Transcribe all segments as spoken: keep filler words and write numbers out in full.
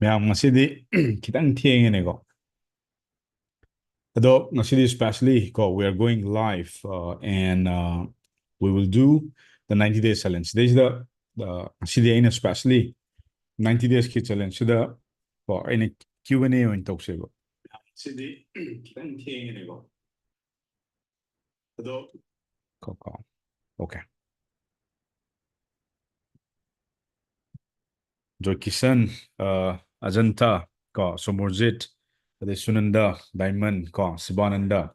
ꯃꯌꯥꯝ, ꯉꯁꯤꯗꯤ ꯈꯤꯇꯪ ꯊꯦꯡꯉꯦꯅꯦꯀꯣ꯫ ꯑꯗꯣ ꯉꯁꯤꯗꯤ specially ꯀꯣ, we are going live, uh, and, uh, we will do the ninety days challenge. ꯁꯤꯗꯩꯁꯤꯗ, uh, ꯉꯁꯤꯗꯤ ꯑꯩꯅ specially ninety days ꯀꯤ challenge ꯁꯤꯗ ꯀꯣ, ꯑꯩꯅ Q and A ꯑꯣꯏꯅ ꯇꯧꯁꯦꯕ꯫ ꯉꯁꯤꯗꯤ ꯈꯤꯇꯪ ꯊꯦꯡꯉꯦꯅꯦꯀꯣ꯫ ꯑꯗꯣ ꯀꯣ, ꯀꯣ꯫ Okay. ꯖꯣꯏꯀꯤꯁꯟ, ꯑ, ꯑꯖꯟꯊ, ꯀꯣ, ꯁꯣꯃꯣꯔꯖꯤꯠ, ꯑꯗꯩ ꯁꯨꯅꯟꯗ, ꯗꯥꯏꯃꯟ, ꯀꯣ, ꯁꯤꯕꯥꯅꯟꯗ꯫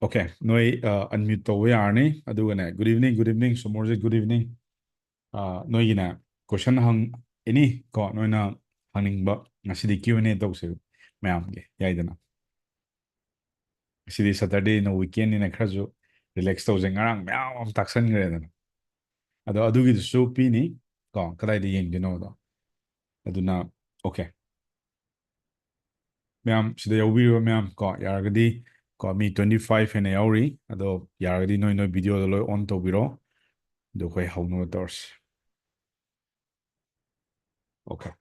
Okay, ꯅꯣꯏ, ꯑ, unmute ꯇꯧꯕ ꯌꯥꯔꯅꯤ꯫ ꯑꯗꯨꯒꯅꯦ, good evening, good evening, Somorjit, good evening꯫ ꯑ, ꯅꯣꯏꯒꯤꯅꯦ, question ꯍꯪ-, any ꯀꯣ, ꯅꯣꯏꯅ ꯍꯪꯅꯤꯡꯕ, ꯉꯁꯤꯗꯤ Q and A ꯇꯧꯁꯦ ꯃꯌꯥꯝꯒꯤ, ꯌꯥꯏꯗꯅ? ꯉꯁꯤꯗꯤ Saturday ꯅ, weekend ꯅꯤꯅ ꯈꯔꯁꯨ relax ꯇꯧꯁꯦ꯫ ꯉꯔꯥꯡ ꯃꯌꯥꯝ ꯑꯃ ꯇꯥꯛꯁꯟꯈ꯭ꯔꯦꯗꯅ꯫ ꯑꯗꯣ ꯑꯗꯨꯒꯤꯗꯨꯁꯨ ꯄꯤꯅꯤ ꯀꯣ, ꯀꯗꯥꯏꯗ ꯌꯦꯡꯗꯣꯏꯅꯣꯗꯣ꯫ ꯑꯗꯨꯅ, okay꯫ ꯃꯌꯥꯝ, ꯁꯤꯗ ꯌꯥꯎꯕꯤꯔꯤꯕ ꯃꯌꯥꯝ ꯀꯣ, ꯌꯥꯔꯒꯗꯤ ꯀꯣ, ꯃꯤ twenty five ꯍꯦꯟꯅ ꯌꯥꯎꯔꯤ꯫ ꯑꯗꯣ ꯌꯥꯔꯒꯗꯤ ꯅꯣꯏ, ꯅꯣꯏ video ꯗꯣ ꯂꯣꯏ on ꯇꯧꯕꯤꯔꯣ꯫ ꯑꯗꯨ ꯑꯩꯈꯣꯏ ꯍꯧꯅꯕ ꯇꯧꯔꯁꯤ꯫ Okay꯫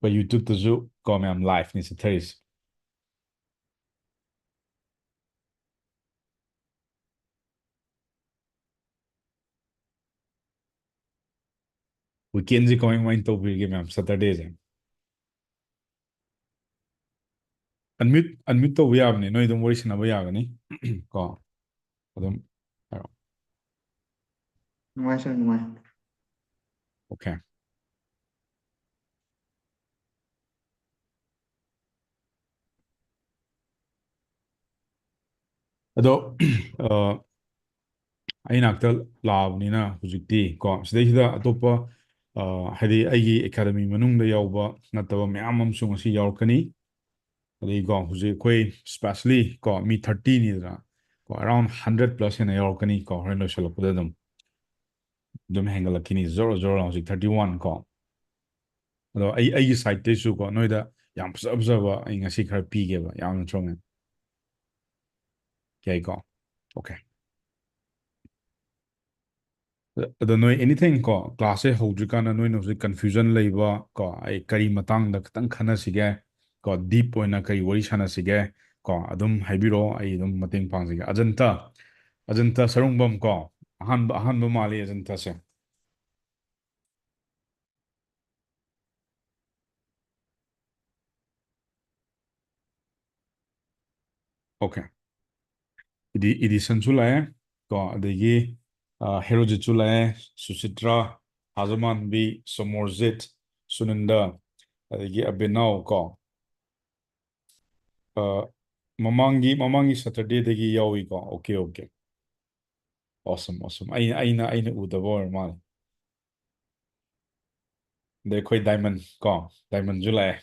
ꯑꯩꯈꯣꯏ YouTube ꯇꯁꯨ ꯀꯣ, ꯃꯌꯥꯝ live ꯅꯤ ꯆꯠꯊꯔꯤꯁꯦ꯫ Weekend ꯁꯦ ꯀꯃꯥꯏ ꯀꯃꯥꯏꯅ ꯇꯧꯕꯤꯔꯤꯒꯦ ꯃꯌꯥꯝ, Saturday ꯁꯦ? Unmute, unmute ꯇꯧꯕ ꯌꯥꯕꯅꯦ, ꯅꯣꯏ ꯑꯗꯨꯝ ꯋꯥꯔꯤ ꯁꯥꯟꯅꯕ ꯌꯥꯒꯅꯤ꯫ ꯀꯣ, ꯑꯗꯨꯝ ꯍꯥꯏꯔꯛꯑꯣ꯫ ꯅꯨꯡꯉꯥꯏ sir, ꯅꯨꯡꯉꯥꯏ꯫ Okay꯫ ꯑꯗꯣ, ꯑ, ꯑꯩ ꯅꯥꯛꯇ ꯂꯥꯛꯑꯕꯅꯤꯅ ꯍꯧꯖꯤꯛꯇꯤ ꯀꯣ, ꯁꯤꯗꯩꯁꯤꯗ ꯑꯇꯣꯞꯄ, ꯑ, ꯍꯥꯏꯗꯤ ꯑꯩꯒꯤ academy ꯃꯅꯨꯡꯗ ꯌꯥꯎꯕ ꯅꯠꯇꯕ ꯃꯌꯥꯝ ꯑꯃꯁꯨ ꯉꯁꯤ ꯌꯥꯎꯔꯛꯀꯅꯤ꯫ ꯑꯗꯒꯤ ꯀꯣ, ꯍꯧꯖꯤꯛ ꯑꯩꯈꯣꯏ specially ꯀꯣ, ꯃꯤ thirty ꯅꯤꯗꯅ ꯀꯣ, around hundred plus ꯍꯦꯟꯅ ꯌꯥꯎꯔꯛꯀꯅꯤ ꯀꯣ, ꯍꯣꯔꯦꯟ ꯂꯣꯏꯁꯤꯜꯂꯛꯄꯗ ꯑꯗꯨꯝ, ꯑꯗꯨꯝ ꯍꯦꯟꯒꯠꯂꯛꯈꯤꯅꯤ, ꯖꯣꯔꯣ ꯖꯣꯔꯣ꯫ ꯍꯧꯖꯤꯛ thirty one ꯀꯣ꯫ ꯑꯗꯣ ꯑꯩ, ꯑꯩꯒꯤ side ꯇꯩꯁꯨ ꯀꯣ, ꯅꯣꯏꯗ ꯌꯥꯝ ꯐꯖ ꯐꯖꯕ ꯑꯩ ꯉꯁꯤ ꯈꯔ ꯄꯤꯒꯦꯕ, ꯌꯥꯝꯅ ꯆꯣꯡꯉꯦ꯫ ꯌꯥꯏꯀꯣ? Okay. ꯑꯗꯣ ꯅꯣꯏ anything ꯀꯣ, class ꯁꯦ ꯍꯧꯗ꯭ꯔꯤꯀꯥꯟꯗ ꯅꯣꯏꯅ ꯍꯧꯖꯤꯛ confusion ꯂꯩꯕ ꯀꯣ, ꯑꯩ ꯀꯔꯤ ꯃꯇꯥꯡꯗ ꯈꯤꯇꯪ ꯈꯟꯅꯁꯤꯒꯦ ꯀꯣ, deep ꯑꯣꯏꯅ ꯀꯔꯤ ꯋꯥꯔꯤ ꯁꯥꯟꯅꯁꯤꯒꯦ ꯀꯣ, ꯑꯗꯨꯝ ꯍꯥꯏꯕꯤꯔꯛꯑꯣ, ꯑꯩ ꯑꯗꯨꯝ ꯃꯇꯦꯡ ꯄꯥꯡꯖꯒꯦ꯫ ꯑꯖꯟꯇ, ꯑꯖꯟꯇ ꯁꯔꯨꯡꯕꯝ ꯀꯣ, ꯑꯍꯥꯟꯕ, ꯑꯍꯥꯟꯕ ꯃꯥꯜꯂꯤ ꯑꯖꯟꯇꯁꯦ꯫ Okay. ꯏꯗꯤ-, ꯏꯗꯤꯁꯟꯁꯨ ꯂꯥꯛꯑꯦ ꯀꯣ, ꯑꯗꯒꯤ, ꯑ, ꯍꯦꯔꯣꯖꯤꯠꯁꯨ ꯂꯥꯛꯑꯦ, ꯁꯨꯆꯤꯇ꯭ꯔꯥ, ꯍꯥꯖꯃꯥꯟꯕꯤ, ꯁꯣꯃꯣꯔꯖꯤꯠ, ꯁꯨꯅꯟꯗ, ꯑꯗꯒꯤ ꯑꯕꯤꯅꯥꯎ ꯀꯣ꯫ ꯑ, ꯃꯃꯥꯡꯒꯤ, ꯃꯃꯥꯡꯒꯤ Saturday ꯗꯒꯤ ꯌꯥꯎꯏꯀꯣ꯫ Okay, okay. Awesome, awesome. ꯑꯩ, ꯑꯩꯅ, ꯑꯩꯅ ꯎꯗꯕ ꯑꯣꯏꯔ ꯃꯥꯜꯂꯦ꯫ ꯑꯗꯩ ꯑꯩꯈꯣꯏ ꯗꯥꯏꯃꯟ ꯀꯣ, ꯗꯥꯏꯃꯟꯁꯨ ꯂꯥꯛꯑꯦ꯫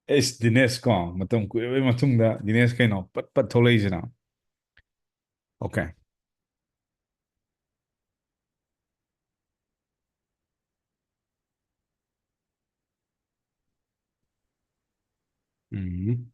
ꯑꯦꯁ, ꯗꯤꯅꯦꯁ ꯀꯣ, ꯃꯇꯝ ꯀꯨꯏꯔꯕꯩ ꯃꯇꯨꯡꯗ ꯗꯤꯅꯦꯁ ꯀꯩꯅꯣ ꯄꯠ ꯄꯠ ꯊꯣꯛꯂꯛꯏꯁꯤꯅ꯫ Okay. ꯎꯝ꯫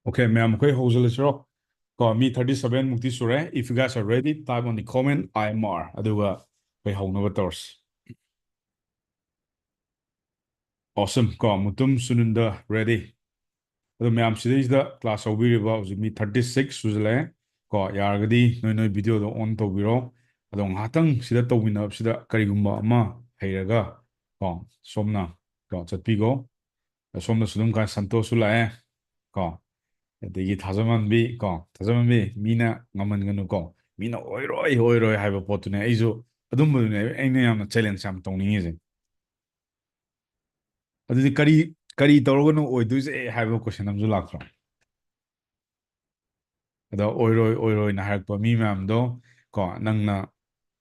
Okay, ꯃꯌꯥꯝ ꯑꯩꯈꯣꯏ ꯍꯧꯖꯤꯜꯂꯁꯤꯔꯣ? ꯀꯣ, ꯃꯤ thirty seven ꯃꯨꯛꯇꯤ ꯁꯨꯔꯦ꯫ If you guys are ready, type on the comment, I M R. ꯑꯗꯨꯒ ꯑꯩꯈꯣꯏ ꯍꯧꯅꯕ ꯇꯧꯔꯁꯤ꯫ Awesome, ꯀꯣ, ꯃꯨꯇꯨꯝ ꯁꯨꯅꯤꯟꯗ ready꯫ ꯑꯗꯣ ꯃꯌꯥꯝ ꯁꯤꯗꯩꯁꯤꯗ class ꯌꯥꯎꯕꯤꯔꯤꯕ ꯍꯧꯖꯤꯛ ꯃꯤ thirty six ꯁꯨꯖꯜꯂꯛꯑꯦ꯫ ꯀꯣ, ꯌꯥꯔꯒꯗꯤ ꯅꯣꯏ ꯅꯣꯏ video ꯗꯣ on ꯇꯧꯕꯤꯔꯣ꯫ ꯑꯗꯣ ꯉꯥꯏꯍꯥꯛꯇꯪ ꯁꯤꯗ ꯇꯧꯃꯤꯟꯅꯕꯁꯤꯗ ꯀꯔꯤꯒꯨꯝꯕ ꯑꯃ ꯍꯩꯔꯒ, ꯀꯣ, ꯁꯣꯝꯅ, ꯀꯣ, ꯆꯠꯄꯤꯈꯣ꯫ ꯁꯣꯝꯗꯁꯨ ꯑꯗꯨꯝ ꯀꯥ ꯁꯟꯇꯣꯁꯁꯨ ꯂꯥꯛꯑꯦ꯫ ꯀꯣ, ꯑꯗꯒꯤ ꯊꯥꯖꯃꯟꯕꯤ ꯀꯣ, ꯊꯥꯖꯃꯟꯕꯤ, ꯃꯤꯅ ꯉꯝꯍꯟꯒꯅꯨ ꯀꯣ, ꯃꯤꯅ ꯑꯣꯏꯔꯣꯏ, ꯑꯣꯏꯔꯣꯏ ꯍꯥꯏꯕ ꯄꯣꯠꯇꯨꯅꯦ꯫ ꯑꯩꯁꯨ ꯑꯗꯨꯝꯕꯗꯨꯅꯦ ꯑꯩꯅ ꯌꯥꯝꯅ ꯆꯦꯂꯦꯟꯖ ꯌꯥꯝ ꯇꯧꯅꯤꯡꯉꯤꯁꯦ꯫ ꯑꯗꯨꯗꯤ ꯀꯔꯤ, ꯀꯔꯤ ꯇꯧꯔꯒꯅꯣ ꯑꯣꯏꯗꯣꯏꯁꯦ ꯍꯥꯏꯕ ꯀꯣꯏꯁꯟ ꯑꯃꯁꯨ ꯂꯥꯛꯇ꯭ꯔꯣ? ꯑꯗꯣ ꯑꯣꯏꯔꯣꯏ, ꯑꯣꯏꯔꯣꯏꯅ ꯍꯥꯏꯔꯛꯄ ꯃꯤ ꯃꯌꯥꯝꯗꯣ ꯀꯣ, ꯅꯪꯅ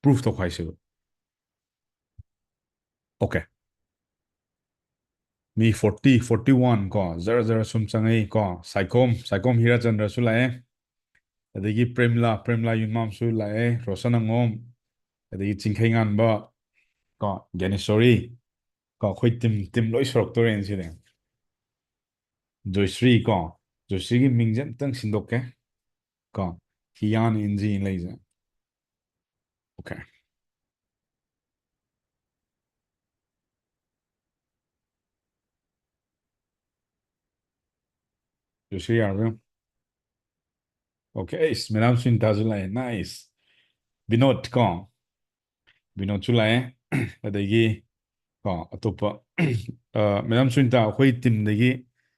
ꯄ꯭ꯔꯨꯐ ꯇꯧꯈꯥꯏꯁꯦꯕ꯫ ꯑꯣꯀꯦ꯫ ꯃꯤ ꯐꯣꯔꯇꯤ, ꯐꯣꯔꯇꯤ ꯋꯥꯟ ꯀꯣ, ꯖꯔ ꯖꯔ ꯁꯨꯝ ꯆꯪꯉꯛꯏ ꯀꯣ꯫ ꯁꯥꯏꯈꯣꯝ, ꯁꯥꯏꯈꯣꯝ ꯍꯤꯔꯥꯆꯟꯗ꯭ꯔꯁꯨ ꯂꯥꯛꯑꯦ꯫ ꯑꯗꯒꯤ ꯄ꯭ꯔꯦꯝꯂꯥ, ꯄ꯭ꯔꯦꯝꯂꯥ ꯌꯨꯝꯅꯥꯝꯁꯨ ꯂꯥꯛꯑꯦ꯫ ꯔꯣꯁꯟ ꯑꯉꯣꯝ, ꯑꯗꯒꯤ ꯆꯤꯡꯈꯩ ꯉꯥꯟꯕ ꯀꯣ, ꯒ꯭ꯌꯥꯅꯦꯁꯣꯔꯤ ꯀꯣ, ꯑꯩꯈꯣꯏ ꯇꯤꯝ, ꯇꯤꯝ ꯂꯣꯏ ꯁꯨꯔꯛꯇꯣꯔꯦꯅꯦ ꯁꯤꯗꯤ꯫ ꯖꯣꯏꯁ꯭ꯔꯤ ꯀꯣ, ꯖꯣꯏꯁ꯭ꯔꯤꯒꯤ ꯃꯤꯡꯁꯦ ꯑꯝꯇꯪ ꯁꯤꯟꯗꯣꯛꯀꯦ ꯀꯣ, ꯍꯤꯌꯥꯟ ꯏꯟꯖꯤ ꯂꯩꯁꯦ꯫ ꯑꯣꯀꯦ꯫ ꯖꯣꯏꯁ꯭ꯔꯤ ꯌꯥꯔꯕ ꯌꯦꯡꯉꯣ꯫ ꯑꯣꯀꯦ, ꯑꯩꯁ, ꯃꯦꯗꯥꯝ ꯁꯨꯅꯤꯇꯥꯁꯨ ꯂꯥꯛꯑꯦ, ꯅꯥꯏꯁ꯫ ꯕꯤꯅꯣꯗ ꯀꯣ, ꯕꯤꯅꯣꯗꯁꯨ ꯂꯥꯛꯑꯦ꯫ ꯑꯗꯒꯤ ꯀꯣ, ꯑꯇꯣꯞꯄ, ꯑ, ꯃꯦꯗꯥꯝ ꯁꯨꯅꯤꯇꯥ, ꯑꯩꯈꯣꯏ ꯇꯤꯝꯗꯒꯤ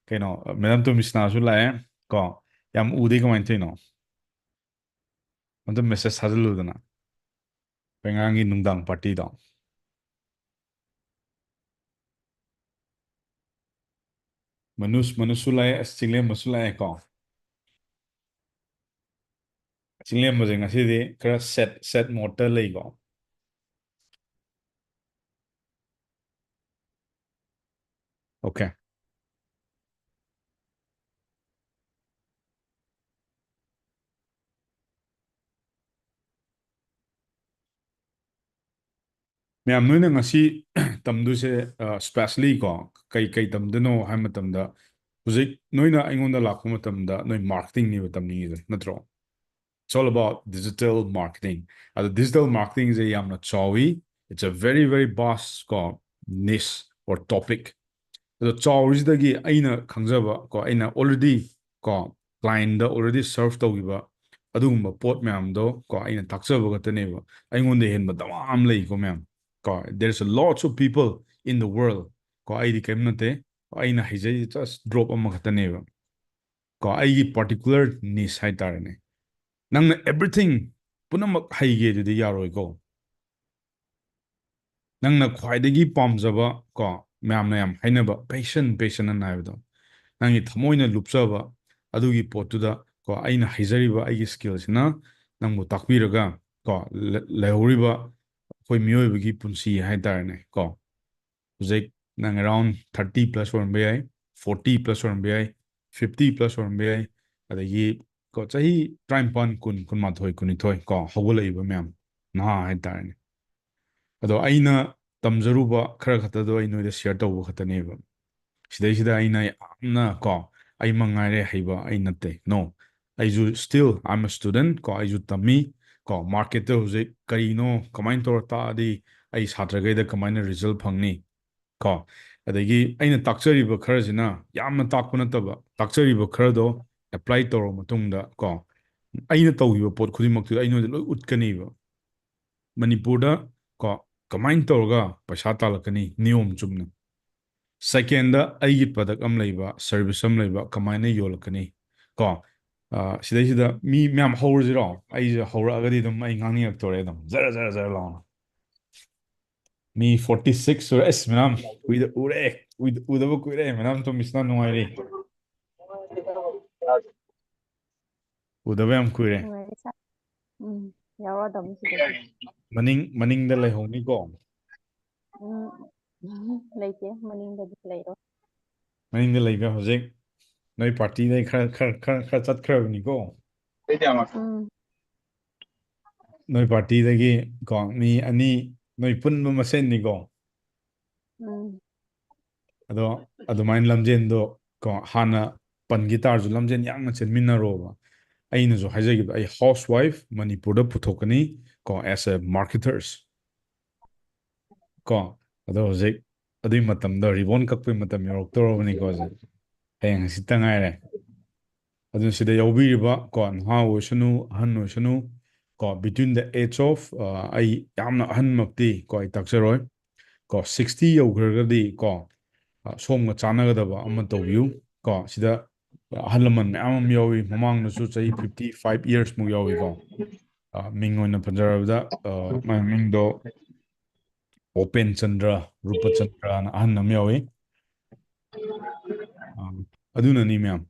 ꯀꯩꯅꯣ, ꯃꯦꯗꯥꯝ ꯇꯣꯃꯤꯁꯅꯥꯁꯨ ꯂꯥꯛꯑꯦ ꯀꯣ꯫ ꯌꯥꯝ ꯎꯗꯦ, ꯀꯃꯥꯏꯅ ꯇꯧꯔꯤꯅꯣ? ꯑꯝꯇ ꯃꯦꯁꯦꯖ ꯊꯥꯖꯤꯜꯂꯨꯗꯅ꯫ ꯑꯩꯈꯣꯏ ꯑꯉꯥꯡꯒꯤ ꯅꯨꯡꯗꯥꯡ ꯄꯥꯔꯇꯤꯗꯣ꯫ ꯃꯅꯨꯁ, ꯃꯅꯨꯁꯁꯨ ꯂꯥꯛꯑꯦ, ꯑꯁ, ꯆꯤꯡꯂꯦꯝꯕꯁꯨ ꯂꯥꯛꯑꯦ ꯀꯣ꯫ ꯆꯤꯡꯂꯦꯝꯕꯁꯦ ꯉꯁꯤꯗꯤ ꯈꯔ ꯁꯦꯠ, ꯁꯦꯠ ꯃꯣꯠꯇ ꯂꯩꯀꯣ꯫ ꯑꯣꯀꯦ꯫ ꯃꯌꯥꯝ, ꯅꯣꯏꯅ ꯉꯁꯤ ꯇꯝꯗꯣꯏꯁꯦ, ꯑ, specially ꯀꯣ, ꯀꯩ, ꯀꯩ ꯇꯝꯗꯣꯏꯅꯣ ꯍꯥꯏꯕ ꯃꯇꯝꯗ, ꯍꯧꯖꯤꯛ ꯅꯣꯏꯅ ꯑꯩꯉꯣꯟꯗ ꯂꯥꯛꯄ ꯃꯇꯝꯗ ꯅꯣꯏ marketing ꯅꯦꯕ ꯇꯝꯅꯤꯡꯉꯤꯗꯣ, ꯅꯠꯇ꯭ꯔꯣ? It's all about digital marketing. ꯑꯗꯣ digital marketing ꯁꯦ ꯌꯥꯝꯅ ꯆꯥꯎꯋꯤ꯫ It's a very, very vast ꯀꯣ, niche or topic. ꯑꯗꯣ ꯆꯥꯎꯔꯤꯁꯤꯗꯒꯤ ꯑꯩꯅ ꯈꯪꯖꯕ ꯀꯣ, ꯑꯩꯅ already ꯀꯣ, client ꯗ already serve ꯇꯧꯈꯤꯕ ꯑꯗꯨꯒꯨꯝꯕ ꯄꯣꯠ ꯃꯌꯥꯝꯗꯣ ꯀꯣ, ꯑꯩꯅ ꯇꯥꯛꯆꯕ ꯈꯛꯇꯅꯦꯕ꯫ ꯑꯩꯉꯣꯟꯗ ꯍꯦꯟꯕ ꯗꯃꯥ ꯑꯃ ꯂꯩꯀꯣ ꯃꯌꯥꯝ ꯀꯣ꯫ There's a lots of people in the world ꯀꯣ꯫ ꯑꯩꯗꯤ ꯀꯔꯤꯝ ꯅꯠꯇꯦ꯫ ꯑꯩꯅ ꯍꯩꯖꯩ just drop ꯑꯃꯈꯛꯇꯅꯦꯕ꯫ ꯀꯣ, ꯑꯩꯒꯤ particular niche ꯍꯥꯏꯇꯥꯔꯦꯅꯦ. ꯅꯪꯅ everything ꯄꯨꯝꯅꯃꯛ ꯍꯩꯒꯦ ꯑꯗꯨꯗꯤ ꯌꯥꯔꯣꯏꯀꯣ. ꯅꯪꯅ ꯈ꯭ꯋꯥꯏꯗꯒꯤ ꯄꯥꯝꯖꯕ, ꯀꯣ, ꯃꯌꯥꯝꯅ ꯌꯥꯝ ꯍꯥꯏꯅꯕ passion, passion ꯑꯅ ꯍꯥꯏꯕꯗꯣ, ꯅꯪꯒꯤ ꯊꯃꯣꯏꯅ ꯂꯨꯞꯆꯕ ꯑꯗꯨꯒꯤ ꯄꯣꯠꯇꯨꯗ, ꯀꯣ, ꯑꯩꯅ ꯍꯩꯖꯔꯤꯕ ꯑꯩꯒꯤ skillꯁꯤꯅ ꯅꯪꯕꯨ ꯇꯥꯛꯄꯤꯔꯒ, ꯀꯣ, ꯂ-, ꯂꯩꯍꯧꯔꯤꯕ ꯑꯩꯈꯣꯏ ꯃꯤꯑꯣꯏꯕꯒꯤ ꯄꯨꯟꯁꯤ ꯍꯥꯏꯇꯥꯔꯦꯅꯦ, ꯀꯣ, ꯍꯧꯖꯤꯛ ꯅꯪ around thirty plus ꯑꯣꯏꯔꯝꯕ ꯌꯥꯏ, forty plus ꯑꯣꯏꯔꯝꯕ ꯌꯥꯏ, fifty plus ꯑꯣꯏꯔꯝꯕ ꯌꯥꯏ, ꯑꯗꯒꯤ, ꯀꯣ, ꯆꯍꯤ ꯇꯔꯥꯅꯤꯄꯥꯟ, ꯀꯨꯟ, ꯀꯨꯟꯃꯥꯊꯣꯏ, ꯀꯨꯟꯅꯤꯊꯣꯏ, ꯀꯣ, ꯍꯧꯒꯠꯂꯛꯏꯕ ꯃꯌꯥꯝ, ꯅꯍꯥ ꯍꯥꯏꯇꯥꯔꯦꯅꯦ. ꯑꯗꯣ ꯑꯩꯅ ꯇꯝꯖꯔꯨꯕ ꯈꯔ ꯈꯛꯇꯗꯣ ꯑꯩ ꯅꯣꯏꯗ share ꯇꯧꯕ ꯈꯛꯇꯅꯦꯕ. ꯁꯤꯗꯩꯁꯤꯗ ꯑꯩꯅ ꯌꯥꯝꯅ, ꯀꯣ, ꯑꯩ ꯃꯉꯥꯏꯔꯦ ꯍꯩꯕ, ꯑꯩ ꯅꯠꯇꯦ, no. ꯑꯩꯁꯨ still I'm a student, ꯀꯣ, ꯑꯩꯁꯨ ꯇꯝꯃꯤ, ꯀꯣ, marketꯇ ꯍꯧꯖꯤꯛ ꯀꯔꯤꯅꯣ, ꯀꯃꯥꯏꯅ ꯇꯧꯔ ꯇꯥꯛꯑꯗꯤ ꯑꯩ ꯁꯥꯇ꯭ꯔꯈꯩꯗ ꯀꯃꯥꯏꯅ result ꯐꯪꯅꯤ, ꯀꯣ, ꯑꯗꯒꯤ ꯑꯩꯅ ꯇꯥꯛꯆꯔꯤꯕ ꯈꯔꯁꯤꯅ, ꯌꯥꯝꯅ ꯇꯥꯛꯄ ꯅꯠꯇꯕ, ꯇꯥꯛꯆꯔꯤꯕ ꯈꯔꯗꯣ apply ꯇꯧꯔꯕ ꯃꯇꯨꯡꯗ, ꯀꯣ, ꯑꯩꯅ ꯇꯧꯈꯤꯕ ꯄꯣꯠ ꯈꯨꯗꯤꯡꯃꯛꯇꯨ ꯑꯩ ꯅꯣꯏꯗ ꯂꯣꯏ ꯎꯠꯀꯅꯤꯕ꯫ ꯃꯅꯤꯄꯨꯔꯗ, ꯀꯣ, ꯀꯃꯥꯏꯅ ꯇꯧꯔꯒ ꯄꯩꯁꯥ ꯇꯥꯜꯂꯛꯀꯅꯤ ꯅꯤꯌꯣꯝ ꯆꯨꯝꯅ? Secondꯗ ꯑꯩꯒꯤ product ꯑꯃ ꯂꯩꯕ, service ꯑꯃ ꯂꯩꯕ, ꯀꯃꯥꯏꯅ ꯌꯣꯜꯂꯛꯀꯅꯤ? ꯀꯣ, ꯑ, ꯁꯤꯗꯩꯁꯤꯗ ꯃꯤ ꯃꯌꯥꯝ ꯍꯧꯔꯁꯤꯔꯣ? ꯑꯩꯁꯦ ꯍꯧꯔꯛꯑꯒꯗꯤ ꯑꯗꯨꯝ ꯑꯩ ꯉꯥꯡꯅꯤꯡꯉꯛꯇꯣꯔꯦ ꯑꯗꯨꯝ, ꯖꯔ, ꯖꯔ, ꯖꯔ ꯂꯥꯎꯅ꯫ ꯃꯤ forty six ꯁꯨꯔꯦ꯫ ꯑꯁ, ꯃꯦꯗꯥꯝ, ꯎꯏꯗ-, ꯎꯔꯦ꯫ ꯎꯏꯗ-, ꯎꯗꯕ ꯀꯨꯏꯔꯦ꯫ ꯃꯦꯗꯥꯝ ꯇꯣꯝꯕꯤꯁꯅꯥ ꯅꯨꯡꯉꯥꯏꯔꯤ? ꯎꯗꯕ ꯌꯥꯝ ꯀꯨꯏꯔꯦ꯫ ꯅꯨꯡꯉꯥꯏꯔꯤ, ꯁꯥꯔ꯫ ꯎꯝ, ꯌꯥꯎꯔꯛꯑꯗꯕꯅꯤ ꯁꯤꯗꯗꯤ꯫ ꯃꯅꯤꯡ, ꯃꯅꯤꯡꯗ ꯂꯩꯍꯧꯅꯤꯀꯣ꯫ ꯎꯝ, ꯂꯩꯇꯦ, ꯃꯅꯤꯡꯗꯗꯤ ꯂꯩꯔꯣꯏ꯫ ꯃꯅꯤꯡꯗ ꯂꯩꯕ ꯍꯧꯖꯤꯛ ꯅꯣꯏ partyꯗꯩ ꯈꯔ, ꯈꯔ, ꯈꯔ, ꯈꯔ ꯆꯠꯈ꯭ꯔꯕꯅꯤꯀꯣ꯫ ꯎꯝ꯫ ꯅꯣꯏ partyꯗꯒꯤ ꯀꯣ, ꯃꯤ ꯑꯅꯤ ꯅꯣꯏ ꯄꯨꯟꯕ ꯃꯁꯦꯟꯅꯤꯀꯣ꯫ ꯎꯝ꯫ ꯑꯗꯣ ꯑꯗꯨꯃꯥꯏꯅ ꯂꯝꯖꯦꯟꯗꯣ ꯀꯣ, ꯍꯥꯟꯅ ꯄꯟꯈꯤ ꯇꯥꯔꯁꯨ ꯂꯝꯖꯦꯟ ꯌꯥꯡꯅ ꯆꯦꯟꯃꯤꯟꯅꯔꯣꯕ꯫ ꯑꯩꯅꯁꯨ ꯍꯥꯏꯖꯈꯤꯕꯗꯣ, ꯑꯩ housewife ꯃꯅꯤꯄꯨꯔꯗ ꯄꯨꯊꯣꯛꯀꯅꯤ ꯀꯣ, as a marketers꯫ ꯀꯣ, ꯑꯗꯣ ꯍꯧꯖꯤꯛ ꯑꯗꯨꯒꯤ ꯃꯇꯝꯗꯣ, ribbon ꯀꯛꯄꯒꯤ ꯃꯇꯝ ꯌꯧꯔꯛꯇꯧꯔꯕꯅꯤꯀꯣ ꯍꯧꯖꯤꯛ꯫ ꯍꯌꯦꯡ ꯍꯪꯆꯤꯠꯇ ꯉꯥꯏꯔꯦ꯫ ꯑꯗꯨꯅ ꯁꯤꯗ ꯌꯥꯎꯕꯤꯔꯤꯕ ꯀꯣ, ꯅꯍꯥ ꯑꯣꯏꯁꯅꯨ, ꯑꯍꯟ ꯑꯣꯏꯁꯅꯨ, ꯀꯣ, between the age of, ꯑ, ꯑꯩ ꯌꯥꯝꯅ ꯑꯍꯟꯃꯛꯇꯤ ꯀꯣ, ꯑꯩ ꯇꯥꯛꯆꯔꯣꯏ꯫ ꯀꯣ, sixty ꯌꯧꯈ꯭ꯔꯒꯗꯤ ꯀꯣ, ꯑ, ꯁꯣꯝꯒ ꯆꯥꯟꯅꯒꯗꯕ ꯑꯃ ꯇꯧꯕꯤꯌꯨ꯫ ꯀꯣ, ꯁꯤꯗ ꯑꯍꯜ ꯂꯃꯟ ꯃꯌꯥꯝ ꯑꯃ ꯌꯥꯎꯏ꯫ ꯃꯃꯥꯡꯗꯁꯨ ꯆꯍꯤ fifty five years ꯃꯨꯛ ꯌꯥꯎꯏꯀꯣ꯫ ꯑ, ꯃꯤꯡ ꯑꯣꯏꯅ ꯄꯟꯖꯔꯕꯗ, ꯑ, ꯃꯥꯏ ꯃꯃꯤꯡꯗꯣ ꯚꯨꯄꯦꯟ ꯆꯟꯗ꯭ꯔ, ꯔꯨꯄꯆꯟꯗ꯭ꯔꯅ ꯑꯍꯟ ꯑꯃ ꯌꯥꯎꯏ꯫ ꯑ, ꯑꯗꯨꯅꯅꯤ ꯃꯌꯥꯝ꯫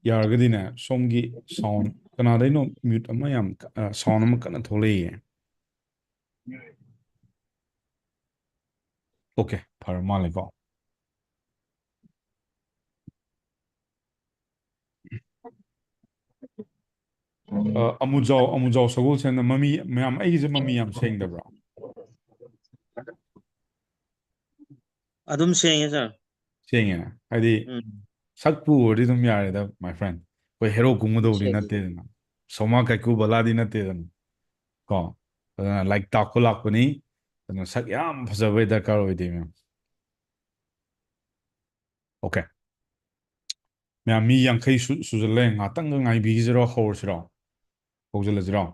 ꯌꯥꯔꯒꯗꯤꯅꯦ, ꯁꯣꯝꯒꯤ sound, ꯀꯅꯥꯗꯩꯅꯣ mute ꯑꯃ ꯌꯥꯝ ꯀ-, ꯑ, sound ꯑꯃ ꯀꯟꯅ ꯊꯣꯛꯂꯛꯏꯌꯦ꯫ Okay, ꯐꯔ ꯃꯥꯜꯂꯦꯀꯣ꯫ ꯑ, ꯑꯃꯨꯖꯥꯎ, ꯑꯃꯨꯖꯥꯎ ꯁꯒꯣꯜꯁꯦꯝꯅ ꯃꯃꯤ, ꯃꯌꯥꯝ, ꯑꯩꯒꯤꯁꯦ ꯃꯃꯤ ꯌꯥꯝ ꯁꯦꯡꯗꯕ꯭ꯔꯥ? ꯑꯗꯨꯝ ꯁꯦꯡꯉꯦ, sir꯫ ꯁꯦꯡꯉꯦ꯫ ꯍꯥꯏꯗꯤ, ꯎꯝ꯫ ꯁꯛꯄꯨ ꯎꯔꯗꯤ ꯑꯗꯨꯝ ꯌꯥꯔꯦꯗ, my friend꯫ ꯑꯩꯈꯣꯏ ꯍꯦꯔꯣ ꯀꯨꯝꯒꯗꯧꯕꯗꯤ ꯁꯦꯡꯉꯦ꯫ ꯅꯠꯇꯦꯗꯅ, ꯁꯣꯃꯥ ꯀꯥꯏꯀꯨ ꯕꯂꯥꯗꯤ ꯅꯠꯇꯦꯗꯅ꯫ ꯀꯣ? ꯑꯗꯨꯅ ꯂꯥꯏꯔꯤꯛ ꯇꯥꯛꯄ ꯂꯥꯛꯄꯅꯤ, ꯑꯗꯨꯅ ꯁꯛ ꯌꯥꯝ ꯐꯖꯕꯩ ꯗꯔꯀꯥꯔ ꯑꯣꯏꯗꯦ, ꯃꯦꯝ꯫ Okay꯫ ꯃꯌꯥꯝ, ꯃꯤ ꯌꯥꯡꯈꯩ ꯁꯨ-, ꯁꯨꯖꯜꯂꯦ꯫ ꯉꯥꯛꯇꯪꯒ ꯉꯥꯏꯕꯤꯈꯤꯁꯤꯔꯣ? ꯍꯧꯔꯁꯤꯔꯣ? ꯍꯧꯖꯤꯜꯂꯁꯤꯔꯣ?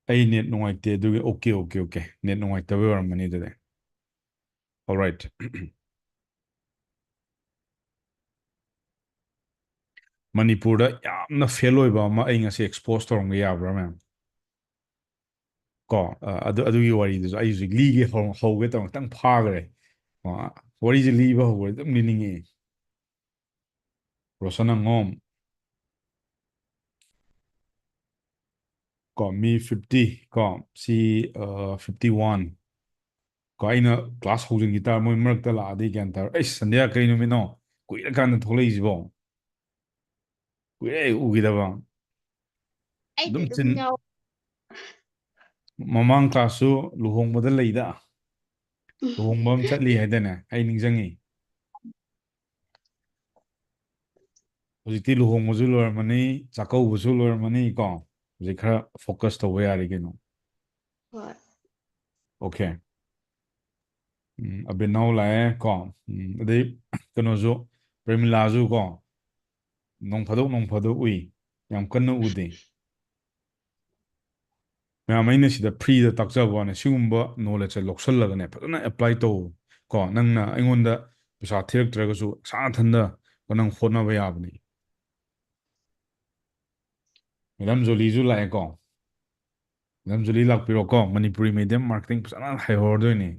ꯑꯩ net ꯅꯨꯡꯉꯥꯏꯇꯦ, ꯑꯗꯨꯒꯤ, okay, okay, okay꯫ Net ꯅꯨꯡꯉꯥꯏꯇꯕꯩ ꯑꯣꯏꯔꯝꯃꯅꯤ ꯑꯗꯨꯗꯤ꯫ Alright꯫ ꯃꯅꯤꯄꯨꯔꯗ ꯌꯥꯝꯅ fail ꯑꯣꯏꯕ ꯑꯃ ꯑꯩ ꯉꯁꯤ expose ꯇꯧꯔꯝꯒꯦ, ꯌꯥꯕ꯭ꯔꯥ, ꯃꯦꯝ? ꯀꯣ, ꯑ, ꯑꯗꯨ, ꯑꯗꯨꯒꯤ ꯋꯥꯔꯤꯗꯨꯁꯨ ꯑꯩ ꯍꯧꯖꯤꯛ ꯂꯤꯒꯦ, ꯍꯧ-, ꯍꯧꯒꯦ ꯇꯧꯔ ꯈꯤꯇꯪ ꯐꯥꯈ꯭ꯔꯦ꯫ ꯑ, ꯋꯥꯔꯤꯁꯦ ꯂꯤꯕ ꯍꯧꯈ꯭ꯔꯗꯤ ꯑꯗꯨꯝ ꯂꯤꯅꯤꯡꯉꯛꯑꯦ꯫ ꯔꯣꯁꯟ ꯑꯉꯣꯝ꯫ ꯀꯣ, ꯃꯤ fifty, ꯀꯣ, ꯁꯤ, ꯑ, fifty one꯫ ꯀꯣ, ꯑꯩꯅ class ꯍꯧꯖꯤꯟꯈꯤ ꯇꯥꯔ ꯃꯣꯏ ꯃꯔꯛꯇ ꯂꯥꯛꯑꯗꯤ ꯒ꯭ꯌꯥꯟ ꯇꯥꯔꯣꯏ꯫ "ꯑꯩꯁ, ꯁꯟꯙ꯭ꯌꯥ, ꯀꯩ ꯅꯨꯃꯤꯠꯅꯣ? ꯀꯨꯏꯔꯀꯥꯟꯗ ꯊꯣꯛꯂꯛꯏꯁꯤꯕꯣ? ꯀꯨꯏꯔꯦ ꯎꯈꯤꯗꯕ"꯫ ꯑꯩꯗꯤ ꯑꯗꯨꯝ ꯑꯗꯨꯝ ꯆꯤꯟ-, ꯌꯥꯎ ꯃꯃꯥꯡ class ꯁꯨ ꯂꯨꯍꯣꯡꯕꯗ ꯂꯩꯗ꯫ ꯂꯨꯍꯣꯡꯕ ꯑꯃ ꯆꯠꯂꯤ ꯍꯥꯏꯗꯥꯏꯅꯦ? ꯑꯩ ꯅꯤꯡꯁꯤꯡꯉꯤ꯫ ꯍꯧꯖꯤꯛꯇꯤ ꯂꯨꯍꯣꯡꯕꯁꯨ ꯂꯣꯏꯔꯝꯃꯅꯤ, ꯆꯥꯛꯀꯧꯕꯁꯨ ꯂꯣꯏꯔꯝꯃꯅꯤ ꯀꯣ꯫ ꯍꯧꯖꯤꯛ ꯈꯔ focus ꯇꯧꯕ ꯌꯥꯔꯦ ꯀꯩꯅꯣ꯫ ꯍꯣꯏ꯫ Okay꯫ ꯎꯝ, ꯑꯕꯤꯅꯥꯎ ꯂꯥꯛꯑꯦ ꯀꯣ꯫ ꯎꯝ, ꯑꯗꯩ ꯀꯩꯅꯣꯁꯨ, ꯄ꯭ꯔꯦꯃꯤꯂꯥꯁꯨ ꯀꯣ꯫ ꯅꯣꯡ ꯐꯥꯗꯣꯛ, ꯅꯣꯡ ꯐꯥꯗꯣꯛ ꯎꯏ꯫ ꯌꯥꯝ ꯀꯟꯅ ꯎꯗꯦ꯫ ꯃꯌꯥꯝ, ꯑꯩꯅ ꯁꯤꯗ free ꯗ ꯇꯥꯛꯆꯕ ꯋꯥꯅꯦ꯫ ꯁꯤꯒꯨꯝꯕ knowledge ꯁꯦ ꯂꯧꯁꯜꯂꯒꯅꯦ, ꯐꯖꯅ apply ꯇꯧ ꯀꯣ꯫ ꯅꯪꯅ ꯑꯩꯉꯣꯟꯗ ꯄꯩꯁꯥ ꯊꯤꯔꯛꯇ꯭ꯔꯒꯁꯨ ꯏꯁꯥ ꯏꯊꯟꯗ ꯅꯪ ꯍꯣꯠꯅꯕ ꯌꯥꯕꯅꯤ꯫ ꯃꯦꯗꯥꯝ ꯖꯣꯂꯤꯁꯨ ꯂꯥꯛꯑꯦꯀꯣ꯫ ꯃꯦꯗꯥꯝ ꯖꯣꯂꯤ ꯂꯥꯛꯄꯤꯔꯣꯀꯣ, ꯃꯅꯤꯄꯨꯔꯤ medium marketing ꯐꯖꯅ ꯍꯩꯍꯧꯔꯗꯣꯏꯅꯤ꯫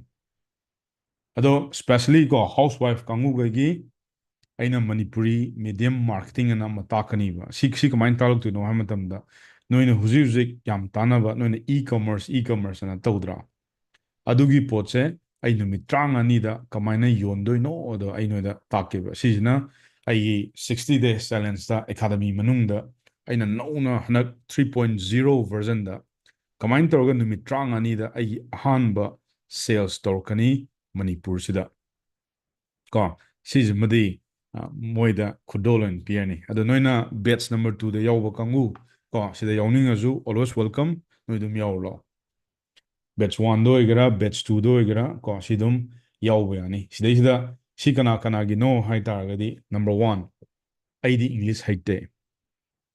ꯑꯗꯣ specially ꯀꯣ, housewife ꯀꯥꯡꯕꯨꯈꯩꯒꯤ ꯑꯩꯅ ꯃꯅꯤꯄꯨꯔꯤ medium marketing ꯑꯅ ꯑꯃ ꯇꯥꯛꯀꯅꯤꯕ꯫ ꯁꯤ, ꯁꯤ ꯀꯃꯥꯏꯅ ꯇꯥꯛꯂꯛꯇꯣꯏꯅꯣ ꯍꯥꯏꯕ ꯃꯇꯝꯗ, ꯅꯣꯏꯅ ꯍꯧꯖꯤꯛ ꯍꯧꯖꯤꯛ ꯌꯥꯝ ꯇꯥꯟꯅꯕ, ꯅꯣꯏꯅ e-commerce, e-commerce ꯑꯅ ꯇꯧꯗ꯭ꯔꯥ? ꯑꯗꯨꯒꯤ ꯄꯣꯠꯁꯦ ꯑꯩ ꯅꯨꯃꯤꯠ ꯇꯔꯥꯃꯉꯥꯅꯤꯗ ꯀꯃꯥꯏꯅ ꯌꯣꯟꯗꯣꯏꯅꯣ ꯑꯗꯣ ꯑꯩ ꯅꯣꯏꯗ ꯇꯥꯛꯀꯦꯕ꯫ ꯁꯤꯁꯤꯅ ꯑꯩꯒꯤ sixty days challengeꯇ academy ꯃꯅꯨꯡꯗ ꯑꯩꯅ ꯅꯧꯅ ꯍꯟꯗꯛ three point zero versionꯗ ꯀꯃꯥꯏꯅ ꯇꯧꯔꯒ ꯅꯨꯃꯤꯠ ꯇꯔꯥꯃꯉꯥꯅꯤꯗ ꯑꯩꯒꯤ ꯑꯍꯥꯟꯕ sales ꯇꯧꯔꯛꯀꯅꯤ ꯃꯅꯤꯄꯨꯔꯁꯤꯗ꯫ ꯀꯣ, ꯁꯤꯁꯤꯃꯗꯤ, ꯑ, ꯃꯣꯏꯗ ꯈꯨꯗꯣꯜ ꯑꯣꯏꯅ ꯄꯤꯔꯅꯤ꯫ ꯑꯗꯣ ꯅꯣꯏꯅ batch number twoꯗ ꯌꯥꯎꯕ ꯀꯥꯡꯕꯨ, ꯀꯣ, ꯁꯤꯗ ꯌꯥꯎꯅꯤꯡꯉꯁꯨ always welcome, ꯅꯣꯏ ꯑꯗꯨꯝ ꯌꯥꯎꯔꯨ ꯂꯥꯛꯑꯣ꯫ Batch oneꯗ ꯑꯣꯏꯒꯦꯔꯥ, batch twoꯗ ꯑꯣꯏꯒꯦꯔꯥ, ꯀꯣ, ꯁꯤ ꯑꯗꯨꯝ ꯌꯥꯎꯕ ꯌꯥꯅꯤ꯫ ꯁꯤꯗꯩꯁꯤꯗ ꯁꯤ ꯀꯅꯥ ꯀꯅꯥꯒꯤꯅꯣ ꯍꯥꯏ ꯇꯥꯔꯒꯗꯤ, number one, ꯑꯩꯗꯤ English ꯍꯩꯇꯦ꯫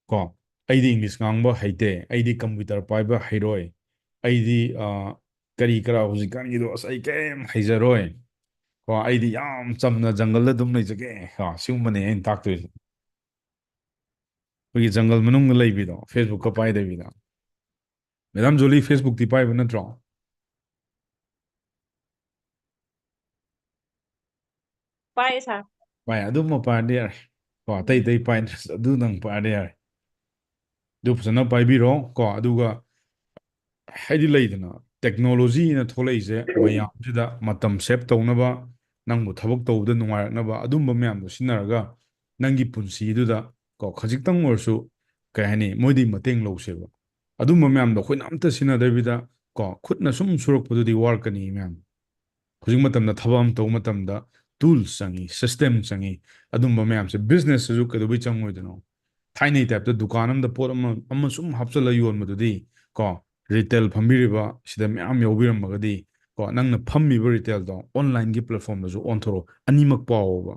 ꯀꯣ, ꯑꯩꯗꯤ English ꯉꯥꯡꯕ ꯍꯩꯇꯦ, ꯑꯩꯗꯤ computer ꯄꯥꯏꯕ ꯍꯩꯔꯣꯏ, ꯑꯩꯗꯤ, ꯑ, ꯀꯔꯤ ꯀꯔꯥ ꯍꯧꯖꯤꯛꯀꯥꯟꯒꯤꯗꯣ ꯑꯁ ꯑꯩ ꯀꯔꯤꯝ ꯍꯩꯖꯔꯣꯏ, ꯀꯣ, ꯑꯩꯗꯤ ꯌꯥꯝ ꯆꯝꯅ ꯖꯪꯒꯜꯗ ꯑꯗꯨꯝ ꯂꯩꯖꯒꯦ, ꯀꯣ, ꯁꯤꯒꯨꯝꯕꯅꯦ ꯑꯩꯅ ꯇꯥꯛꯇꯣꯏꯁꯦ꯫ ꯑꯩꯈꯣꯏꯒꯤ ꯖꯪꯒꯜ ꯃꯅꯨꯡꯗ ꯂꯩꯕꯤꯗꯣ, Facebookꯀ ꯄꯥꯏꯗꯕꯤꯗ꯫ ꯃꯦꯗꯥꯝ ꯖꯣꯂꯤ Facebookꯇꯤ ꯄꯥꯏꯕ ꯅꯠꯇ꯭ꯔꯣ? ꯄꯥꯏ, ꯁꯥꯔ꯫ ꯄꯥꯏ, ꯑꯗꯨꯃ ꯄꯥꯏꯔꯗꯤ ꯌꯥꯔꯦ꯫ ꯀꯣ, ꯑꯇꯩ ꯎꯝ꯫ ꯑꯇꯩ ꯄꯥꯏꯗ꯭ꯔꯁꯨ ꯑꯗꯨꯗꯪ ꯄꯥꯏꯔꯗꯤ ꯌꯥꯔꯦ꯫ ꯑꯗꯨ ꯐꯖꯅ ꯄꯥꯏꯕꯤꯔꯣ꯫ ꯀꯣ, ꯑꯗꯨꯒ ꯍꯥꯏꯗꯤ ꯂꯩꯗꯅ, technologyꯅ ꯊꯣꯛꯂꯛꯏꯁꯦ ꯃꯌꯥꯝꯁꯤꯗ ꯃꯇꯝ save ꯇꯧꯅꯕ, ꯅꯪꯕꯨ ꯊꯕꯛ ꯇꯧꯕꯗ ꯅꯨꯡꯉꯥꯏꯔꯛꯅꯕ, ꯑꯗꯨꯝꯕ ꯃꯌꯥꯝꯗꯣ ꯁꯤꯖꯤꯟꯅꯔꯒ ꯅꯪꯒꯤ ꯄꯨꯟꯁꯤꯗꯨꯗ, ꯀꯣ, ꯈꯖꯤꯛꯇꯪ ꯑꯣꯏꯔꯁꯨ, ꯀꯩ ꯍꯥꯏꯅꯤ, ꯃꯣꯏꯗꯤ ꯃꯇꯦꯡ ꯂꯧꯁꯦꯕ꯫ ꯑꯗꯨꯝꯕ ꯃꯌꯥꯝꯗꯣ ꯑꯩꯈꯣꯏꯅ ꯑꯝꯇ ꯁꯤꯖꯤꯟꯅꯗꯕꯤꯗ, ꯀꯣ, ꯈꯨꯠꯅ ꯁꯨꯝ ꯁꯨꯔꯛꯄꯗꯨꯗꯤ ꯋꯥꯔꯛꯀꯅꯤ ꯃꯌꯥꯝ꯫ ꯍꯧꯖꯤꯛ ꯃꯇꯝꯗ ꯊꯕꯛ ꯑꯃ ꯇꯧꯕ ꯃꯇꯝꯗ tools ꯆꯪꯉꯤ, system ꯆꯪꯉꯤ, ꯑꯗꯨꯝꯕ ꯃꯌꯥꯝꯁꯦ businessꯇꯁꯨ ꯀꯩꯗꯧꯕꯩ ꯆꯪꯉꯣꯏꯗꯣꯏꯅꯣ? ꯊꯥꯏꯅꯩ typeꯇ ꯗꯨꯀꯥꯟ ꯑꯃꯗ ꯄꯣꯠ ꯑꯃ, ꯑꯃ ꯁꯨꯝ ꯍꯥꯞꯆꯜꯂ ꯌꯣꯟꯕꯗꯨꯗꯤ, ꯀꯣ, retail ꯐꯝꯕꯤꯔꯤꯕ ꯁꯤꯗ ꯃꯌꯥꯝ ꯌꯥꯎꯕꯤꯔꯝꯃꯒꯗꯤ, ꯀꯣ, ꯅꯪꯅ ꯐꯝꯃꯤꯕ retailꯗꯣ onlineꯒꯤ platformꯗꯁꯨ ꯑꯣꯟꯊꯣꯔꯛꯑꯣ, ꯑꯅꯤꯃꯛ ꯄꯥꯎꯑꯣꯕ꯫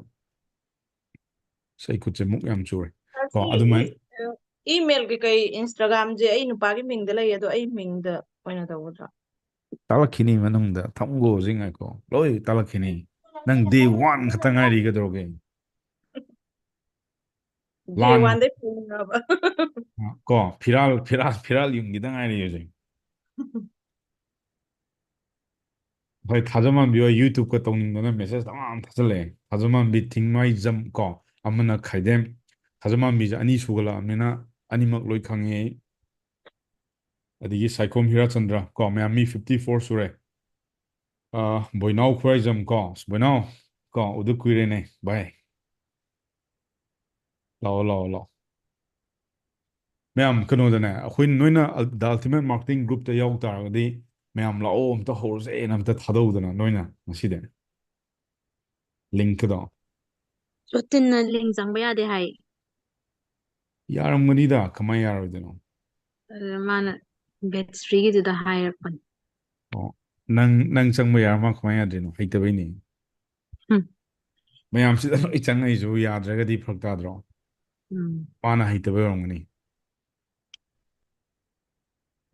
ꯑꯁ, ꯑꯩ ꯈꯨꯠꯁꯦ ꯃꯨꯛ ꯌꯥꯝ ꯆꯨꯔꯦ꯫ ꯀꯣ, ꯁꯤ ꯑꯗꯨꯃꯥꯏꯅ ꯏ-, email ꯀꯩꯀꯩ Instagramꯁꯦ ꯑꯩ ꯅꯨꯄꯥꯒꯤ ꯃꯤꯡꯗ ꯂꯩ, ꯑꯗꯣ ꯑꯩ ꯃꯤꯡꯗ ꯑꯣꯏꯅ ꯇꯧꯒꯗ꯭ꯔꯥ? ꯇꯥꯛꯂꯛꯈꯤꯅꯤ ꯃꯅꯨꯡꯗ, ꯊꯝꯈꯣ ꯍꯧꯖꯤꯛ ꯉꯥꯏꯈꯣ, ꯂꯣꯏ ꯇꯥꯛꯂꯛꯈꯤꯅꯤ꯫ ꯅꯪ day one ꯈꯛꯇ ꯉꯥꯏꯔꯤ, ꯀꯩꯗꯧꯔꯒꯦ? Day one ꯗꯩ ꯐꯪꯉꯕ? ꯀꯣ, ꯐꯤꯔꯥꯜ, ꯐꯤꯔꯥꯜ, ꯐꯤꯔꯥꯜ ꯌꯨꯡꯈꯤꯗ ꯉꯥꯏꯔꯤ ꯍꯧꯖꯤꯛ꯫ ꯍꯣꯏ, ꯊꯥꯖꯃꯥꯟꯕꯤ ꯍꯣꯏ YouTube ꯀ ꯇꯧꯅꯤꯡꯗꯅ message ꯇꯃꯥꯝ ꯊꯥꯖꯜꯂꯛꯑꯦ꯫ ꯊꯥꯖꯃꯥꯟꯕꯤ ꯊꯤꯡꯃꯥꯏꯖꯝ ꯀꯣ, ꯑꯃꯅ ꯈꯥꯏꯗꯦꯝ꯫ ꯊꯥꯖꯃꯥꯟꯕꯤꯁꯦ ꯑꯅꯤ ꯁꯨꯒꯠꯂꯛꯑꯕꯅꯤꯅ ꯑꯅꯤꯃꯛ ꯂꯣꯏ ꯈꯪꯉꯦ ꯑꯩ꯫ ꯑꯗꯒꯤ ꯁꯥꯏꯈꯣꯝ ꯍꯤꯔꯥꯆꯟꯗ꯭ꯔ ꯀꯣ, ꯃꯌꯥꯝ ꯃꯤ fifty four ꯁꯨꯔꯦ꯫ ꯑ, ꯕꯣꯏꯅꯥꯎ ꯈꯨꯔꯥꯏꯖꯝ ꯀꯣ, ꯑꯁ, ꯕꯣꯏꯅꯥꯎ ꯀꯣ, ꯎꯗ ꯀꯨꯏꯔꯦꯅꯦ ꯚꯥꯏ꯫ ꯂꯥꯛꯑꯣ, ꯂꯥꯛꯑꯣ, ꯂꯥꯛꯑꯣ꯫ ꯃꯌꯥꯝ ꯀꯩꯅꯣꯗꯅꯦ, ꯑꯩꯈꯣꯏ ꯅꯣꯏꯅ ꯗ Ultimate Marketing Group ꯇ ꯌꯥꯎ ꯇꯥꯔꯒꯗꯤ ꯃꯌꯥꯝ ꯂꯥꯛꯑꯣ, ꯑꯝꯇ ꯍꯧꯔꯁꯦꯅ ꯑꯝꯇ ꯊꯥꯗꯧꯗꯅ ꯅꯣꯏꯅ ꯉꯁꯤꯗꯤ꯫ Link ꯀꯗꯣ꯫ ꯖꯣꯇꯤꯟꯅ link ꯆꯪꯕ ꯌꯥꯗꯦ ꯍꯥꯏ꯫ ꯌꯥꯔꯝꯒꯅꯤꯗ, ꯀꯃꯥꯏ ꯌꯥꯔꯣꯏꯗꯣꯏꯅꯣ? ꯑꯗꯨꯅ ꯃꯥꯅ batch three ꯒꯤꯗꯨꯗ ꯍꯥꯏꯔꯛꯄꯅꯤ꯫ ꯑꯣ, ꯅꯪ, ꯅꯪ ꯆꯪꯕ ꯌꯥꯔ ꯃꯥ ꯀꯃꯥꯏ ꯌꯥꯗ꯭ꯔꯤꯅꯣ? ꯍꯩꯇꯕꯩꯅꯤ꯫ ꯎꯝ꯫ ꯃꯌꯥꯝꯁꯤꯗ ꯂꯣꯏ ꯆꯪꯉꯛꯏꯁꯤꯕꯨ ꯌꯥꯗ꯭ꯔꯒꯗꯤ ꯐꯔꯛ ꯇꯥꯗ꯭ꯔꯣ? ꯎꯝ꯫ ꯃꯥꯅ ꯍꯩꯇꯕꯩ ꯑꯣꯏꯔꯝꯒꯅꯤ꯫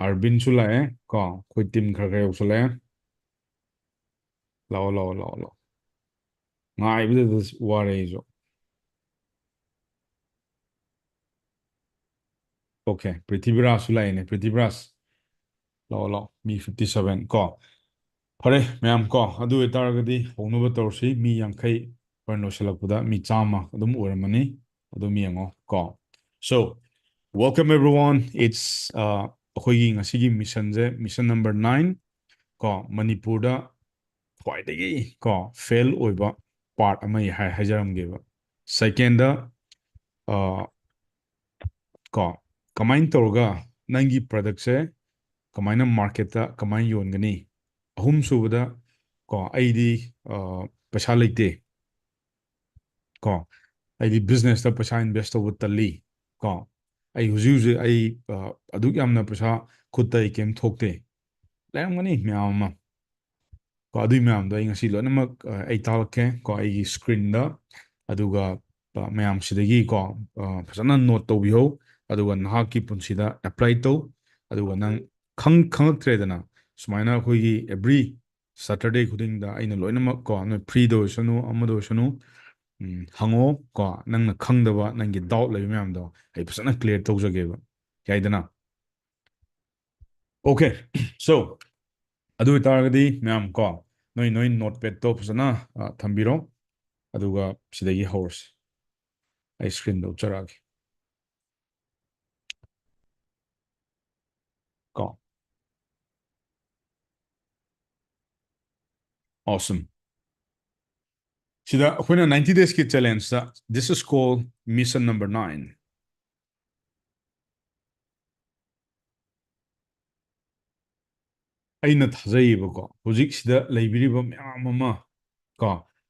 ꯑꯔꯕꯤꯟꯁꯨ ꯂꯥꯛꯑꯦ ꯀꯣ, ꯑꯩꯈꯣꯏ team ꯈꯔ ꯈꯔ ꯌꯧꯁꯜꯂꯛꯑꯦ꯫ ꯂꯥꯛꯑꯣ, ꯂꯥꯛꯑꯣ, ꯂꯥꯛꯑꯣ, ꯂꯥꯛꯑꯣ꯫ ꯉꯥꯏꯕꯗꯗ ꯋꯥꯔꯦ ꯑꯩꯁꯨ꯫ Okay, ꯄ꯭ꯔꯤꯊꯤꯕꯤꯔꯥꯖꯁꯨ ꯂꯥꯛꯑꯦꯅꯦ, ꯄ꯭ꯔꯤꯊꯤꯕꯤꯔꯥꯖ꯫ ꯂꯥꯛꯑꯣ, ꯂꯥꯛꯑꯣ, ꯃꯤ fifty seven ꯀꯣ꯫ ꯐꯔꯦ ꯃꯌꯥꯝ ꯀꯣ, ꯑꯗꯨ ꯑꯣꯏꯇꯥꯔꯒꯗꯤ ꯍꯧꯅꯕ ꯇꯧꯔꯁꯤ꯫ ꯃꯤ ꯌꯥꯡꯈꯩ ꯍꯣꯔꯦꯟ ꯂꯣꯏꯁꯤꯜꯂꯛꯄꯗ ꯃꯤ ꯆꯥꯝꯃ ꯑꯗꯨꯝ ꯑꯣꯏꯔꯝꯃꯅꯤ, ꯑꯗꯨꯝ ꯌꯦꯡꯉꯣ ꯀꯣ꯫ So, welcome everyone, it's, uh, ꯑꯩꯈꯣꯏꯒꯤ ꯉꯁꯤꯒꯤ mission ꯁꯦ, mission number nine ꯀꯣ, ꯃꯅꯤꯄꯨꯔꯗ ꯈ꯭ꯋꯥꯏꯗꯒꯤ ꯀꯣ fail ꯑꯣꯏꯕ part ꯑꯃ ꯑꯩ ꯍꯥꯏ-, ꯍꯥꯏꯖꯔꯝꯒꯦꯕ꯫ Second ꯗ, ꯑ, ꯀꯣ, ꯀꯃꯥꯏꯅ ꯇꯧꯔꯒ ꯅꯪꯒꯤ product ꯁꯦ ꯀꯃꯥꯏꯅ market ꯇ ꯀꯃꯥꯏꯅ ꯌꯣꯟꯒꯅꯤ? ꯑꯍꯨꯝ ꯁꯨꯕꯗ ꯀꯣ, ꯑꯩꯗꯤ, ꯑ, ꯄꯩꯁꯥ ꯂꯩꯇꯦ ꯀꯣ, ꯑꯩꯗꯤ business ꯇ ꯄꯩꯁꯥ invest ꯇꯧꯕ ꯇꯜꯂꯤ ꯀꯣ, ꯑꯩ ꯍꯧꯖꯤꯛ ꯍꯧꯖꯤꯛ ꯑꯩ, ꯑ, ꯑꯗꯨꯛ ꯌꯥꯝꯅ ꯄꯩꯁꯥ ꯈꯨꯠꯇ ꯑꯩ ꯀꯩꯝ ꯊꯣꯛꯇꯦ꯫ ꯂꯩꯔꯝꯒꯅꯤ ꯃꯌꯥꯝ ꯑꯃ꯫ ꯀꯣ, ꯑꯗꯨꯏ ꯃꯌꯥꯝꯗꯣ ꯑꯩ ꯉꯁꯤ ꯂꯣꯏꯅꯃꯛ, ꯑ, ꯑꯩ ꯇꯥꯛꯂꯛꯀꯦ ꯀꯣ, ꯑꯩꯒꯤ screen ꯗ꯫ ꯑꯗꯨꯒ, ꯑ, ꯃꯌꯥꯝꯁꯤꯗꯒꯤ ꯀꯣ, ꯑ, ꯐꯖꯅ note ꯇꯧꯕꯤꯍꯧ꯫ ꯑꯗꯨꯒ ꯅꯍꯥꯛꯀꯤ ꯄꯨꯟꯁꯤꯗ apply ꯇꯧ꯫ ꯑꯗꯨꯒ ꯅꯪ ꯈꯪ-, ꯈꯪꯉꯛꯇ꯭ꯔꯦꯗꯅ, ꯁꯨꯃꯥꯏꯅ ꯑꯩꯈꯣꯏꯒꯤ every Saturday ꯈꯨꯗꯤꯡꯗ ꯑꯩꯅ ꯂꯣꯏꯅꯃꯛ ꯀꯣ, ꯅꯣꯏ free ꯗ ꯑꯣꯏꯁꯅꯨ, ꯑꯃꯗ ꯑꯣꯏꯁꯅꯨ, ꯎꯝ, ꯍꯪꯉꯣ ꯀꯣ, ꯅꯪꯅ ꯈꯪꯗꯕ, ꯅꯪꯒꯤ doubt ꯂꯩꯕ ꯃꯌꯥꯝꯗꯣ ꯑꯩ ꯐꯖꯅ clear ꯇꯧꯖꯒꯦꯕ꯫ ꯌꯥꯏꯗꯅ? Okay, so ꯑꯗꯨ ꯑꯣꯏꯇꯥꯔꯒꯗꯤ ꯃꯌꯥꯝ ꯀꯣ, ꯅꯣꯏ ꯅꯣꯏ notepadꯇꯣ ꯐꯖꯅ, ꯑ, ꯊꯝꯕꯤꯔꯣ, ꯑꯗꯨꯒ ꯁꯤꯗꯒꯤ ꯍꯧꯔꯁꯤ꯫ ꯑꯩ screenꯗ ꯎꯠꯆꯔꯛꯑꯒꯦ ꯀꯣ꯫ Awesome. ꯁꯤꯗ ꯑꯩꯈꯣꯏꯅ ninety daysꯀꯤ challengeꯇ, this is called mission number nine. ꯑꯩꯅ ꯊꯥꯖꯩꯌꯦꯕꯀꯣ, ꯍꯧꯖꯤꯛ ꯁꯤꯗ ꯂꯩꯕꯤꯔꯤꯕ ꯃꯌꯥꯝ ꯑꯃ ꯀꯣ,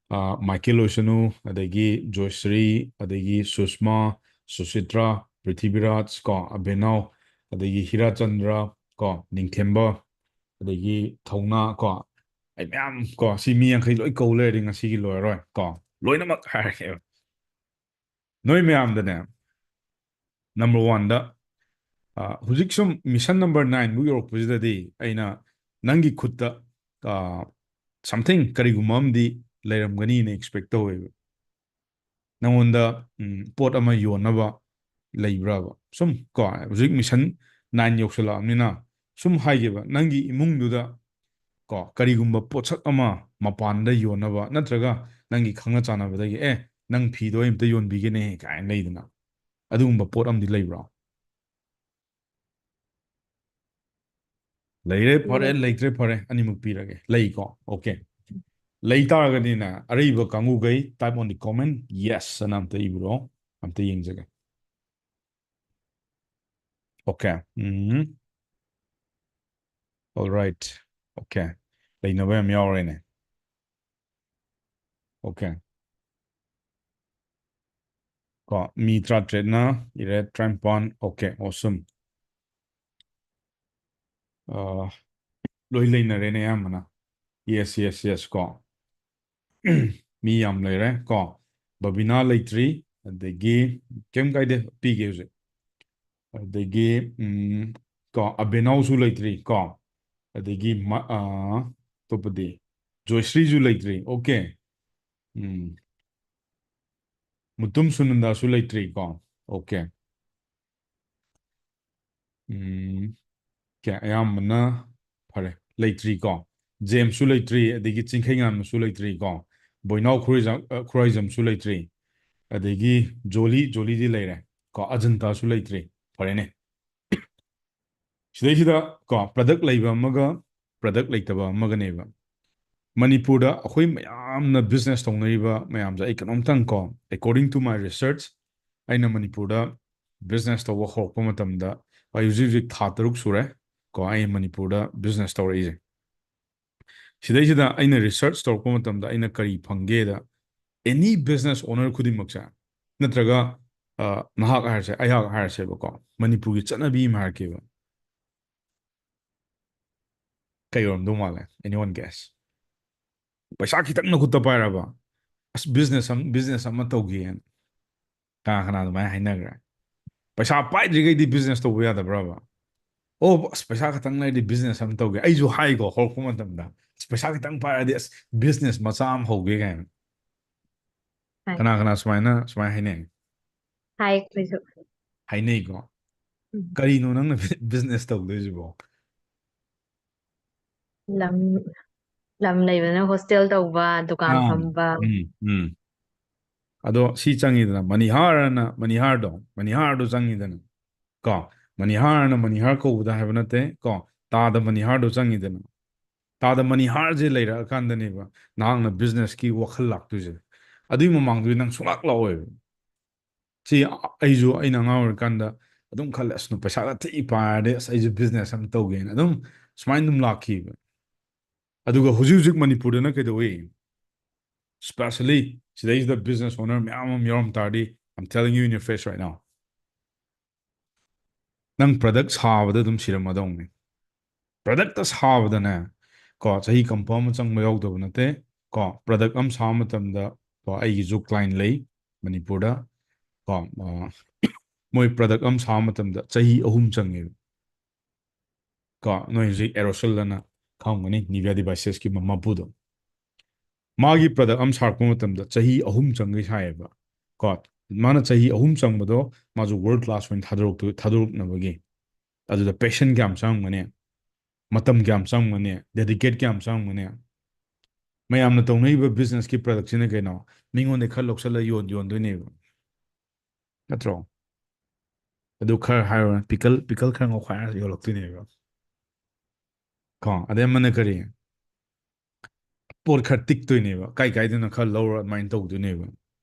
ꯑ, ꯃꯥꯏꯀꯦꯜ ꯑꯣꯏꯁꯅꯨ, ꯑꯗꯒꯤ ꯖꯣꯏꯁ꯭ꯔꯤ, ꯑꯗꯒꯤ ꯁꯨꯁꯃꯥ, ꯁꯨꯁꯤꯇ꯭ꯔꯥ, ꯄ꯭ꯔꯤꯊꯤꯕꯤꯔꯥꯖ ꯀꯣ, ꯑꯕꯦꯅꯥꯎ, ꯑꯗꯒꯤ ꯍꯤꯔꯥꯆꯟꯗ꯭ꯔ ꯀꯣ, ꯅꯤꯡꯊꯦꯝꯕ, ꯑꯗꯒꯤ ꯊꯧꯅꯥ ꯀꯣ, ꯑꯩ ꯃꯌꯥꯝ ꯀꯣ, ꯁꯤ ꯃꯤ ꯌꯥꯡꯈꯩ ꯂꯣꯏ ꯀꯧ ꯂꯩꯔꯗꯤ ꯉꯁꯤꯒꯤ ꯂꯣꯏꯔꯔꯣꯏ ꯀꯣ, ꯂꯣꯏꯅꯃꯛ ꯍꯥꯏꯔꯒꯦꯕ꯫ ꯅꯣꯏ ꯃꯌꯥꯝꯗꯅꯦ, number oneꯗ, ꯑ, ꯍꯧꯖꯤꯛ ꯁꯨꯝ mission number nineꯕꯨ ꯌꯧꯔꯛꯄꯁꯤꯗꯗꯤ ꯑꯩꯅ ꯅꯪꯒꯤ ꯈꯨꯠꯇ, ꯑ, something, ꯀꯔꯤꯒꯨꯝꯕ ꯑꯃꯗꯤ ꯂꯩꯔꯝꯒꯅꯤꯅ expect ꯇꯧꯋꯦꯕ꯫ ꯅꯪꯉꯣꯟꯗ, ꯎꯝ, ꯄꯣꯠ ꯑꯃ ꯌꯣꯟꯅꯕ ꯂꯩꯕ꯭ꯔꯕ? ꯁꯨꯝ ꯀꯣ, ꯍꯧꯖꯤꯛ mission nine ꯌꯧꯁꯜꯂꯛꯑꯕꯅꯤꯅ ꯁꯨꯝ ꯍꯥꯏꯒꯦꯕ, ꯅꯪꯒꯤ ꯏꯃꯨꯡꯗꯨꯗ ꯀꯣ, ꯀꯔꯤꯒꯨꯝꯕ ꯄꯣꯠꯁꯛ ꯑꯃ ꯃꯄꯥꯟꯗ ꯌꯣꯟꯅꯕ, ꯅꯠꯇ꯭ꯔꯒ ꯅꯪꯒꯤ ꯈꯪꯅ ꯆꯥꯟꯅꯕꯗꯒꯤ, "ꯑꯦ, ꯅꯪ ꯐꯤꯗꯣ ꯑꯩ ꯑꯝꯇ ꯌꯣꯟꯕꯤꯒꯦꯅꯦ" ꯀꯥꯏꯅ ꯂꯩꯗꯅ, ꯑꯗꯨꯒꯨꯝꯕ ꯄꯣꯠ ꯑꯃꯗꯤ ꯂꯩꯕ꯭ꯔꯣ? ꯂꯩꯔꯦ, ꯐꯔꯦ, ꯂꯩꯔꯦ꯫ ꯂꯩꯇ꯭ꯔꯦ, ꯐꯔꯦ, ꯑꯅꯤꯃꯛ ꯄꯤꯔꯒꯦ꯫ ꯂꯩꯀꯣ? Okay. ꯂꯩ ꯇꯥꯔꯒꯗꯤꯅꯦ, ꯑꯔꯩꯕ ꯀꯥꯡꯕꯨꯈꯩ type on the comment, yes ꯑꯅ ꯑꯝꯇ ꯏꯕꯤꯔꯣ꯫ ꯑꯝꯇ ꯌꯦꯡꯖꯒꯦ꯫ Okay. ꯎꯝ꯫ All right. Okay. ꯂꯩꯅꯕ ꯌꯥꯝ ꯌꯥꯎꯔꯦꯅꯦ꯫ Okay. ꯀꯣ, ꯃꯤ ꯇꯔꯥꯇꯔꯦꯠꯅ ꯏꯔꯦ, ꯇꯔꯥꯅꯤꯄꯥꯟ꯫ Okay, awesome. ꯑ, ꯂꯣꯏ ꯂꯩꯅꯔꯦꯅꯦ ꯑꯌꯥꯝꯕꯅ꯫ Yes, yes, yes, ꯀꯣ꯫ ꯃꯤ ꯌꯥꯝ ꯂꯩꯔꯦ ꯀꯣ꯫ ꯕꯕꯤꯅꯥ ꯂꯩꯇ꯭ꯔꯤ, ꯑꯗꯒꯤ ꯀꯩꯝ ꯀꯥꯏꯗꯦ, ꯄꯤꯒꯦ ꯍꯧꯖꯤꯛ꯫ ꯑꯗꯒꯤ, ꯎꯝ, ꯀꯣ, ꯑꯕꯦꯅꯥꯎꯁꯨ ꯂꯩꯇ꯭ꯔꯤ ꯀꯣ꯫ ꯑꯗꯒꯤ ꯃ-, ꯑ, ꯑꯇꯣꯞꯄꯗꯤ? ꯖꯣꯏꯁ꯭ꯔꯤꯁꯨ ꯂꯩꯇ꯭ꯔꯤ꯫ ꯑꯣꯀꯦ꯫ ꯎꯝ꯫ ꯃꯨꯇꯨꯝ ꯁꯨꯅꯟꯗꯥꯁꯨ ꯂꯩꯇ꯭ꯔꯤꯀꯣ꯫ ꯑꯣꯀꯦ꯫ ꯎꯝ꯫ ꯀꯌꯥ ꯑꯌꯥꯝꯕꯅ ꯐꯔꯦ, ꯂꯩꯇ꯭ꯔꯤꯀꯣ꯫ ꯖꯦꯝꯁꯁꯨ ꯂꯩꯇ꯭ꯔꯤ, ꯑꯗꯒꯤ ꯆꯤꯡꯈꯩꯉꯥꯟꯕꯁꯨ ꯂꯩꯇ꯭ꯔꯤꯀꯣ꯫ ꯕꯣꯏꯅꯥꯎ ꯈꯨꯔꯥꯏꯖꯝ, ꯑ, ꯈꯨꯔꯥꯏꯖꯝꯁꯨ ꯂꯩꯇ꯭ꯔꯤ꯫ ꯑꯗꯒꯤ ꯖꯣꯂꯤ, ꯖꯣꯂꯤꯗꯤ ꯂꯩꯔꯦ ꯀꯣ꯫ ꯑꯖꯟꯇꯥꯁꯨ ꯂꯩꯇ꯭ꯔꯤ꯫ ꯐꯔꯦꯅꯦ꯫ ꯁꯤꯗꯩꯁꯤꯗ ꯀꯣ, ꯄ꯭ꯔꯗꯛ ꯂꯩꯕ ꯑꯃꯒ ꯄ꯭ꯔꯗꯛ ꯂꯩꯇꯕ ꯑꯃꯒꯅꯦꯕ꯫ ꯃꯅꯤꯄꯨꯔꯗ ꯑꯩꯈꯣꯏ ꯃꯌꯥꯝꯅ ꯕꯤꯖꯤꯅꯦꯁ ꯇꯧꯅꯔꯤꯕ ꯃꯌꯥꯝꯁꯦ ꯑꯩ ꯀꯩꯅꯣꯝꯇꯪ ꯀꯣ, according to my research, ꯑꯩꯅ ꯃꯅꯤꯄꯨꯔꯗ ꯕꯤꯖꯤꯅꯦꯁ ꯇꯧꯕ ꯍꯧꯔꯛꯄ ꯃꯇꯝꯗ, ꯑꯩ ꯍꯧꯖꯤꯛ ꯍꯧꯖꯤꯛ ꯊꯥ ꯇꯔꯨꯛ ꯁꯨꯔꯦ ꯀꯣ, ꯑꯩ ꯃꯅꯤꯄꯨꯔꯗ ꯕꯤꯖꯤꯅꯦꯁ ꯇꯧꯔꯛꯏꯁꯦ꯫ ꯁꯤꯗꯩꯁꯤꯗ ꯑꯩꯅ ꯔꯤꯁꯔꯆ ꯇꯧꯔꯛꯄ ꯃꯇꯝꯗ ꯑꯩꯅ ꯀꯔꯤ ꯐꯪꯒꯦꯗ, ꯑꯦꯅꯤ ꯕꯤꯖꯤꯅꯦꯁ ꯑꯣꯅꯔ ꯈꯨꯗꯤꯡꯃꯛꯁꯦ, ꯅꯠꯇ꯭ꯔꯒ, ꯑ, ꯅꯍꯥꯛ ꯍꯥꯏꯔꯁꯦ, ꯑꯩꯍꯥꯛ ꯍꯥꯏꯔꯁꯦꯕꯀꯣ, ꯃꯅꯤꯄꯨꯔꯒꯤ ꯆꯠꯅꯕꯤ ꯑꯃ ꯍꯥꯏꯔꯛꯀꯦꯕ꯫ ꯀꯩ ꯑꯣꯏꯔꯝꯗꯧ ꯃꯥꯜꯂꯦ? Anyone guess? ꯄꯩꯁꯥ ꯈꯤꯇꯪ ꯅꯈꯨꯠꯇ ꯄꯥꯏꯔꯕ, "ꯑꯁ, ꯕꯤꯖꯤꯅꯦꯁ ꯑꯃ, ꯕꯤꯖꯤꯅꯦꯁ ꯑꯃ ꯇꯧꯒꯦꯅ"? ꯀꯅꯥ ꯀꯅꯥ ꯑꯗꯨꯃꯥꯏꯅ ꯍꯥꯏꯅꯈ꯭ꯔꯦ? ꯄꯩꯁꯥ ꯄꯥꯏꯗ꯭ꯔꯤꯈꯩꯗꯤ ꯕꯤꯖꯤꯅꯦꯁ ꯇꯧꯕ ꯌꯥꯗꯕ꯭ꯔꯕ? "ꯑꯣ, ꯑꯁ, ꯄꯩꯁꯥ ꯈꯤꯇꯪ ꯂꯩꯔꯗꯤ ꯕꯤꯖꯤꯅꯦꯁ ꯑꯃ ꯇꯧꯒꯦ"꯫ ꯑꯩꯁꯨ ꯍꯥꯏꯀꯣ, ꯍꯧꯔꯛꯄ ꯃꯇꯝꯗ, "ꯑꯁ, ꯄꯩꯁꯥ ꯈꯤꯇꯪ ꯄꯥꯏꯔꯗꯤ, ꯑꯁ, ꯕꯤꯖꯤꯅꯦꯁ ꯃꯆꯥ ꯑꯃ ꯍꯧꯒꯦ" ꯀꯥꯏꯅ꯫ ꯍꯥꯏ꯫ ꯀꯅꯥ ꯀꯅꯥ ꯁꯨꯃꯥꯏꯅ, ꯁꯨꯃꯥꯏꯅ ꯍꯥꯏꯅꯩ? ꯍꯥꯏ, ꯑꯩꯈꯣꯏꯁꯨ꯫ ꯍꯥꯏꯅꯩꯀꯣ? ꯎꯝ꯫ ꯀꯔꯤꯅꯣ ꯅꯪꯅ ꯕꯤꯖꯤꯅꯦꯁ ꯇꯧꯗꯣꯏꯁꯤꯕꯣ? ꯂꯝ, ꯂꯝ ꯂꯩꯕꯅ ꯍꯣꯁꯇꯦꯜ ꯇꯧꯕ, ꯗꯨꯀꯥꯟ ꯑꯥ, ꯐꯝꯕ꯫ ꯎꯝ, ꯎꯝ꯫ ꯑꯗꯣ ꯁꯤ ꯆꯪꯉꯤꯗꯅ, ꯃꯅꯤꯍꯥꯔ ꯑꯅ, ꯃꯅꯤꯍꯥꯔꯗꯣ, ꯃꯅꯤꯍꯥꯔꯗꯣ ꯆꯪꯉꯤꯗꯅ, ꯀꯣ? ꯃꯅꯤꯍꯥꯔ ꯑꯅ ꯃꯅꯤꯍꯥꯔ ꯀꯧꯕꯗ ꯍꯥꯏꯕ ꯅꯠꯇꯦ, ꯀꯣ? ꯇꯥꯗ ꯃꯅꯤꯍꯥꯔꯗꯣ ꯆꯪꯉꯤꯗꯅ꯫ ꯇꯥꯗ ꯃꯅꯤꯍꯥꯔꯁꯦ ꯂꯩꯔꯛꯑꯀꯥꯟꯗꯅꯦꯕ ꯅꯍꯥꯛꯅ ꯕꯤꯖꯤꯅꯦꯁꯀꯤ ꯋꯥꯈꯜ ꯂꯥꯛꯇꯣꯏꯁꯦ꯫ ꯑꯗꯨꯏ ꯃꯃꯥꯡꯗꯨꯗꯤ ꯅꯪ ꯁꯨꯡꯂꯥꯛ ꯂꯥꯛꯑꯣꯏꯕ꯫ ꯁꯤ ꯑꯩꯁꯨ, ꯑꯩꯅ ꯑꯉꯥꯡ ꯑꯣꯏꯔꯤꯀꯥꯟꯗ ꯑꯗꯨꯝ ꯈꯜꯂꯦ, "ꯑꯁ, ꯄꯩꯁꯥꯒ ꯊꯤ ꯄꯥꯏꯔꯗꯤ, ꯑꯁ, ꯑꯩꯁꯨ ꯕꯤꯖꯤꯅꯦꯁ ꯑꯃ ꯇꯧꯒꯦꯅ"꯫ ꯑꯗꯨꯝ ꯁꯨꯃꯥꯏꯅ ꯑꯗꯨꯝ ꯂꯥꯛꯈꯤꯕ꯫ ꯑꯗꯨꯒ ꯍꯧꯖꯤꯛ ꯍꯧꯖꯤꯛ ꯃꯅꯤꯄꯨꯔꯗꯅ ꯀꯩꯗꯧꯏ? Specially ꯁꯤꯗꯩꯁꯤꯗ ꯕꯤꯖꯤꯅꯦꯁ ꯑꯣꯅꯔ ꯃꯌꯥꯝ ꯑꯃ ꯌꯥꯎꯔꯝ ꯇꯥꯔꯗꯤ, I'm telling you in your face right now, ꯅꯪ ꯄ꯭ꯔꯗꯛ ꯁꯥꯕꯗ ꯑꯗꯨꯝ ꯁꯤꯔꯝꯃꯗꯧꯅꯤ꯫ ꯄ꯭ꯔꯗꯛꯇ ꯁꯥꯕꯗꯅꯦ, ꯀꯣ, ꯆꯍꯤ ꯀꯝꯐꯥ ꯑꯃ ꯆꯪꯕ ꯌꯥꯎꯗꯕ ꯅꯠꯇꯦ꯫ ꯀꯣ, ꯄ꯭ꯔꯗꯛ ꯑꯃ ꯁꯥꯕ ꯃꯇꯝꯗ, ꯀꯣ, ꯑꯩꯒꯤꯁꯨ ꯀ꯭ꯂꯥꯏꯟ ꯂꯩ ꯃꯅꯤꯄꯨꯔꯗ꯫ ꯀꯣ, ꯑ, ꯃꯣꯏ ꯄ꯭ꯔꯗꯛ ꯑꯃ ꯁꯥꯕ ꯃꯇꯝꯗ ꯆꯍꯤ ꯑꯍꯨꯝ ꯆꯪꯉꯦꯕ꯫ ꯀꯣ, ꯅꯣꯏ ꯍꯧꯖꯤꯛ aerosol ꯑꯅ ꯈꯪꯉꯝꯒꯅꯤ, Nivea Devices ꯀꯤ ꯃꯄꯨꯗꯣ꯫ ꯃꯥꯒꯤ product ꯑꯃ ꯁꯥꯔꯛꯄ ꯃꯇꯝꯗ ꯆꯍꯤ ꯑꯍꯨꯝ ꯆꯪꯒꯩ ꯁꯥꯏꯌꯦꯕ꯫ ꯀꯣ, ꯃꯥꯅ ꯆꯍꯤ ꯑꯍꯨꯝ ꯆꯪꯕꯗꯣ ꯃꯥꯁꯨ world class ꯑꯣꯏꯅ ꯊꯥꯗꯣꯔꯛꯇꯣꯏ-, ꯊꯥꯗꯣꯔꯛꯅꯕꯒꯤ꯫ ꯑꯗꯨꯗ passion ꯀꯌꯥꯝ ꯆꯪꯉꯝꯒꯅꯤ, ꯃꯇꯝ ꯀꯌꯥꯝ ꯆꯪꯉꯝꯒꯅꯤ, dedicate ꯀꯌꯥꯝ ꯆꯪꯉꯝꯒꯅꯤ꯫ ꯃꯌꯥꯝꯅ ꯇꯧꯅꯔꯤꯕ business ꯀꯤ product ꯁꯤꯅ ꯀꯩꯅꯣ? ꯃꯤꯉꯣꯟꯗ ꯈꯔ ꯂꯧꯁꯜꯂ ꯌꯣꯟ-, ꯌꯣꯟꯗꯣꯏꯅꯦꯕ꯫ ꯅꯠꯇ꯭ꯔꯣ? ꯑꯗꯨ ꯈꯔ ꯍꯥꯏꯔꯨꯔ, pickle, pickle ꯈꯔ ꯉꯧꯈꯥꯏꯔ ꯌꯣꯜꯂꯛꯇꯣꯏꯅꯦꯕ꯫ ꯀꯣ, ꯑꯗꯩ ꯑꯃꯅ ꯀꯔꯤ? ꯄꯣꯠ ꯈꯔ ꯇꯤꯛꯇꯣꯏꯅꯦꯕ꯫ ꯀꯥꯏ ꯀꯥꯏꯗꯅ ꯈꯔ ꯂꯧꯔ ꯑꯗꯨꯃꯥꯏꯅ ꯇꯧꯗꯣꯏꯅꯦꯕ꯫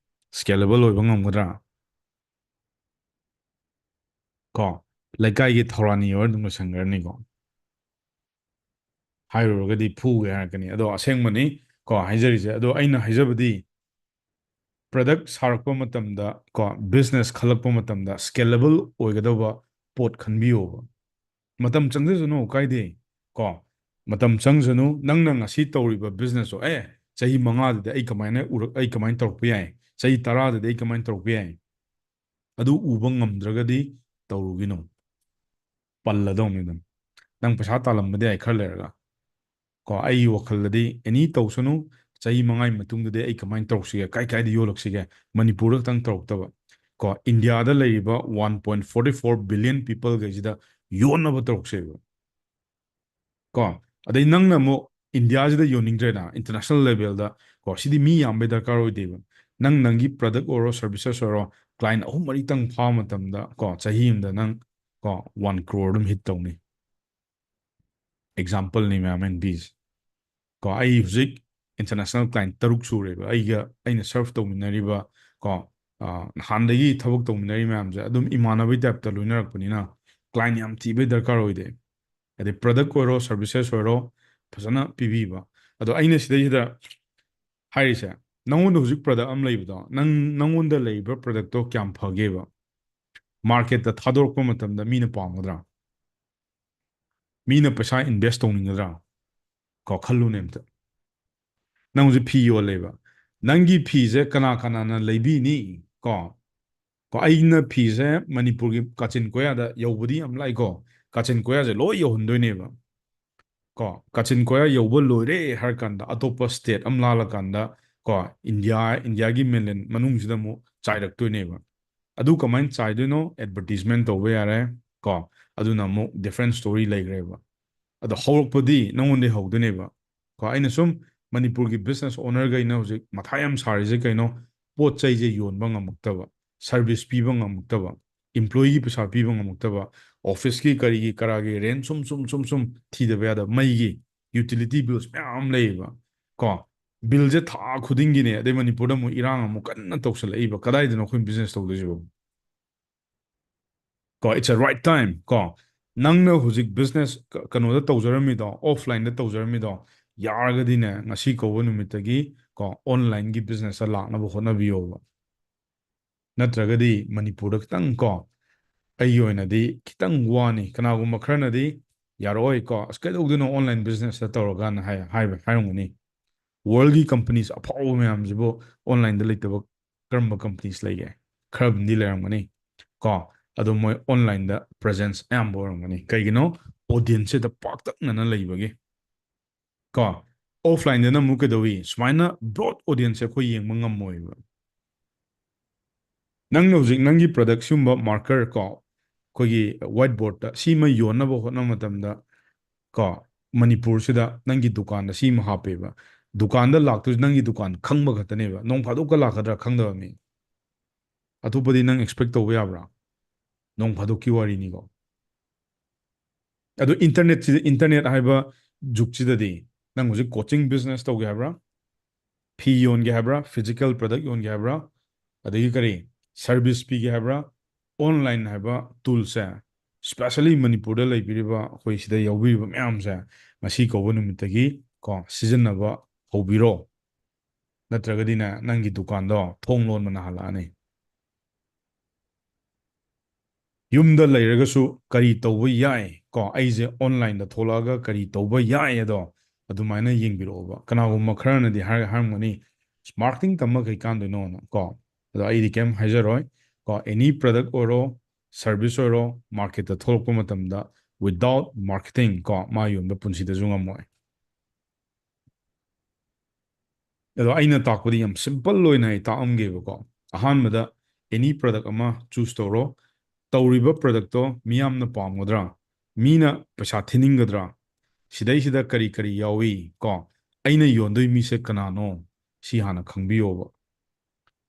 Scalable ꯑꯣꯏꯕ ꯉꯝꯒꯗ꯭ꯔꯥ? ꯀꯣ, ꯂꯩꯀꯥꯏꯒꯤ ꯊꯧꯔꯥꯅꯤ ꯑꯣꯏꯔ ꯑꯗꯨꯝ ꯂꯣꯏꯁꯟꯈ꯭ꯔꯅꯤꯀꯣ꯫ ꯍꯥꯏꯔꯨꯔꯒꯗꯤ ꯐꯨꯒꯦ ꯍꯥꯏꯔꯛꯀꯅꯤ꯫ ꯑꯗꯣ ꯑꯁꯦꯡꯕꯅꯤ ꯀꯣ ꯍꯥꯏꯖꯔꯤꯁꯦ꯫ ꯑꯗꯣ ꯑꯩꯅ ꯍꯥꯏꯖꯕꯗꯤ product ꯁꯥꯔꯛꯄ ꯃꯇꯝꯗ ꯀꯣ, business ꯈꯜꯂꯛꯄ ꯃꯇꯝꯗ scalable ꯑꯣꯏꯒꯗꯧꯕ ꯄꯣꯠ ꯈꯟꯕꯤꯌꯣꯕ꯫ ꯃꯇꯝ ꯆꯪꯖꯁꯅꯨ, ꯀꯥꯏꯗꯦ ꯀꯣ꯫ ꯃꯇꯝ ꯆꯪꯖꯅꯨ꯫ ꯅꯪꯅ ꯉꯁꯤ ꯇꯧꯔꯤꯕ business ꯇꯣ, ꯑꯦ, ꯆꯍꯤ ꯃꯉꯥꯗꯗꯤ ꯑꯩ ꯀꯃꯥꯏꯅ ꯎꯔꯛ-, ꯑꯩ ꯀꯃꯥꯏꯅ ꯇꯧꯔꯛꯄ ꯌꯥꯏ? ꯆꯍꯤ ꯇꯔꯥꯗꯗꯤ ꯑꯩ ꯀꯃꯥꯏꯅ ꯇꯧꯔꯛꯄ ꯌꯥꯏ? ꯑꯗꯨ ꯎꯕ ꯉꯝꯗ꯭ꯔꯒꯗꯤ ꯇꯧꯔꯨꯒꯤꯅꯣ꯫ ꯄꯜꯂꯗꯧꯅꯤ ꯑꯗꯨꯝ꯫ ꯅꯪ ꯄꯩꯁꯥ ꯇꯥꯜꯂꯝꯕꯗꯤ ꯌꯥꯏ ꯈꯔ ꯂꯩꯔꯒ꯫ ꯀꯣ, ꯑꯩꯒꯤ ꯋꯥꯈꯜꯗꯗꯤ any ꯇꯧꯁꯅꯨ, ꯆꯍꯤ ꯃꯉꯥꯒꯤ ꯃꯇꯨꯡꯗꯗꯤ ꯑꯩ ꯀꯃꯥꯏꯅ ꯇꯧꯔꯛꯁꯤꯒꯦ, ꯀꯥꯏ ꯀꯥꯏꯗ ꯌꯣꯜꯂꯛꯁꯤꯒꯦ, ꯃꯅꯤꯄꯨꯔꯗ ꯈꯛꯇꯪ ꯇꯧꯔꯛꯇꯕ꯫ ꯀꯣ, ꯏꯟꯗꯤꯌꯥꯗ ꯂꯩꯔꯤꯕ one point forty four billion people ꯈꯩꯁꯤꯗ ꯌꯣꯟꯅꯕ ꯇꯧꯔꯛꯁꯦꯕ꯫ ꯀꯣ, ꯑꯗꯩ ꯅꯪꯅ ꯑꯃꯨꯛ ꯏꯟꯗꯤꯌꯥꯁꯤꯗ ꯌꯣꯟꯅꯤꯡꯗ꯭ꯔꯦꯅ, international level ꯗ, ꯀꯣ, ꯁꯤꯗꯤ ꯃꯤ ꯌꯥꯝꯕꯩ ꯗꯔꯀꯥꯔ ꯑꯣꯏꯗꯦꯕ꯫ ꯅꯪ ꯅꯪꯒꯤ product ꯑꯣꯏꯔꯣ, services ꯑꯣꯏꯔꯣ, client ꯑꯍꯨꯝ ꯃꯔꯤꯇꯪ ꯐꯥꯕ ꯃꯇꯝꯗ, ꯀꯣ, ꯆꯍꯤ ꯑꯃꯗ ꯅꯪ, ꯀꯣ, one crore ꯑꯗꯨꯝ hit ꯇꯧꯅꯤ꯫ Example ꯅꯤ ꯃꯌꯥꯝ ꯑꯩꯅ ꯄꯤꯁꯦ꯫ ꯀꯣ, ꯑꯩ ꯍꯧꯖꯤꯛ international client ꯇꯔꯨꯛ ꯁꯨꯔꯦꯕ꯫ ꯑꯩꯒ, ꯑꯩꯅ serve ꯇꯧꯃꯤꯟꯅꯔꯤꯕ, ꯀꯣ, ꯑ, ꯅꯍꯥꯟꯗꯒꯤ ꯊꯕꯛ ꯇꯧꯃꯤꯟꯅꯔꯤ ꯃꯌꯥꯝꯁꯦ ꯑꯗꯨꯝ ꯏꯃꯥꯟꯅꯕꯩ type ꯇ ꯂꯣꯏꯅꯔꯛꯄꯅꯤꯅ client ꯌꯥꯝ ꯊꯤꯕꯩ ꯗꯔꯀꯥꯔ ꯑꯣꯏꯗꯦ꯫ ꯑꯗꯩ product ꯑꯣꯏꯔꯣ, services ꯑꯣꯏꯔꯣ, ꯐꯖꯅ ꯄꯤꯕꯤꯕ꯫ ꯑꯗꯣ ꯑꯩꯅ ꯁꯤꯗꯩꯁꯤꯗ ꯍꯥꯏꯔꯤꯁꯦ, ꯅꯪꯉꯣꯟꯗ ꯍꯧꯖꯤꯛ product ꯑꯃ ꯂꯩꯕꯗꯣ, ꯅꯪ, ꯅꯪꯉꯣꯟꯗ ꯂꯩꯔꯤꯕ product ꯇꯣ ꯀꯌꯥꯝ ꯐꯒꯦꯕ? Market ꯇ ꯊꯥꯗꯣꯔꯛꯄ ꯃꯇꯝꯗ ꯃꯤꯅ ꯄꯥꯝꯒꯗ꯭ꯔꯥ? ꯃꯤꯅ ꯄꯩꯁꯥ invest ꯇꯧꯅꯤꯡꯒꯗ꯭ꯔꯥ? ꯀꯣ, ꯈꯜꯂꯨꯅꯦ ꯑꯝꯇ꯫ ꯅꯪ ꯍꯧꯖꯤꯛ ꯐꯤ ꯌꯣꯜꯂꯦꯕ, ꯅꯪꯒꯤ ꯐꯤꯁꯦ ꯀꯅꯥ ꯀꯅꯥꯅ ꯂꯩꯕꯤꯅꯤ? ꯀꯣ, ꯀꯣ, ꯑꯩꯅ ꯐꯤꯁꯦ ꯃꯅꯤꯄꯨꯔꯒꯤ ꯀꯥꯆꯤꯟ ꯀꯣꯌꯥꯗ ꯌꯧꯕꯗꯤ ꯌꯥꯝ ꯂꯥꯏꯀꯣ, ꯀꯥꯆꯤꯟ ꯀꯣꯌꯥꯁꯦ ꯂꯣꯏ ꯌꯧꯍꯟꯗꯣꯏꯅꯦꯕ꯫ ꯀꯣ, ꯀꯥꯆꯤꯟ ꯀꯣꯌꯥ ꯌꯧꯕ ꯂꯣꯏꯔꯦ ꯍꯥꯏꯔ ꯀꯥꯟꯗ ꯑꯇꯣꯞꯄ state ꯑꯃ ꯂꯥꯜꯂꯀꯥꯟꯗ ꯀꯣ, ꯏꯟꯗꯤꯌꯥ, ꯏꯟꯗꯤꯌꯥꯒꯤ mainland ꯃꯅꯨꯡꯁꯤꯗ ꯑꯃꯨꯛ ꯆꯥꯏꯔꯛꯇꯣꯏꯅꯦꯕ꯫ ꯑꯗꯨ ꯀꯃꯥꯏꯅ ꯆꯥꯏꯗꯣꯏꯅꯣ? Advertisement ꯇꯧꯕ ꯌꯥꯔꯦ ꯀꯣ, ꯑꯗꯨꯅ ꯑꯃꯨꯛ different story ꯂꯩꯈ꯭ꯔꯦꯕ꯫ ꯑꯗꯣ ꯍꯧꯔꯛꯄꯗꯤ ꯅꯪꯉꯣꯟꯗꯩ ꯍꯧꯗꯣꯏꯅꯦꯕ ꯀꯣ꯫ ꯑꯩꯅ ꯁꯨꯝ ꯃꯅꯤꯄꯨꯔꯒꯤ business ownerꯈꯩꯅ ꯍꯧꯖꯤꯛ ꯃꯊꯥ ꯌꯥꯝ ꯁꯥꯔꯤꯁꯦ ꯀꯩꯅꯣ? ꯄꯣꯠ ꯆꯩꯁꯦ ꯌꯣꯟꯕ ꯉꯝꯃꯛꯇꯕ, service ꯄꯤꯕ ꯉꯝꯃꯛꯇꯕ, employeeꯒꯤ ꯄꯩꯁꯥ ꯄꯤꯕ ꯉꯝꯃꯛꯇꯕ, officeꯀꯤ ꯀꯔꯤꯒꯤ ꯀꯔꯥꯒꯤ rent ꯁꯨꯝ ꯁꯨꯝ ꯁꯨꯝ ꯁꯨꯝ ꯊꯤꯗꯕ ꯌꯥꯗꯕ, ꯃꯩꯒꯤ utility bills ꯃꯌꯥꯝ ꯑꯃ ꯂꯩꯌꯦꯕ ꯀꯣ꯫ Billꯁꯦ ꯊꯥ ꯈꯨꯗꯤꯡꯒꯤꯅꯦ, ꯑꯗꯩ ꯃꯅꯤꯄꯨꯔꯗ ꯑꯃꯨꯛ ꯏꯔꯥꯡ ꯑꯃꯨꯛ ꯀꯟꯅ ꯇꯧꯁꯜꯂꯛꯏꯕ, ꯀꯗꯥꯏꯗꯅꯣ ꯑꯩꯈꯣꯏꯅ business ꯇꯧꯗꯣꯏꯁꯤꯕꯣ? ꯀꯣ, it's a right time ꯀꯣ꯫ ꯅꯪꯅ ꯍꯧꯖꯤꯛ business ꯀ-, ꯀꯩꯅꯣꯗ ꯇꯧꯖꯔꯝꯃꯤꯗꯣ, offlineꯗ ꯇꯧꯖꯔꯝꯃꯤꯗꯣ, ꯌꯥꯔꯒꯗꯤꯅꯦ, ꯉꯁꯤ ꯀꯧꯕ ꯅꯨꯃꯤꯠꯇꯒꯤ ꯀꯣ, onlineꯒꯤ businessꯇ ꯂꯥꯛꯅꯕ ꯍꯣꯠꯅꯕꯤꯌꯣꯕ꯫ ꯅꯠꯇ꯭ꯔꯒꯗꯤ ꯃꯅꯤꯄꯨꯔꯗ ꯈꯤꯇꯪ ꯀꯣ, ꯑꯩꯒꯤ ꯑꯣꯏꯅꯗꯤ ꯈꯤꯇꯪ ꯋꯥꯅꯤ꯫ ꯀꯅꯥꯒꯨꯝꯕ ꯈꯔꯅꯗꯤ ꯌꯥꯔꯛꯑꯣꯏ ꯀꯣ, "ꯑꯁ, ꯀꯩꯗꯧꯗꯣꯏꯅꯣ online businessꯇ ꯇꯧꯔꯒꯅ?" ꯍꯥꯏ, ꯍꯥꯏꯕ, ꯍꯥꯏꯔꯝꯒꯅꯤ꯫ Worldꯒꯤ companies ꯑꯐꯥꯎꯕ ꯃꯌꯥꯝꯁꯤꯕꯨ onlineꯗ ꯂꯩꯇꯕ ꯀꯔꯝꯕ companies ꯂꯩꯒꯦ? ꯈꯔꯕꯨꯗꯤ ꯂꯩꯔꯝꯒꯅꯤ ꯀꯣ꯫ ꯑꯗꯣ ꯃꯣꯏ onlineꯗ presence ꯑꯌꯥꯝꯕ ꯑꯣꯏꯔꯝꯒꯅꯤ꯫ ꯀꯩꯒꯤꯅꯣ? Audienceꯁꯤꯗ ꯄꯥꯛꯇꯛꯅꯅ ꯂꯩꯕꯒꯤ ꯀꯣ꯫ Offlineꯗꯅ ꯑꯃꯨꯛ ꯀꯩꯗꯧꯏ? ꯁꯨꯃꯥꯏꯅ broad audienceꯁꯦ ꯑꯩꯈꯣꯏ ꯌꯦꯡꯕ ꯉꯝꯃꯣꯏꯕ꯫ ꯅꯪꯅ ꯍꯧꯖꯤꯛ ꯅꯪꯒꯤ product ꯁꯤꯒꯨꯝꯕ marker ꯀꯣ, ꯑꯩꯈꯣꯏꯒꯤ whiteboardꯇ ꯁꯤꯃ ꯌꯣꯟꯅꯕ ꯍꯣꯠꯅꯕ ꯃꯇꯝꯗ ꯀꯣ, ꯃꯅꯤꯄꯨꯔꯁꯤꯗ ꯅꯪꯒꯤ ꯗꯨꯀꯥꯟꯗ ꯁꯤꯃ ꯍꯥꯞꯄꯦꯕ꯫ ꯗꯨꯀꯥꯟꯗ ꯂꯥꯛꯇꯣꯏꯁꯤ ꯅꯪꯒꯤ ꯗꯨꯀꯥꯟ ꯈꯪꯕ ꯈꯛꯇꯅꯦꯕ꯫ ꯅꯣꯡ ꯐꯥꯗꯣꯛꯀ ꯂꯥꯛꯀꯗ꯭ꯔꯥ ꯈꯪꯗꯕ ꯃꯤ꯫ ꯑꯇꯣꯞꯄꯗꯤ ꯅꯪ expect ꯇꯧꯕ ꯌꯥꯕ꯭ꯔꯥ? ꯅꯣꯡ ꯐꯥꯗꯣꯛꯀꯤ ꯋꯥꯔꯤꯅꯤꯀꯣ꯫ ꯑꯗꯣ internetꯁꯤꯗ, internet ꯍꯥꯏꯕ ꯖꯨꯒꯁꯤꯗꯗꯤ ꯅꯪ ꯍꯧꯖꯤꯛ coaching business ꯇꯧꯒꯦ ꯍꯥꯏꯕ꯭ꯔꯥ? ꯐꯤ ꯌꯣꯟꯒꯦ ꯍꯥꯏꯕ꯭ꯔꯥ? Physical product ꯌꯣꯟꯒꯦ ꯍꯥꯏꯕ꯭ꯔꯥ? ꯑꯗꯒꯤ ꯀꯔꯤ service ꯄꯤꯒꯦ ꯍꯥꯏꯕ꯭ꯔꯥ? Online ꯍꯥꯏꯕ toolꯁꯦ, specially ꯃꯅꯤꯄꯨꯔꯗ ꯂꯩꯕꯤꯔꯤꯕ, ꯑꯩꯈꯣꯏ ꯁꯤꯗ ꯌꯥꯎꯕꯤꯔꯤꯕ ꯃꯌꯥꯝꯁꯦ, ꯉꯁꯤ ꯀꯧꯕ ꯅꯨꯃꯤꯠꯇꯒꯤ ꯀꯣ, ꯁꯤꯖꯤꯟꯅꯕ ꯍꯧꯕꯤꯔꯣ꯫ ꯅꯠꯇ꯭ꯔꯒꯗꯤꯅꯦ, ꯅꯪꯒꯤ ꯗꯨꯀꯥꯟꯗꯣ ꯊꯣꯡ ꯂꯣꯟꯕꯅ ꯍꯜꯂꯛꯑꯅꯤ꯫ ꯌꯨꯝꯗ ꯂꯩꯔꯒꯁꯨ ꯀꯔꯤ ꯇꯧꯕ ꯌꯥꯏ ꯀꯣ, ꯑꯩꯁꯦ onlineꯗ ꯊꯣꯛꯂꯛꯑꯒ ꯀꯔꯤ ꯇꯧꯕ ꯌꯥꯏ ꯑꯗꯣ ꯑꯗꯨꯃꯥꯏꯅ ꯌꯦꯡꯕꯤꯔꯛꯑꯣꯕ꯫ ꯀꯅꯥꯒꯨꯝꯕ ꯈꯔꯅꯗꯤ ꯍꯥꯏꯔ-, ꯍꯥꯏꯔꯝꯒꯅꯤ, "ꯑꯁ, marketing ꯇꯝꯃ ꯀꯩ ꯀꯥꯟꯗꯣꯏꯅꯣꯅ" ꯀꯣ꯫ ꯑꯗꯣ ꯑꯩꯗꯤ ꯀꯩꯝ ꯍꯥꯏꯖꯔꯣꯏ ꯀꯣ꯫ Any product ꯑꯣꯏꯔꯣ, service ꯑꯣꯏꯔꯣ, marketꯇ ꯊꯣꯛꯂꯛꯄ ꯃꯇꯝꯗ without marketing ꯀꯣ ꯃꯥ ꯌꯣꯟꯕ ꯄꯨꯟꯁꯤꯗꯁꯨ ꯉꯝꯃꯣꯏ꯫ ꯑꯗꯣ ꯑꯩꯅ ꯇꯥꯛꯄꯗꯤ ꯌꯥꯝ simple ꯑꯣꯏꯅ ꯑꯩ ꯇꯥꯛꯑꯝꯒꯦꯕꯀꯣ꯫ ꯑꯍꯥꯟꯕꯗ any product ꯑꯃ choose ꯇꯧꯔꯣ꯫ ꯇꯧꯔꯤꯕ product ꯇꯣ ꯃꯤꯌꯥꯝꯅ ꯄꯥꯝꯒꯗ꯭ꯔꯥ? ꯃꯤꯅ ꯄꯩꯁꯥ ꯊꯤꯅꯤꯡꯒꯗ꯭ꯔꯥ? ꯁꯤꯗꯩꯁꯤꯗ ꯀꯔꯤ ꯀꯔꯤ ꯌꯥꯎꯏ ꯀꯣ? ꯑꯩꯅ ꯌꯣꯟꯗꯣꯏ ꯃꯤꯁꯦ ꯀꯅꯥꯅꯣ? ꯁꯤ ꯍꯥꯟꯅ ꯈꯪꯕꯤꯌꯣꯕ꯫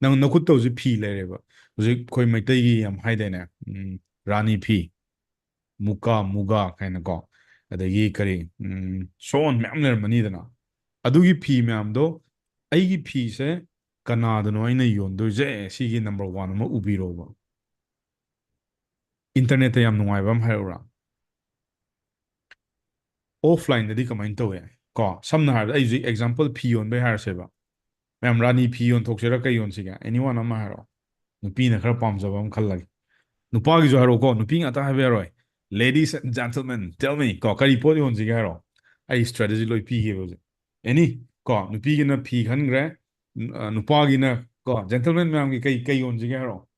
ꯅꯪ ꯅꯈꯨꯠꯇ ꯍꯧꯖꯤꯛ ꯐꯤ ꯂꯩꯔꯦꯕ꯫ ꯍꯧꯖꯤꯛ ꯑꯩꯈꯣꯏ ꯃꯩꯇꯩꯒꯤ ꯌꯥꯝ ꯍꯥꯏꯗꯥꯏꯅꯦ? ꯎꯝ, ꯔꯥꯅꯤ ꯐꯤ, ꯃꯨꯀꯥ, ꯃꯨꯒꯥ ꯀꯥꯏꯅꯀꯣ꯫ ꯑꯗꯒꯤ ꯀꯔꯤ, ꯎꯝ, so on ꯃꯌꯥꯝ ꯂꯩꯔꯝꯃꯅꯤꯗꯅ꯫ ꯑꯗꯨꯒꯤ ꯐꯤ ꯃꯌꯥꯝꯗꯣ, ꯑꯩꯒꯤ ꯐꯤꯁꯦ ꯀꯅꯥꯗꯅꯣ ꯑꯩꯅ ꯌꯣꯟꯗꯣꯏꯁꯦ? ꯁꯤꯒꯤ number one ꯑꯃ ꯎꯕꯤꯔꯣꯕ꯫ Internet ꯇ ꯌꯥꯝ ꯅꯨꯡꯉꯥꯏꯕ ꯑꯃ ꯍꯥꯏꯔꯛꯎꯔꯥ? Offline ꯗꯗꯤ ꯀꯃꯥꯏꯅ ꯇꯧꯏ? ꯀꯣ, ꯁꯝꯅ ꯍꯥꯏꯔꯕꯗ ꯑꯩ ꯍꯧꯖꯤꯛ example ꯐꯤ ꯌꯣꯟꯕꯩ ꯍꯥꯏꯔꯁꯦꯕ꯫ ꯃꯌꯥꯝ ꯔꯥꯅꯤ ꯐꯤ ꯌꯣꯟꯊꯣꯛꯁꯤꯔꯥ ꯀꯩ ꯌꯣꯟꯁꯤꯒꯦ? Anyone ꯑꯃ ꯍꯥꯏꯔꯛꯑꯣ꯫ ꯅꯨꯄꯤꯅ ꯈꯔ ꯄꯥꯝꯖꯕ ꯑꯃ ꯈꯜꯂꯒꯦ꯫ ꯅꯨꯄꯥꯒꯤꯁꯨ ꯍꯥꯏꯔꯛꯑꯣꯀꯣ, ꯅꯨꯄꯤ ꯉꯥꯛꯇ ꯍꯥꯏꯕ ꯌꯥꯔꯣꯏ꯫ Ladies and gentlemen, tell me ꯀꯣ, ꯀꯔꯤ ꯄꯣꯠ ꯌꯣꯟꯁꯤꯒꯦ ꯍꯥꯏꯔꯣ? ꯑꯩ strategy ꯂꯣꯏ ꯄꯤꯒꯦꯕ ꯍꯧꯖꯤꯛ꯫ Any ꯀꯣ, ꯅꯨꯄꯤꯒꯤꯅ ꯐꯤ ꯈꯟꯈ꯭ꯔꯦ, ꯅ-, ꯑ, ꯅꯨꯄꯥꯒꯤꯅ ꯀꯣ, gentleman ꯃꯌꯥꯝꯒꯤ ꯀꯩ, ꯀꯩ ꯌꯣꯟꯁꯤꯒꯦ ꯍꯥꯏꯔꯣ?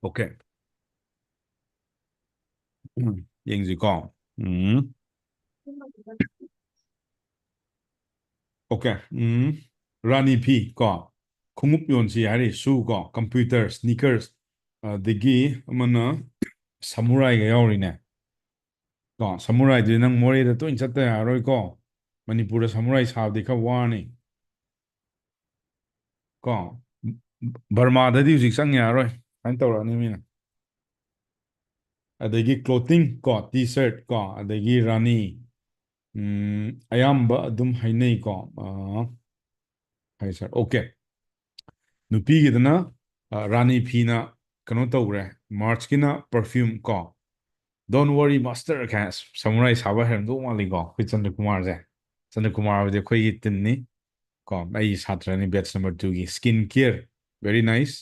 Okay. ꯎꯝ, ꯌꯦꯡꯁꯤꯀꯣ꯫ ꯎꯝ꯫ Okay. ꯎꯝ꯫ ꯔꯥꯅꯤ ꯐꯤ ꯀꯣ꯫ ꯈꯣꯡꯎꯞ ꯌꯣꯟꯁꯤ ꯍꯥꯏꯔꯤ, shoe ꯀꯣ, computer, sneakers, ꯑꯗꯒꯤ ꯑꯃꯅ samurai ꯒ ꯌꯥꯎꯔꯤꯅꯦ꯫ ꯀꯣ, samurai ꯗꯨꯗꯤ ꯅꯪ ꯃꯣꯔꯦꯗ ꯇꯣꯏꯅ ꯆꯠꯇ ꯌꯥꯔꯔꯣꯏꯀꯣ꯫ ꯃꯅꯤꯄꯨꯔꯗ samurai ꯁꯥꯕꯗꯤ ꯈꯔ ꯋꯥꯔꯅꯤ꯫ ꯀꯣ, ꯕꯔꯃꯥꯗꯗꯤ ꯍꯧꯖꯤꯛ ꯆꯪ ꯌꯥꯔꯔꯣꯏ꯫ ꯁꯨꯃꯥꯏꯅ ꯇꯧꯔꯛꯑꯅꯤ ꯃꯤꯅ꯫ ꯑꯗꯒꯤ clothing ꯀꯣ, T-shirt ꯀꯣ, ꯑꯗꯒꯤ ꯔꯥꯅꯤ, ꯎꯝ, ꯑꯌꯥꯝꯕ ꯑꯗꯨꯝ ꯍꯥꯏꯅꯩꯀꯣ꯫ ꯑꯥ, ꯍꯥꯏ sir, okay꯫ ꯅꯨꯄꯤꯒꯤꯗꯅ, ꯑ, ꯔꯥꯅꯤ ꯐꯤꯅ ꯀꯩꯅꯣ ꯇꯧꯈ꯭ꯔꯦ, merch ꯀꯤꯅ perfume ꯀꯣ꯫ Don't worry master ꯀꯥꯏꯅ samurai ꯁꯥꯕ ꯍꯩꯔꯝꯗꯧ ꯃꯥꯜꯂꯤꯀꯣ, ꯑꯩꯈꯣꯏ ꯆꯟꯗ꯭ꯔꯀꯨꯃꯥꯔꯁꯦ꯫ ꯆꯟꯗ꯭ꯔꯀꯨꯃꯥꯔ ꯍꯥꯏꯕꯗꯤ ꯑꯩꯈꯣꯏꯒꯤ team ꯅꯤ ꯀꯣ, ꯑꯩꯒꯤ ꯁꯥꯇ꯭ꯔꯅꯤ, batch number two ꯒꯤ꯫ Skin care, very nice꯫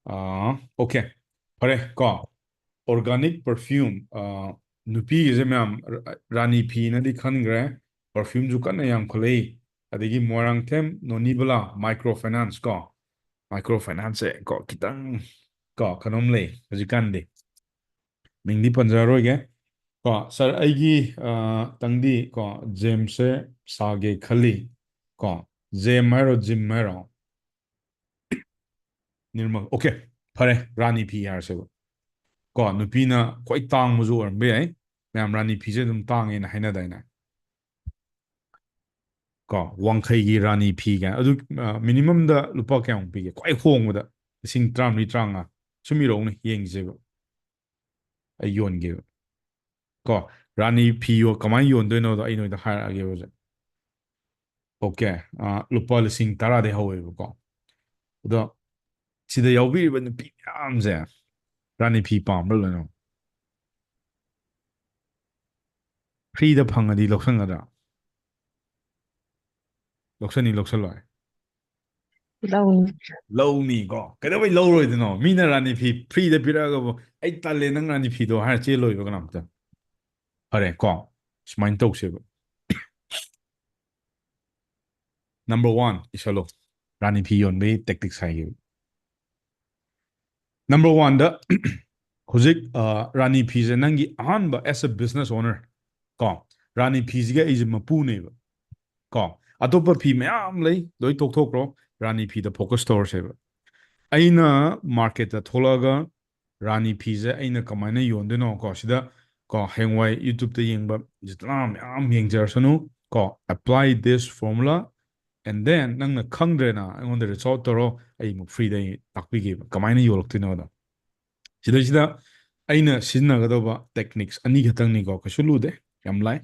ꯑꯥ, okay, ꯐꯔꯦ ꯀꯣ꯫ Organic perfume, ꯑꯥ, ꯅꯨꯄꯤꯒꯤꯁꯦ ꯃꯌꯥꯝ ꯔ-, ꯔꯥꯅꯤ ꯐꯤꯅꯗꯤ ꯈꯟꯈ꯭ꯔꯦ, perfume ꯁꯨ ꯀꯟꯅ ꯌꯥꯝꯈꯠꯂꯛꯏ꯫ ꯑꯗꯒꯤ ꯃꯣꯏꯔꯥꯡꯊꯦꯝ ꯅꯣꯅꯤꯕꯂꯥ ꯃꯥꯏꯀ꯭ꯔꯣ ꯐꯥꯏꯅꯥꯟꯁ ꯀꯣ, ꯃꯥꯏꯀ꯭ꯔꯣ ꯐꯥꯏꯅꯥꯟꯁꯁꯦ ꯀꯣ ꯈꯤꯇꯪ ꯀꯣ ꯀꯩꯅꯣꯝ ꯂꯩ ꯍꯧꯖꯤꯛꯀꯥꯟꯗꯤ, ꯃꯤꯡꯗꯤ ꯄꯟꯖꯔꯔꯣꯏꯒꯦ ꯀꯣ꯫ ꯁꯥꯔ, ꯑꯩꯒꯤ ꯑ, ꯇꯪꯗꯤ ꯀꯣ ꯖꯦꯝꯁꯦ ꯁꯥꯒꯦ ꯈꯜꯂꯤ ꯀꯣ꯫ ꯖꯦꯝ ꯍꯥꯏꯔꯣ, ꯖꯤꯝ ꯍꯥꯏꯔꯣ? ꯅꯤꯔꯃꯜ, ꯑꯣꯀꯦ, ꯐꯔꯦ, ꯔꯥꯅꯤ ꯐꯤ ꯍꯥꯏꯔꯁꯦꯕ ꯀꯣ꯫ ꯅꯨꯄꯤꯅ ꯈ꯭ꯋꯥꯏ ꯇꯥꯡꯕꯁꯨ ꯑꯣꯏꯔꯝꯕ ꯌꯥꯏ꯫ ꯃꯌꯥꯝ ꯔꯥꯅꯤ ꯐꯤꯁꯦ ꯑꯗꯨꯝ ꯇꯥꯡꯉꯦꯅ ꯍꯥꯏꯅꯗꯥꯏꯅꯦ ꯀꯣ? ꯋꯥꯡꯈꯩꯒꯤ ꯔꯥꯅꯤ ꯐꯤ ꯀꯥꯏꯅ ꯑꯗꯨ, ꯑ, ꯃꯤꯅꯤꯃꯝꯗ ꯂꯨꯄꯥ ꯀꯌꯥꯃꯨꯛ ꯄꯤꯒꯦ? ꯈ꯭ꯋꯥꯏ ꯍꯣꯡꯕꯗ ꯂꯤꯁꯤꯡ ꯇꯔꯥꯃꯔꯤ, ꯇꯔꯥꯃꯉꯥ ꯁꯨꯝ ꯏꯔꯛꯎꯅꯦ, ꯌꯦꯡꯁꯦꯕ꯫ ꯑꯩ ꯌꯣꯟꯒꯦꯕ ꯀꯣ꯫ ꯔꯥꯅꯤ ꯐꯤ ꯌꯣ-, ꯀꯃꯥꯏꯅ ꯌꯣꯟꯗꯣꯏꯅꯣꯗꯣ ꯑꯩ ꯅꯣꯏꯗ ꯍꯥꯏꯔꯛꯑꯒꯦ ꯍꯧꯖꯤꯛ꯫ ꯑꯣꯀꯦ, ꯑ, ꯂꯨꯄꯥ ꯂꯤꯁꯤꯡ ꯇꯔꯥꯗꯩ ꯍꯧꯋꯦꯕꯀꯣ꯫ ꯑꯗꯣ ꯁꯤꯗ ꯌꯥꯎꯕꯤꯔꯤꯕ ꯅꯨꯄꯤ ꯃꯌꯥꯝꯁꯦ ꯔꯥꯅꯤ ꯐꯤ ꯄꯥꯝꯕ꯭ꯔꯥ ꯂꯣꯏꯅꯃꯛ? ꯐ꯭ꯔꯤꯗ ꯐꯪꯉꯗꯤ ꯂꯧꯁꯟꯒꯗ꯭ꯔꯥ? ꯂꯧꯁꯟꯅꯤ, ꯂꯧꯁꯜꯂꯣꯏ? ꯂꯧꯅꯤ꯫ ꯂꯧꯅꯤꯀꯣ꯫ ꯀꯩꯗꯧꯕꯩ ꯂꯧꯔꯣꯏꯗꯣꯏꯅꯣ? ꯃꯤꯅ ꯔꯥꯅꯤ ꯐꯤ ꯐ꯭ꯔꯤꯗ ꯄꯤꯔꯛꯑꯒꯕꯨ, "ꯑꯩ ꯇꯜꯂꯦ ꯅꯪ ꯔꯥꯅꯤ ꯐꯤꯗꯣ" ꯍꯥꯏꯔ ꯆꯦꯜꯂꯣꯏꯕ ꯀꯅꯥꯝꯇ? ꯐꯔꯦ ꯀꯣ, ꯁꯨꯃꯥꯏꯅ ꯇꯧꯁꯦꯕ꯫ ꯅꯝꯕꯔ ꯋꯥꯟ ꯏꯁꯜꯂꯣ, ꯔꯥꯅꯤ ꯐꯤ ꯌꯣꯟꯕꯒꯤ ꯇꯦꯛꯇꯤꯛꯁ ꯍꯥꯏꯒꯦꯕ꯫ ꯅꯝꯕꯔ ꯋꯥꯟꯗ ꯍꯧꯖꯤꯛ, ꯑ, ꯔꯥꯅꯤ ꯐꯤꯁꯦ ꯅꯪꯒꯤ ꯑꯍꯥꯟꯕ, as a business owner ꯀꯣ, ꯔꯥꯅꯤ ꯐꯤꯁꯤꯒ ꯑꯩꯁꯦ ꯃꯄꯨꯅꯦꯕ ꯀꯣ꯫ ꯑꯇꯣꯞꯄ ꯐꯤ ꯃꯌꯥꯝ ꯂꯩ, ꯂꯣꯏ ꯇꯣꯛꯊꯣꯛꯈ꯭ꯔꯣ, ꯔꯥꯅꯤ ꯐꯤꯗ ꯐꯣꯀꯁ ꯇꯧꯔꯁꯦꯕ꯫ ꯑꯩꯅ ꯃꯥꯔꯀꯦꯠꯇ ꯊꯣꯛꯂꯛꯑꯒ ꯔꯥꯅꯤ ꯐꯤꯁꯦ ꯑꯩꯅ ꯀꯃꯥꯏꯅ ꯌꯣꯟꯗꯣꯏꯅꯣ ꯀꯣ, ꯁꯤꯗ ꯀꯣ, ꯍꯌꯦꯡꯋꯥꯏ ꯌꯨꯇ꯭ꯌꯨꯕꯇ ꯌꯦꯡꯕ ꯖꯤꯇꯅꯥ ꯃꯌꯥꯝ ꯌꯦꯡꯖꯔꯁꯅꯨ ꯀꯣ, apply this formula and then ꯅꯪꯅ ꯈꯪꯗ꯭ꯔꯦꯅ ꯑꯩꯉꯣꯟꯗ reach out ꯇꯧꯔꯣ, ꯑꯩ ꯑꯃꯨꯛ ꯐ꯭ꯔꯤꯗ ꯑꯩ ꯇꯥꯛꯄꯤꯒꯦꯕ ꯀꯃꯥꯏꯅ ꯌꯣꯜꯂꯛꯇꯣꯏꯅꯣꯗꯣ꯫ ꯁꯤꯗꯩꯁꯤꯗ ꯑꯩꯅ ꯁꯤꯖꯤꯟꯅꯒꯗꯧꯕ ꯇꯦꯛꯅꯤꯛꯁ ꯑꯅꯤ ꯈꯛꯇꯪꯅꯤꯀꯣ, ꯀꯩꯁꯨ ꯂꯨꯗꯦ, ꯌꯥꯝ ꯂꯥꯏ꯫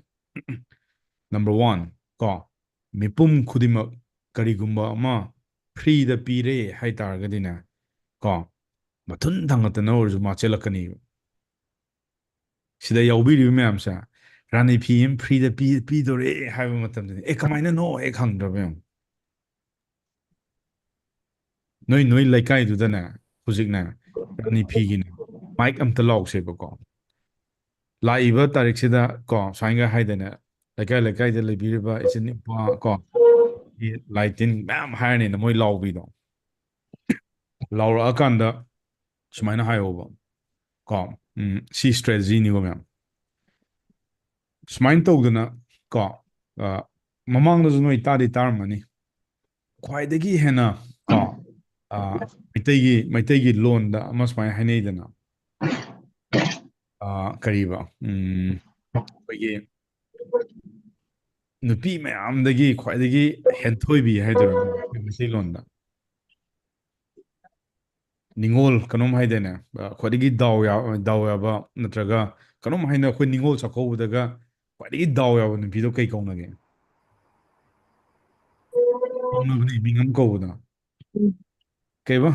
ꯅꯝꯕꯔ ꯋꯥꯟ ꯀꯣ, ꯃꯤꯄꯨꯝ ꯈꯨꯗꯤꯡꯃꯛ ꯀꯔꯤꯒꯨꯝꯕ ꯑꯃ ꯐ꯭ꯔꯤꯗ ꯄꯤꯔꯦ ꯍꯥꯏ ꯇꯥꯔꯒꯗꯤꯅꯦ ꯀꯣ, ꯃꯊꯨꯟ ꯊꯥꯡꯒꯠꯇꯅ ꯑꯣꯏꯔꯁꯨ ꯃꯥ ꯆꯦꯜꯂꯛꯀꯅꯤꯕ꯫ ꯁꯤꯗ ꯌꯥꯎꯕꯤꯔꯤꯕ ꯃꯌꯥꯝꯁꯦ, ꯔꯥꯅꯤ ꯐꯤ ꯑꯃ ꯐ꯭ꯔꯤꯗ ꯄꯤ-, ꯄꯤꯗꯣꯔꯦ ꯍꯥꯏꯕ ꯃꯇꯝꯗꯗꯤ, "ꯑꯦ, ꯀꯃꯥꯏꯅꯅꯣ?" ꯍꯦꯛ ꯍꯪꯗ꯭ꯔꯕ ꯌꯦꯡꯉꯨ꯫ ꯅꯣꯏ, ꯅꯣꯏ ꯂꯩꯀꯥꯏꯗꯨꯗꯅꯦ ꯍꯧꯖꯤꯛꯅꯦ ꯔꯥꯅꯤ ꯐꯤꯒꯤꯅꯦ ꯃꯥꯏꯛ ꯑꯝꯇ ꯂꯥꯎꯁꯦꯕꯀꯣ꯫ ꯂꯥꯛꯏꯕ ꯇꯥꯔꯤꯛꯁꯤꯗ ꯀꯣ, ꯁꯨꯃꯥꯏꯅꯒ ꯍꯥꯏꯗꯅꯦ, ꯂꯩꯀꯥꯏ ꯂꯩꯀꯥꯏꯗ ꯂꯩꯕꯤꯔꯤꯕ ꯏꯆꯤꯟ ꯏꯄ꯭ꯋꯥ ꯀꯣ, ꯂꯥꯏ ꯇꯤꯟ ꯃꯌꯥꯝ ꯍꯥꯏꯔꯅꯤꯅ ꯃꯣꯏ ꯂꯥꯎꯕꯤꯗꯣ꯫ ꯂꯥꯎꯔꯛꯑꯀꯥꯟꯗ ꯁꯨꯃꯥꯏꯅ ꯍꯥꯏꯌꯣꯕ꯫ ꯀꯣ, ꯎꯝ, ꯁꯤ strategy ꯅꯤꯀꯣ ꯃꯌꯥꯝ꯫ ꯁꯨꯃꯥꯏꯅ ꯇꯧꯗꯅ, ꯀꯣ, ꯑ, ꯃꯃꯥꯡꯗꯁꯨ ꯅꯣꯏ ꯇꯥꯗꯤ ꯇꯥꯔꯝꯃꯅꯤ꯫ ꯈ꯭ꯋꯥꯏꯗꯒꯤ ꯍꯦꯟꯅ, ꯀꯣ, ꯑ, ꯃꯩꯇꯩꯒꯤ, ꯃꯩꯇꯩꯒꯤ ꯂꯣꯟꯗ ꯑꯃ ꯁꯨꯃꯥꯏꯅ ꯍꯥꯏꯅꯩꯗꯅ꯫ ꯑ, ꯀꯔꯤꯕ? ꯎꯝ, ꯑꯩꯈꯣꯏꯒꯤ ꯅꯨꯄꯤ ꯃꯌꯥꯝꯗꯒꯤ ꯈ꯭ꯋꯥꯏꯗꯒꯤ ꯍꯦꯟꯊꯣꯏꯕꯤ ꯍꯥꯏꯗꯣꯏꯔꯥ ꯑꯩꯈꯣꯏ ꯃꯩꯇꯩꯂꯣꯟꯗ? ꯅꯤꯉꯣꯜ ꯀꯩꯅꯣꯝ ꯍꯥꯏꯗꯥꯏꯅꯦ? ꯑ, ꯈ꯭ꯋꯥꯏꯗꯒꯤ ꯗꯥꯎ ꯌꯥ-, ꯗꯥꯎ ꯌꯥꯕ ꯅꯠꯇ꯭ꯔꯒ ꯀꯩꯅꯣꯝ ꯍꯥꯏꯅ ꯑꯩꯈꯣꯏ ꯅꯤꯉꯣꯜ ꯆꯥꯛꯀꯧꯕꯗꯒ ꯈ꯭ꯋꯥꯏꯗꯒꯤ ꯗꯥꯎ ꯌꯥꯕ ꯅꯨꯄꯤꯗꯣ ꯀꯩ ꯀꯧꯅꯒꯦ? ꯀꯧꯅꯕꯅꯤ, ꯃꯤꯡ ꯑꯃ ꯀꯧꯕꯗꯣ꯫ ꯎꯝ꯫ ꯀꯩꯕ?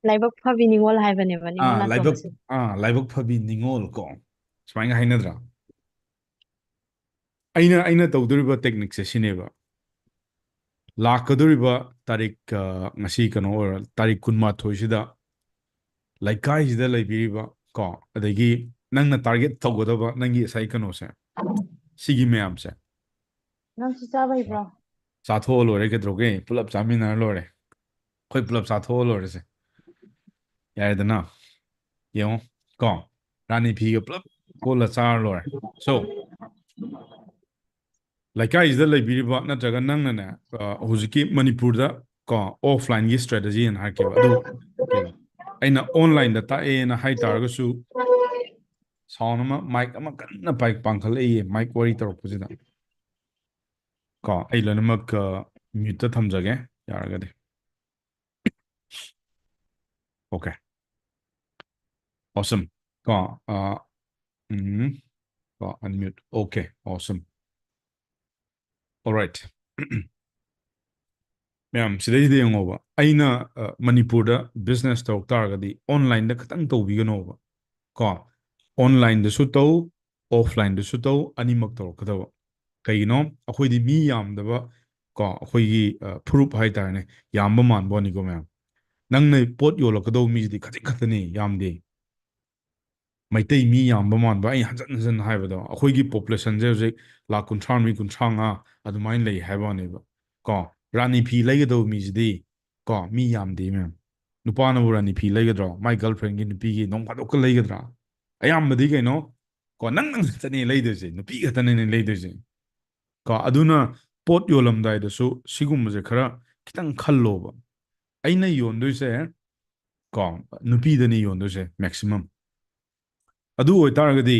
ꯂꯥꯏꯕꯛ ꯐꯕꯤ ꯅꯤꯉꯣꯜ ꯍꯥꯏꯕꯅꯦꯕ, ꯅꯤꯉꯣꯜ ꯑꯥ, ꯂꯥꯏꯕꯛ, ꯅꯥꯆꯣꯝꯁꯦ꯫ ꯑꯥ, ꯂꯥꯏꯕꯛ ꯐꯕꯤ ꯅꯤꯉꯣꯜ ꯀꯣ꯫ ꯁꯨꯃꯥꯏꯅ ꯍꯥꯏꯅꯗ꯭ꯔꯥ? ꯑꯩꯅ, ꯑꯩꯅ ꯇꯧꯗꯣꯔꯤꯕ technique ꯁꯦ ꯁꯤꯅꯦꯕ꯫ ꯂꯥꯛꯀꯗꯧꯔꯤꯕ ꯇꯥꯔꯤꯛ, ꯑ, ꯉꯁꯤ ꯀꯩꯅꯣ ꯑꯣꯏꯔ, ꯇꯥꯔꯤꯛ ꯀꯨꯟꯃꯥꯊꯣꯏꯁꯤꯗ ꯂꯩꯀꯥꯏꯁꯤꯗ ꯂꯩꯕꯤꯔꯤꯕ ꯀꯣ, ꯑꯗꯒꯤ ꯅꯪꯅ target ꯇꯧꯒꯗꯕ ꯅꯪꯒꯤ ꯉꯁꯥꯏ ꯀꯩꯅꯣꯁꯦ, ꯁꯤꯒꯤ ꯃꯌꯥꯝꯁꯦ ꯅꯪꯁꯨ ꯆꯥꯕ ꯍꯩꯕ꯭ꯔꯣ? ꯆꯥꯊꯣꯛꯑ ꯂꯣꯏꯔꯦ, ꯀꯩꯗꯧꯔꯒꯦ? ꯄꯨꯂꯞ ꯆꯥꯃꯤꯟꯅꯔ ꯂꯣꯏꯔꯦ꯫ ꯑꯩꯈꯣꯏ ꯄꯨꯂꯞ ꯆꯥꯊꯣꯛꯑ ꯂꯣꯏꯔꯦꯁꯦ꯫ ꯌꯥꯔꯦꯗꯅ? ꯌꯦꯡꯉꯣ, ꯀꯣ? ꯔꯥꯅꯤ ꯐꯤꯒ ꯄꯨꯂꯞ ꯀꯣꯜꯂ ꯆꯥꯔ ꯂꯣꯏꯔꯦ꯫ So, ꯂꯩꯀꯥꯏꯁꯤꯗ ꯂꯩꯕꯤꯔꯤꯕ ꯅꯠꯇ꯭ꯔꯒ ꯅꯪꯅꯅꯦ, ꯑ, ꯍꯧꯖꯤꯛꯀꯤ ꯃꯅꯤꯄꯨꯔꯗ, ꯀꯣ, offline ꯒꯤ strategy ꯍꯥꯏꯅ ꯍꯥꯏꯔꯛꯀꯦꯕ꯫ ꯑꯗꯨ ꯑꯩꯅ online ꯗ ꯇꯥꯛꯑꯦꯅ ꯍꯥꯏ ꯇꯥꯔꯒꯁꯨ, sound ꯑꯃ, mic ꯑꯃ ꯀꯟꯅ ꯄꯥꯏ-, ꯄꯥꯡꯈꯠꯂꯛꯏꯌꯦ, mic ꯋꯥꯔꯤ ꯇꯧꯔꯛꯄꯁꯤꯗ꯫ ꯀꯣ, ꯑꯩ ꯂꯣꯏꯅꯃꯛ, ꯑ, mute ꯇ ꯊꯝꯖꯒꯦ, ꯌꯥꯔꯒꯗꯤ꯫ Okay. Awesome. ꯀꯣ, ꯑ, ꯎꯝ, ꯀꯣ, unmute. Okay, awesome. Alright. ꯃꯌꯥꯝ, ꯁꯤꯗꯩꯁꯤꯗ ꯌꯦꯡꯉꯣꯕ꯫ ꯑꯩꯅ, ꯑ, ꯃꯅꯤꯄꯨꯔꯗ business ꯇꯧꯔꯛ ꯇꯥꯔꯒꯗꯤ online ꯗ ꯈꯇꯪ ꯇꯧꯕꯤꯒꯅꯣꯕ꯫ ꯀꯣ, online ꯗꯁꯨ ꯇꯧ, offline ꯗꯁꯨ ꯇꯧ, ꯑꯅꯤꯃꯛ ꯇꯧꯔꯛꯀꯗꯕ꯫ ꯀꯩꯒꯤꯅꯣ? ꯑꯩꯈꯣꯏꯗꯤ ꯃꯤ ꯌꯥꯝꯗꯕ, ꯀꯣ, ꯑꯩꯈꯣꯏꯒꯤ, ꯑ, ꯐꯨꯔꯨꯞ ꯍꯥꯏꯇꯥꯔꯦꯅꯦ, ꯌꯥꯝꯕ ꯃꯥꯟꯕ ꯋꯥꯅꯤꯀꯣ ꯃꯌꯥꯝ꯫ ꯅꯪꯅ ꯄꯣꯠ ꯌꯣꯜꯂꯛꯀꯗꯧꯕ ꯃꯤꯁꯤꯗꯤ ꯈꯖꯤꯛ ꯈꯛꯇꯅꯤ, ꯌꯥꯝꯗꯦ꯫ ꯃꯩꯇꯩ ꯃꯤ ꯌꯥꯝꯕ ꯃꯥꯟꯕ, ꯑꯩ ꯍꯟꯖꯟ ꯍꯟꯖꯟ ꯍꯥꯏꯕꯗꯣ, ꯑꯩꯈꯣꯏꯒꯤ population ꯁꯦ ꯍꯧꯖꯤꯛ ꯂꯥꯈ ꯀꯨꯟꯊ꯭ꯔꯥ ꯃꯔꯤ, ꯀꯨꯟꯊ꯭ꯔꯥ ꯃꯉꯥ ꯑꯗꯨꯃꯥꯏꯅ ꯂꯩ ꯍꯥꯏꯕ ꯋꯥꯅꯦꯕ꯫ ꯀꯣ, ꯔꯥꯅꯤ ꯐꯤ ꯂꯩꯒꯗꯧꯕ ꯃꯤꯁꯤꯗꯤ, ꯀꯣ, ꯃꯤ ꯌꯥꯝꯗꯦ, ꯃꯌꯥꯝ꯫ ꯅꯨꯄꯥꯅꯕꯨ ꯔꯥꯅꯤ ꯐꯤ ꯂꯩꯒꯗ꯭ꯔꯣ? ꯃꯥꯏ ꯒꯔꯜꯐ꯭ꯔꯦꯟꯒꯤ ꯅꯨꯄꯤꯒꯤ ꯅꯣꯡ ꯐꯥꯗꯣꯛꯀ ꯂꯩꯒꯗ꯭ꯔꯥ? ꯑꯌꯥꯝꯕꯗꯤ ꯀꯩꯅꯣ, ꯀꯣ, ꯅꯪ ꯅꯪ ꯈꯛꯇꯅꯦ ꯂꯩꯗꯣꯏꯁꯦ, ꯅꯨꯄꯤ ꯈꯛꯇꯅꯦ ꯂꯩꯗꯣꯏꯁꯦ꯫ ꯀꯣ, ꯑꯗꯨꯅ ꯄꯣꯠ ꯌꯣꯜꯂꯝꯗꯥꯏꯗꯁꯨ ꯁꯤꯒꯨꯝꯕꯁꯦ ꯈꯔ ꯈꯤꯇꯪ ꯈꯜꯂꯣꯕ꯫ ꯑꯩꯅ ꯌꯣꯟꯗꯣꯏꯁꯦ, ꯀꯣ, ꯅꯨꯄꯤꯗꯅꯤ ꯌꯣꯟꯗꯣꯏꯁꯦ maximum꯫ ꯑꯗꯨ ꯑꯣꯏꯇꯥꯔꯒꯗꯤ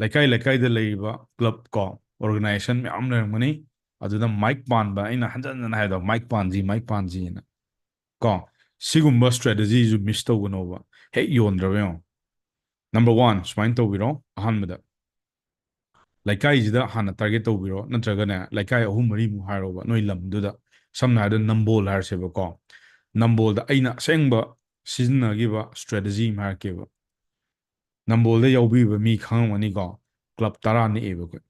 ꯂꯩꯀꯥꯏ ꯂꯩꯀꯥꯏꯗ ꯂꯩꯔꯤꯕ club, ꯀꯣ, organization ꯃꯌꯥꯝ ꯂꯩꯔꯝꯒꯅꯤ꯫ ꯑꯗꯨꯗ ꯃꯥꯏꯛ ꯄꯥꯟꯕ, ꯑꯩꯅ ꯍꯟꯖꯟ ꯍꯟꯖꯟ ꯍꯥꯏꯗꯣ, "ꯃꯥꯏꯛ ꯄꯥꯟꯁꯤ, ꯃꯥꯏꯛ ꯄꯥꯟꯁꯤꯅ"꯫ ꯀꯣ, ꯁꯤꯒꯨꯝꯕ strategy ꯁꯨ miss ꯇꯧꯒꯅꯣꯕ꯫ ꯍꯦꯛ ꯌꯣꯟꯗ꯭ꯔꯕ ꯌꯦꯡꯉꯣ꯫ Number one, ꯁꯨꯃꯥꯏꯅ ꯇꯧꯕꯤꯔꯣ꯫ ꯑꯍꯥꯟꯕꯗ ꯂꯩꯀꯥꯏꯁꯤꯗ ꯍꯥꯟꯅ target ꯇꯧꯕꯤꯔꯣ, ꯅꯠꯇ꯭ꯔꯒꯅꯦ, ꯂꯩꯀꯥꯏ ꯑꯍꯨꯝ ꯃꯔꯤꯃꯨꯛ ꯍꯥꯏꯔꯣꯕ, ꯅꯣꯏ ꯂꯝꯗꯨꯗ꯫ ꯁꯝꯅ ꯍꯥꯏꯔꯕꯗ ꯅꯝꯕꯣꯜ ꯍꯥꯏꯔꯁꯦꯕꯀꯣ꯫ ꯅꯝꯕꯣꯜꯗ ꯑꯩꯅ ꯑꯁꯦꯡꯕ ꯁꯤꯖꯤꯟꯅꯈꯤꯕ strategy ꯑꯃ ꯍꯥꯏꯔꯛꯀꯦꯕ꯫ ꯅꯝꯕꯣꯜꯗ ꯌꯥꯎꯕꯤꯕ ꯃꯤ ꯈꯪꯉꯝꯒꯅꯤꯀꯣ, club ꯇꯔꯥ ꯅꯦꯛꯑꯦꯕ ꯑꯩꯈꯣꯏ꯫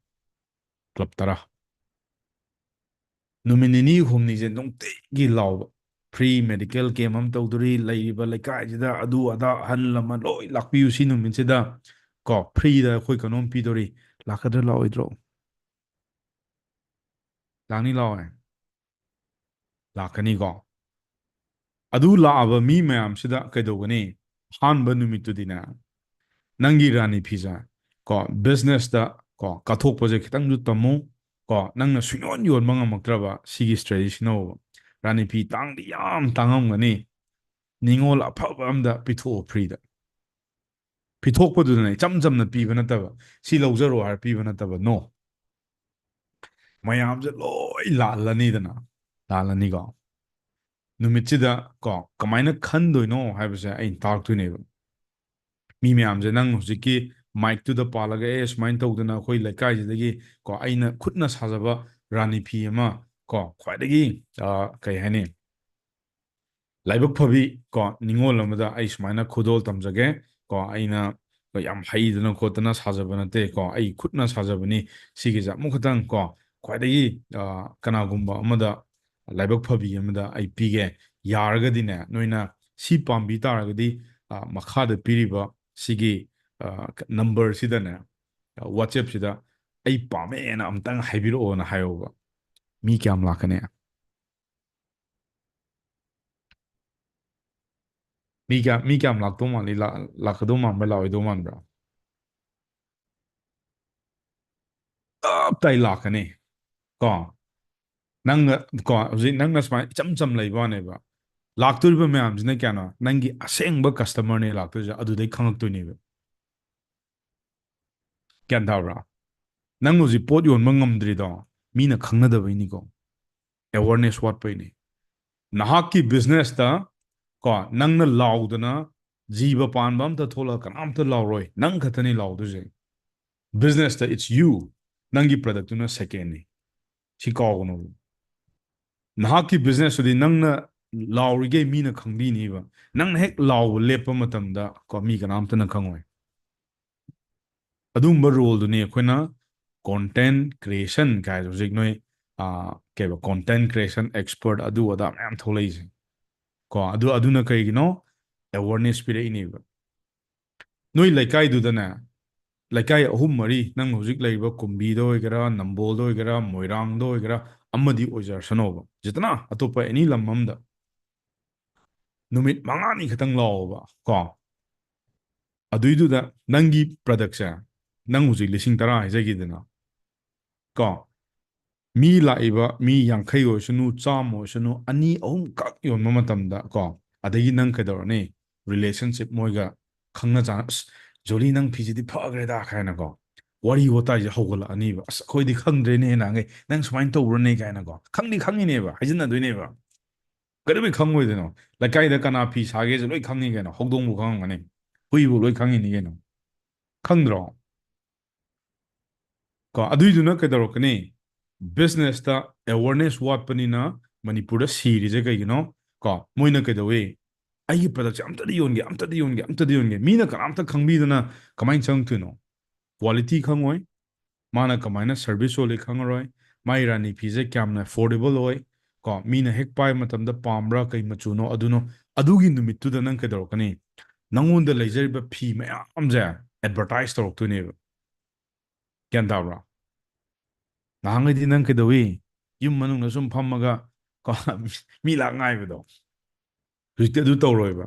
Club ꯇꯔꯥ꯫ ꯅꯨꯃꯤꯠ ꯅꯤꯅꯤ ꯍꯨꯝꯅꯤꯁꯦ ꯅꯨꯡꯇꯤꯒꯤ ꯂꯥꯎꯕ, "Free medical camp ꯑꯃ ꯇꯧꯗꯣꯔꯤ, ꯂꯩꯔꯤꯕ ꯂꯩꯀꯥꯏꯁꯤꯗ ꯑꯗꯨ ꯑꯗꯥ, ꯑꯍꯜ ꯂꯃꯟ ꯂꯣꯏ ꯂꯥꯛꯄꯤꯌꯨ ꯁꯤ ꯅꯨꯃꯤꯠꯁꯤꯗ", ꯀꯣ, "Free ꯗ ꯑꯩꯈꯣꯏ ꯀꯩꯅꯣꯝ ꯄꯤꯗꯣꯔꯤ"꯫ ꯂꯥꯛꯀꯗ꯭ꯔꯥ ꯂꯥꯛꯑꯣꯏꯗ꯭ꯔꯣ? ꯂꯥꯛꯅꯤ, ꯂꯥꯛꯑꯣꯏ? ꯂꯥꯛꯀꯅꯤꯀꯣ꯫ ꯑꯗꯨ ꯂꯥꯛꯑꯕ ꯃꯤ ꯃꯌꯥꯝꯁꯤꯗ ꯀꯩꯗꯧꯒꯅꯤ? ꯑꯍꯥꯟꯕ ꯅꯨꯃꯤꯠꯇꯨꯗꯤꯅꯦ, ꯅꯪꯒꯤ ꯔꯥꯅꯤ ꯐꯤꯁꯦ, ꯀꯣ, business ꯇ, ꯀꯣ, ꯀꯠꯊꯣꯛꯄꯁꯦ ꯈꯤꯇꯪꯁꯨ ꯇꯝꯃꯨ꯫ ꯀꯣ, ꯅꯪꯅ ꯁꯨꯡꯌꯣꯟ ꯌꯣꯟꯕ ꯉꯝꯃꯛꯇ꯭ꯔꯕ ꯁꯤꯒꯤ strategy ꯁꯤꯖꯤꯟꯅꯧꯕ꯫ ꯔꯥꯅꯤ ꯐꯤ ꯇꯥꯡꯗꯤ ꯌꯥꯝ ꯇꯥꯡꯉꯝꯒꯅꯤ, ꯅꯤꯉꯣꯜ ꯑꯐꯕ ꯑꯝꯗ ꯄꯤꯊꯣꯛꯑꯣ free ꯗ꯫ ꯄꯤꯊꯣꯛꯄꯗꯨꯗꯅ ꯏꯆꯝ ꯆꯝꯅ ꯄꯤꯕ ꯅꯠꯇꯕ, "ꯁꯤ ꯂꯧꯖꯔꯣ" ꯍꯥꯏꯔ ꯄꯤꯕ ꯅꯠꯇꯕ, no꯫ ꯃꯌꯥꯝꯁꯦ ꯂꯣꯏ ꯂꯥꯜꯂꯅꯤꯗꯅ, ꯂꯥꯜꯂꯅꯤꯀꯣ꯫ ꯅꯨꯃꯤꯠꯁꯤꯗ, ꯀꯣ, ꯀꯃꯥꯏꯅ ꯈꯟꯗꯣꯏꯅꯣ ꯍꯥꯏꯕꯁꯦ ꯑꯩꯅ ꯇꯥꯛꯇꯣꯏꯅꯦꯕ꯫ ꯃꯤ ꯃꯌꯥꯝꯁꯦ ꯅꯪ ꯍꯧꯖꯤꯛꯀꯤ ꯃꯥꯏꯛꯇꯨꯗ ꯄꯥꯜꯂꯒ, "ꯑꯦ, ꯁꯨꯃꯥꯏꯅ ꯇꯧꯗꯅ ꯑꯩꯈꯣꯏ ꯂꯩꯀꯥꯏꯁꯤꯗꯒꯤ, ꯀꯣ, ꯑꯩꯅ ꯈꯨꯠꯅ ꯁꯥꯖꯕ ꯔꯥꯅꯤ ꯐꯤ ꯑꯃ, ꯀꯣ, ꯈ꯭ꯋꯥꯏꯗꯒꯤ, ꯑ, ꯀꯩ ꯍꯥꯏꯅꯤ, ꯂꯥꯏꯕꯛ ꯐꯕꯤ, ꯀꯣ, ꯅꯤꯉꯣꯜ ꯑꯃꯗ ꯑꯩ ꯁꯨꯃꯥꯏꯅ ꯈꯨꯗꯣꯜ ꯇꯝꯖꯒꯦ, ꯀꯣ, ꯑꯩꯅ ꯌꯥꯝ ꯍꯩꯗꯅ ꯈꯣꯠꯇꯅ ꯁꯥꯖꯕ ꯅꯠꯇꯦ, ꯀꯣ, ꯑꯩ ꯈꯨꯠꯅ ꯁꯥꯖꯕꯅꯤ"꯫ ꯁꯤꯒꯤꯁꯦ ꯑꯃꯨꯛ ꯈꯛꯇꯪ, ꯀꯣ, ꯈ꯭ꯋꯥꯏꯗꯒꯤ, ꯑ, ꯀꯅꯥꯒꯨꯝꯕ ꯑꯃꯗ, ꯂꯥꯏꯕꯛ ꯐꯕꯤ ꯑꯃꯗ ꯑꯩ ꯄꯤꯒꯦ, ꯌꯥꯔꯒꯗꯤꯅꯦ, ꯅꯣꯏꯅ ꯁꯤ ꯄꯥꯝꯕꯤ ꯇꯥꯔꯒꯗꯤ, ꯑ, ꯃꯈꯥꯗ ꯄꯤꯔꯤꯕ ꯁꯤꯒꯤ, ꯑ, number ꯁꯤꯗꯅꯦ, WhatsApp ꯁꯤꯗ "ꯑꯩ ꯄꯥꯝꯃꯦꯅ ꯑꯝꯇꯪ ꯍꯥꯏꯕꯤꯔꯛꯑꯣꯅ" ꯍꯥꯏꯌꯣꯕ꯫ ꯃꯤ ꯀꯌꯥꯝ ꯂꯥꯛꯀꯅꯤ? ꯃꯤ ꯀꯌꯥ ꯃꯤ ꯀꯌꯥꯝ ꯂꯥꯛꯇꯧ ꯃꯥꯜꯂꯤ? ꯂꯥꯛꯀꯗꯧ ꯃꯥꯟꯕ꯭ꯔꯥ, ꯂꯥꯛꯑꯣꯏꯗꯧ ꯃꯥꯟꯕ꯭ꯔꯥ? ꯇꯞ ꯇꯥꯏ ꯂꯥꯛꯀꯅꯤ꯫ ꯀꯣ, ꯅꯪꯅ, ꯀꯣ, ꯍꯧꯖꯤꯛ ꯅꯪꯅ ꯁꯨꯃꯥꯏꯅ ꯏꯆꯝ ꯆꯝ ꯂꯩꯕ ꯋꯥꯅꯦꯕ꯫ ꯂꯥꯛꯇꯣꯔꯤꯕ ꯃꯌꯥꯝꯁꯤꯅ ꯀꯌꯥꯅꯣ? ꯅꯪꯒꯤ ꯑꯁꯦꯡꯕ ꯀꯁꯇꯃꯔꯅꯦ ꯂꯥꯛꯇꯣꯏꯁꯦ, ꯑꯗꯨꯗꯩ ꯈꯪꯉꯛꯇꯣꯏꯅꯦꯕ꯫ ꯒ꯭ꯌꯥꯟ ꯇꯥꯕ꯭ꯔꯥ? ꯅꯪ ꯍꯧꯖꯤꯛ ꯄꯣꯠ ꯌꯣꯟꯕ ꯉꯝꯗ꯭ꯔꯤꯗꯣ ꯃꯤꯅ ꯈꯪꯅꯗꯕꯩꯅꯤꯀꯣ, ꯑꯦꯋꯥꯔꯅꯦꯁ ꯋꯥꯠꯄꯩꯅꯤ꯫ ꯅꯍꯥꯛꯀꯤ ꯕꯤꯖꯤꯅꯦꯁꯇ, ꯀꯣ, ꯅꯪꯅ ꯂꯥꯎꯗꯅ ꯖꯤꯕ ꯄꯥꯟꯕ ꯑꯝꯇ ꯊꯣꯛꯂꯒ ꯀꯅꯥꯝꯇ ꯂꯥꯎꯔꯣꯏ, ꯅꯪ ꯈꯛꯇꯅꯤ ꯂꯥꯎꯗꯣꯏꯁꯦ꯫ ꯕꯤꯖꯤꯅꯦꯁꯇ it's you, ꯅꯪꯒꯤ ꯄ꯭ꯔꯗꯛꯇꯨꯅ ꯁꯦꯀꯦꯟꯅꯤ꯫ ꯁꯤ ꯀꯥꯎꯒꯅꯣ꯫ ꯅꯍꯥꯛꯀꯤ ꯕꯤꯖꯤꯅꯦꯁꯇꯨꯗꯤ ꯅꯪꯅ ꯂꯥꯎꯔꯤꯈꯩ ꯃꯤꯅ ꯈꯪꯕꯤꯅꯤꯕ꯫ ꯅꯪꯅ ꯍꯦꯛ ꯂꯥꯎꯕ ꯂꯦꯞꯄ ꯃꯇꯝꯗ, ꯀꯣ, ꯃꯤ ꯀꯅꯥꯝꯇꯅ ꯈꯪꯉꯣꯏ꯫ ꯑꯗꯨꯒꯨꯝꯕ ꯔꯣꯜꯗꯨꯅꯤ ꯑꯩꯈꯣꯏꯅ ꯀꯣꯟꯇꯦꯟ ꯀ꯭ꯔꯤꯌꯦꯁꯟ ꯀꯥꯏꯁꯦ ꯍꯧꯖꯤꯛ ꯅꯣꯏ, ꯑꯥ, ꯀꯩꯕ, ꯀꯣꯟꯇꯦꯟ ꯀ꯭ꯔꯤꯌꯦꯁꯟ ꯑꯦꯛꯁꯄꯔꯠ ꯑꯗꯨ ꯑꯗꯥ ꯃꯌꯥꯝ ꯊꯣꯛꯂꯛꯏꯁꯦ꯫ ꯀꯣ, ꯑꯗꯨ, ꯑꯗꯨꯅ ꯀꯩꯒꯤꯅꯣ? ꯑꯦꯋꯥꯔꯅꯦꯁ ꯄꯤꯔꯛꯏꯅꯦꯕ꯫ ꯅꯣꯏ ꯂꯩꯀꯥꯏꯗꯨꯗꯅꯦ, ꯂꯩꯀꯥꯏ ꯑꯍꯨꯝ ꯃꯔꯤ, ꯅꯪ ꯍꯧꯖꯤꯛ ꯂꯩꯔꯤꯕ ꯀꯨꯝꯕꯤꯗ ꯑꯣꯏꯒꯦꯔꯥ, ꯅꯝꯕꯣꯜꯗ ꯑꯣꯏꯒꯦꯔꯥ, ꯃꯣꯏꯔꯥꯡꯗ ꯑꯣꯏꯒꯦꯔꯥ, ꯑꯃꯗꯤ ꯑꯣꯏꯖꯔꯁꯅꯣꯕ, ꯖꯤꯇꯅ ꯑꯇꯣꯞꯄ ꯑꯦꯅꯤ ꯂꯝ ꯑꯃꯗ ꯅꯨꯃꯤꯠ ꯃꯉꯥꯅꯤ ꯈꯛꯇꯪ ꯂꯥꯛꯑꯣꯕ, ꯀꯣ꯫ ꯑꯗꯨꯏꯗꯨꯗ ꯅꯪꯒꯤ ꯄ꯭ꯔꯗꯛꯁꯦ ꯅꯪ ꯍꯧꯖꯤꯛ ꯂꯤꯁꯤꯡ ꯇꯔꯥ ꯍꯥꯏꯖꯈꯤꯗꯅ, ꯀꯣ, ꯃꯤ ꯂꯥꯛꯏꯕ ꯃꯤ ꯌꯥꯡꯈꯩ ꯑꯣꯏꯁꯅꯨ, ꯆꯥꯝꯃ ꯑꯣꯏꯁꯅꯨ, ꯑꯅꯤ ꯑꯍꯨꯝ ꯀꯛ ꯌꯣꯟꯕ ꯃꯇꯝꯗ, ꯀꯣ, ꯑꯗꯒꯤ ꯅꯪ ꯀꯩꯗꯧꯔꯅꯤ? ꯔꯤꯂꯦꯁꯟꯁꯤꯞ ꯃꯣꯏꯒ ꯈꯪꯅ ꯆꯥꯟꯅ, "ꯑꯁ, ꯖꯣꯂꯤ, ꯅꯪ ꯐꯤꯁꯤꯗꯤ ꯐꯈ꯭ꯔꯦꯗ" ꯀꯥꯏꯅꯀꯣ, ꯋꯥꯔꯤ ꯋꯥꯇꯥꯏꯁꯦ ꯍꯧꯒꯠꯂꯛꯑꯅꯤꯕ꯫ "ꯑꯁ, ꯑꯩꯈꯣꯏꯗꯤ ꯈꯪꯗ꯭ꯔꯦꯅꯦ ꯅꯍꯥꯟꯈꯩ, ꯅꯪ ꯁꯨꯃꯥꯏꯅ ꯇꯧꯕ꯭ꯔꯅꯦ?" ꯀꯥꯏꯅꯀꯣ, ꯈꯪꯗꯤ ꯈꯪꯉꯤꯅꯦꯕ, ꯍꯥꯏꯖꯤꯟꯅꯗꯣꯏꯅꯦꯕ꯫ ꯀꯩꯗꯧꯕꯩ ꯈꯪꯉꯣꯏꯗꯣꯏꯅꯣ? ꯂꯩꯀꯥꯏꯗ ꯀꯅꯥ ꯐꯤ ꯁꯥꯒꯦꯁꯦ ꯂꯣꯏ ꯈꯪꯉꯤ ꯀꯩꯅꯣ, ꯍꯧꯗꯣꯡꯕꯨ ꯈꯪꯉꯝꯒꯅꯤ, ꯍꯨꯏꯕꯨ ꯂꯣꯏ ꯈꯪꯉꯤꯅꯤ ꯀꯩꯅꯣ, ꯈꯪꯗ꯭ꯔꯣ? ꯀꯣ, ꯑꯗꯨꯏꯗꯨꯅ ꯀꯩꯗꯧꯔꯛꯀꯅꯤ? ꯕꯤꯖꯤꯅꯦꯁꯇ ꯑꯦꯋꯥꯔꯅꯦꯁ ꯋꯥꯠꯄꯅꯤꯅ ꯃꯅꯤꯄꯨꯔꯗ ꯁꯤꯔꯤꯁꯦ ꯀꯩꯒꯤꯅꯣ? ꯀꯣ, ꯃꯣꯏꯅ ꯀꯩꯗꯧꯏ? "ꯑꯩꯒꯤ ꯄ꯭ꯔꯗꯛꯁꯦ ꯑꯝꯇꯗꯤ ꯌꯣꯟꯒꯦ, ꯑꯝꯇꯗꯤ ꯌꯣꯟꯒꯦ, ꯑꯝꯇꯗꯤ ꯌꯣꯟꯒꯦ", ꯃꯤꯅ ꯀꯅꯥꯝꯇ ꯈꯪꯕꯤꯗꯅ ꯀꯃꯥꯏꯅ ꯆꯪꯉꯛꯇꯣꯏꯅꯣ? ꯀ꯭ꯋꯥꯂꯤꯇꯤ ꯈꯪꯉꯣꯏ, ꯃꯥꯅ ꯀꯃꯥꯏꯅ ꯁꯔꯚꯤꯁ ꯌꯣꯜꯂꯤ ꯈꯪꯉꯔꯣꯏ, ꯃꯥꯏ ꯔꯥꯅꯤ ꯐꯤꯁꯦ ꯀꯌꯥꯝꯅ ꯑꯦꯐꯣꯔꯗꯦꯕꯜ ꯑꯣꯏ, ꯀꯣ, ꯃꯤꯅ ꯍꯦꯛ ꯄꯥꯏꯕ ꯃꯇꯝꯗ ꯄꯥꯝꯕ꯭ꯔꯥ, ꯀꯩ ꯃꯆꯨꯅꯣ, ꯑꯗꯨꯅꯣ, ꯑꯗꯨꯒꯤ ꯅꯨꯃꯤꯠꯇꯨꯗ ꯅꯪ ꯀꯩꯗꯧꯔꯛꯀꯅꯤ? ꯅꯪꯉꯣꯟꯗ ꯂꯩꯖꯔꯤꯕ ꯐꯤ ꯃꯌꯥꯝꯁꯦ ꯑꯦꯗꯚꯔꯇꯥꯏꯁ ꯇꯧꯔꯛꯇꯣꯏꯅꯦꯕ꯫ ꯒ꯭ꯌꯥꯟ ꯇꯥꯕ꯭ꯔꯣ? ꯅꯍꯥꯟꯈꯩꯗꯤ ꯅꯪ ꯀꯩꯗꯧꯏ? ꯌꯨꯝ ꯃꯅꯨꯡꯗ ꯁꯨꯝ ꯐꯝꯃꯒ, ꯀꯣ, ꯃꯤ ꯂꯥꯛ ꯉꯥꯏꯕꯗꯣ꯫ ꯍꯧꯖꯤꯛꯇꯤ ꯑꯗꯨ ꯇꯧꯔꯣꯏꯕ꯫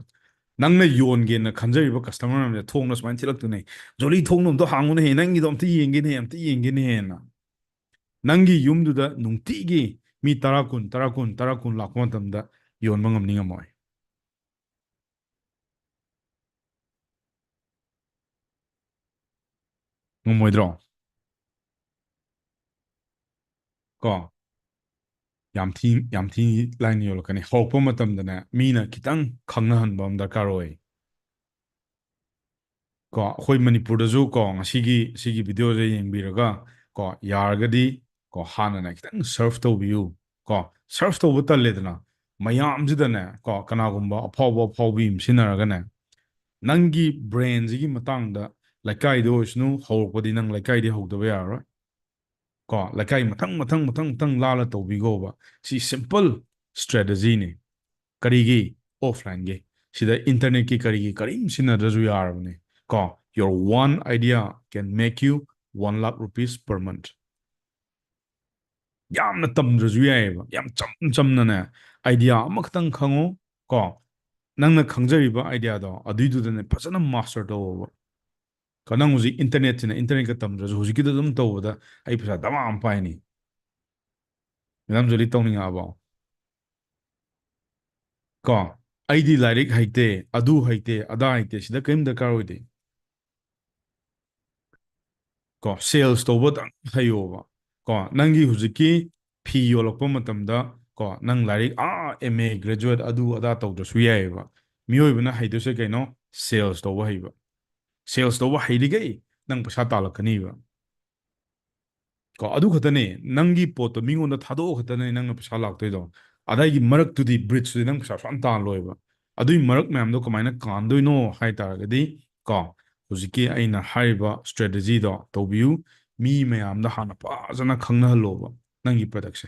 ꯅꯪꯅ ꯌꯣꯟꯒꯦꯅ ꯈꯟꯖꯔꯤꯕ ꯀꯁꯇꯃꯔ ꯃꯌꯥꯝꯁꯦ ꯊꯣꯡꯅ ꯁꯨꯃꯥꯏꯅ ꯊꯤꯜꯂꯛꯇꯣꯏꯅꯦ, "ꯖꯣꯂꯤ, ꯊꯣꯡꯅ ꯑꯝꯇ ꯍꯥꯡꯉꯨꯅꯦꯍꯦ, ꯅꯪꯒꯤꯗꯣ ꯑꯝꯇ ꯌꯦꯡꯒꯦꯅꯦꯍꯦ, ꯑꯝꯇ ꯌꯦꯡꯒꯦꯅꯦꯍꯦꯅ"꯫ ꯅꯪꯒꯤ ꯌꯨꯝꯗꯨꯗ ꯅꯨꯡꯇꯤꯒꯤ ꯃꯤ ꯇꯔꯥ, ꯀꯨꯟ, ꯇꯔꯥ, ꯀꯨꯟ, ꯇꯔꯥ, ꯀꯨꯟ ꯂꯥꯛꯄ ꯃꯇꯝꯗ ꯌꯣꯟꯕ ꯉꯝꯅꯤ ꯉꯝꯃꯣꯏ? ꯉꯝꯃꯣꯏꯗ꯭ꯔꯣ? ꯀꯣ, ꯌꯥꯝ ꯊꯤ, ꯌꯥꯝ ꯊꯤ ꯂꯥꯏꯅ ꯌꯣꯜꯂꯛꯀꯅꯤ꯫ ꯍꯧꯔꯛꯄ ꯃꯇꯝꯗꯅꯦ, ꯃꯤꯅ ꯈꯤꯇꯪ ꯈꯪꯅꯍꯟꯕ ꯑꯃ ꯗꯔꯀꯥꯔ ꯑꯣꯏ꯫ ꯀꯣ, ꯑꯩꯈꯣꯏ ꯃꯅꯤꯄꯨꯔꯗꯁꯨ ꯀꯣ, ꯉꯁꯤꯒꯤ ꯁꯤꯒꯤ ꯚꯤꯗꯤꯑꯣꯁꯦ ꯌꯦꯡꯕꯤꯔꯒ ꯀꯣ, ꯌꯥꯔꯒꯗꯤ ꯀꯣ, ꯍꯥꯟꯅꯅꯦ ꯈꯤꯇꯪ ꯁꯔꯐ ꯇꯧꯕꯤꯌꯨ꯫ ꯀꯣ, ꯁꯔꯐ ꯇꯧꯕ ꯇꯜꯂꯦꯗꯅ, ꯃꯌꯥꯝꯁꯤꯗꯅꯦ ꯀꯣ, ꯀꯅꯥꯒꯨꯝꯕ ꯑꯐꯥꯎꯕ ꯑꯐꯥꯎꯕꯤ ꯑꯃ ꯁꯤꯟꯅꯔꯒꯅꯦ, ꯅꯪꯒꯤ ꯕ꯭ꯔꯦꯟꯁꯤꯒꯤ ꯃꯇꯥꯡꯗ, ꯂꯩꯀꯥꯏꯗ ꯑꯣꯏꯁꯅꯨ, ꯍꯧꯔꯛꯄꯗꯤ ꯅꯪ ꯂꯩꯀꯥꯏꯗꯤ ꯍꯧꯗꯕ ꯌꯥꯔꯔꯣꯏ꯫ ꯀꯣ, ꯂꯩꯀꯥꯏ ꯃꯊꯪ, ꯃꯊꯪ, ꯃꯊꯪ, ꯃꯊꯪ ꯂꯥꯜꯂ ꯇꯧꯕꯤꯈꯣꯕ꯫ ꯁꯤ ꯁꯤꯝꯄꯜ ꯁ꯭ꯇ꯭ꯔꯦꯇꯦꯖꯤꯅꯤ꯫ ꯀꯔꯤꯒꯤ? ꯑꯣꯐꯂꯥꯏꯟꯒꯤ꯫ ꯁꯤꯗ ꯏꯟꯇꯔꯅꯦꯠꯀꯤ ꯀꯔꯤꯒꯤ ꯀꯔꯤꯝ ꯁꯤꯖꯤꯟꯅꯗ꯭ꯔꯁꯨ ꯌꯥꯔꯕꯅꯤ꯫ ꯀꯣ, your one idea can make you one lakh rupees per month꯫ ꯌꯥꯝꯅ ꯇꯝꯗ꯭ꯔꯁꯨ ꯌꯥꯏꯑꯕ꯫ ꯌꯥꯝ ꯆꯝ ꯆꯝꯅꯅꯦ, ꯑꯥꯏꯗꯤꯌꯥ ꯑꯃꯈꯛꯇꯪ ꯈꯪꯉꯣ꯫ ꯀꯣ, ꯅꯪꯅ ꯈꯪꯖꯔꯤꯕ ꯑꯥꯏꯗꯤꯌꯥꯗꯣ ꯑꯗꯨꯏꯗꯨꯗꯅꯦ ꯐꯖꯅ ꯃꯥꯁꯇꯔ ꯇꯧꯑꯣꯕ꯫ ꯀꯣ, ꯅꯪ ꯍꯧꯖꯤꯛ ꯏꯟꯇꯔꯅꯦꯠꯁꯤꯅ, ꯏꯟꯇꯔꯅꯦꯠꯀ ꯇꯝꯗ꯭ꯔꯁꯨ ꯍꯧꯖꯤꯛꯀꯤꯗ ꯑꯗꯨꯝ ꯇꯧꯕꯗ ꯑꯩ ꯄꯩꯁꯥ ꯗꯃꯥ ꯑꯃ ꯄꯥꯏꯅꯤ꯫ ꯃꯦꯗꯥꯝ ꯖꯣꯂꯤ, ꯇꯧꯅꯤꯡꯉꯛꯑꯕꯣ? ꯀꯣ, "ꯑꯩꯗꯤ ꯂꯥꯏꯔꯤꯛ ꯍꯩꯇꯦ, ꯑꯗꯨ ꯍꯩꯇꯦ, ꯑꯗꯥ ꯍꯩꯇꯦ", ꯁꯤꯗ ꯀꯔꯤꯝ ꯗꯔꯀꯥꯔ ꯑꯣꯏꯗꯦ꯫ ꯀꯣ, ꯁꯦꯜꯁ ꯇꯧꯕꯗꯪ ꯍꯩꯌꯣꯕ꯫ ꯀꯣ, ꯅꯪꯒꯤ ꯍꯧꯖꯤꯛꯀꯤ ꯐꯤ ꯌꯣꯜꯂꯛꯄ ꯃꯇꯝꯗ, ꯀꯣ, ꯅꯪ ꯂꯥꯏꯔꯤꯛ, ꯑꯥ, ꯑꯦꯝ ꯑꯦ, ꯒ꯭ꯔꯦꯖꯨꯑꯦꯠ, ꯑꯗꯨ ꯑꯗꯥ ꯇꯧꯗ꯭ꯔꯁꯨ ꯌꯥꯏꯑꯕ꯫ ꯃꯤꯑꯣꯏꯕꯅ ꯍꯩꯗꯣꯏꯁꯦ ꯀꯩꯅꯣ? ꯁꯦꯜꯁ ꯇꯧꯕ ꯍꯩꯕ꯫ ꯁꯦꯜꯁ ꯇꯧꯕ ꯍꯩꯔꯤꯈꯩ ꯅꯪ ꯄꯩꯁꯥ ꯇꯥꯜꯂꯛꯀꯅꯤꯕ꯫ ꯀꯣ, ꯑꯗꯨ ꯈꯛꯇꯅꯦ, ꯅꯪꯒꯤ ꯄꯣꯠꯇꯣ ꯃꯤꯉꯣꯟꯗ ꯊꯥꯗꯣꯛꯑ ꯈꯛꯇꯅꯦ ꯅꯪꯅ ꯄꯩꯁꯥ ꯂꯥꯛꯇꯣꯏꯗꯣ꯫ ꯑꯗꯥꯏꯒꯤ ꯃꯔꯛꯇꯨꯗꯤ, ꯕ꯭ꯔꯤꯖꯇꯨꯗꯤ ꯅꯪ ꯄꯩꯁꯥ ꯁꯨꯡꯇꯥꯟ ꯇꯥꯜꯂꯣꯏꯕ꯫ ꯑꯗꯨꯏ ꯃꯔꯛ ꯃꯌꯥꯝꯗꯣ ꯀꯃꯥꯏꯅ ꯀꯥꯟꯗꯣꯏꯅꯣ ꯍꯥꯏ ꯇꯥꯔꯒꯗꯤ, ꯀꯣ, ꯍꯧꯖꯤꯛꯀꯤ ꯑꯩꯅ ꯍꯥꯏꯔꯤꯕ ꯁ꯭ꯇ꯭ꯔꯦꯇꯦꯖꯤꯗꯣ ꯇꯧꯕꯤꯌꯨ꯫ ꯃꯤ ꯃꯌꯥꯝꯗ ꯍꯥꯟꯅ ꯐꯖꯅ ꯈꯪꯅꯍꯜꯂꯣꯕ ꯅꯪꯒꯤ ꯄ꯭ꯔꯗꯛꯁꯦ꯫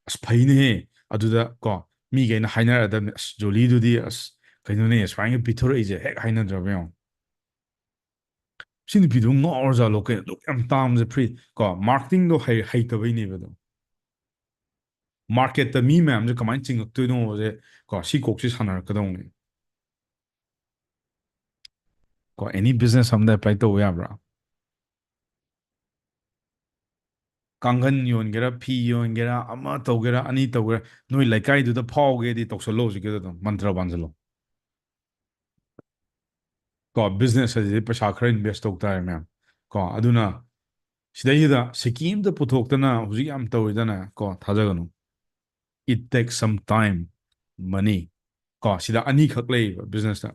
"ꯑꯁ, ꯐꯩꯅꯦꯍꯦ"꯫ ꯑꯗꯨꯗ, ꯀꯣ, ꯃꯤꯈꯩꯅ ꯍꯥꯏꯅꯔꯛꯑꯗꯕꯅꯤ, "ꯑꯁ, ꯖꯣꯂꯤꯗꯨꯗꯤ, ꯑꯁ, ꯀꯩꯅꯣꯅꯦ, ꯁꯨꯃꯥꯏꯅ ꯄꯤꯊꯣꯔꯛꯏꯁꯦ", ꯍꯦꯛ ꯍꯥꯏꯅꯗ꯭ꯔꯕ ꯌꯦꯡꯉꯣ꯫ "ꯁꯤ ꯅꯨꯄꯤꯗꯨ ꯉꯥꯎꯔꯖꯥꯠꯂꯣ ꯀꯩꯅꯣ? ꯑꯗꯨꯛ ꯌꯥꯝ ꯇꯥꯡꯕꯁꯦ ꯐ꯭ꯔꯤ"꯫ ꯀꯣ, ꯃꯥꯔꯀꯦꯇꯤꯡꯗꯣ ꯍꯩ-, ꯍꯩꯇꯕꯩꯅꯦꯕ ꯑꯗꯣ꯫ ꯃꯥꯔꯀꯦꯠꯇ ꯃꯤ ꯃꯌꯥꯝꯁꯦ ꯀꯃꯥꯏꯅ ꯆꯤꯡꯉꯛꯇꯣꯏꯅꯣꯁꯦ, ꯀꯣ, ꯁꯤ ꯀꯣꯛꯁꯤ ꯁꯥꯟꯅꯔꯛꯀꯗꯧꯅꯦ꯫ ꯀꯣ, any business ꯑꯝꯗ apply ꯇꯧꯕ ꯌꯥꯕ꯭ꯔꯥ? ꯀꯥꯡꯈꯟ ꯌꯣꯟꯒꯦꯔꯥ, ꯐꯤ ꯌꯣꯟꯒꯦꯔꯥ, ꯑꯃ ꯇꯧꯒꯦꯔꯥ, ꯑꯅꯤ ꯇꯧꯒꯦꯔꯥ, ꯅꯣꯏ ꯂꯩꯀꯥꯏꯗꯨꯗ ꯐꯥꯎꯒꯦꯗꯤ ꯇꯧꯁꯜꯂꯣ, ꯍꯧꯖꯤꯛꯀꯤꯗ ꯑꯗꯨꯝ ꯃꯟꯇ꯭ꯔ ꯄꯥꯟꯁꯤꯜꯂꯣ꯫ ꯀꯣ, business ꯍꯥꯏꯁꯤꯗꯤ ꯄꯩꯁꯥ ꯈꯔ invest ꯇꯧ ꯇꯥꯔꯦ ꯃꯌꯥꯝ꯫ ꯀꯣ, ꯑꯗꯨꯅ ꯁꯤꯗꯩꯁꯤꯗ ꯁꯤꯀꯤ ꯑꯝꯇ ꯄꯨꯊꯣꯛꯇꯅ ꯍꯧꯖꯤꯛ ꯌꯥꯝ ꯇꯧꯔꯤꯗꯅ, ꯀꯣ, ꯊꯥꯖꯒꯅꯨ꯫ It takes some time, money. ꯀꯣ, ꯁꯤꯗ ꯑꯅꯤꯈꯛ ꯂꯩꯌꯦꯕ business ꯇ꯫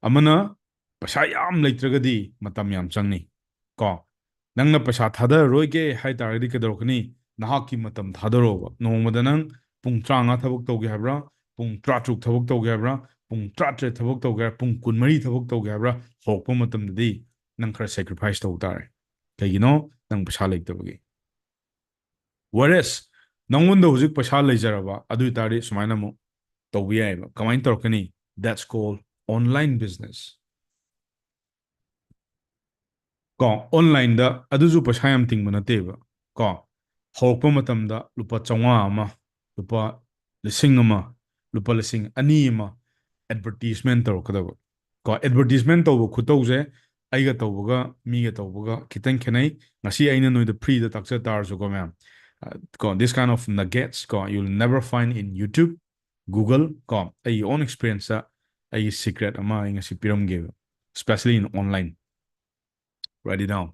ꯑꯃꯅ ꯄꯩꯁꯥ ꯌꯥꯝ ꯂꯩꯇ꯭ꯔꯒꯗꯤ ꯃꯇꯝ ꯌꯥꯝ ꯆꯪꯅꯤ꯫ ꯀꯣ, ꯅꯪꯅ ꯄꯩꯁꯥ ꯊꯥꯗꯔꯔꯣꯏꯒꯦ ꯍꯥꯏ ꯇꯥꯔꯒꯗꯤ ꯀꯩꯗꯧꯔꯛꯀꯅꯤ? ꯅꯍꯥꯛꯀꯤ ꯃꯇꯝ ꯊꯥꯗꯔꯣꯕ꯫ ꯅꯣꯡꯃꯗ ꯅꯪ ꯄꯨꯡ ꯇꯔꯥꯃꯉꯥ ꯊꯕꯛ ꯇꯧꯒꯦ ꯍꯥꯏꯕ꯭ꯔꯥ? ꯄꯨꯡ ꯇꯔꯥꯇꯔꯨꯛ ꯊꯕꯛ ꯇꯧꯒꯦ ꯍꯥꯏꯕ꯭ꯔꯥ? ꯄꯨꯡ ꯇꯔꯥꯇꯔꯦꯠ ꯊꯕꯛ ꯇꯧꯒꯦ ꯍꯥꯏꯕ꯭ꯔꯥ? ꯄꯨꯡ ꯀꯨꯟꯃꯔꯤ ꯊꯕꯛ ꯇꯧꯒꯦ ꯍꯥꯏꯕ꯭ꯔꯥ? ꯍꯧꯔꯛꯄ ꯃꯇꯝꯗꯗꯤ ꯅꯪ ꯈꯔ sacrifice ꯇꯧꯕ ꯇꯥꯔꯦ꯫ ꯀꯩꯒꯤꯅꯣ? ꯅꯪ ꯄꯩꯁꯥ ꯂꯩꯇꯕꯒꯤ꯫ Whereas ꯅꯪꯉꯣꯟꯗ ꯍꯧꯖꯤꯛ ꯄꯩꯁꯥ ꯂꯩꯖꯔꯕ, ꯑꯗꯨ ꯑꯣꯏ ꯇꯥꯔꯗꯤ ꯁꯨꯃꯥꯏꯅ ꯑꯃꯨꯛ ꯇꯧꯕ ꯌꯥꯏꯑꯕ꯫ ꯀꯃꯥꯏꯅ ꯇꯧꯔꯛꯀꯅꯤ? That's called online business. ꯀꯣ, online ꯗ ꯑꯗꯨꯁꯨ ꯄꯩꯁꯥ ꯌꯥꯝ ꯇꯤꯡꯕ ꯅꯠꯇꯦꯕ꯫ ꯀꯣ, ꯍꯧꯔꯛꯄ ꯃꯇꯝꯗ ꯂꯨꯄꯥ ꯆꯥꯝꯃꯉꯥ ꯑꯃ, ꯂꯨꯄꯥ ꯂꯤꯁꯤꯡ ꯑꯃ, ꯂꯨꯄꯥ ꯂꯤꯁꯤꯡ ꯑꯅꯤ ꯑꯃ advertisement ꯇꯧꯔꯛꯀꯗꯕ꯫ ꯀꯣ, advertisement ꯇꯧꯕ ꯈꯨꯇꯧꯁꯦ ꯑꯩꯒ ꯇꯧꯕꯒ ꯃꯤꯒ ꯇꯧꯕꯒ ꯈꯤꯇꯪ ꯈꯦꯠꯅꯩ꯫ ꯉꯁꯤ ꯑꯩꯅ ꯅꯣꯏꯗ free ꯗ ꯇꯥꯛꯆ ꯇꯥꯔꯁꯨꯀꯣ ꯃꯌꯥꯝ, ꯑ, ꯀꯣ, this kind of nuggets ꯀꯣ, you'll never find in YouTube, Google ꯀꯣ, ꯑꯩꯒꯤ own experience ꯇ ꯑꯩꯒꯤ secret ꯑꯃ ꯑꯩ ꯉꯁꯤ ꯄꯤꯔꯝꯒꯦꯕ, especially in online. Write it down.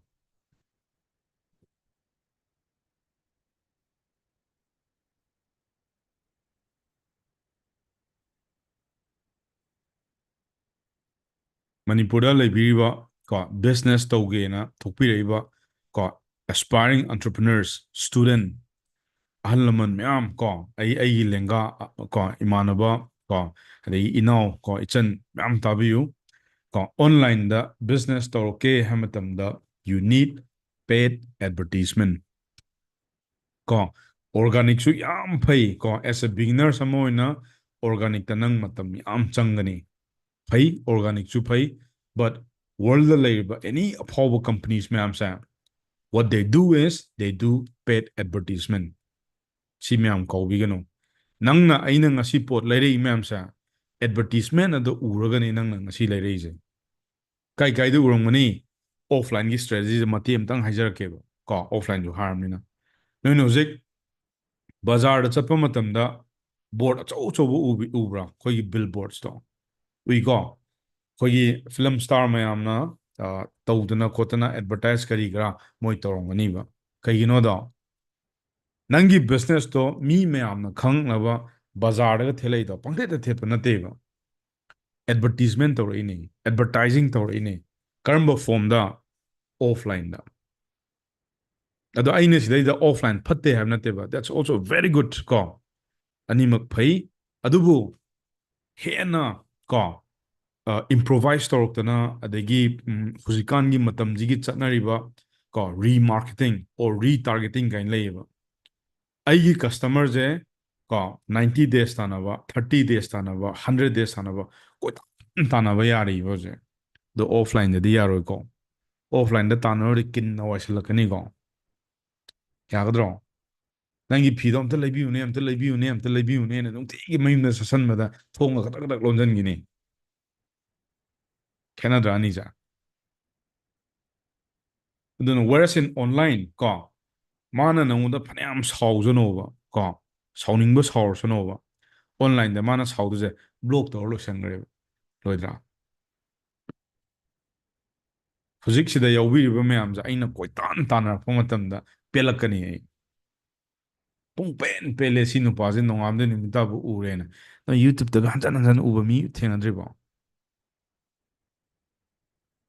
ꯃꯅꯤꯄꯨꯔꯗ ꯂꯩꯕꯤꯔꯤꯕ ꯀꯣ, business ꯇꯧꯒꯦꯅ ꯊꯣꯛꯄꯤꯔꯛꯏꯕ ꯀꯣ, aspiring entrepreneurs, student, ꯑꯍꯜ ꯂꯃꯟ ꯃꯌꯥꯝ ꯀꯣ, ꯑꯩ, ꯑꯩꯒꯤ ꯂꯦꯡꯒꯥ, ꯑ, ꯀꯣ, ꯏꯃꯥꯟꯅꯕ ꯀꯣ, ꯑꯗꯒꯤ ꯏꯅꯥꯎ ꯀꯣ, ꯏꯆꯟ ꯃꯌꯥꯝ ꯇꯥꯕꯤꯌꯨ ꯀꯣ꯫ Online ꯗ business ꯇꯧꯔꯛꯀꯦ ꯍꯥꯏꯕ ꯃꯇꯝꯗ you need paid advertisement. ꯀꯣ, organic ꯁꯨ ꯌꯥꯝ ꯐꯩ ꯀꯣ, as a beginners ꯑꯃ ꯑꯣꯏꯅ organic ꯇ ꯅꯪ ꯃꯇꯝ ꯌꯥꯝ ꯆꯪꯒꯅꯤ꯫ ꯐꯩ, organic ꯁꯨ ꯐꯩ, but world ꯗ ꯂꯩꯔꯤꯕ any ꯑꯐꯥꯎꯕ companies ꯃꯌꯥꯝꯁꯦ, what they do is they do paid advertisement. ꯁꯤ ꯃꯌꯥꯝ ꯀꯥꯎꯕꯤꯒꯅꯨ꯫ ꯅꯪꯅ, ꯑꯩꯅ ꯉꯁꯤ ꯄꯣꯠ ꯂꯩꯔꯛꯏ ꯃꯌꯥꯝꯁꯦ advertisement ꯑꯗꯨ ꯎꯔꯒꯅꯤ ꯅꯪꯅ ꯉꯁꯤ ꯂꯩꯔꯛꯏꯁꯦ꯫ ꯀꯥꯏ ꯀꯥꯏꯗ ꯎꯔꯝꯒꯅꯤ? Offline ꯒꯤ strategy ꯁꯦ ꯃꯇꯦꯛ ꯑꯃꯇꯪ ꯍꯥꯏꯖꯔꯛꯀꯦꯕ ꯀꯣ, offline ꯁꯨ ꯍꯥꯏꯔꯕꯅꯤꯅ꯫ ꯅꯣꯏꯅ ꯍꯧꯖꯤꯛ ꯕꯖꯥꯔꯗ ꯆꯠꯄ ꯃꯇꯝꯗ board ꯑꯆꯧ ꯑꯆꯧꯕ ꯎꯕ꯭ꯔꯥ? ꯑꯩꯈꯣꯏꯒꯤ billboards ꯇꯣ ꯎꯏꯀꯣ? ꯑꯩꯈꯣꯏꯒꯤ film star ꯃꯌꯥꯝꯅ ꯇꯧꯗꯅ ꯈꯣꯠꯇꯅ advertise ꯀꯔꯤ ꯀꯔꯥ ꯃꯣꯏ ꯇꯧꯔꯝꯒꯅꯤꯕ꯫ ꯀꯩꯒꯤꯅꯣꯗꯣ, ꯅꯪꯒꯤ business ꯇꯣ ꯃꯤ ꯃꯌꯥꯝꯅ ꯈꯪꯅꯕ ꯕꯖꯥꯔꯗꯒ ꯊꯦꯠꯂꯛꯏꯗꯣ ꯄꯪꯊꯦꯠꯇ ꯊꯦꯠꯄ ꯅꯠꯇꯦꯕ꯫ Advertisement ꯇꯧꯔꯛꯏꯅꯦ, advertising ꯇꯧꯔꯛꯏꯅꯦ꯫ ꯀꯔꯝꯕ form ꯗ? Offline ꯗ꯫ ꯑꯗꯣ ꯑꯩꯅ ꯁꯤꯗꯩꯗ offline ꯐꯠꯇꯦ ꯍꯥꯏꯕ ꯅꯠꯇꯦꯕ, that's also very good ꯀꯣ, ꯑꯅꯤꯃꯛ ꯐꯩ꯫ ꯑꯗꯨꯕꯨ ꯍꯦꯟꯅ ꯀꯣ improvise ꯇꯧꯔꯛꯇꯅ, ꯑꯗꯒꯤ ꯍꯧꯖꯤꯛꯀꯥꯟꯒꯤ ꯃꯇꯝꯁꯤꯒꯤ ꯆꯠꯅꯔꯤꯕ ꯀꯣ remarketing or retargeting ꯀꯥꯏꯅ ꯂꯩꯌꯦꯕ꯫ ꯑꯩꯒꯤ customer ꯁꯦ ꯀꯣ ninety days ꯇꯥꯟꯅꯕ, thirty days ꯇꯥꯟꯅꯕ, hundred days ꯇꯥꯟꯅꯕ, ꯀꯣꯏꯇꯥꯟ ꯇꯥꯟꯅꯕ ꯌꯥꯔꯤꯕ ꯍꯧꯖꯤꯛ꯫ ꯑꯗꯣ offline ꯗꯗꯤ ꯌꯥꯔꯣꯏꯀꯣ꯫ Offline ꯗ ꯇꯥꯟꯅꯔꯨꯔꯗꯤ ꯀꯤꯟꯅ ꯋꯥꯏꯁꯤꯜꯂꯛꯀꯅꯤꯀꯣ꯫ ꯌꯥꯒꯗ꯭ꯔꯣ? ꯅꯪꯒꯤ ꯐꯤꯗꯣ ꯑꯝꯇ ꯂꯩꯕꯤꯌꯨꯅꯦ, ꯑꯝꯇ ꯂꯩꯕꯤꯌꯨꯅꯦ, ꯑꯝꯇ ꯂꯩꯕꯤꯌꯨꯅꯦꯅ ꯅꯨꯡꯇꯤꯒꯤ ꯃꯌꯨꯝꯗ ꯆꯠꯁꯟꯕꯗ ꯊꯣꯡꯒ ꯈꯇꯛ ꯈꯇꯛ ꯂꯣꯟꯁꯤꯟꯈꯤꯅꯤ꯫ ꯈꯦꯠꯅꯗ꯭ꯔꯥ ꯑꯅꯤꯁꯦ? ꯑꯗꯨꯅ whereas in online ꯀꯣ, ꯃꯥꯅ ꯅꯪꯉꯣꯟꯗ ꯐꯅꯌꯥꯝ ꯁꯥꯎꯖꯅꯣꯕ ꯀꯣ, ꯁꯥꯎꯅꯤꯡꯕ ꯁꯥꯎꯔꯁꯅꯣꯕ, online ꯗ ꯃꯥꯅ ꯁꯥꯎꯗꯣꯏꯁꯦ block ꯇꯧꯔ ꯂꯣꯏꯁꯟꯈ꯭ꯔꯦꯕ꯫ ꯂꯣꯏꯗ꯭ꯔꯥ? ꯍꯧꯖꯤꯛꯁꯤꯗ ꯌꯥꯎꯕꯤꯔꯤꯕ ꯃꯌꯥꯝꯁꯦ ꯑꯩꯅ ꯀꯣꯏꯇꯥꯟ ꯇꯥꯟꯅꯔꯛꯄ ꯃꯇꯝꯗ ꯄꯦꯜꯂꯛꯀꯅꯤ ꯑꯩ꯫ ꯄꯨꯡ ꯄꯦꯟ ꯄꯦꯜꯂꯦ, ꯁꯤ ꯅꯨꯄꯥꯁꯦ ꯅꯣꯡꯉꯥꯟꯕꯗꯩ ꯅꯨꯃꯤꯠ ꯇꯥꯕ ꯎꯔꯦꯅ꯫ ꯅꯪ YouTube ꯇꯒ ꯍꯟꯖꯟ ꯍꯟꯖꯟ ꯎꯕ ꯃꯤ ꯊꯦꯡꯅꯗ꯭ꯔꯤꯕꯣ?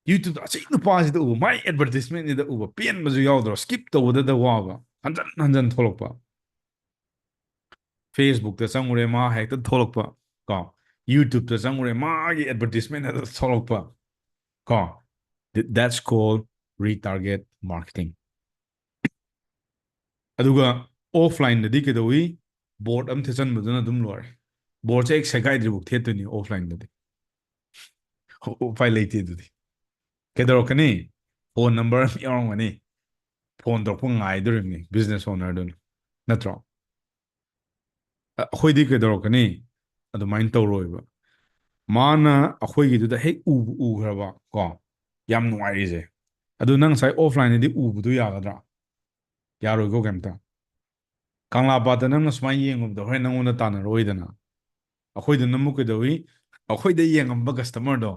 YouTube ꯇ ꯑꯁꯤ ꯅꯨꯄꯥꯁꯤꯗ ꯎꯕ, ꯃꯥꯏ advertisement ꯁꯤꯗ ꯎꯕ, ꯄꯦꯟꯕꯁꯨ ꯌꯥꯎꯗ꯭ꯔꯣ? Skip ꯇꯧꯕꯗꯗ ꯋꯥꯕ, ꯍꯟꯖꯟ ꯍꯟꯖꯟ ꯊꯣꯛꯂꯛꯄ꯫ Facebook ꯇ ꯆꯪꯉꯨꯔꯦ, ꯃꯥ ꯍꯦꯛꯇ ꯊꯣꯛꯂꯛꯄ ꯀꯣ꯫ YouTube ꯇ ꯆꯪꯉꯨꯔꯦ, ꯃꯥꯒꯤ advertisement ꯍꯦꯛꯇ ꯊꯣꯛꯂꯛꯄ ꯀꯣ꯫ Th- that's called retarget marketing. ꯑꯗꯨꯒ offline ꯗꯗꯤ ꯀꯩꯗꯧꯏ? Board ꯑꯃ ꯊꯦꯠꯆꯟꯕꯗꯨꯅ ꯑꯗꯨꯝ ꯂꯣꯏꯔꯦ꯫ Board ꯁꯦ ꯍꯦꯛ ꯁꯦꯒꯥꯏꯗ꯭ꯔꯤꯐꯥꯎ ꯊꯦꯠꯇꯣꯏꯅꯤ offline ꯗꯗꯤ꯫ ꯎ- ꯎꯄꯥꯏ ꯂꯩꯇꯦ ꯑꯗꯨꯗꯤ꯫ ꯀꯩꯗꯧꯔꯛꯀꯅꯤ? Phone number ꯑꯃ ꯌꯥꯎꯔꯝꯒꯅꯤ, phone ꯇꯧꯔꯛꯄ ꯉꯥꯏꯗꯣꯔꯤꯕꯅꯤ business owner ꯗꯨꯅ, ꯅꯠꯇ꯭ꯔꯣ? ꯑ- ꯑꯩꯈꯣꯏꯗꯤ ꯀꯩꯗꯧꯔꯛꯀꯅꯤ? ꯑꯗꯨꯃꯥꯏꯅ ꯇꯧꯔꯣꯏꯕ꯫ ꯃꯥꯅ ꯑꯩꯈꯣꯏꯒꯤꯗꯨꯗ ꯍꯦꯛ ꯎꯕꯨ ꯎꯈ꯭ꯔꯕ ꯀꯣ, ꯌꯥꯝ ꯅꯨꯡꯉꯥꯏꯔꯤꯁꯦ꯫ ꯑꯗꯨ ꯅꯪ ꯉꯁꯥꯏ ꯑꯣꯐꯂꯥꯏꯟꯗꯗꯤ ꯎꯕꯗꯨ ꯌꯥꯒꯗ꯭ꯔꯥ? ꯌꯥꯔꯣꯏꯀꯣ ꯀꯩꯝꯇ꯫ ꯀꯪꯂꯥ ꯄꯥꯠꯇ ꯅꯪꯅ ꯁꯨꯃꯥꯏꯅ ꯌꯦꯡꯉꯨꯕꯗꯣ ꯍꯣꯔꯦꯟ ꯅꯪꯉꯣꯟꯗ ꯇꯥꯟꯅꯔꯛꯑꯣꯏꯗꯅ꯫ ꯑꯩꯈꯣꯏꯗꯅ ꯑꯃꯨꯛ ꯀꯩꯗꯧꯏ? ꯑꯩꯈꯣꯏꯗ ꯌꯦꯡꯉꯝꯕ ꯀꯁꯇꯃꯔꯗꯣ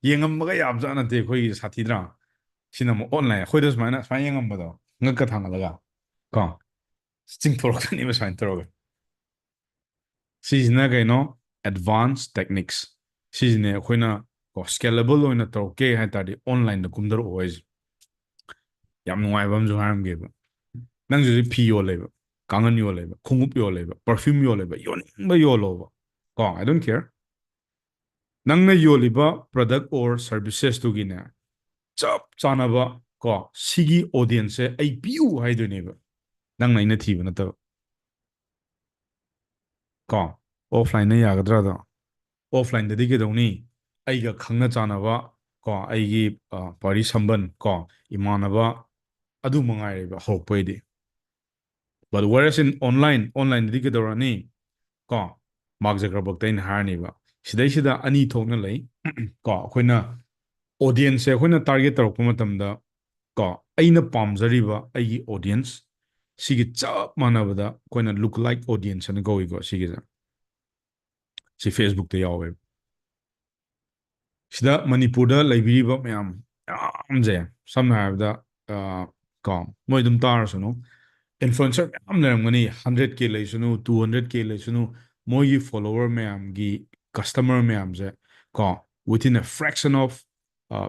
ꯌꯦꯡꯉꯝꯕꯒ ꯌꯥꯕꯖꯥꯠ ꯅꯠꯇꯦ꯫ ꯑꯩꯈꯣꯏꯒꯤ ꯁꯥꯊꯤꯗ꯭ꯔꯥ? ꯁꯤꯅ ꯑꯃꯨꯛ ꯑꯣꯟꯂꯥꯏꯟ ꯑꯩꯈꯣꯏꯗ ꯁꯨꯃꯥꯏꯅ ꯁꯨꯃꯥꯏꯅ ꯌꯦꯡꯉꯝꯕꯗꯣ ꯉꯛꯀ ꯊꯥꯡꯒꯠꯂꯒ ꯀꯣ, ꯆꯤꯡꯊꯣꯔꯛꯀꯅꯤꯕ ꯁꯨꯃꯥꯏꯅ ꯇꯧꯔꯒ꯫ ꯁꯤꯁꯤꯅ ꯀꯩꯅꯣ? Advanced techniques꯫ ꯁꯤꯁꯤꯅꯦ ꯑꯩꯈꯣꯏꯅ ꯀꯣ, ꯁ꯭ꯀꯦꯂꯦꯕꯜ ꯑꯣꯏꯅ ꯇꯧꯔꯛꯀꯦ ꯍꯥꯏ ꯇꯥꯔꯗꯤ ꯑꯣꯟꯂꯥꯏꯟꯗ ꯀꯨꯝꯊꯔꯛꯑꯣ ꯍꯥꯏꯁꯦ꯫ ꯌꯥꯝ ꯅꯨꯡꯉꯥꯏꯕ ꯑꯃꯁꯨ ꯍꯥꯏꯔꯝꯒꯦꯕ꯫ ꯅꯪꯁꯨ ꯍꯧꯖꯤꯛ ꯐꯤ ꯌꯣꯜꯂꯦꯕ, ꯀꯥꯡꯒꯟ ꯌꯣꯜꯂꯦꯕ, ꯈꯣꯡꯎꯞ ꯌꯣꯜꯂꯦꯕ, ꯄꯔꯐ꯭ꯌꯨꯝ ꯌꯣꯜꯂꯦꯕ, ꯌꯣꯟꯅꯤꯡꯕ ꯌꯣꯜꯂꯣꯕ ꯀꯣ, I don't care꯫ ꯅꯪꯅ ꯌꯣꯜꯂꯤꯕ product or servicesꯇꯨꯒꯤꯅꯦ ꯆꯞ ꯆꯥꯅꯕ ꯀꯣ, ꯁꯤꯒꯤ ꯑꯣꯗꯤꯌꯦꯟꯁꯁꯦ ꯑꯩ ꯄꯤꯌꯨ ꯍꯥꯏꯗꯣꯏꯅꯦꯕ, ꯅꯪꯅ ꯑꯩꯅ ꯊꯤꯕ ꯅꯠꯇꯕ꯫ ꯀꯣ, ꯑꯣꯐꯂꯥꯏꯟꯅ ꯌꯥꯒꯗ꯭ꯔꯥꯗꯣ? ꯑꯣꯐꯂꯥꯏꯟꯗꯗꯤ ꯀꯩꯗꯧꯅꯤ? ꯑꯩꯒ ꯈꯪꯅ ꯆꯥꯟꯅꯕ ꯀꯣ, ꯑꯩꯒꯤ ꯄꯥꯔꯤ ꯁꯝꯕꯟ ꯀꯣ, ꯏꯃꯥꯟꯅꯕ, ꯑꯗꯨ ꯃꯉꯥꯏꯔꯦꯕ ꯍꯧꯔꯛꯄꯩꯗꯤ꯫ But whereas in online, ꯑꯣꯟꯂꯥꯏꯟꯗꯗꯤ ꯀꯩꯗꯧꯔꯅꯤ? ꯀꯣ, ꯃꯥꯔꯛ ꯖꯀꯔꯕꯔꯒꯇ ꯑꯩꯅ ꯍꯥꯏꯔꯅꯤꯕ, ꯁꯤꯗꯩꯁꯤꯗ ꯑꯅꯤ ꯊꯣꯛꯅ ꯂꯩ꯫ ꯀꯣ, ꯑꯩꯈꯣꯏꯅ ꯑꯣꯗꯤꯌꯦꯟꯁꯁꯦ ꯑꯩꯈꯣꯏꯅ ꯇꯥꯔꯒꯦꯠ ꯇꯧꯔꯛꯄ ꯃꯇꯝꯗ ꯀꯣ, ꯑꯩꯅ ꯄꯥꯝꯖꯔꯤꯕ ꯑꯩꯒꯤ ꯑꯣꯗꯤꯌꯦꯟꯁ ꯁꯤꯒꯤ ꯆꯞ ꯃꯥꯟꯅꯕꯗ ꯑꯩꯈꯣꯏꯅ ꯂꯨꯛ ꯂꯥꯏꯛ ꯑꯣꯗꯤꯌꯦꯟꯁ ꯍꯥꯏꯅ ꯀꯧꯏꯀꯣ꯫ ꯁꯤꯒꯤꯁꯦ ꯁꯤ ꯐꯦꯁꯕꯨꯛꯇ ꯌꯥꯎꯋꯦꯕ꯫ ꯁꯤꯗ ꯃꯅꯤꯄꯨꯔꯗ ꯂꯩꯕꯤꯔꯤꯕ ꯃꯌꯥꯝ ꯃꯌꯥꯝꯁꯦ, ꯁꯝꯅ ꯍꯥꯏꯔꯕꯗ ꯀꯣ, ꯃꯣꯏ ꯑꯗꯨꯝ ꯇꯥꯔꯁꯅꯨ, ꯏꯟꯐ꯭ꯂꯨꯑꯦꯟꯁꯔ ꯃꯌꯥꯝ ꯂꯩꯔꯝꯒꯅꯤ, ꯍꯟꯗ꯭ꯔꯦꯠ ꯀꯦ ꯂꯩꯁꯅꯨ, ꯇꯨ ꯍꯟꯗ꯭ꯔꯦꯠ ꯀꯦ ꯂꯩꯁꯅꯨ, ꯃꯣꯏꯒꯤ ꯐꯣꯂꯣꯋꯔ ꯃꯌꯥꯝꯒꯤ, ꯀꯁꯇꯃꯔ ꯃꯌꯥꯝꯁꯦ ꯀꯣ, within a fraction of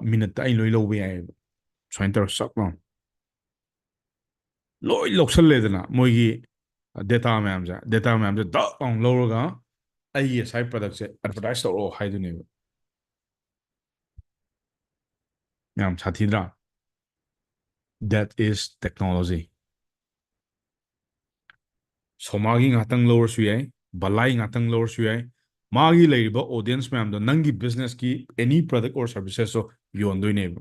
ꯃꯤꯅꯠꯇ ꯑꯩ ꯂꯣꯏ ꯂꯧꯕ ꯌꯥꯏꯑꯕ꯫ ꯁꯨꯃꯥꯏꯅ ꯇꯧꯔ ꯆꯞ ꯂꯥꯎ ꯂꯣꯏ ꯂꯧꯁꯜꯂꯦꯗꯅ ꯃꯣꯏꯒꯤ ꯗꯦꯇꯥ ꯃꯌꯥꯝꯁꯦ, ꯗꯦꯇꯥ ꯃꯌꯥꯝꯁꯦ ꯗꯛ ꯂꯥꯎꯅ ꯂꯧꯔꯒ ꯑꯩꯒꯤ ꯉꯁꯥꯏ ꯄ꯭ꯔꯗꯛꯁꯦ ꯑꯦꯗꯚꯔꯇꯥꯏꯁ ꯇꯧꯔꯛꯑꯣ ꯍꯥꯏꯗꯨꯅꯦꯕ꯫ ꯌꯥꯝ ꯁꯥꯊꯤꯗ꯭ꯔꯥ? That is technology꯫ ꯁꯣꯃꯥꯒꯤ ꯉꯥꯛꯇꯪ ꯂꯧꯔꯁꯨ ꯌꯥꯏ, ꯕꯂꯥꯏ ꯉꯥꯛꯇꯪ ꯂꯧꯔꯁꯨ ꯌꯥꯏ, ꯃꯥꯒꯤ ꯂꯩꯔꯤꯕ ꯑꯣꯗꯤꯌꯦꯟꯁ ꯃꯌꯥꯝꯗꯣ ꯅꯪꯒꯤ ꯕꯤꯖꯤꯅꯦꯁꯀꯤ ꯑꯦꯅꯤ ꯄ꯭ꯔꯗꯛ ꯑꯣꯔ ꯁꯔꯚꯤꯁꯦꯁꯇꯣ ꯌꯣꯟꯗꯣꯏꯅꯦꯕ꯫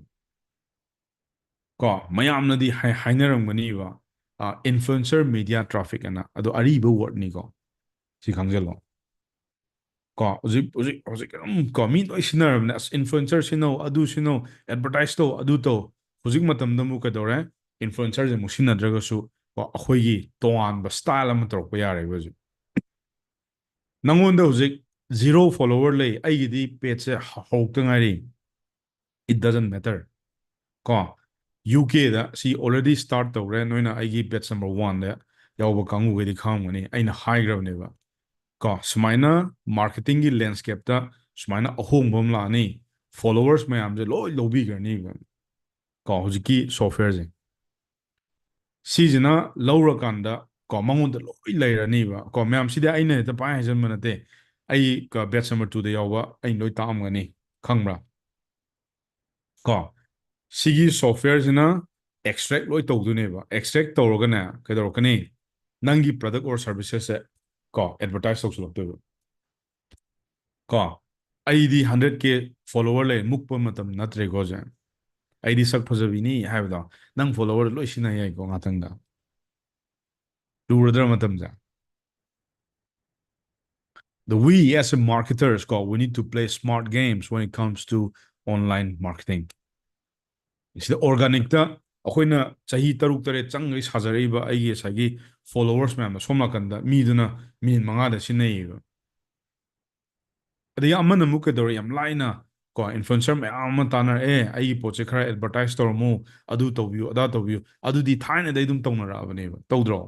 ꯀꯣ, ꯃꯌꯥꯝꯅꯗꯤ ꯍꯥꯏꯅꯔꯝꯒꯅꯤꯕ ꯏꯟꯐ꯭ꯂꯨꯑꯦꯟꯁꯔ ꯃꯦꯗꯤꯌꯥ ꯇ꯭ꯔꯥꯐꯤꯛ ꯑꯅ, ꯑꯗꯣ ꯑꯔꯤꯕ ꯋꯥꯔꯗꯅꯤꯀꯣ, ꯁꯤ ꯈꯪꯖꯜꯂꯣ꯫ ꯀꯣ ꯍꯧꯖꯤꯛ ꯍꯧꯖꯤꯛ ꯍꯧꯖꯤꯛ ꯑꯗꯨꯝ ꯀꯣ ꯃꯤ ꯂꯣꯏ ꯁꯤꯟꯅꯔꯕꯅꯦ꯫ ꯑꯁ, ꯏꯟꯐ꯭ꯂꯨꯑꯦꯟꯁꯔ ꯁꯤꯟꯅꯧ, ꯑꯗꯨ ꯁꯤꯟꯅꯧ, ꯑꯦꯗꯚꯔꯇꯥꯏꯁ ꯇꯧ, ꯑꯗꯨ ꯇꯧ꯫ ꯍꯧꯖꯤꯛ ꯃꯇꯝꯗ ꯑꯃꯨꯛ ꯀꯩꯗꯧꯔꯦ? ꯏꯟꯐ꯭ꯂꯨꯑꯦꯟꯁꯔꯁꯦ ꯑꯃꯨꯛ ꯁꯤꯟꯅꯗ꯭ꯔꯒꯁꯨ ꯀꯣ ꯑꯩꯈꯣꯏꯒꯤ ꯇꯣꯉꯥꯟꯕ ꯁ꯭ꯇꯥꯏꯜ ꯑꯃ ꯇꯧꯔꯛꯄ ꯌꯥꯔꯦꯕ ꯍꯧꯖꯤꯛ꯫ ꯅꯪꯉꯣꯟꯗ ꯍꯧꯖꯤꯛ ꯖꯤꯔꯣ ꯐꯣꯂꯣꯋꯔ ꯂꯩ, ꯑꯩꯒꯤꯗꯤ ꯄꯦꯖꯁꯦ ꯍꯧꯔꯛꯇ ꯉꯥꯏꯔꯤ, it doesn't matter꯫ ꯀꯣ ꯌꯨ ꯀꯦꯗ ꯁꯤ already start ꯇꯧꯔꯦ꯫ ꯅꯣꯏꯅ ꯑꯩꯒꯤ batch number one ꯗ ꯌꯥꯎꯕ ꯀꯥꯡꯕꯨꯈꯩꯗꯤ ꯈꯪꯉꯝꯒꯅꯤ, ꯑꯩꯅ ꯍꯥꯏꯈ꯭ꯔꯕꯅꯦꯕ꯫ ꯀꯣ ꯁꯨꯃꯥꯏꯅ ꯃꯥꯔꯀꯦꯇꯤꯡꯒꯤ ꯂꯦꯟꯁꯀꯦꯞꯇ ꯁꯨꯃꯥꯏꯅ ꯑꯍꯣꯡꯕ ꯑꯃ ꯂꯥꯛꯑꯅꯤ, ꯐꯣꯂꯣꯋꯔꯁ ꯃꯌꯥꯝꯁꯦ ꯂꯣꯏ ꯂꯧꯕꯤꯈ꯭ꯔꯅꯤꯕ꯫ ꯀꯣ ꯍꯧꯖꯤꯛꯀꯤ ꯁꯣꯐꯋꯦꯌꯔꯁꯦ ꯁꯤꯁꯤꯅ ꯂꯧꯔꯀꯥꯟꯗ ꯀꯣ ꯃꯉꯣꯟꯗ ꯂꯣꯏ ꯂꯩꯔꯅꯤꯕ꯫ ꯀꯣ ꯃꯌꯥꯝꯁꯤꯗꯤ ꯑꯩꯅ ꯍꯦꯛꯇ ꯄꯥꯏ ꯍꯥꯏꯖꯟꯕ ꯅꯠꯇꯦ, ꯑꯩ batch number two ꯗ ꯌꯥꯎꯕ ꯑꯩꯅ ꯂꯣꯏ ꯇꯥꯛꯑꯝꯒꯅꯤ, ꯈꯪꯕ꯭ꯔꯥ? ꯀꯣ ꯁꯤꯒꯤ ꯁꯣꯐꯋꯦꯌꯔꯁꯤꯅ ꯑꯦꯛꯁꯇ꯭ꯔꯦꯛ ꯂꯣꯏ ꯇꯧꯗꯣꯏꯅꯦꯕ꯫ ꯑꯦꯛꯁꯇ꯭ꯔꯦꯛ ꯇꯧꯔꯒꯅꯦ ꯀꯩꯗꯧꯔꯛꯀꯅꯤ? ꯅꯪꯒꯤ product or services ꯁꯦ ꯀꯣ ꯑꯦꯗꯚꯔꯇꯥꯏꯁ ꯇꯧꯁꯤꯜꯂꯛꯇꯣꯏꯕ꯫ ꯀꯣ ꯑꯩꯗꯤ ꯍꯟꯗ꯭ꯔꯦꯠ ꯀꯦ ꯐꯣꯂꯣꯋꯔ ꯂꯩ, ꯃꯨꯛꯄ ꯃꯇꯝ ꯅꯠꯇ꯭ꯔꯦꯀꯣ ꯍꯧꯖꯤꯛ꯫ ꯑꯩꯗꯤ ꯁꯛ ꯐꯖꯕꯤꯅꯤ ꯍꯥꯏꯕꯗꯣ ꯅꯪ ꯐꯣꯂꯣꯋꯔ ꯂꯣꯏ ꯁꯤꯟꯅ ꯌꯥꯏꯀꯣ ꯉꯥꯛꯇꯪꯗ꯫ ꯂꯨꯔꯗ꯭ꯔ ꯃꯇꯝꯁꯦ? The we as a marketers ꯀꯣ, we need to play smart games when it comes to online marketing. ꯁꯤꯗ ꯑꯣꯔꯒꯥꯅꯤꯛꯇ ꯑꯩꯈꯣꯏꯅ ꯆꯍꯤ ꯇꯔꯨꯛ ꯇꯔꯦꯠ ꯆꯪꯉꯩ ꯁꯥꯖꯔꯛꯏꯕ ꯑꯩꯒꯤ ꯉꯁꯥꯏꯒꯤ ꯐꯣꯂꯣꯋꯔꯁ ꯃꯌꯥꯝꯗꯣ ꯁꯣꯝ ꯅꯥꯀꯟꯗ ꯃꯤꯗꯨꯅ ꯃꯤꯅꯤꯠ ꯃꯉꯥꯗ ꯁꯤꯟꯅꯩꯌꯦꯕ꯫ ꯑꯗꯒꯤ ꯑꯃꯅ ꯑꯃꯨꯛ ꯀꯩꯗꯧꯔꯦ? ꯌꯥꯝ ꯂꯥꯏꯅ ꯀꯣ ꯏꯟꯐ꯭ꯂꯨꯑꯦꯟꯁꯔ ꯃꯌꯥꯝ ꯑꯃ ꯇꯥꯟꯅꯔꯛꯑꯦ, "ꯑꯩꯒꯤ ꯄꯣꯠꯁꯦ ꯈꯔ ꯑꯦꯗꯚꯔꯇꯥꯏꯁ ꯇꯧꯔꯝꯃꯨ, ꯑꯗꯨ ꯇꯧꯕꯤꯌꯨ, ꯑꯗꯥ ꯇꯧꯕꯤꯌꯨ"꯫ ꯑꯗꯨꯗꯤ ꯊꯥꯏꯅꯗꯩ ꯑꯗꯨꯝ ꯇꯧꯅꯔꯛꯑꯕꯅꯦꯕ, ꯇꯧꯗ꯭ꯔꯣ?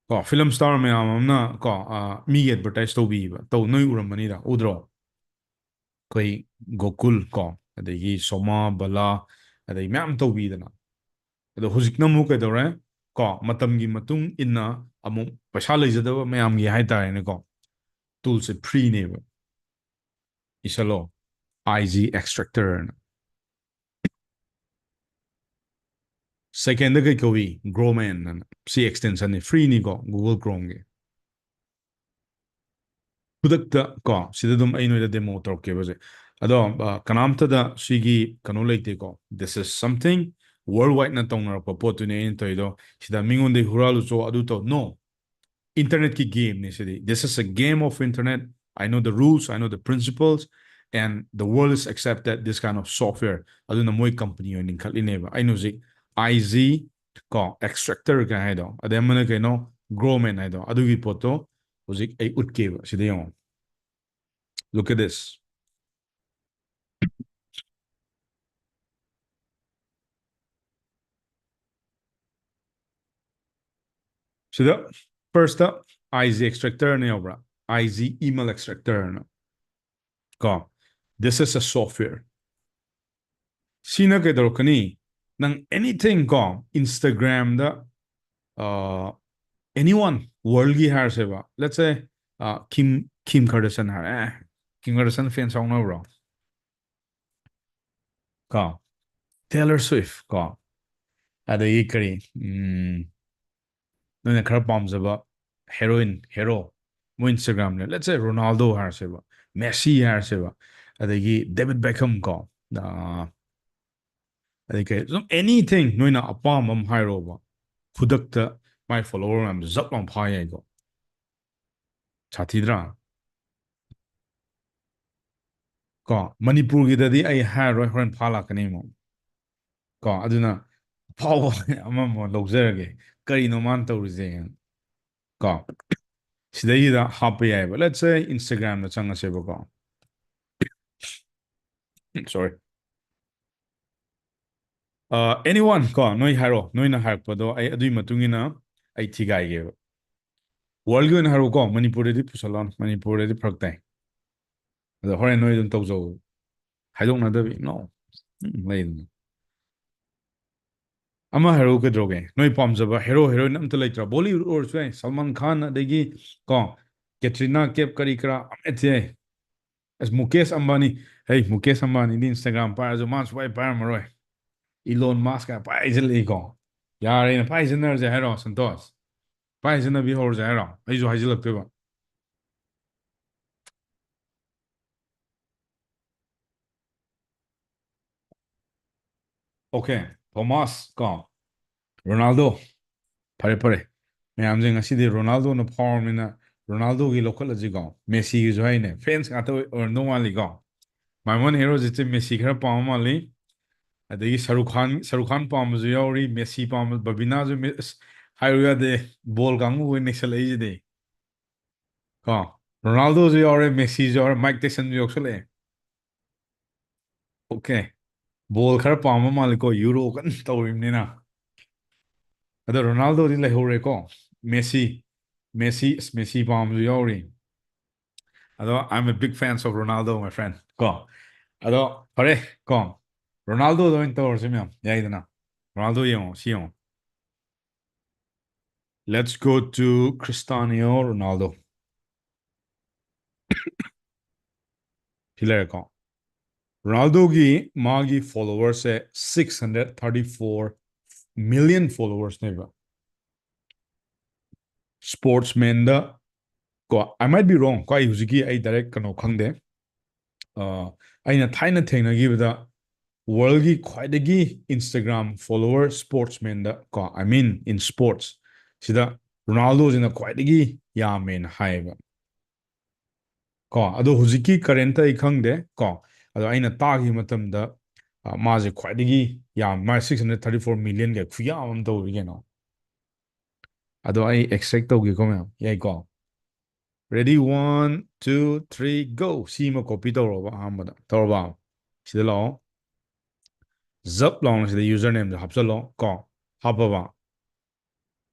ꯀꯣ ꯐꯤꯂꯝ ꯁ꯭ꯇꯥꯔ ꯃꯌꯥꯝ ꯑꯃꯅ ꯀꯣ ꯑ, ꯃꯤꯒꯤ ꯑꯦꯗꯚꯔꯇꯥꯏꯁ ꯇꯧꯕꯤꯕ ꯇꯧ, ꯅꯣꯏ ꯎꯔꯝꯃꯅꯤꯗ, ꯎꯗ꯭ꯔꯣ? ꯑꯩꯈꯣꯏ ꯒꯣꯀꯨꯜ ꯀꯣ, ꯑꯗꯒꯤ ꯁꯣꯃꯥ ꯕꯂꯥ, ꯑꯗꯩ ꯃꯌꯥꯝ ꯇꯧꯕꯤꯗꯅ꯫ ꯑꯗꯣ ꯍꯧꯖꯤꯛꯅ ꯑꯃꯨꯛ ꯀꯩꯗꯧꯔꯦ? ꯀꯣ ꯃꯇꯝꯒꯤ ꯃꯇꯨꯡ ꯏꯟꯅ ꯑꯃꯨꯛ ꯄꯩꯁꯥ ꯂꯩꯖꯗꯕ ꯃꯌꯥꯝꯒꯤ ꯍꯥꯏꯇꯥꯔꯦꯅꯦꯀꯣ, ꯇꯨꯜꯁꯦ ꯐ꯭ꯔꯤꯅꯦꯕ꯫ ꯏꯁꯜꯂꯣ, ꯑꯥꯏ ꯖꯤ ꯑꯦꯛꯁꯇ꯭ꯔꯦꯛꯇꯔꯅ꯫ ꯁꯦꯀꯦꯟꯗ ꯀꯩ ꯀꯧꯏ? ꯒ꯭ꯔꯣꯃꯦꯟ ꯑꯅ꯫ ꯁꯤ ꯑꯦꯛꯁꯇꯦꯟꯁꯟꯅꯤ, ꯐ꯭ꯔꯤꯅꯤꯀꯣ ꯒꯨꯒꯜ ꯀ꯭ꯔꯣꯝꯒꯤ꯫ ꯈꯨꯗꯛꯇ ꯀꯣ ꯁꯤꯗ ꯑꯗꯨꯝ ꯑꯩ ꯅꯣꯏꯗ ꯗꯦꯃꯣ ꯇꯧꯔꯛꯀꯦꯕꯁꯦ꯫ ꯑꯗꯣ ꯑ, ꯀꯅꯥꯝꯇꯗ ꯁꯤꯒꯤ ꯀꯩꯅꯣ ꯂꯩꯇꯦꯀꯣ, this is something world wide ꯅ ꯇꯧꯅꯔꯛꯄ ꯄꯣꯠꯇꯨꯅꯤ ꯑꯩꯅ ꯇꯧꯔꯤꯗꯣ꯫ ꯁꯤꯗ ꯃꯤꯉꯣꯟꯗꯒꯤ ꯍꯨꯔꯥꯜꯂꯨꯆꯣ, ꯑꯗꯨ ꯇꯧ, no꯫ internetꯀꯤ gameꯅꯤ CD. This is a game of internet. I know the rules, I know the principles, and the world is accepted this kind of software. ꯑꯗꯨꯅ ꯃꯣꯏ company ꯑꯣꯏꯅ ꯂꯤꯡꯈꯠꯂꯤꯅꯦꯕ. ꯑꯩꯅ ꯍꯧꯖꯤꯛ I Z ꯀꯣ, Extractor ꯀꯥꯏ ꯍꯥꯏꯗꯣ, ꯑꯗꯩ ꯑꯃꯅ ꯀꯩꯅꯣ, Growman ꯍꯥꯏꯗꯣ, ꯑꯗꯨꯒꯤ ꯄꯣꯠꯇꯣ ꯍꯧꯖꯤꯛ ꯑꯩ ꯎꯠꯀꯦꯕ. ꯁꯤꯗ ꯌꯦꯡꯉꯣ. Look at this. ꯁꯤꯗ first I Z Extractor ꯅ ꯌꯥꯎꯕ꯭ꯔꯥ? I Z Email Extractor ꯅ ꯀꯣ. This is a software. ꯁꯤꯅ ꯀꯩꯗꯧꯔꯛꯀꯅꯤ? ꯅꯪ anything ꯀꯣ, Instagram ꯗ, ꯑ, anyone, world ꯒꯤ ꯍꯥꯏꯔꯁꯦꯕ, let's say, ꯑ, Kim, Kim Kardashian ꯍꯥꯏꯔꯦ. ꯑꯦ, Kim Kardashian fan ꯁꯥꯎꯅꯕ꯭ꯔꯣ? ꯀꯣ, Taylor Swift ꯀꯣ, ꯑꯗꯒꯤ ꯀꯔꯤ, ꯎꯝ, ꯅꯣꯏꯅ ꯈꯔ ꯄꯥꯝꯖꯕ heroine, hero, ꯃꯣꯏ Instagram ꯂꯩ, let's say Ronaldo ꯍꯥꯏꯔꯁꯦꯕ, Messi ꯍꯥꯏꯔꯁꯦꯕ, ꯑꯗꯒꯤ David Beckham ꯀꯣ, ꯑ, ꯑꯗꯩ ꯀꯩ, ꯁꯨꯝ anything ꯅꯣꯏꯅ ꯑꯄꯥꯝꯕ ꯑꯃ ꯍꯥꯏꯔꯣꯕ, ꯈꯨꯗꯛꯇ ꯃꯥꯏ follower ꯃꯌꯥꯝꯗꯣ ꯖꯞ ꯂꯥꯎ ꯐꯥ ꯌꯥꯏꯀꯣ. ꯁꯥꯊꯤꯗ꯭ꯔꯥ? ꯀꯣ, ꯃꯅꯤꯄꯨꯔꯒꯤꯗꯗꯤ ꯑꯩ ꯍꯥꯏꯔꯔꯣꯏ, ꯍꯣꯔꯦꯟ ꯐꯥ ꯂꯥꯛꯀꯅꯤ ꯑꯃꯨꯛ. ꯀꯣ, ꯑꯗꯨꯅ ꯑꯐꯥꯎꯕ ꯑꯃꯃꯨꯛ ꯂꯧꯖꯔꯒꯦ, ꯀꯔꯤꯅꯣ ꯃꯥꯅ ꯇꯧꯔꯤꯁꯦ? ꯀꯣ, ꯁꯤꯗꯩꯁꯤꯗ ꯍꯥꯞꯄ ꯌꯥꯏꯑꯕ. Let's say Instagram the ꯆꯪꯉꯁꯦꯕꯀꯣ. Sorry. ꯑ, anyone ꯀꯣ, ꯅꯣꯏ ꯍꯥꯏꯔꯣ, ꯅꯣꯏꯅ ꯍꯥꯏꯔꯛꯄꯗꯣ ꯑꯩ ꯑꯗꯨꯒꯤ ꯃꯇꯨꯡ ꯏꯟꯅ ꯑꯩ ꯊꯤꯒꯥꯏꯒꯦꯕ. World ꯒꯤ ꯑꯣꯏꯅ ꯍꯥꯏꯔꯣꯀꯣ, ꯃꯅꯤꯄꯨꯔꯗꯗꯤ ꯄꯨꯁꯜꯂꯛꯑꯅꯨ, ꯃꯅꯤꯄꯨꯔꯗꯗꯤ ꯐꯔꯛ ꯇꯥꯏ. ꯑꯗꯣ ꯍꯣꯔꯦꯟ ꯅꯣꯏ ꯑꯗꯨꯝ ꯇꯧꯖꯧ, ꯍꯥꯏꯗꯣꯛꯅꯗꯕꯤ, no. ꯎꯝ, ꯂꯩꯗꯅ. ꯑꯃ ꯍꯥꯏꯔꯛꯎ ꯀꯩꯗꯧꯔꯒꯦ? ꯅꯣꯏ ꯄꯥꯝꯖꯕ hero heroine ꯑꯝꯇ ꯂꯩꯇ꯭ꯔꯥ? Bollywood ꯑꯣꯏꯔꯁꯨ ꯌꯥꯏ, Salman Khan, ꯑꯗꯒꯤ ꯀꯣ, Katrina Kaif, ꯀꯔꯤ ꯀꯔꯥ ꯑꯃ ꯌꯥꯏ. ꯑꯁ, ꯃꯨꯀꯦꯁ ꯑꯝꯕꯥꯅꯤ. ꯍꯩ, ꯃꯨꯀꯦꯁ ꯑꯝꯕꯥꯅꯤꯗꯤ Instagram ꯄꯥꯏꯔꯁꯨ ꯃꯥ ꯁꯨꯄꯥꯏ ꯄꯥꯏꯔꯝꯃꯔꯣꯏ. Elon Musk ꯀꯥꯏ ꯄꯥꯏꯁꯤꯜꯂꯛꯏꯀꯣ. ꯌꯥꯔꯦꯅ, ꯄꯥꯏꯁꯤꯟꯅꯔꯁꯦ ꯍꯥꯏꯔꯣ, ꯁꯟꯇꯣꯁ? ꯄꯥꯏꯁꯤꯟꯅꯕꯤ ꯍꯧꯔꯁꯦ ꯍꯥꯏꯔꯣ? ꯑꯩꯁꯨ ꯍꯥꯏꯖꯤꯜꯂꯛꯇꯣꯏꯕ. Okay, Thomas ꯀꯣ, Ronaldo. ꯐꯔꯦ, ꯐꯔꯦ. ꯃꯌꯥꯝꯁꯦ ꯉꯁꯤꯗꯤ ꯔꯣꯅꯥꯜꯗꯣꯅ ꯐꯥꯎꯔꯕꯅꯤꯅ ꯔꯣꯅꯥꯜꯗꯣꯒꯤ ꯂꯧꯈꯠꯂꯁꯤꯀꯣ꯫ ꯃꯦꯁꯤꯒꯤꯁꯨ ꯍꯥꯏꯅꯦ, ꯐꯦꯟꯁ ꯉꯥꯛꯇ ꯑꯣꯏ- ꯑꯣꯏꯔꯝꯗꯧ ꯃꯥꯜꯂꯤꯀꯣ꯫ ꯃꯥꯏꯃꯣꯟ ꯍꯦꯔꯣꯖꯤꯠꯁꯦ ꯃꯦꯁꯤ ꯈꯔ ꯄꯥꯝꯕ ꯃꯥꯜꯂꯤ꯫ ꯑꯗꯒꯤ ꯁꯔꯨꯛ ꯈꯥꯟ ꯁꯔꯨꯛ ꯈꯥꯟ ꯄꯥꯝꯕꯁꯨ ꯌꯥꯎꯔꯤ, ꯃꯦꯁꯤ ꯄꯥꯝꯕ, ꯕꯕꯤꯅꯥꯁꯨ ꯃꯦ- ꯑꯁ, ꯍꯥꯏꯔꯨ ꯌꯥꯗꯦ, ꯕꯣꯜ ꯀꯥꯡꯕꯨ ꯑꯣꯏꯅ ꯅꯩꯁꯜꯂꯛꯏꯁꯤꯗꯤ ꯀꯣ꯫ ꯔꯣꯅꯥꯜꯗꯣꯁꯨ ꯌꯥꯎꯔꯦ, ꯃꯦꯁꯤꯁꯨ ꯌꯥꯎꯔꯦ, ꯃꯥꯏꯛ ꯇꯦꯁꯟꯁꯨ ꯌꯥꯎꯁꯜꯂꯛꯑꯦ꯫ ꯑꯣꯀꯦ, ꯕꯣꯜ ꯈꯔ ꯄꯥꯝꯕ ꯃꯥꯜꯂꯤꯀꯣ, ꯌꯨꯔꯣ ꯀꯟꯅ ꯇꯧꯔꯤꯕꯅꯤꯅ꯫ ꯑꯗꯣ ꯔꯣꯅꯥꯜꯗꯣꯗꯤ ꯂꯩꯍꯧꯔꯦꯀꯣ꯫ ꯃꯦꯁꯤ, ꯃꯦꯁꯤ, ꯑꯁ, ꯃꯦꯁꯤ ꯄꯥꯝꯕꯁꯨ ꯌꯥꯎꯔꯤ꯫ ꯑꯗꯣ I'm a big fans of Ronaldo, my friend ꯀꯣ꯫ ꯑꯗꯣ ꯐꯔꯦ ꯀꯣ, ꯔꯣꯅꯥꯜꯗꯣꯗ ꯑꯣꯏꯅ ꯇꯧꯔꯁꯤ ꯃꯌꯥꯝ, ꯌꯥꯏꯗꯅ꯫ ꯔꯣꯅꯥꯜꯗꯣ ꯌꯦꯡꯉꯣ, ꯁꯤ ꯌꯦꯡꯉꯣ꯫ Let's go to Cristiano Ronaldo. ꯁꯤ ꯂꯩꯔꯦꯀꯣ꯫ ꯔꯣꯅꯥꯜꯗꯣꯒꯤ ꯃꯥꯒꯤ ꯐꯣꯂꯣꯋꯔꯁꯦ six hundred thirty four million ꯐꯣꯂꯣꯋꯔꯁꯅꯦꯕ꯫ ꯁ꯭ꯄꯣꯔꯠꯁꯃꯦꯟꯗ ꯀꯣ, I might be wrong ꯀꯣ, ꯑꯩ ꯍꯧꯖꯤꯛꯀꯤ ꯑꯩ ꯗꯥꯏꯔꯦꯛ ꯀꯩꯅꯣ ꯈꯪꯗꯦ꯫ ꯑ, ꯑꯩꯅ ꯊꯥꯏꯅ ꯊꯦꯡꯅꯈꯤꯕꯗ ꯋꯥꯔꯜꯒꯤ ꯈ꯭ꯋꯥꯏꯗꯒꯤ Instagram ꯐꯣꯂꯣꯋꯔ ꯁ꯭ꯄꯣꯔꯠꯁꯃꯦꯟꯗ ꯀꯣ, I mean in sports, ꯁꯤꯗ ꯔꯣꯅꯥꯜꯗꯣꯁꯤꯅ ꯈ꯭ꯋꯥꯏꯗꯒꯤ ꯌꯥꯝꯃꯦꯅ ꯍꯥꯏꯌꯦꯕ꯫ ꯀꯣ, ꯑꯗꯣ ꯍꯧꯖꯤꯛꯀꯤ ꯀꯔꯦꯟꯇ ꯑꯩ ꯈꯪꯗꯦ ꯀꯣ꯫ ꯑꯗꯣ ꯑꯩꯅ ꯇꯥꯈꯤꯕ ꯃꯇꯝꯗ, ꯑ, ꯃꯥꯁꯦ ꯈ꯭ꯋꯥꯏꯗꯒꯤ ꯌꯥꯝ, ꯃꯥ six hundred thirty four millionꯒ ꯈꯨꯌꯥꯝ ꯑꯃ ꯇꯧꯔꯤ ꯀꯩꯅꯣ꯫ ꯑꯗꯣ ꯑꯩ extract ꯇꯧꯒꯦꯀꯣ ꯃꯌꯥꯝ, ꯌꯥꯏꯀꯣ? Ready, one, two, three, go. ꯁꯤ ꯑꯃ copy ꯇꯧꯔꯣꯕ ꯑꯍꯥꯟꯕꯗ꯫ ꯇꯧꯔꯕ? ꯁꯤꯗ ꯂꯥꯛꯑꯣ꯫ ꯖꯞ ꯂꯥꯎꯅ ꯁꯤꯗ ꯌꯨꯖꯔ ꯅꯦꯝꯗꯣ ꯍꯥꯞꯆꯜꯂꯣ ꯀꯣ꯫ ꯍꯥꯞꯄꯕ?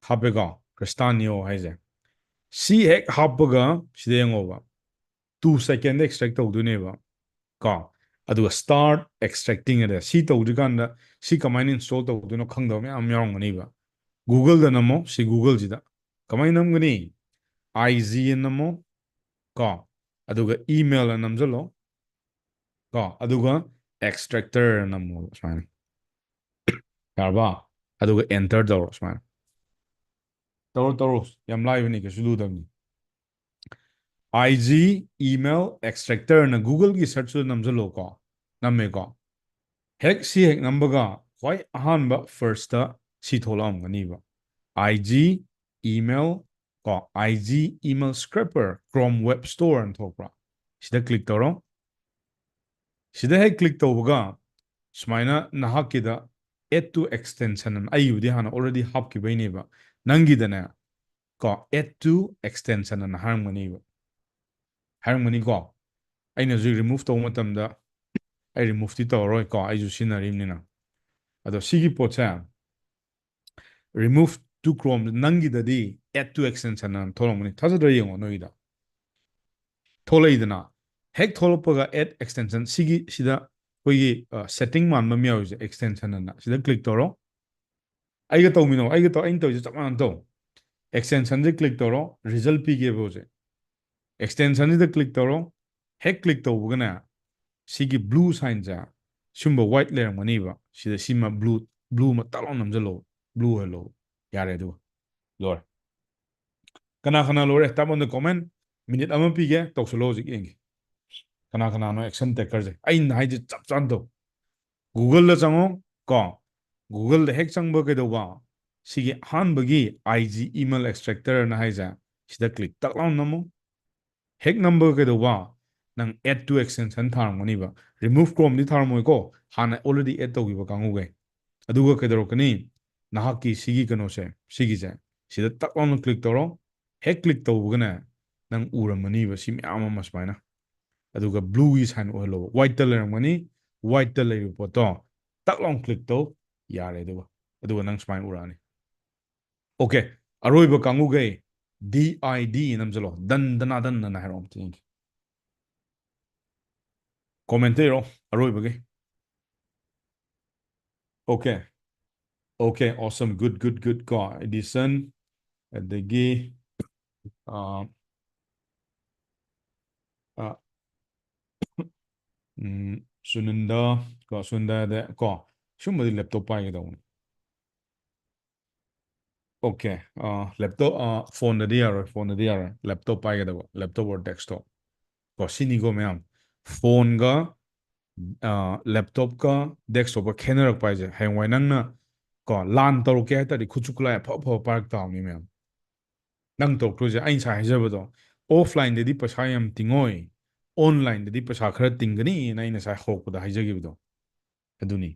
ꯍꯥꯞꯄꯦꯀꯣ, ꯀ꯭ꯔꯤꯁꯇꯥꯅꯤꯌꯣ ꯍꯥꯏꯁꯦ꯫ ꯁꯤ ꯍꯦꯛ ꯍꯥꯞꯄꯒ ꯁꯤꯗ ꯌꯦꯡꯉꯣꯕ, two secondꯗ extract ꯇꯧꯗꯣꯏꯅꯦꯕ ꯀꯣ꯫ ꯑꯗꯨꯒ start extracting ꯑꯗ ꯁꯤ ꯇꯧꯗ꯭ꯔꯤꯀꯥꯟꯗ ꯁꯤ ꯀꯃꯥꯏꯅ install ꯇꯧꯗꯣꯏꯅꯣ ꯈꯪꯗꯕ ꯃꯌꯥꯝ ꯌꯥꯎꯔꯝꯒꯅꯤꯕ꯫ Googleꯗ ꯅꯝꯃꯣ, ꯁꯤ Googleꯁꯤꯗ ꯀꯃꯥꯏꯅ ꯅꯝꯒꯅꯤ? IG ꯑꯅ ꯅꯝꯃꯣ ꯀꯣ, ꯑꯗꯨꯒ email ꯑꯅ ꯅꯝꯖꯜꯂꯣ ꯀꯣ, ꯑꯗꯨꯒ extractor ꯑꯅ ꯅꯝꯃꯣ ꯁꯨꯃꯥꯏꯅ꯫ ꯌꯥꯔꯕ? ꯑꯗꯨꯒ enter ꯇꯧꯔꯣ ꯁꯨꯃꯥꯏꯅ꯫ ꯇꯧꯔꯣ, ꯇꯧꯔꯣ꯫ ꯌꯥꯝ ꯂꯥꯏꯕꯅꯤ, ꯀꯩꯁꯨ ꯂꯨꯗꯕꯅꯤ꯫ IG, email, extractor ꯑꯅ Googleꯒꯤ searchꯇꯨꯗ ꯅꯝꯖꯜꯂꯣꯀꯣ꯫ ꯅꯝꯃꯦꯀꯣ꯫ ꯍꯦꯛ ꯁꯤ ꯍꯦꯛ ꯅꯝꯕꯒ ꯈ꯭ꯋꯥꯏ ꯑꯍꯥꯟꯕ firstꯇ ꯁꯤ ꯊꯣꯛꯂꯛꯑꯝꯒꯅꯤꯕ꯫ IG, email, ꯀꯣ, IG email scraper, Chrome Web Store ꯑꯅ ꯊꯣꯛꯄ꯭ꯔꯥ? ꯁꯤꯗ click ꯇꯧꯔꯣ꯫ ꯁꯤꯗ ꯍꯦꯛ click ꯇꯧꯕꯒ ꯁꯨꯃꯥꯏꯅ ꯅꯍꯥꯛꯀꯤꯗ add to extension ꯑꯅ, ꯑꯩꯒꯤꯕꯨꯗꯤ ꯍꯥꯟꯅ already ꯍꯥꯞꯈꯤꯕꯩꯅꯦꯕ, ꯅꯪꯒꯤꯗꯅꯦ, ꯀꯣ, add to extension ꯑꯅ ꯍꯥꯏꯔꯝꯒꯅꯤꯕ, ꯍꯥꯏꯔꯝꯒꯅꯤꯀꯣ꯫ ꯑꯩꯅ ꯍꯧꯖꯤꯛ remove ꯇꯧꯕ ꯃꯇꯝꯗ, ꯑꯩ removeꯇꯤ ꯇꯧꯔꯔꯣꯏꯀꯣ, ꯑꯩꯁꯨ ꯁꯤꯖꯤꯟꯅꯔꯤꯕꯅꯤꯅ꯫ ꯑꯗꯣ ꯁꯤꯒꯤ ꯄꯣꯠꯁꯦ, remove to Chrome, ꯅꯪꯒꯤꯗꯗꯤ add to extension ꯑꯅ ꯊꯣꯛꯂꯝꯒꯅꯤ, ꯊꯥꯖꯗ꯭ꯔꯥ ꯌꯦꯡꯉꯣ ꯅꯣꯏꯒꯤꯗ꯫ ꯊꯣꯛꯂꯛꯏꯗꯅ, ꯍꯦꯛ ꯊꯣꯛꯂꯛꯄꯒ add extension, ꯁꯤꯒꯤ, ꯁꯤꯗ ꯑꯩꯈꯣꯏꯒꯤ, ꯑ, setting ꯃꯥꯟꯕ ꯑꯃ ꯌꯥꯎꯔꯤꯁꯦ, extension ꯑꯅ, ꯁꯤꯗ click ꯇꯧꯔꯣ꯫ ꯑꯩꯒ ꯇꯧꯃꯤꯟꯅꯧ, ꯑꯩꯒ ꯇꯧ, ꯑꯩꯅ ꯇꯧꯔꯤꯁꯦ ꯆꯞ ꯃꯥꯟꯅ ꯇꯧ꯫ Extensionꯁꯦ click ꯇꯧꯔꯣ, result ꯄꯤꯒꯦꯕ ꯍꯧꯖꯤꯛ꯫ Extensionꯁꯤꯗ click ꯇꯧꯔꯣ꯫ ꯍꯦꯛ click ꯇꯧꯕꯒꯅꯦ, ꯁꯤꯒꯤ blue signꯁꯦ, ꯁꯤꯒꯨꯝꯕ white ꯂꯩꯔꯝꯒꯅꯤꯕ꯫ ꯁꯤꯗ ꯁꯤꯃ blue, blue ꯑꯃ ꯇꯛ ꯂꯥꯎ ꯅꯝꯁꯤꯜꯂꯣ, blue ꯑꯣꯏꯍꯜꯂꯣ꯫ ꯌꯥꯔꯦ, ꯑꯗꯨꯒ ꯂꯣꯏꯔꯦ꯫ ꯀꯅꯥ ꯀꯅꯥ ꯂꯣꯏꯔꯦ? Type on the comment꯫ Minute ꯑꯃ ꯄꯤꯒꯦ, ꯇꯧꯁꯜꯂꯣ ꯍꯧꯖꯤꯛ ꯌꯦꯡꯒꯦ꯫ ꯀꯅꯥ ꯀꯅꯥꯅꯣ action takerꯁꯦ? ꯑꯩꯅ ꯍꯥꯏꯁꯦ ꯆꯞ ꯆꯥꯅ ꯇꯧ꯫ Googleꯗ ꯆꯪꯉꯣ, ꯀꯣ꯫ Googleꯗ ꯍꯦꯛ ꯆꯪꯕ ꯀꯩꯗꯧꯕ? ꯁꯤꯒꯤ ꯑꯍꯥꯟꯕꯒꯤ IG email extractor ꯑꯅ ꯍꯥꯏꯁꯦ, ꯁꯤꯗ click ꯇꯛ ꯂꯥꯎꯅ ꯅꯝꯃꯣ꯫ ꯍꯦꯛ ꯅꯝꯕꯒ ꯀꯩꯗꯧꯕ? ꯅꯪ add to extension ꯊꯥꯔꯝꯒꯅꯤꯕ꯫ Remove Chromeꯗꯤ ꯊꯥꯔꯝꯃꯣꯏꯀꯣ, ꯍꯥꯟꯅ already add ꯇꯧꯈꯤꯕ ꯀꯥꯡꯕꯨꯈꯩ꯫ ꯑꯗꯨꯒ ꯀꯩꯗꯧꯔꯛꯀꯅꯤ? ꯅꯍꯥꯛꯀꯤ ꯁꯤꯒꯤ ꯀꯩꯅꯣꯁꯦ, ꯁꯤꯒꯤꯁꯦ, ꯁꯤꯗ ꯇꯛ ꯂꯥꯎꯅ click ꯇꯧꯔꯣ꯫ ꯍꯦꯛ click ꯇꯧꯕꯒꯅꯦ, ꯅꯪ ꯎꯔꯝꯃꯅꯤꯕ ꯁꯤ ꯃꯌꯥꯝ ꯑꯃ ꯁꯨꯃꯥꯏꯅ꯫ ꯑꯗꯨꯒ blueꯒꯤ sign ꯑꯣꯏꯍꯜꯂꯣꯕ꯫ Whiteꯇ ꯂꯩꯔꯝꯒꯅꯤ, whiteꯇ ꯂꯩꯔꯤꯕ ꯄꯣꯠꯇꯣ ꯇꯛ ꯂꯥꯎꯅ click ꯇꯧ, ꯌꯥꯔꯦ꯫ ꯑꯗꯨꯒ, ꯑꯗꯨꯒ ꯅꯪ ꯁꯨꯃꯥꯏꯅ ꯎꯔꯛꯑꯅꯤ꯫ Okay, ꯑꯔꯣꯏꯕ ꯀꯥꯡꯕꯨꯈꯩ D I D ꯅꯝꯁꯤꯜꯂꯣ꯫ Done, done, done, done ꯍꯥꯏꯔꯛꯑꯣ ꯑꯝꯇ ꯌꯦꯡꯒꯦ꯫ Commentꯇ ꯏꯔꯣ, ꯑꯔꯣꯏꯕꯒꯤ꯫ Okay. Okay, awesome. Good, good, good. ꯀꯣ, Edison, ꯑꯗꯒꯤ, ꯑ, ꯑ, ꯎꯝ, ꯁꯨꯅꯟꯗ, ꯀꯣ, ꯁꯨꯅꯟꯗꯗ, ꯀꯣ, ꯁꯨꯝꯕꯗꯤ laptop ꯄꯥꯏꯒꯗꯧꯕꯅꯤ꯫ Okay, ꯑ, laptop, ꯑ, phoneꯗꯗꯤ ꯌꯥꯔꯣꯏ, phoneꯗꯗꯤ ꯌꯥꯔꯣꯏ꯫ Laptop ꯄꯥꯏꯒꯗꯕ, laptop or desktop꯫ ꯀꯣ, ꯁꯤꯅꯤꯀꯣ ꯃꯌꯥꯝ꯫ Phoneꯒ, ꯑ, laptopꯀ desktopꯀ ꯈꯦꯠꯅꯔꯛꯄ ꯍꯥꯏꯁꯦ, ꯍꯌꯦꯡꯋꯥꯏ ꯅꯪꯅ, ꯀꯣ, ꯂꯥꯟ ꯇꯧꯔꯛꯀꯦ ꯍꯥꯏ ꯇꯥꯔꯗꯤ ꯈꯨꯠꯁꯨ ꯈꯨꯠꯂꯥꯏ ꯑꯐ ꯑꯐꯕ ꯄꯥꯏꯔꯛ ꯇꯥꯕꯅꯤ ꯃꯌꯥꯝ꯫ ꯅꯪ ꯇꯧꯔꯛꯇꯣꯏꯁꯦ ꯑꯩ ꯉꯁꯥꯏ ꯍꯥꯏꯖꯕꯗꯣ, ꯑꯣꯐꯂꯥꯏꯟꯗꯗꯤ ꯄꯩꯁꯥ ꯌꯥꯝ ꯇꯤꯡꯉꯣꯏ, ꯑꯣꯟꯂꯥꯏꯟꯗꯗꯤ ꯄꯩꯁꯥ ꯈꯔ ꯇꯤꯡꯒꯅꯤꯅ ꯑꯩ ꯉꯁꯥꯏ ꯍꯧꯔꯛꯄꯗ ꯍꯥꯏꯖꯈꯤꯕꯗꯣ ꯑꯗꯨꯅꯤ꯫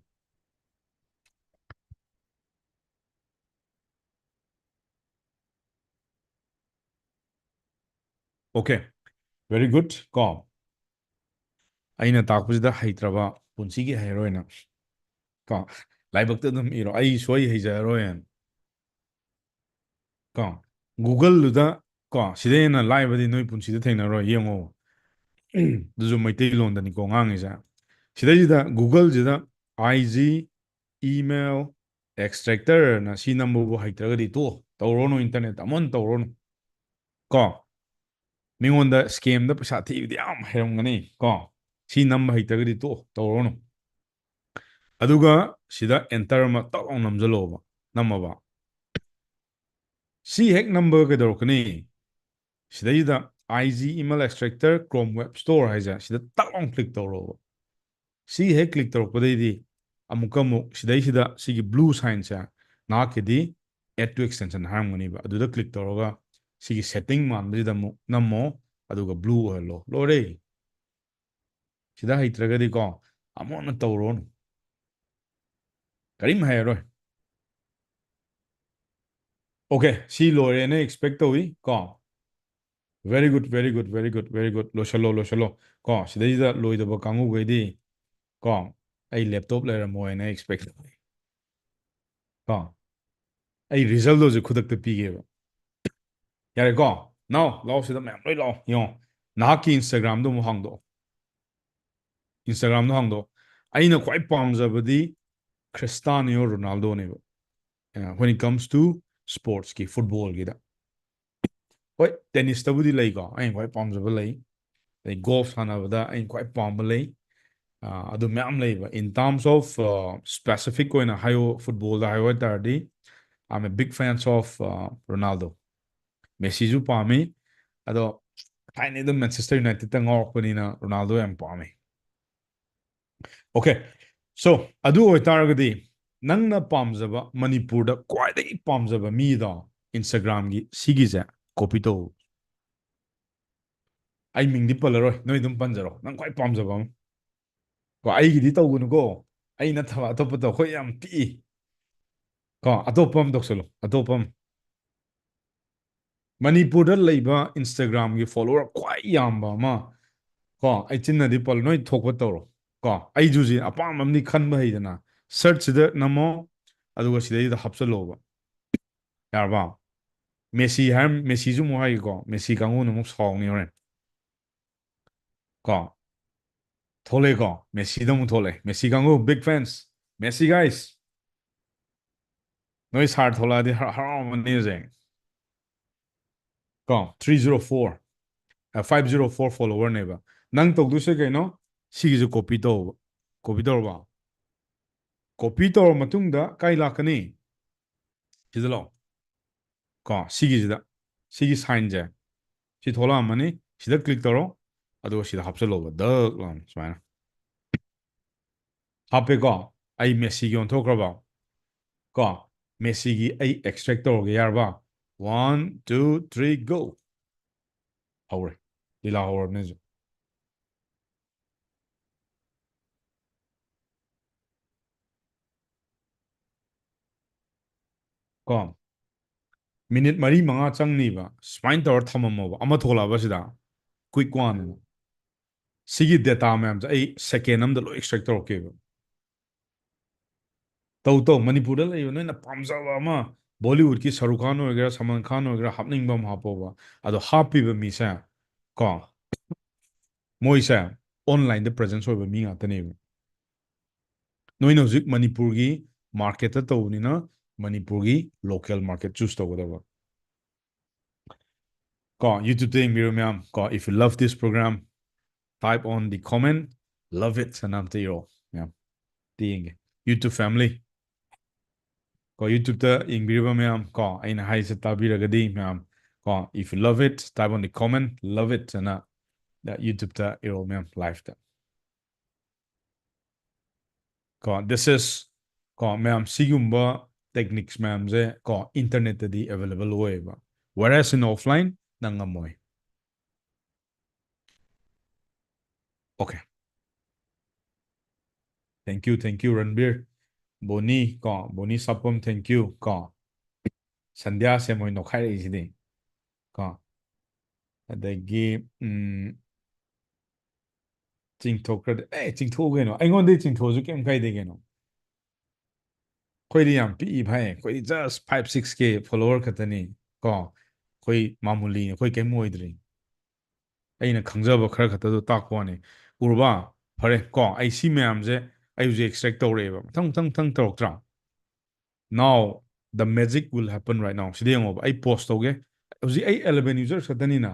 Okay, very good. ꯀꯣ, ꯑꯩꯅ ꯇꯥꯛꯄꯁꯤꯗ ꯍꯩꯇ꯭ꯔꯕ ꯄꯨꯟꯁꯤꯒꯤ ꯍꯩꯔꯔꯣꯏꯅ, ꯀꯣ, ꯂꯥꯏꯕꯛꯇ ꯑꯗꯨꯝ ꯏꯔꯣ, "ꯑꯩ ꯁꯣꯏ ꯍꯩꯖꯔꯔꯣꯏꯅ"꯫ ꯀꯣ, Google-ꯗꯨꯗ, ꯀꯣ, ꯁꯤꯗꯩ ꯍꯦꯟꯅ ꯂꯥꯏꯕꯗꯤ ꯅꯣꯏ ꯄꯨꯟꯁꯤꯗ ꯊꯦꯡꯅꯔꯣꯏ, ꯌꯦꯡꯉꯣ꯫ ꯑꯗꯨꯁꯨ ꯃꯩꯇꯩꯂꯣꯟꯗꯅꯤꯀꯣ ꯉꯥꯡꯉꯤꯁꯦ꯫ ꯁꯤꯗꯩꯁꯤꯗ Google-ꯁꯤꯗ I G, email extractor-ꯅ ꯁꯤ ꯅꯝꯕꯕꯨ ꯍꯩꯇ꯭ꯔꯒꯗꯤ ꯇꯣꯛꯑꯣ, ꯇꯧꯔꯣꯅꯨ, internet ꯑꯃꯨꯛ ꯍꯟꯅ ꯇꯧꯔꯣꯅꯨ꯫ ꯀꯣ, ꯃꯤꯉꯣꯟꯗ scam-ꯗ ꯄꯩꯁꯥ ꯊꯤꯕꯗꯤ ꯌꯥꯝ ꯍꯩꯔꯝꯒꯅꯤ꯫ ꯀꯣ, ꯁꯤ ꯅꯝꯕ ꯍꯩꯇ꯭ꯔꯒꯗꯤ ꯇꯣꯛꯑꯣ, ꯇꯧꯔꯣꯅꯨ꯫ ꯑꯗꯨꯒ ꯁꯤꯗ enter ꯑꯃ ꯇꯛ ꯂꯥꯎ ꯅꯝꯖꯜꯂꯣꯕ, ꯅꯝꯃꯕ꯫ ꯁꯤ ꯍꯦꯛ ꯅꯝꯕꯒ ꯀꯩꯗꯧꯔꯛꯀꯅꯤ? ꯁꯤꯗꯩꯁꯤꯗ I G email extractor Chrome Web Store ꯍꯥꯏꯁꯦ, ꯁꯤꯗ ꯇꯛ ꯂꯥꯎ click ꯇꯧꯔꯣꯕ꯫ ꯁꯤ ꯍꯦꯛ click ꯇꯧꯔꯛꯄꯗꯩꯗꯤ ꯑꯃꯨꯛꯀ ꯑꯃꯨꯛ ꯁꯤꯗꯩꯁꯤꯗ ꯁꯤꯒꯤ blue sign-ꯁꯦ ꯅꯍꯥꯛꯀꯤꯗꯤ add to extension ꯍꯥꯏꯔꯝꯒꯅꯤꯕ꯫ ꯑꯗꯨꯗ click ꯇꯧꯔꯒ ꯁꯤꯒꯤ setting ꯃꯥꯟꯕꯁꯤꯗ ꯑꯃꯨꯛ ꯅꯝꯃꯣ, ꯑꯗꯨꯒ blue ꯑꯣꯏꯍꯜꯂꯣ꯫ ꯂꯣꯏꯔꯦ꯫ ꯁꯤꯗ ꯍꯩꯇ꯭ꯔꯒꯗꯤꯀꯣ, ꯑꯃꯨꯛ ꯍꯟꯅ ꯇꯧꯔꯣꯅꯨ꯫ ꯀꯔꯤꯝ ꯍꯩꯔꯔꯣꯏ꯫ Okay, ꯁꯤ ꯂꯣꯏꯔꯦꯅ expect ꯇꯧꯏ ꯀꯣ꯫ Very good, very good, very good, very good. ꯂꯣꯏꯁꯜꯂꯣ, ꯂꯣꯏꯁꯜꯂꯣ꯫ ꯀꯣ, ꯁꯤꯗꯩꯁꯤꯗ ꯂꯣꯏꯗꯕ ꯀꯥꯡꯕꯨꯈꯩꯗꯤ, ꯀꯣ, ꯑꯩ laptop ꯂꯩꯔꯝꯃꯣꯏꯅ expect ꯇꯧꯏ꯫ ꯀꯣ, ꯑꯩ result-ꯇꯣ ꯍꯧꯖꯤꯛ ꯈꯨꯗꯛꯇ ꯄꯤꯒꯦꯕ꯫ ꯌꯥꯔꯦꯀꯣ? ꯅꯥꯎ, ꯂꯥꯎ ꯁꯤꯗ ꯃꯌꯥꯝ ꯂꯣꯏ ꯂꯥꯎ꯫ ꯌꯦꯡꯉꯣ, ꯅꯍꯥꯛꯀꯤ Instagram-ꯗꯣ ꯑꯃꯨꯛ ꯍꯥꯡꯗꯣꯛꯑꯣ꯫ Instagram-ꯗꯣ ꯍꯥꯡꯗꯣꯛꯑꯣ꯫ ꯑꯩꯅ ꯈ꯭ꯋꯥꯏ ꯄꯥꯝꯖꯕꯗꯤ Cristiano Ronaldo-ꯅꯦꯕ꯫ ꯑ, when it comes to sports-ꯀꯤ, football-ꯒꯤꯗ꯫ ꯍꯣꯏ, tennis-ꯇꯕꯨꯗꯤ ꯂꯩꯀꯣ, ꯑꯩꯅ ꯈ꯭ꯋꯥꯏ ꯄꯥꯝꯖꯕ ꯂꯩ꯫ ꯑꯗꯩ golf ꯁꯥꯟꯅꯕꯗ ꯑꯩꯅ ꯈ꯭ꯋꯥꯏ ꯄꯥꯝꯕ ꯂꯩ꯫ ꯑ, ꯑꯗꯨ ꯃꯌꯥꯝ ꯂꯩꯕ꯫ In terms of, ꯑ, specific ꯑꯣꯏꯅ ꯍꯥꯏꯌꯣ, football-ꯗ ꯍꯥꯏꯌꯣ ꯍꯥꯏ ꯇꯥꯔꯗꯤ, I'm a big fans of, ꯑ, Ronaldo꯫ Messi-ꯁꯨ ꯄꯥꯝꯃꯤ, ꯑꯗꯣ ꯊꯥꯏꯅ ꯑꯗꯨꯝ Manchester United-ꯇ ꯉꯥꯎꯔꯛꯄꯅꯤꯅ Ronaldo ꯌꯥꯝ ꯄꯥꯝꯃꯤ꯫ Okay, so ꯑꯗꯨ ꯑꯣꯏꯇꯥꯔꯒꯗꯤ ꯅꯪꯅ ꯄꯥꯝꯖꯕ, ꯃꯅꯤꯄꯨꯔꯗ ꯈ꯭ꯋꯥꯏꯗꯒꯤ ꯄꯥꯝꯖꯕ ꯃꯤꯗꯣ, Instagram-ꯒꯤ ꯁꯤꯒꯤꯁꯦ copy ꯇꯧ꯫ ꯑꯩ ꯃꯤꯡꯗꯤ ꯄꯜꯂꯔꯣꯏ, ꯅꯣꯏ ꯑꯗꯨꯝ ꯄꯟꯖꯔꯣ, ꯅꯪ ꯈ꯭ꯋꯥꯏ ꯄꯥꯝꯖꯕ ꯑꯃ꯫ ꯀꯣ, ꯑꯩꯒꯤꯗꯤ ꯇꯧꯒꯅꯨꯀꯣ, ꯑꯩ ꯅꯠꯇꯕ ꯑꯇꯣꯞꯄ ꯇꯧ, ꯑꯩꯈꯣꯏ ꯌꯥꯝ ꯄꯤꯛꯏ꯫ ꯀꯣ, ꯑꯇꯣꯞꯄ ꯑꯃ ꯇꯧꯁꯜꯂꯣ, ꯑꯇꯣꯞꯄ ꯑꯃ꯫ ꯃꯅꯤꯄꯨꯔꯗ ꯂꯩꯕ Instagram-ꯒꯤ follower ꯈ꯭ꯋꯥꯏ ꯌꯥꯝꯕ ꯑꯃ, ꯀꯣ, ꯑꯩ ꯆꯤꯟꯅꯗꯤ ꯄꯜ, ꯅꯣꯏ ꯊꯣꯛꯄ ꯇꯧꯔꯣ꯫ ꯀꯣ, ꯑꯩꯁꯨ ꯍꯧꯖꯤꯛ ꯑꯄꯥꯝꯕ ꯑꯃꯗꯤ ꯈꯟꯕ ꯍꯩꯗꯅ, search-ꯁꯤꯗ ꯅꯝꯃꯣ, ꯑꯗꯨꯒ ꯁꯤꯗꯩꯗ ꯍꯥꯞꯆꯜꯂꯣꯕ꯫ ꯌꯥꯔꯕ? ꯃꯦꯁꯤ ꯍꯥꯏꯔ, ꯃꯦꯁꯤꯁꯨ ꯑꯃꯨꯛ ꯍꯥꯏꯒꯦꯀꯣ, ꯃꯦꯁꯤ ꯀꯥꯡꯕꯨꯅ ꯑꯃꯨꯛ ꯁꯥꯎꯅꯤ ꯍꯣꯔꯦꯟ꯫ ꯀꯣ, ꯊꯣꯛꯂꯛꯑꯦꯀꯣ, ꯃꯦꯁꯤꯗ ꯑꯃꯨꯛ ꯊꯣꯛꯂꯛꯑꯦ, ꯃꯦꯁꯤ ꯀꯥꯡꯕꯨ big fans, ꯃꯦꯁꯤ guys꯫ ꯅꯣꯏ sir ꯊꯣꯛꯂꯛꯑꯗꯤ ꯍꯔ-, ꯍꯔꯥꯎꯔꯝꯃꯅꯤ ꯍꯧꯖꯤꯛ꯫ ꯀꯣ, three zero four, ꯑ, five zero four follower-ꯅꯦꯕ꯫ ꯅꯪ ꯇꯧꯗꯣꯏꯁꯦ ꯀꯩꯅꯣ? ꯁꯤꯒꯤꯁꯦ copy ꯇꯧꯕ꯫ Copy ꯇꯧꯔꯕ? Copy ꯇꯧꯔ ꯃꯇꯨꯡꯗ ꯀꯥꯏ ꯂꯥꯛꯀꯅꯤ? ꯁꯤꯗ ꯂꯥꯛꯑꯣ꯫ ꯀꯣ, ꯁꯤꯒꯤꯁꯤꯗ, ꯁꯤꯒꯤ sign-ꯁꯦ, ꯁꯤ ꯊꯣꯛꯂꯛꯑꯝꯃꯅꯤ꯫ ꯁꯤꯗ click ꯇꯧꯔꯣ, ꯑꯗꯨꯒ ꯁꯤꯗ ꯍꯥꯞꯆꯜꯂꯣꯕ, ꯗꯛ ꯂꯥꯎꯅ ꯁꯨꯃꯥꯏꯅ꯫ ꯍꯥꯞꯄꯦꯀꯣ? ꯑꯩ ꯃꯦꯁꯤꯒꯤ ꯑꯣꯟꯊꯣꯛꯈ꯭ꯔꯕ? ꯀꯣ, ꯃꯦꯁꯤꯒꯤ ꯑꯩ extract ꯇꯧꯔꯒꯦ, ꯌꯥꯔꯕ? One, two, three, go! ꯍꯧꯔꯦ, ꯂꯤꯂꯥ ꯍꯧꯔꯕꯅꯦ ꯍꯧꯖꯤꯛ꯫ ꯀꯣ, minute ꯃꯔꯤ ꯃꯉꯥ ꯆꯪꯅꯤꯕ, ꯁꯨꯃꯥꯏꯅ ꯇꯧꯔ ꯊꯝꯃꯝꯃꯣꯕ, ꯑꯃ ꯊꯣꯛꯂꯛꯑꯕ ꯁꯤꯗ, quick one꯫ ꯁꯤꯒꯤ data ꯃꯌꯥꯝꯁꯦ ꯑꯩ second ꯑꯝꯗ ꯂꯣꯏ extract ꯇꯧꯔꯛꯀꯦꯕ꯫ ꯇꯧ ꯇꯧ, ꯃꯅꯤꯄꯨꯔꯗ ꯂꯩꯕ ꯅꯣꯏꯅ ꯄꯥꯝꯖꯕ ꯑꯃ, Bollywood-ꯀꯤ ꯁꯔꯨꯛ ꯈꯥꯟ ꯑꯣꯏꯒꯦꯔꯥ, ꯁꯜꯃꯥꯟ ꯈꯥꯟ ꯑꯣꯏꯒꯦꯔꯥ, ꯍꯥꯞꯅꯤꯡꯕ ꯑꯃ ꯍꯥꯞꯄꯣꯕ꯫ ꯑꯗꯣ ꯍꯥꯞꯄꯤꯕ ꯃꯤꯁꯦ, ꯀꯣ, ꯃꯣꯏꯁꯦ online-ꯗ presence ꯑꯣꯏꯕ ꯃꯤ ꯉꯥꯛꯇꯅꯦꯕ꯫ ꯅꯣꯏꯅ ꯍꯧꯖꯤꯛ ꯃꯅꯤꯄꯨꯔꯒꯤ market-ꯇ ꯇꯧꯕꯅꯤꯅ, ꯃꯅꯤꯄꯨꯔꯒꯤ local market choose ꯇꯧꯒꯗꯕ꯫ ꯀꯣ, YouTube-ꯇ ꯌꯦꯡꯕꯤꯔꯣ ꯃꯌꯥꯝ꯫ ꯀꯣ, if you love this program, type on the comment, "Love it" ꯑꯅ ꯑꯝꯇ ꯏꯔꯣ ꯃꯌꯥꯝ꯫ ꯑꯝꯇ ꯌꯦꯡꯒꯦ꯫ YouTube family꯫ ꯀꯣ, YouTube-ꯇ ꯌꯦꯡꯕꯤꯔꯤꯕ ꯃꯌꯥꯝ, ꯀꯣ, ꯑꯩꯅ ꯍꯥꯏꯁꯦ ꯇꯥꯕꯤꯔꯒꯗꯤ ꯃꯌꯥꯝ, ꯀꯣ, if you love it, type on the comment, "Love it" ꯑꯅ YouTube-ꯇ ꯏꯔꯣ ꯃꯌꯥꯝ, live-ꯇ꯫ ꯀꯣ, this is, ꯀꯣ, ꯃꯌꯥꯝ, ꯁꯤꯒꯨꯝꯕ techniques ꯃꯌꯥꯝꯁꯦ ꯀꯣ internetꯇꯗꯤ available ꯑꯣꯏꯌꯦꯕ, whereas in offline ꯅꯪ ꯉꯝꯃꯣꯏ꯫ Okay. Thank you, thank you, Ranbir. Boni ꯀꯣ, Boni Sapam, thank you ꯀꯣ꯫ ꯁꯟꯙ꯭ꯌꯥ ꯁꯦꯝꯍꯣꯏ ꯅꯣꯛꯈꯥꯏꯔꯛꯏꯁꯤꯗꯤ ꯀꯣ꯫ ꯑꯗꯒꯤ ꯎꯝ, ꯆꯤꯡꯊꯣꯛꯈ꯭ꯔꯗꯤ ꯑꯦ ꯆꯤꯡꯊꯣꯛꯎ ꯀꯩꯅꯣ, ꯑꯩꯉꯣꯟꯗꯗꯤ ꯆꯤꯡꯊꯣꯛꯑꯁꯨ ꯀꯩꯝ ꯀꯥꯏꯗꯦ ꯀꯩꯅꯣ꯫ ꯑꯩꯈꯣꯏꯗꯤ ꯌꯥꯝ ꯄꯤꯛꯏ ꯚꯥꯏ, ꯑꯩꯈꯣꯏꯗꯤ just five six K follower ꯈꯛꯇꯅꯤ ꯀꯣ꯫ ꯑꯩꯈꯣꯏ ꯃꯥꯃꯨꯂꯤ, ꯑꯩꯈꯣꯏ ꯀꯩꯝ ꯑꯣꯏꯗ꯭ꯔꯤ꯫ ꯑꯩꯅ ꯈꯪꯖꯕ ꯈꯔ ꯈꯛꯇꯗꯣ ꯇꯥꯛꯄ ꯋꯥꯅꯤ꯫ ꯎꯔꯕ? ꯐꯔꯦ ꯀꯣ, ꯑꯩ ꯁꯤ ꯃꯌꯥꯝꯁꯦ ꯑꯩ ꯍꯧꯖꯤꯛ extract ꯇꯧꯔꯛꯑꯦꯕ, ꯃꯊꯪ ꯃꯊꯪ ꯃꯊꯪ ꯇꯧꯔꯛꯇ꯭ꯔꯥ? Now the magic will happen right now. ꯁꯤꯗ ꯌꯦꯡꯉꯣꯕ, ꯑꯩ pause ꯇꯧꯒꯦ꯫ ꯍꯧꯖꯤꯛ ꯑꯩ eleven users ꯈꯛꯇꯅꯤꯅ,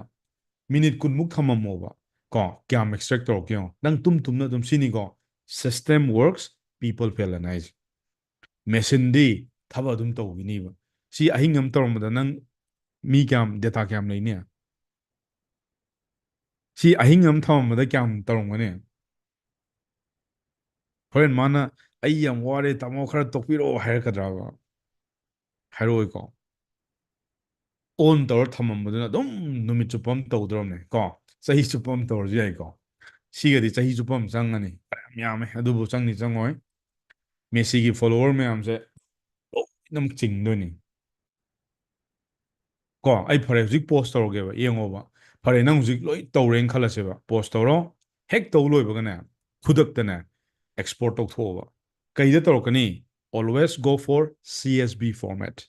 minute ꯀꯨꯟꯃꯨꯛ ꯊꯝꯃꯝꯃꯣꯕ ꯀꯣ, ꯀꯌꯥꯝ extract ꯇꯧꯔꯛꯀꯦ ꯌꯦꯡꯉꯣ꯫ ꯅꯪ ꯇꯨꯝ ꯇꯨꯝꯅ ꯑꯗꯨꯝ ꯁꯤꯅꯤꯀꯣ, system works, people fail ꯑꯅ ꯍꯥꯏꯁꯦ꯫ Machineꯗꯤ ꯊꯕꯛ ꯑꯗꯨꯝ ꯇꯧꯈꯤꯅꯤꯕ꯫ ꯁꯤ ꯑꯍꯤꯡ ꯑꯃ ꯇꯧꯔꯝꯕꯗ ꯅꯪ ꯃꯤ ꯀꯌꯥꯝ, data ꯀꯌꯥꯝ ꯂꯩꯅꯤ? ꯁꯤ ꯑꯍꯤꯡ ꯑꯃ ꯊꯝꯃꯝꯕꯗ ꯀꯌꯥꯝ ꯇꯧꯔꯝꯒꯅꯤ? ꯍꯣꯔꯦꯟ ꯃꯥꯅ "ꯑꯩ ꯌꯥꯝ ꯋꯥꯔꯦ ꯇꯥꯃꯣ, ꯈꯔ ꯇꯣꯛꯄꯤꯔꯛꯑꯣ" ꯍꯥꯏꯔꯛꯀꯗ꯭ꯔꯕ? ꯍꯥꯏꯔꯛꯑꯣꯏꯀꯣ꯫ On ꯇꯧꯔ ꯊꯝꯃꯝꯕꯗꯨꯅ ꯑꯗꯨꯝ ꯅꯨꯃꯤꯠ ꯆꯨꯞꯄ ꯑꯃ ꯇꯧꯗ꯭ꯔꯕꯅꯦ ꯀꯣ꯫ ꯆꯍꯤ ꯆꯨꯞꯄ ꯑꯃ ꯇꯧꯔꯁꯨ ꯌꯥꯏꯀꯣ꯫ ꯁꯤꯒꯗꯤ ꯆꯍꯤ ꯆꯨꯞꯄ ꯑꯃ ꯆꯪꯉꯅꯤ, ꯐꯅꯌꯥꯝ ꯌꯥꯝꯃꯦ, ꯑꯗꯨꯕꯨ ꯆꯪꯅꯤ ꯆꯪꯉꯣꯏ꯫ ꯃꯦꯁꯤꯒꯤ follower ꯃꯌꯥꯝꯁꯦ ꯂꯣꯏꯅꯃꯛ ꯆꯤꯡꯗꯣꯏꯅꯤ꯫ ꯀꯣ, ꯑꯩ ꯐꯔꯦ, ꯍꯧꯖꯤꯛ pause ꯇꯧꯔꯒꯦꯕ, ꯌꯦꯡꯉꯣꯕ꯫ ꯐꯔꯦ, ꯅꯪ ꯍꯧꯖꯤꯛ ꯂꯣꯏ ꯇꯧꯔꯦꯅ ꯈꯜꯂꯁꯦꯕ, pause ꯇꯧꯔꯣ꯫ ꯍꯦꯛ ꯇꯧ ꯂꯣꯏꯕꯒꯅꯦ, ꯈꯨꯗꯛꯇꯅꯦ export ꯇꯧꯊꯣꯛꯑꯣꯕ꯫ ꯀꯩꯗ ꯇꯧꯔꯛꯀꯅꯤ? Always go for C S V format꯫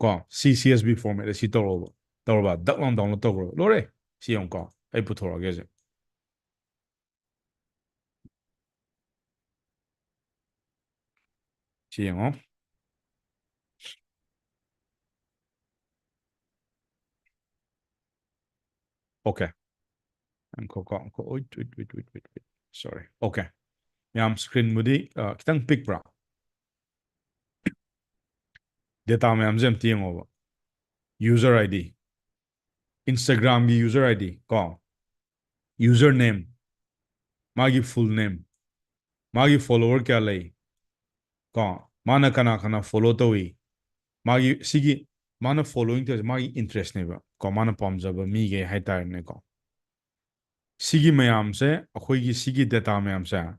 ꯀꯣ, ꯁꯤ C S V format ꯑꯁꯤ ꯇꯧꯔꯛꯑꯣꯕ꯫ ꯇꯧꯔꯕ? ꯗꯛ ꯂꯥꯎꯅ download ꯇꯧꯈ꯭ꯔꯣ꯫ ꯂꯣꯏꯔꯦ꯫ ꯁꯤ ꯌꯦꯡꯉꯨꯀꯣ, ꯑꯩ ꯄꯨꯊꯣꯔꯛꯑꯒꯦ ꯍꯧꯖꯤꯛ꯫ ꯁꯤ ꯌꯦꯡꯉꯣ꯫ Okay. ꯉꯥꯏꯈꯣꯀꯣ, ꯉꯥꯏꯈꯣ꯫ Wait, wait, wait, wait, wait, wait. Sorry. Okay. ꯌꯥꯝ screenꯕꯨꯗꯤ, ꯑ, ꯈꯤꯇꯪ ꯄꯤꯛꯄ꯭ꯔꯥ? Data ꯃꯌꯥꯝꯁꯦ ꯑꯝꯇ ꯌꯦꯡꯉꯣꯕ꯫ User I D, Instagramꯒꯤ user I D ꯀꯣ, user name, ꯃꯥꯒꯤ full name, ꯃꯥꯒꯤ follower ꯀꯌꯥ ꯂꯩ, ꯀꯣ, ꯃꯥꯅ ꯀꯅꯥ ꯀꯅꯥ follow ꯇꯧꯏ, ꯃꯥꯒꯤ ꯁꯤꯒꯤ ꯃꯥꯅ following ꯇꯧꯔꯤꯁꯦ ꯃꯥꯒꯤ interest ꯅꯦꯕ ꯀꯣ, ꯃꯥꯅ ꯄꯥꯝꯖꯕ ꯃꯤꯒꯩ ꯍꯥꯏꯇꯥꯔꯦꯅꯦꯀꯣ꯫ ꯁꯤꯒꯤ ꯃꯌꯥꯝꯁꯦ, ꯑꯩꯈꯣꯏꯒꯤ ꯁꯤꯒꯤ data ꯃꯌꯥꯝꯁꯦ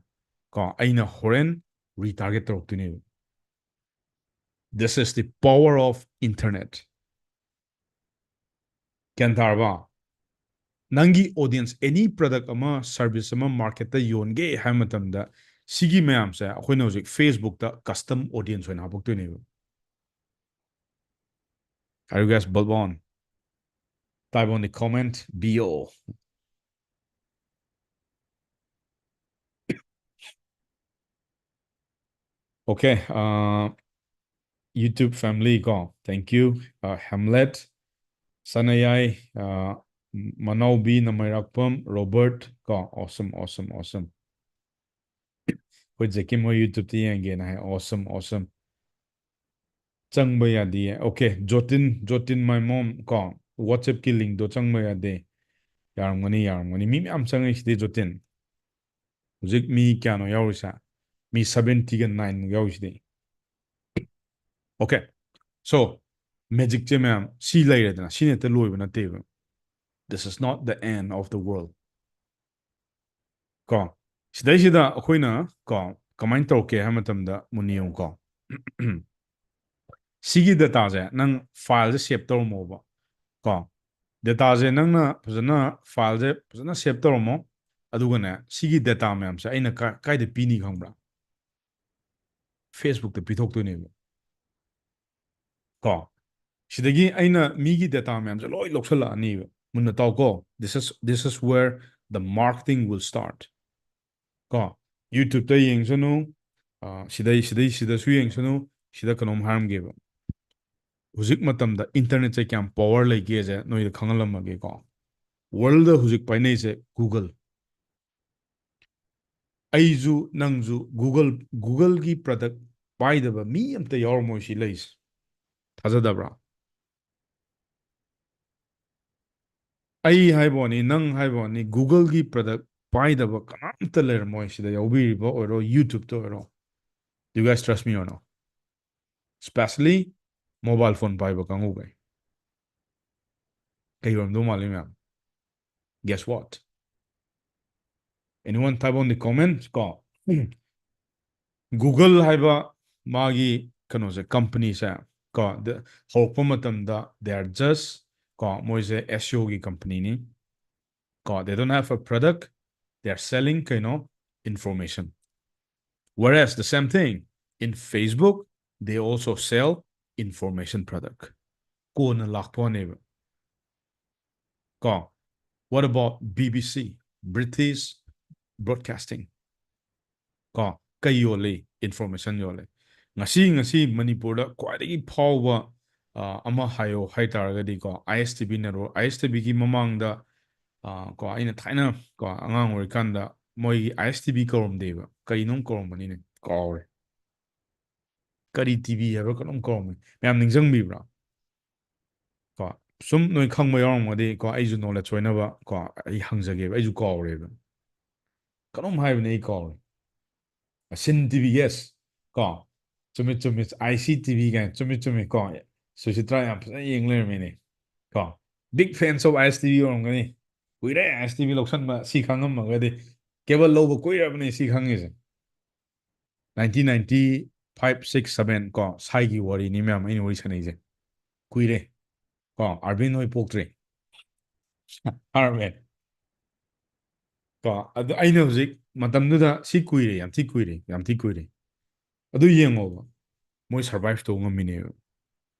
ꯀꯣ, ꯑꯩꯅ ꯍꯣꯔꯦꯟ retarget ꯇꯧꯔꯛꯇꯣꯏꯅꯦꯕ꯫ This is the power of internet. ꯒ꯭ꯌꯥꯟ ꯇꯥꯔꯕ? ꯅꯪꯒꯤ audience, any product ꯑꯃ, service ꯑꯃ market ꯇ ꯌꯣꯟꯒꯦ ꯍꯥꯏꯕ ꯃꯇꯝꯗ, ꯁꯤꯒꯤ ꯃꯌꯥꯝꯁꯦ ꯑꯩꯈꯣꯏꯅ ꯍꯧꯖꯤꯛ Facebook ꯇ custom audience ꯑꯣꯏꯅ ꯍꯥꯄꯛꯇꯣꯏꯅꯦꯕ꯫ Are you guys bulb on? Type on the comment below. Okay, uh, YouTube family ꯀꯣ, thank you. Uh, Hamlet, ꯁꯅꯥꯌꯥꯏ, uh, ꯃꯅꯥꯎꯕꯤ ꯅꯃꯩꯔꯥꯛꯄꯝ, Robert ꯀꯣ, awesome, awesome, awesome. ꯑꯩꯈꯣꯏ ꯖꯦꯀꯤꯝ ꯍꯣꯏ YouTube ꯇ ꯌꯦꯡꯒꯦꯅ ꯍꯥꯏ, awesome, awesome. ꯆꯪꯕ ꯌꯥꯗꯤꯌꯦ꯫ Okay, ꯖꯣꯇꯤꯟ, ꯖꯣꯇꯤꯟ my mom ꯀꯣ, WhatsApp ꯀꯤ link ꯇꯣ ꯆꯪꯕ ꯌꯥꯗꯦ꯫ ꯌꯥꯔꯝꯒꯅꯤ, ꯌꯥꯔꯝꯒꯅꯤ꯫ ꯃꯤ ꯃꯌꯥꯝ ꯆꯪꯉꯛꯏꯁꯤꯗꯤ ꯖꯣꯇꯤꯟ꯫ ꯍꯧꯖꯤꯛ ꯃꯤ ꯀꯌꯥꯅꯣ ꯌꯥꯎꯔꯤꯁꯦ? ꯃꯤ seventy ꯒ nine ꯃꯨꯛ ꯌꯥꯎꯔꯤꯁꯤꯗꯤ꯫ Okay, so magic ꯁꯦ ꯃꯌꯥꯝ ꯁꯤ ꯂꯩꯔꯦꯗꯅ, ꯁꯤꯅ ꯍꯦꯛꯇ ꯂꯣꯏꯕ ꯅꯠꯇꯦꯕ꯫ This is not the end of the world. ꯀꯣ, ꯁꯤꯗꯩꯁꯤꯗ ꯑꯩꯈꯣꯏꯅ ꯀꯣ, ꯀꯃꯥꯏꯅ ꯇꯧꯔꯛꯀꯦ ꯍꯥꯏꯕ ꯃꯇꯝꯗ ꯃꯨꯟꯅ ꯌꯦꯡꯉꯨꯀꯣ꯫ ꯁꯤꯒꯤ data ꯁꯦ ꯅꯪ file ꯁꯦ save ꯇꯧꯔꯝꯃꯣꯕ ꯀꯣ꯫ Data ꯁꯦ ꯅꯪꯅ ꯐꯖꯅ file ꯁꯦ ꯐꯖꯅ save ꯇꯧꯔꯝꯃꯣ꯫ ꯑꯗꯨꯒꯅꯦ, ꯁꯤꯒꯤ data ꯃꯌꯥꯝꯁꯦ ꯑꯩꯅ ꯀꯥ-, ꯀꯥꯏꯗ ꯄꯤꯅꯤ ꯈꯪꯕ꯭ꯔꯥ? Facebook ꯇ ꯄꯤꯊꯣꯛꯇꯣꯏꯅꯦꯕ꯫ ꯀꯣ, ꯁꯤꯗꯒꯤ ꯑꯩꯅ ꯃꯤꯒꯤ data ꯃꯌꯥꯝꯁꯦ ꯂꯣꯏ ꯂꯧꯁꯜꯂꯛꯑꯅꯤꯕ꯫ ꯃꯨꯟꯅ ꯇꯥꯎꯀꯣ, this is, this is where the marketing will start. ꯀꯣ, YouTube ꯇ ꯌꯦꯡꯁꯅꯨ, ꯑ, ꯁꯤꯗꯩ, ꯁꯤꯗꯩ, ꯁꯤꯗꯁꯨ ꯌꯦꯡꯁꯅꯨ, ꯁꯤꯗ ꯀꯩꯅꯣꯝ ꯍꯥꯏꯔꯝꯒꯦꯕ꯫ ꯍꯧꯖꯤꯛ ꯃꯇꯝꯗ internet ꯁꯦ ꯀꯌꯥꯝ power ꯂꯩꯒꯦꯁꯦ ꯅꯣꯏꯗ ꯈꯪꯍꯜꯂꯝꯃꯒꯦꯀꯣ꯫ World ꯗ ꯍꯧꯖꯤꯛ ꯄꯥꯏꯅꯩꯁꯦ Google꯫ ꯑꯩꯁꯨ ꯅꯪꯁꯨ Google, Google ꯒꯤ product ꯄꯥꯏꯗꯕ ꯃꯤ ꯑꯝꯇ ꯌꯥꯎꯔꯝꯃꯣꯏ ꯁꯤ ꯂꯩꯁꯦ꯫ ꯊꯥꯖꯗꯕ꯭ꯔꯥ? ꯑꯩ ꯍꯥꯏꯕ ꯋꯥꯅꯤ, ꯅꯪ ꯍꯥꯏꯕ ꯋꯥꯅꯤ, Google ꯒꯤ product ꯄꯥꯏꯗꯕ ꯀꯅꯥꯝꯇ ꯂꯩꯔꯝꯃꯣꯏ ꯁꯤꯗ ꯌꯥꯎꯕꯤꯔꯤꯕ ꯑꯣꯏꯔꯣ, YouTube ꯇ ꯑꯣꯏꯔꯣ꯫ Do you guys trust me or not? Especially mobile phone ꯄꯥꯏꯕ ꯀꯥꯡꯕꯨꯈꯩ꯫ ꯀꯩ ꯑꯣꯏꯔꯝꯗꯧ ꯃꯥꯜꯂꯤ ꯃꯌꯥꯝ? Guess what? Anyone type on the comments? ꯀꯣ, Google ꯍꯥꯏꯕ ꯃꯥꯒꯤ ꯀꯩꯅꯣꯁꯦ, company ꯁꯦ, ꯀꯣ, ꯍꯧꯔꯛꯄ ꯃꯇꯝꯗ they are just, ꯀꯣ, ꯃꯣꯏꯁꯦ S E O ꯒꯤ company ꯅꯤ꯫ ꯀꯣ, they don't have a product, they are selling ꯀꯩꯅꯣ? Information. Whereas the same thing in Facebook, they also sell information product. ꯀꯣꯟꯅ ꯂꯥꯛꯄ ꯋꯥꯅꯦꯕ꯫ ꯀꯣ, what about B B C, British Broadcasting? ꯀꯣ, ꯀꯩ ꯌꯣꯜꯂꯤ? Information ꯌꯣꯜꯂꯤ꯫ ꯉꯁꯤ, ꯉꯁꯤ ꯃꯅꯤꯄꯨꯔꯗ ꯈ꯭ꯋꯥꯏꯗꯒꯤ ꯐꯥꯎꯕ, ꯑ, ꯑꯃ ꯍꯥꯏꯌꯣ ꯍꯥꯏ ꯇꯥꯔꯒꯗꯤꯀꯣ, I S T V network, I S T V ꯒꯤ ꯃꯃꯥꯡꯗ, ꯑ, ꯀꯣ, ꯑꯩꯅ ꯊꯥꯏꯅ, ꯀꯣ, ꯑꯉꯥꯡ ꯑꯣꯏꯔꯤꯀꯥꯟꯗ ꯃꯣꯏꯒꯤ I S T V ꯀꯧꯔꯝꯗꯦꯕ꯫ ꯀꯩꯅꯣꯝ ꯀꯧꯔꯝꯕꯅꯤꯅꯦ, ꯀꯥꯎꯔꯦ꯫ ꯀꯔꯤ T V ꯍꯥꯏꯕ꯭ꯔꯥ ꯀꯩꯅꯣꯝ ꯀꯧꯔꯝꯕꯅꯤ꯫ ꯃꯌꯥꯝ ꯅꯤꯡꯁꯤꯡꯕꯤꯕ꯭ꯔꯥ? ꯀꯣ, ꯁꯨꯝ ꯅꯣꯏ ꯈꯪꯕ ꯌꯥꯎꯔꯝꯒꯗꯤ, ꯀꯣ, ꯑꯩꯁꯨ knowledge ꯑꯣꯏꯅꯕ, ꯀꯣ, ꯑꯩ ꯍꯪꯖꯒꯦꯕ, ꯑꯩꯁꯨ ꯀꯥꯎꯔꯦꯕ꯫ ꯀꯩꯅꯣꯝ ꯍꯥꯏꯕꯅꯦ, ꯑꯩ ꯀꯥꯎꯔꯦ꯫ Sin T V, yes. ꯀꯣ, ꯆꯨꯝꯃꯤ, ꯆꯨꯝꯃꯤ, I C T V ꯀꯥꯏꯅ, ꯆꯨꯝꯃꯤ, ꯆꯨꯝꯃꯤ, ꯀꯣ, ꯁꯨꯆꯤꯇ꯭ꯔꯥ ꯌꯥꯝ ꯐꯖꯅ ꯌꯦꯡ ꯂꯩꯔꯝꯃꯤꯅꯦ꯫ ꯀꯣ, big fans of I S T V ꯑꯣꯏꯔꯝꯒꯅꯤ꯫ ꯀꯨꯏꯔꯦ I S T V ꯂꯧꯁꯟꯕ, ꯁꯤ ꯈꯪꯉꯝꯃꯒꯗꯤ꯫ Cable ꯂꯧꯕ ꯀꯨꯏꯔꯕꯅꯦ ꯁꯤ ꯈꯪꯉꯤꯁꯦ꯫ Nineteen ninety five, six, seven, ꯀꯣ, ꯁ꯭ꯋꯥꯏꯒꯤ ꯋꯥꯔꯤꯅꯤ ꯃꯌꯥꯝ ꯑꯩꯅ ꯋꯥꯔꯤ ꯁꯥꯟꯅꯩꯁꯦ꯫ ꯀꯨꯏꯔꯦ꯫ ꯀꯣ, ꯑꯥꯔꯕꯤꯟ ꯍꯣꯏ ꯄꯣꯛꯇ꯭ꯔꯤ꯫ ꯑꯥꯔꯕꯤꯟ꯫ ꯀꯣ, ꯑꯗꯨ ꯑꯩꯅ ꯍꯧꯖꯤꯛ ꯃꯇꯝꯗꯨꯗ ꯁꯤ ꯀꯨꯏꯔꯦ, ꯌꯥꯝ ꯊꯤ ꯀꯨꯏꯔꯦ, ꯌꯥꯝ ꯊꯤ ꯀꯨꯏꯔꯦ꯫ ꯑꯗꯨ ꯌꯦꯡꯉꯣꯕ, ꯃꯣꯏ survive ꯇꯧꯕ ꯉꯝꯃꯤꯅꯦꯕ꯫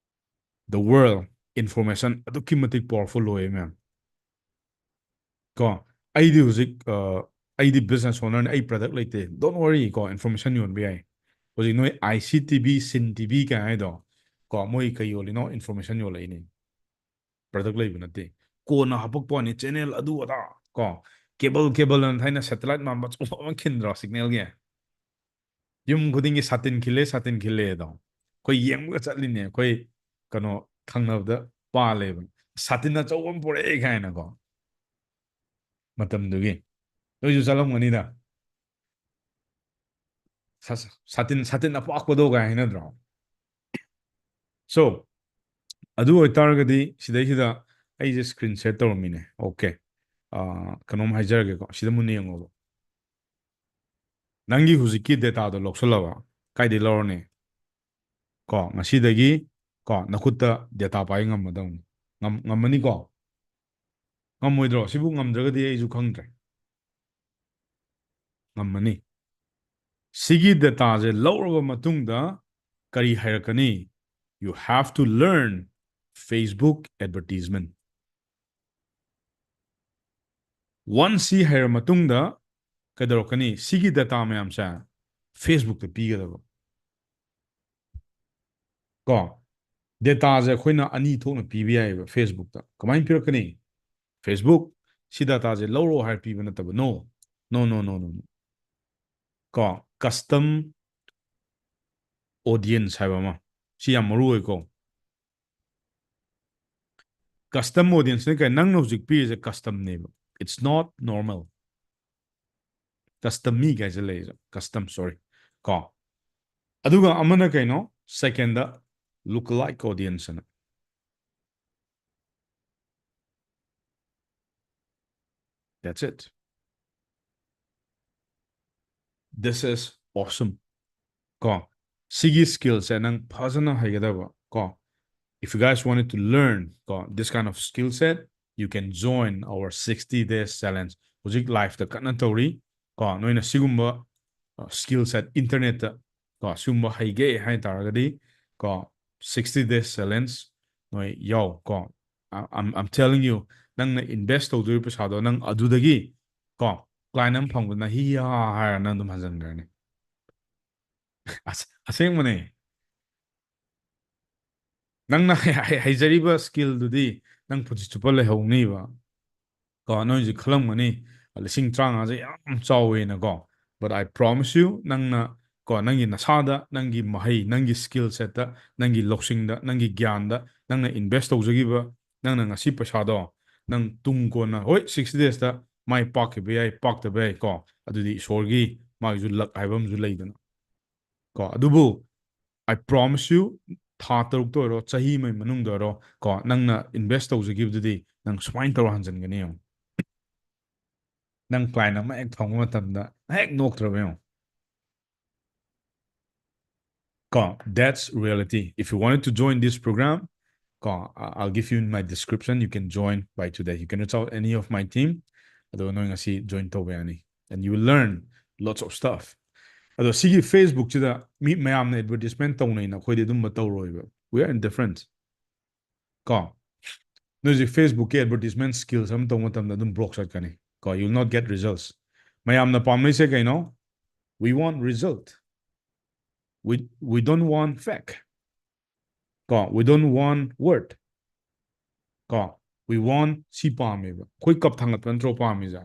The world, information ꯑꯗꯨꯛꯀꯤ ꯃꯇꯤꯛ powerful ꯑꯣꯏꯌꯦ ꯃꯌꯥꯝ꯫ ꯀꯣ, ꯑꯩꯗꯤ ꯍꯧꯖꯤꯛ, ꯑ, ꯑꯩꯗꯤ business owner ꯅꯤ, ꯑꯩ product ꯂꯩꯇꯦ꯫ Don't worry, ꯀꯣ, information ꯌꯣꯟꯕ ꯌꯥꯏ꯫ ꯍꯧꯖꯤꯛ ꯅꯣꯏ I C T V, Sin T V ꯀꯥꯏ ꯍꯥꯏꯗꯣ, ꯀꯣ, ꯃꯣꯏ ꯀꯩ ꯌꯣꯜꯂꯤꯅꯣ? Information ꯌꯣꯜꯂꯛꯏꯅꯦ꯫ Product ꯂꯩꯕ ꯅꯠꯇꯦ꯫ ꯀꯣꯟꯅ ꯍꯥꯄꯛꯄ ꯋꯥꯅꯤ, channel ꯑꯗꯨ ꯑꯗꯥ, ꯀꯣ, cable, cable ꯑꯅ ꯊꯥꯏꯅ satellite ꯃꯥꯟꯕ ꯑꯆꯧꯕ ꯑꯃ ꯈꯤꯟꯗ꯭ꯔꯣ signal ꯒꯤ? ꯌꯨꯝ ꯈꯨꯗꯤꯡꯒꯤ ꯁꯥꯇꯤꯟ ꯈꯤꯜꯂꯦ, ꯁꯥꯇꯤꯟ ꯈꯤꯜꯂꯦ ꯑꯗꯣ꯫ ꯑꯩꯈꯣꯏ ꯌꯦꯡꯕꯒ ꯆꯠꯂꯤꯅꯦ, ꯑꯩꯈꯣꯏ ꯀꯩꯅꯣ ꯊꯪꯅꯕꯗ ꯄꯥꯜꯂꯦꯕ꯫ "ꯁꯥꯇꯤꯟ ꯑꯆꯧꯕ ꯑꯃ ꯄꯨꯔꯛꯑꯦ" ꯀꯥꯏꯅꯀꯣ꯫ ꯃꯇꯝꯗꯨꯒꯤ꯫ ꯅꯣꯏꯁꯨ ꯆꯠꯂꯝꯒꯅꯤꯗ꯫ ꯁꯥ- ꯁꯥꯇꯤꯟ ꯁꯥꯇꯤꯟ ꯑꯄꯥꯛꯄꯗꯣ ꯀꯥꯏ ꯍꯥꯏꯅꯗ꯭ꯔꯣ? So, ꯑꯗꯨ ꯑꯣꯏꯇꯥꯔꯒꯗꯤ ꯁꯤꯗꯩꯁꯤꯗ ꯑꯩꯁꯦ screen share ꯇꯧꯔꯝꯃꯤꯅꯦ꯫ Okay, ꯀꯩꯅꯣꯝ ꯍꯥꯏꯖꯔꯒꯦꯀꯣ, ꯁꯤꯗ ꯃꯨꯟꯅ ꯌꯦꯡꯉꯣꯕ꯫ ꯅꯪꯒꯤ ꯍꯧꯖꯤꯛꯀꯤ dataꯗꯣ ꯂꯧꯁꯜꯂꯕ? ꯀꯥꯏꯗꯩ ꯂꯧꯔꯅꯤ? ꯀꯣ, ꯉꯁꯤꯗꯒꯤ ꯀꯣ ꯅꯈꯨꯠꯇ data ꯄꯥꯏ ꯉꯝꯃꯗꯧꯅꯤ꯫ ꯉꯝ- ꯉꯝꯃꯅꯤꯀꯣ? ꯉꯝꯃꯣꯏꯗ꯭ꯔꯣ? ꯁꯤꯕꯨ ꯉꯝꯗ꯭ꯔꯒꯗꯤ ꯑꯩꯁꯨ ꯈꯪꯗ꯭ꯔꯦ꯫ ꯉꯝꯃꯅꯤ꯫ ꯁꯤꯒꯤ dataꯁꯦ ꯂꯧꯔꯕ ꯃꯇꯨꯡꯗ ꯀꯔꯤ ꯍꯥꯏꯔꯛꯀꯅꯤ? You have to learn Facebook advertisement. Once ꯁꯤ ꯍꯩꯔ ꯃꯇꯨꯡꯗ ꯀꯩꯗꯧꯔꯛꯀꯅꯤ? ꯁꯤꯒꯤ data ꯃꯌꯥꯝꯁꯦ Facebookꯇ ꯄꯤꯒꯗꯕ꯫ ꯀꯣ, dataꯁꯦ ꯑꯩꯈꯣꯏꯅ ꯑꯅꯤ ꯊꯣꯛꯅ ꯄꯤꯕ ꯌꯥꯏꯑꯕ Facebookꯇ꯫ ꯀꯃꯥꯏꯅ ꯄꯤꯔꯛꯀꯅꯤ? Facebook, ꯁꯤ dataꯁꯦ ꯂꯧꯔꯣ ꯍꯥꯏꯔ ꯄꯤꯕ ꯅꯠꯇꯕ꯫ No, no, no, no, no, no. ꯀꯣ, custom audience ꯍꯥꯏꯕ ꯑꯃ, ꯁꯤ ꯌꯥꯝ ꯃꯔꯨ ꯑꯣꯏꯀꯣ꯫ Custom audienceꯅ ꯀꯩ? ꯅꯪꯅ ꯍꯧꯖꯤꯛ ꯄꯤꯔꯤꯁꯦ customꯅꯦꯕ, it's not normal. Custom ꯃꯤ ꯀꯥꯏꯁꯦ ꯂꯩꯔꯤꯁꯦ, custom, sorry, ꯀꯣ꯫ ꯑꯗꯨꯒ ꯑꯃꯅ ꯀꯩꯅꯣ? Secondꯗ lookalike audience ꯑꯅ꯫ That's it. This is awesome. ꯀꯣ, ꯁꯤꯒꯤ skillꯁꯦ ꯅꯪ ꯐꯖꯅ ꯍꯩꯒꯗꯕ ꯀꯣ. If you guys wanted to learn ꯀꯣ, this kind of skill set, you can join our sixty days challenge. ꯍꯧꯖꯤꯛ liveꯇ ꯀꯟꯅ ꯇꯧꯔꯤ ꯀꯣ꯫ ꯅꯣꯏꯅ ꯁꯤꯒꯨꯝꯕ skill set internetꯇ ꯀꯣ, ꯁꯤꯒꯨꯝꯕ ꯍꯩꯒꯦ ꯍꯥꯏ ꯇꯥꯔꯒꯗꯤ ꯀꯣ, sixty days challenge ꯅꯣꯏ ꯌꯥꯎ ꯀꯣ꯫ I- I'm, I'm telling you, ꯅꯪꯅ invest ꯇꯧꯗꯣꯏ ꯄꯩꯁꯥꯗꯣ ꯅꯪ ꯑꯗꯨꯗꯒꯤ ꯀꯣ, client ꯑꯃ ꯐꯪꯕꯗ ꯍꯤ ꯍꯥ ꯍꯥꯏꯔ ꯅꯪ ꯑꯗꯨꯝ ꯍꯟꯖꯤꯟꯈ꯭ꯔꯅꯤ꯫ ꯑꯁ- ꯑꯁꯦꯡꯕꯅꯦ꯫ ꯅꯪꯅ ꯍꯩ- ꯍꯩ- ꯍꯩꯖꯔꯤꯕ skillꯗꯨꯗꯤ ꯅꯪ ꯄꯨꯟꯁꯤ ꯆꯨꯞꯄ ꯂꯩꯍꯧꯅꯤꯕ꯫ ꯀꯣ, ꯅꯣꯏ ꯍꯧꯖꯤꯛ ꯈꯜꯂꯝꯒꯅꯤ, "ꯂꯤꯁꯤꯡ ꯇꯔꯥꯃꯉꯥꯁꯦ ꯌꯥꯝ ꯆꯥꯎꯋꯦꯅꯀꯣ", but I promise you, ꯅꯪꯅ ꯀꯣ, ꯅꯪꯒꯤ ꯅꯁꯥꯗ, ꯅꯪꯒꯤ ꯃꯍꯩ, ꯅꯪꯒꯤ skill setꯇ, ꯅꯪꯒꯤ ꯂꯧꯁꯤꯡꯗ, ꯅꯪꯒꯤ ꯒ꯭ꯌꯥꯟꯗ ꯅꯪꯅ invest ꯇꯧꯖꯈꯤꯕ, ꯅꯪꯅ ꯉꯁꯤ ꯄꯩꯁꯥꯗꯣ ꯅꯪ ꯇꯨꯡ ꯀꯣꯟꯅ, ꯍꯣꯏ, sixty daysꯇ ꯃꯥꯏ ꯄꯥꯛꯈꯤꯕ ꯌꯥꯏ, ꯄꯥꯛꯇꯕ ꯌꯥꯏ ꯀꯣ, ꯑꯗꯨꯗꯤ ꯏꯁꯣꯔꯒꯤ ꯃꯥꯒꯤꯁꯨ luck ꯍꯥꯏꯕ ꯑꯃꯁꯨ ꯂꯩꯗꯅ꯫ ꯀꯣ꯫ ꯑꯗꯨꯕꯨ I promise you, ꯊꯥ ꯇꯔꯨꯛꯇ ꯑꯣꯏꯔꯣ, ꯆꯍꯤ ꯑꯃꯒꯤ ꯃꯅꯨꯡꯗ ꯑꯣꯏꯔꯣ, ꯀꯣ, ꯅꯪꯅ invest ꯇꯧꯖꯈꯤꯕꯗꯨꯗꯤ ꯅꯪ ꯁꯨꯃꯥꯏꯅ ꯇꯧꯔ ꯍꯟꯖꯤꯟꯒꯅꯤ ꯌꯦꯡꯉꯣ꯫ ꯅꯪ client ꯑꯃ ꯍꯦꯛ ꯐꯪꯕ ꯃꯇꯝꯗ ꯍꯦꯛ ꯅꯣꯛꯇ꯭ꯔꯕ ꯌꯦꯡꯉꯣ꯫ ꯀꯣ, that's reality. If you wanted to join this program, ꯀꯣ, I- I'll give you in my description. You can join by today. You can reach out any of my team. ꯑꯗꯣ ꯅꯣꯏ ꯉꯁꯤ join ꯇꯧꯕ ꯌꯥꯅꯤ꯫ And you will learn lots of stuff. ꯑꯗꯣ ꯁꯤꯒꯤ Facebook ꯁꯤꯗ ꯃꯤ ꯃꯌꯥꯝꯅ advertisement ꯇꯧꯅꯩꯅ ꯑꯩꯈꯣꯏꯗꯤ ꯑꯗꯨꯝꯕ ꯇꯧꯔꯣꯏꯕ꯫ We are indifferent. ꯀꯣ, ꯅꯣꯏ ꯍꯧꯖꯤꯛ Facebook ꯀꯤ advertisement skills ꯑꯃ ꯇꯧꯕ ꯃꯇꯝꯗ ꯑꯗꯨꯝ broke ꯆꯠꯀꯅꯤ꯫ ꯀꯣ, you will not get results. ꯃꯌꯥꯝꯅ ꯄꯥꯝꯅꯩꯁꯦ ꯀꯩꯅꯣ? We want result. We, we don't want fake. ꯀꯣ, we don't want word. ꯀꯣ, we want ꯁꯤ ꯄꯥꯝꯃꯦꯕ꯫ ꯑꯩꯈꯣꯏ cup ꯊꯥꯡꯒꯠꯄ ꯅꯠꯇ꯭ꯔꯣ ꯄꯥꯝꯃꯤꯁꯦ?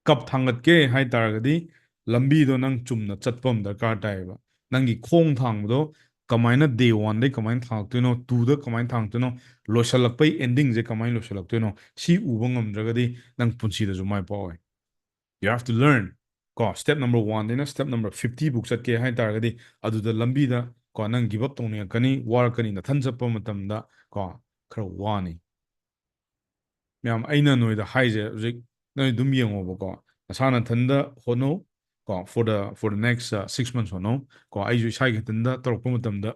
Cup ꯊꯥꯡꯒꯠꯀꯦ ꯍꯥꯏ ꯇꯥꯔꯒꯗꯤ ꯂꯝꯕꯤꯗꯣ ꯅꯪ ꯆꯨꯝꯅ ꯆꯠꯄ ꯑꯃ ꯗꯔꯀꯥꯔ ꯇꯥꯏꯌꯦꯕ꯫ ꯅꯪꯒꯤ ꯈꯣꯡ ꯊꯥꯡꯕꯗꯣ ꯀꯃꯥꯏꯅ day one ꯗꯩ ꯀꯃꯥꯏꯅ ꯊꯥꯡꯉꯛꯇꯣꯏꯅꯣ, two ꯗ ꯀꯃꯥꯏꯅ ꯊꯥꯡꯉꯛꯇꯣꯏꯅꯣ, ꯂꯣꯏꯁꯤꯜꯂꯛꯄꯩ ending ꯁꯦ ꯀꯃꯥꯏꯅ ꯂꯣꯏꯁꯤꯜꯂꯛꯇꯣꯏꯅꯣ, ꯁꯤ ꯎꯕ ꯉꯝꯗ꯭ꯔꯒꯗꯤ ꯅꯪ ꯄꯨꯟꯁꯤꯗꯁꯨ ꯃꯥꯏ ꯄꯥꯛꯑꯣꯏ꯫ You have to learn. ꯀꯣ, step number one ꯗꯩꯅ step number fifty ꯐꯥꯎ ꯆꯠꯀꯦ ꯍꯥꯏ ꯇꯥꯔꯒꯗꯤ ꯑꯗꯨꯗ ꯂꯝꯕꯤꯗ, ꯀꯣ, ꯅꯪ give up ꯇꯧꯅꯤꯡꯉꯛꯀꯅꯤ, ꯋꯥꯔꯛꯀꯅꯤ, ꯅꯊꯟ ꯆꯠꯄ ꯃꯇꯝꯗ, ꯀꯣ, ꯈꯔ ꯋꯥꯅꯤ꯫ ꯃꯌꯥꯝ, ꯑꯩꯅ ꯅꯣꯏꯗ ꯍꯥꯏꯁꯦ ꯍꯧꯖꯤꯛ ꯅꯣꯏ ꯑꯗꯨꯝ ꯌꯦꯡꯉꯣꯕꯀꯣ, ꯅꯁꯥ ꯅꯊꯟꯗ ꯍꯣꯠꯅꯧ, ꯀꯣ, for the, for the next, uh, six months ꯍꯣꯠꯅꯧ꯫ ꯀꯣ, ꯑꯩꯁꯨ ꯏꯁꯥꯒꯤ ꯏꯊꯟꯗ ꯇꯧꯔꯛꯄ ꯃꯇꯝꯗ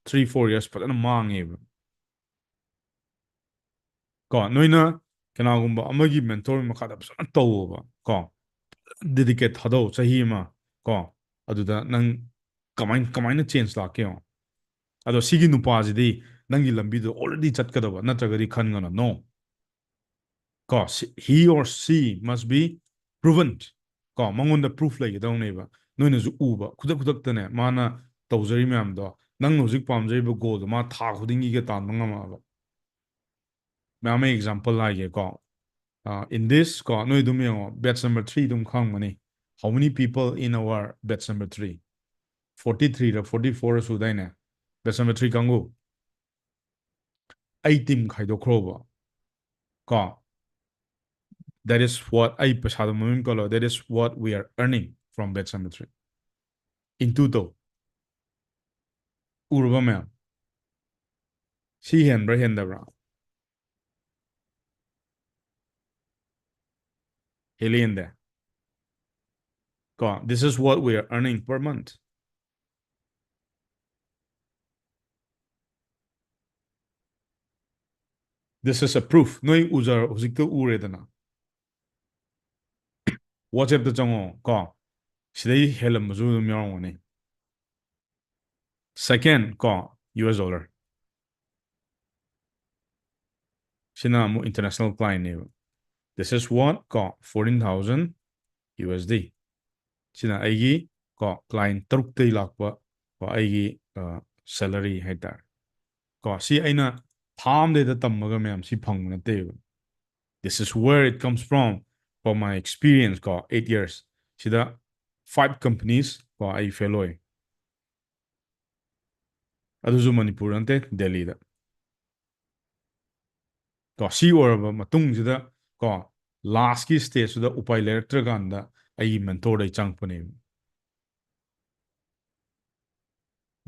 three, four years ꯐꯖꯅ ꯃꯥꯡꯉꯦꯕ꯫ ꯀꯣ, ꯅꯣꯏꯅ ꯀꯅꯥꯒꯨꯝꯕ ꯑꯃꯒꯤ mentor ꯒꯤ ꯃꯈꯥꯗ ꯐꯖꯅ ꯇꯧꯋꯣꯕ, ꯀꯣ, dedicate ꯊꯥꯗꯧ ꯆꯍꯤ ꯑꯃ, ꯀꯣ, ꯑꯗꯨꯗ ꯅꯪ ꯀꯃꯥꯏ-, ꯀꯃꯥꯏꯅ change ꯂꯥꯛꯀꯦ ꯌꯦꯡꯉꯣ꯫ ꯑꯗꯣ ꯁꯤꯒꯤ ꯅꯨꯄꯥꯁꯤꯗꯤ ꯅꯪꯒꯤ ꯂꯝꯕꯤꯗꯣ already ꯆꯠꯀꯗꯕ, ꯅꯠꯇ꯭ꯔꯒꯗꯤ ꯈꯟꯒꯅꯨ, no. ꯀꯣ, ꯁꯤ-, he or she must be proven. ꯀꯣ, ꯃꯉꯣꯟꯗ proof ꯂꯩꯒꯗꯧꯅꯦꯕ꯫ ꯅꯣꯏꯅꯁꯨ ꯎꯕ, ꯈꯨꯗꯛ ꯈꯨꯗꯛꯇꯅꯦ ꯃꯥꯅ ꯇꯧꯖꯔꯤ ꯃꯌꯥꯝꯗꯣ, ꯅꯪꯅ ꯍꯧꯖꯤꯛ ꯄꯥꯝꯖꯔꯤꯕ goal ꯗꯣ ꯃꯥ ꯊꯥ ꯈꯨꯗꯤꯡꯒꯤꯒ ꯇꯥꯟꯕ ꯉꯝꯃꯛꯑꯕ꯫ ꯃꯌꯥꯝ ꯑꯃ example ꯍꯥꯏꯒꯦꯀꯣ꯫ ꯑ, in this, ꯀꯣ, ꯅꯣꯏ ꯑꯗꯨꯝ ꯌꯦꯡꯉꯣ, batch number three ꯑꯗꯨꯝ ꯈꯪꯕꯅꯤ꯫ How many people in our batch number three? Forty three ꯔ forty four ꯔ ꯁꯨꯗꯥꯏꯅꯦ? Batch number three ꯀꯥꯡꯕꯨ꯫ ꯑꯩ team ꯈꯥꯏꯗꯣꯛꯈ꯭ꯔꯣꯕ꯫ ꯀꯣ? That is what, ꯑꯩ ꯄꯩꯁꯥꯗꯣ ꯃꯃꯤꯡ ꯄꯜꯂꯣ, that is what we are earning from batch number three. into ꯇꯧ꯫ ꯎꯔꯕ ꯃꯌꯥꯝ? ꯁꯤ ꯍꯦꯟꯕ꯭ꯔꯥ ꯍꯦꯟꯗꯕ꯭ꯔꯥ? ꯍꯦꯜꯂꯤ ꯍꯦꯟꯗꯦ? ꯀꯣ, this is what we are earning per month. This is a proof. ꯅꯣꯏ ꯎꯖꯔ ꯍꯧꯖꯤꯛꯇ ꯎꯔꯦꯗꯅ꯫ WhatsApp-ꯇ ꯆꯪꯉꯣ ꯀꯣ, ꯁꯤꯗꯩ ꯍꯦꯜꯂꯝꯕꯁꯨ ꯑꯗꯨꯝ ꯌꯥꯎꯔꯝꯒꯅꯤ꯫ Second ꯀꯣ, U S dollar꯫ ꯁꯤꯅ ꯑꯃꯨꯛ international client-ꯅꯦꯕ꯫ This is what ꯀꯣ, fourteen thousand U S D꯫ ꯁꯤꯅ ꯑꯩꯒꯤ ꯀꯣ, client ꯇꯔꯨꯛꯇꯩ ꯂꯥꯛꯄ ꯀꯣ, ꯑꯩꯒꯤ, ꯑ, salary ꯍꯥꯏꯇꯥꯔꯦ꯫ ꯀꯣ, ꯁꯤ ꯑꯩꯅ ꯊꯥ ꯑꯝꯗꯩꯗ ꯇꯝꯃꯒ ꯃꯌꯥꯝ ꯁꯤ ꯐꯪꯕ ꯅꯠꯇꯦꯕ꯫ This is where it comes from, from my experience ꯀꯣ, eight years꯫ ꯁꯤꯗ five companies ꯀꯣ, ꯑꯩ fail ꯑꯣꯏ꯫ ꯑꯗꯨꯁꯨ ꯃꯅꯤꯄꯨꯔ ꯅꯠꯇꯦ, ꯗꯦꯜꯂꯤꯗ꯫ ꯀꯣ, ꯁꯤ ꯑꯣꯏꯔꯕ ꯃꯇꯨꯡꯁꯤꯗ ꯀꯣ, last-ꯀꯤ stage-ꯁꯤꯗ ꯎꯄꯥꯏ ꯂꯩꯔꯛꯇ꯭ꯔꯀꯥꯟꯗ ꯑꯩꯒꯤ mentor-ꯗꯩ ꯆꯪꯉꯛꯄꯅꯦꯕ꯫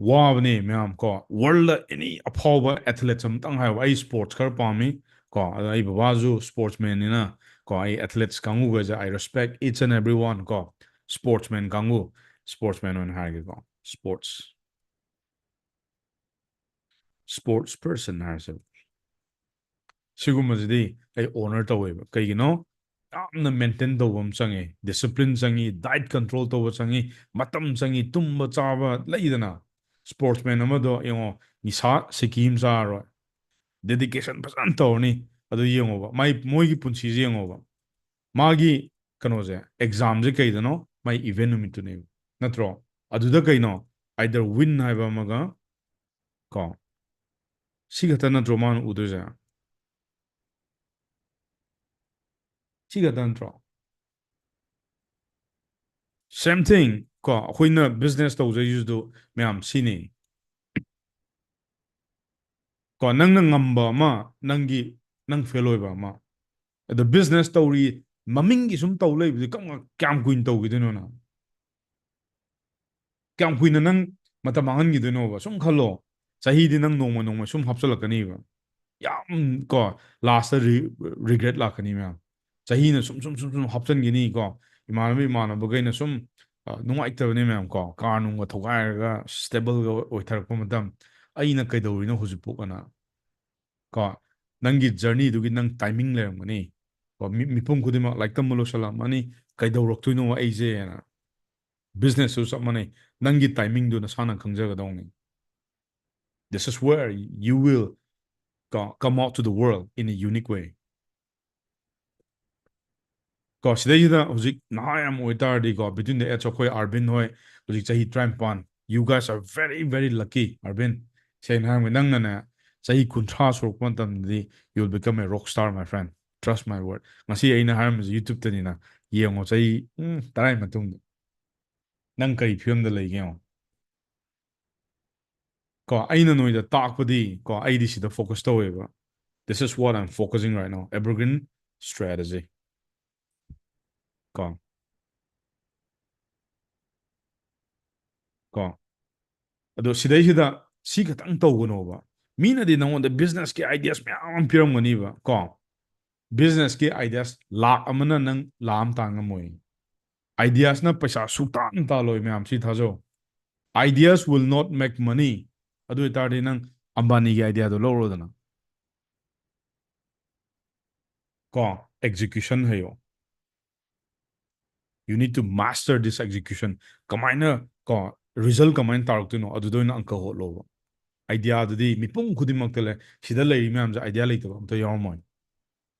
ꯋꯥꯕꯅꯦ ꯃꯌꯥꯝ ꯀꯣ, world-ꯗ any ꯑꯐꯥꯎꯕ athletes ꯑꯃꯇꯪ ꯍꯥꯏꯌꯣ꯫ ꯑꯩ sports ꯈꯔ ꯄꯥꯝꯃꯤ ꯀꯣ, ꯑꯗ ꯑꯩ ꯕꯕꯥꯁꯨ sportsman-ꯅꯤꯅ ꯀꯣ, ꯑꯩ athletes ꯀꯥꯡꯕꯨꯒꯁꯦ I respect each and every one ꯀꯣ, sportsman ꯀꯥꯡꯕꯨ, sportsman ꯑꯣꯏꯅ ꯍꯥꯏꯔꯒꯦꯀꯣ, sports꯫ Sports person ꯍꯥꯏꯔꯁꯦꯕ꯫ ꯁꯤꯒꯨꯝꯕꯁꯤꯗꯤ ꯑꯩ honor ꯇꯧꯋꯦꯕ꯫ ꯀꯩꯒꯤꯅꯣ? ꯌꯥꯝꯅ maintain ꯇꯧꯕ ꯑꯃ ꯆꯪꯉꯦ, discipline ꯆꯪꯉꯤ, diet control ꯇꯧꯕ ꯆꯪꯉꯤ, ꯃꯇꯝ ꯆꯪꯉꯤ, ꯇꯨꯝꯕ ꯆꯥꯕ ꯂꯩꯗꯅ꯫ Sportsman ꯑꯃꯗꯣ ꯌꯦꯡꯉꯣ, ꯅꯤꯁꯥ ꯁꯤꯀꯤ ꯑꯃ ꯆꯥꯔꯔꯣꯏ, dedication ꯐꯖꯅ ꯇꯧꯔꯅꯤ꯫ ꯑꯗꯨ ꯌꯦꯡꯉꯣꯕ, ꯃꯥꯏ, ꯃꯣꯏꯒꯤ ꯄꯨꯟꯁꯤꯁꯦ ꯌꯦꯡꯉꯣꯕ꯫ ꯃꯥꯒꯤ ꯀꯩꯅꯣꯁꯦ, exam-ꯁꯦ ꯀꯩꯗꯅꯣ? ꯃꯥꯏ event ꯅꯨꯃꯤꯠꯇꯨꯅꯦꯕ, ꯅꯠꯇ꯭ꯔꯣ? ꯑꯗꯨꯗ ꯀꯩꯅꯣ? Either win ꯍꯥꯏꯕ ꯑꯃꯒ ꯀꯣ, ꯁꯤ ꯈꯛꯇ ꯅꯠꯇ꯭ꯔꯣ ꯃꯥꯅ ꯎꯗꯣꯏꯁꯦ? ꯁꯤ ꯈꯛꯇ ꯅꯠꯇ꯭ꯔꯣ? Same thing ꯀꯣ, ꯑꯩꯈꯣꯏꯅ business ꯇꯧꯖꯩꯁꯤꯁꯨ ꯃꯌꯥꯝ ꯁꯤꯅꯤ꯫ ꯀꯣ, ꯅꯪꯅ ꯉꯝꯕ ꯑꯃ, ꯅꯪꯒꯤ, ꯅꯪ fail ꯑꯣꯏꯕ ꯑꯃ꯫ ꯑꯗꯣ business ꯇꯧꯔꯤ, ꯃꯃꯤꯡꯒꯤ ꯁꯨꯝ ꯇꯧ ꯂꯩꯕꯗꯤ ꯀꯔꯝ-, ꯀꯌꯥꯝ ꯀꯨꯏꯅ ꯇꯧꯈꯤꯗꯣꯏꯅꯣ ꯅꯪ? ꯀꯌꯥꯝ ꯀꯨꯏꯅ ꯅꯪ ꯃꯇꯝ ꯃꯥꯡꯍꯟꯈꯤꯗꯣꯏꯅꯣꯕ? ꯁꯨꯝ ꯈꯜꯂꯣ, ꯆꯍꯤꯗꯤ ꯅꯪ ꯅꯣꯡꯃ ꯅꯣꯡꯃ ꯁꯨꯝ ꯍꯥꯞꯆꯤꯜꯂꯛꯀꯅꯤꯕ꯫ ꯌꯥꯝ ꯀꯣ, ꯂꯥꯁꯇ ꯔꯤꯒ꯭ꯔꯦꯠ ꯂꯥꯛꯀꯅꯤ ꯃꯌꯥꯝ꯫ ꯆꯍꯤꯅ ꯁꯨꯝ ꯁꯨꯝ ꯁꯨꯝ ꯁꯨꯝ ꯍꯥꯞꯆꯤꯟꯈꯤꯅꯤ ꯀꯣ꯫ ꯏꯃꯥꯟꯅꯕ ꯏꯃꯥꯟꯅꯕꯈꯩꯅ ꯁꯨꯝ, ꯑ, ꯅꯨꯡꯉꯥꯏꯇꯕꯅꯦ ꯃꯌꯥꯝ ꯀꯣ, ꯀꯥꯔ ꯅꯨꯡꯒ ꯊꯧꯒꯥꯏꯔꯒ ꯁ꯭ꯇꯦꯕꯜꯒ ꯑꯣꯏꯊꯔꯛꯄ ꯃꯇꯝ, ꯑꯩꯅ ꯀꯩꯗꯧꯔꯤꯅꯣ ꯍꯧꯖꯤꯛꯐꯥꯎ ꯑꯅ ꯀꯣ꯫ ꯅꯪꯒꯤ ꯖꯔꯅꯤꯗꯨꯒꯤ ꯅꯪ ꯇꯥꯏꯃꯤꯡ ꯂꯩꯔꯝꯒꯅꯤ ꯀꯣ꯫ ꯃꯤ-, ꯃꯤꯄꯨꯝ ꯈꯨꯗꯤꯡꯃꯛ ꯂꯥꯏꯔꯤꯛ ꯇꯝꯕ ꯂꯣꯏꯁꯤꯜꯂꯛꯑꯃꯅꯤ, ꯀꯩꯗꯧꯔꯛꯇꯣꯏꯅꯣ ꯑꯩꯁꯦꯅ꯫ ꯕꯤꯖꯤꯅꯦꯁꯁꯨ ꯆꯞ ꯃꯥꯟꯅꯩ, ꯅꯪꯒꯤ ꯇꯥꯏꯃꯤꯡꯗꯨ ꯅꯁꯥꯅ ꯈꯪꯖꯒꯗꯧꯅꯤ꯫ This is where you will co-, come out to the world in a unique way. ꯀꯣ, ꯁꯤꯗꯩꯁꯤꯗ ꯍꯧꯖꯤꯛ ꯅꯍꯥ ꯌꯥꯝ ꯑꯣꯏꯇꯥꯔꯗꯤꯀꯣ, between the age ꯑꯩꯈꯣꯏ ꯑꯥꯔꯕꯤꯟ ꯍꯣꯏ ꯍꯧꯖꯤꯛ ꯆꯍꯤ ꯇꯔꯥꯅꯤꯄꯥꯟ, you guys are very, very lucky, ꯑꯥꯔꯕꯤꯟ꯫ ꯁꯦꯡꯅ ꯍꯥꯏꯔꯕꯗ, ꯅꯪꯅꯅꯦ ꯆꯍꯤ ꯀꯨꯟꯊ꯭ꯔꯥ ꯁꯨꯔꯛꯄ ꯃꯇꯝꯗꯗꯤ, you will become a rock star, my friend. Trust my word. ꯉꯁꯤ ꯑꯩꯅ ꯍꯥꯏꯔꯝꯕꯁꯦ YouTube-ꯇꯅꯤꯅ, ꯌꯦꯡꯉꯣ, ꯆꯍꯤ, ꯎꯝ, ꯇꯔꯥꯒꯤ ꯃꯇꯨꯡꯗ ꯅꯪ ꯀꯔꯤ ꯐꯤꯕꯝꯗ ꯂꯩꯒꯦ ꯌꯦꯡꯉꯣ꯫ ꯀꯣ, ꯑꯩꯅ ꯅꯣꯏꯗ ꯇꯥꯛꯄꯗꯤ, ꯀꯣ, ꯑꯩꯗꯤ ꯁꯤꯗ focus ꯇꯧꯋꯦꯕ꯫ This is what I'm focusing right now. Evergreen strategy. ꯀꯣ꯫ ꯀꯣ꯫ ꯑꯗꯣ ꯁꯤꯗꯩꯁꯤꯗ ꯁꯤ ꯈꯛꯇꯪ ꯇꯧꯒꯅꯣꯕ꯫ ꯃꯤꯅꯗꯤ ꯅꯉꯣꯟꯗ business-ꯀꯤ ideas ꯃꯌꯥꯝ ꯑꯃ ꯄꯤꯔꯝꯒꯅꯤꯕ, ꯀꯣ꯫ Business-ꯀꯤ ideas ꯂꯥꯛ ꯑꯃꯅ ꯅꯪ ꯂꯥꯛ ꯑꯃ ꯇꯥꯟ ꯉꯝꯃꯣꯏ꯫ Ideas-ꯅ ꯄꯩꯁꯥ ꯁꯨꯛꯇꯥꯟ ꯇꯥꯜꯂꯣꯏ ꯃꯌꯥꯝ, ꯁꯤ ꯊꯥꯖꯧ꯫ Ideas will not make money. ꯑꯗꯨ ꯑꯣꯏꯇꯥꯔꯗꯤ ꯅꯪ ꯑꯝꯕꯥꯅꯤꯒꯤ idea-ꯗꯣ ꯂꯧꯔꯣꯗꯅ꯫ ꯀꯣ, execution ꯍꯩꯌꯣ꯫ You need to master this execution. ꯀꯃꯥꯏꯅ, ꯀꯣ, result ꯀꯃꯥꯏꯅ ꯇꯥꯔꯛꯇꯣꯏꯅꯣ, ꯑꯗꯨꯗ ꯑꯣꯏꯅ ꯑꯪꯀ ꯍꯣꯠꯂꯣꯕ꯫ Idea-ꯗꯨꯗꯤ ꯃꯤꯄꯨꯝ ꯈꯨꯗꯤꯡꯃꯛꯇ ꯂꯩ꯫ ꯁꯤꯗ ꯂꯩꯔꯤ ꯃꯌꯥꯝꯁꯦ idea ꯂꯩꯇꯕ ꯑꯝꯇ ꯌꯥꯎꯔꯝꯃꯣꯏ꯫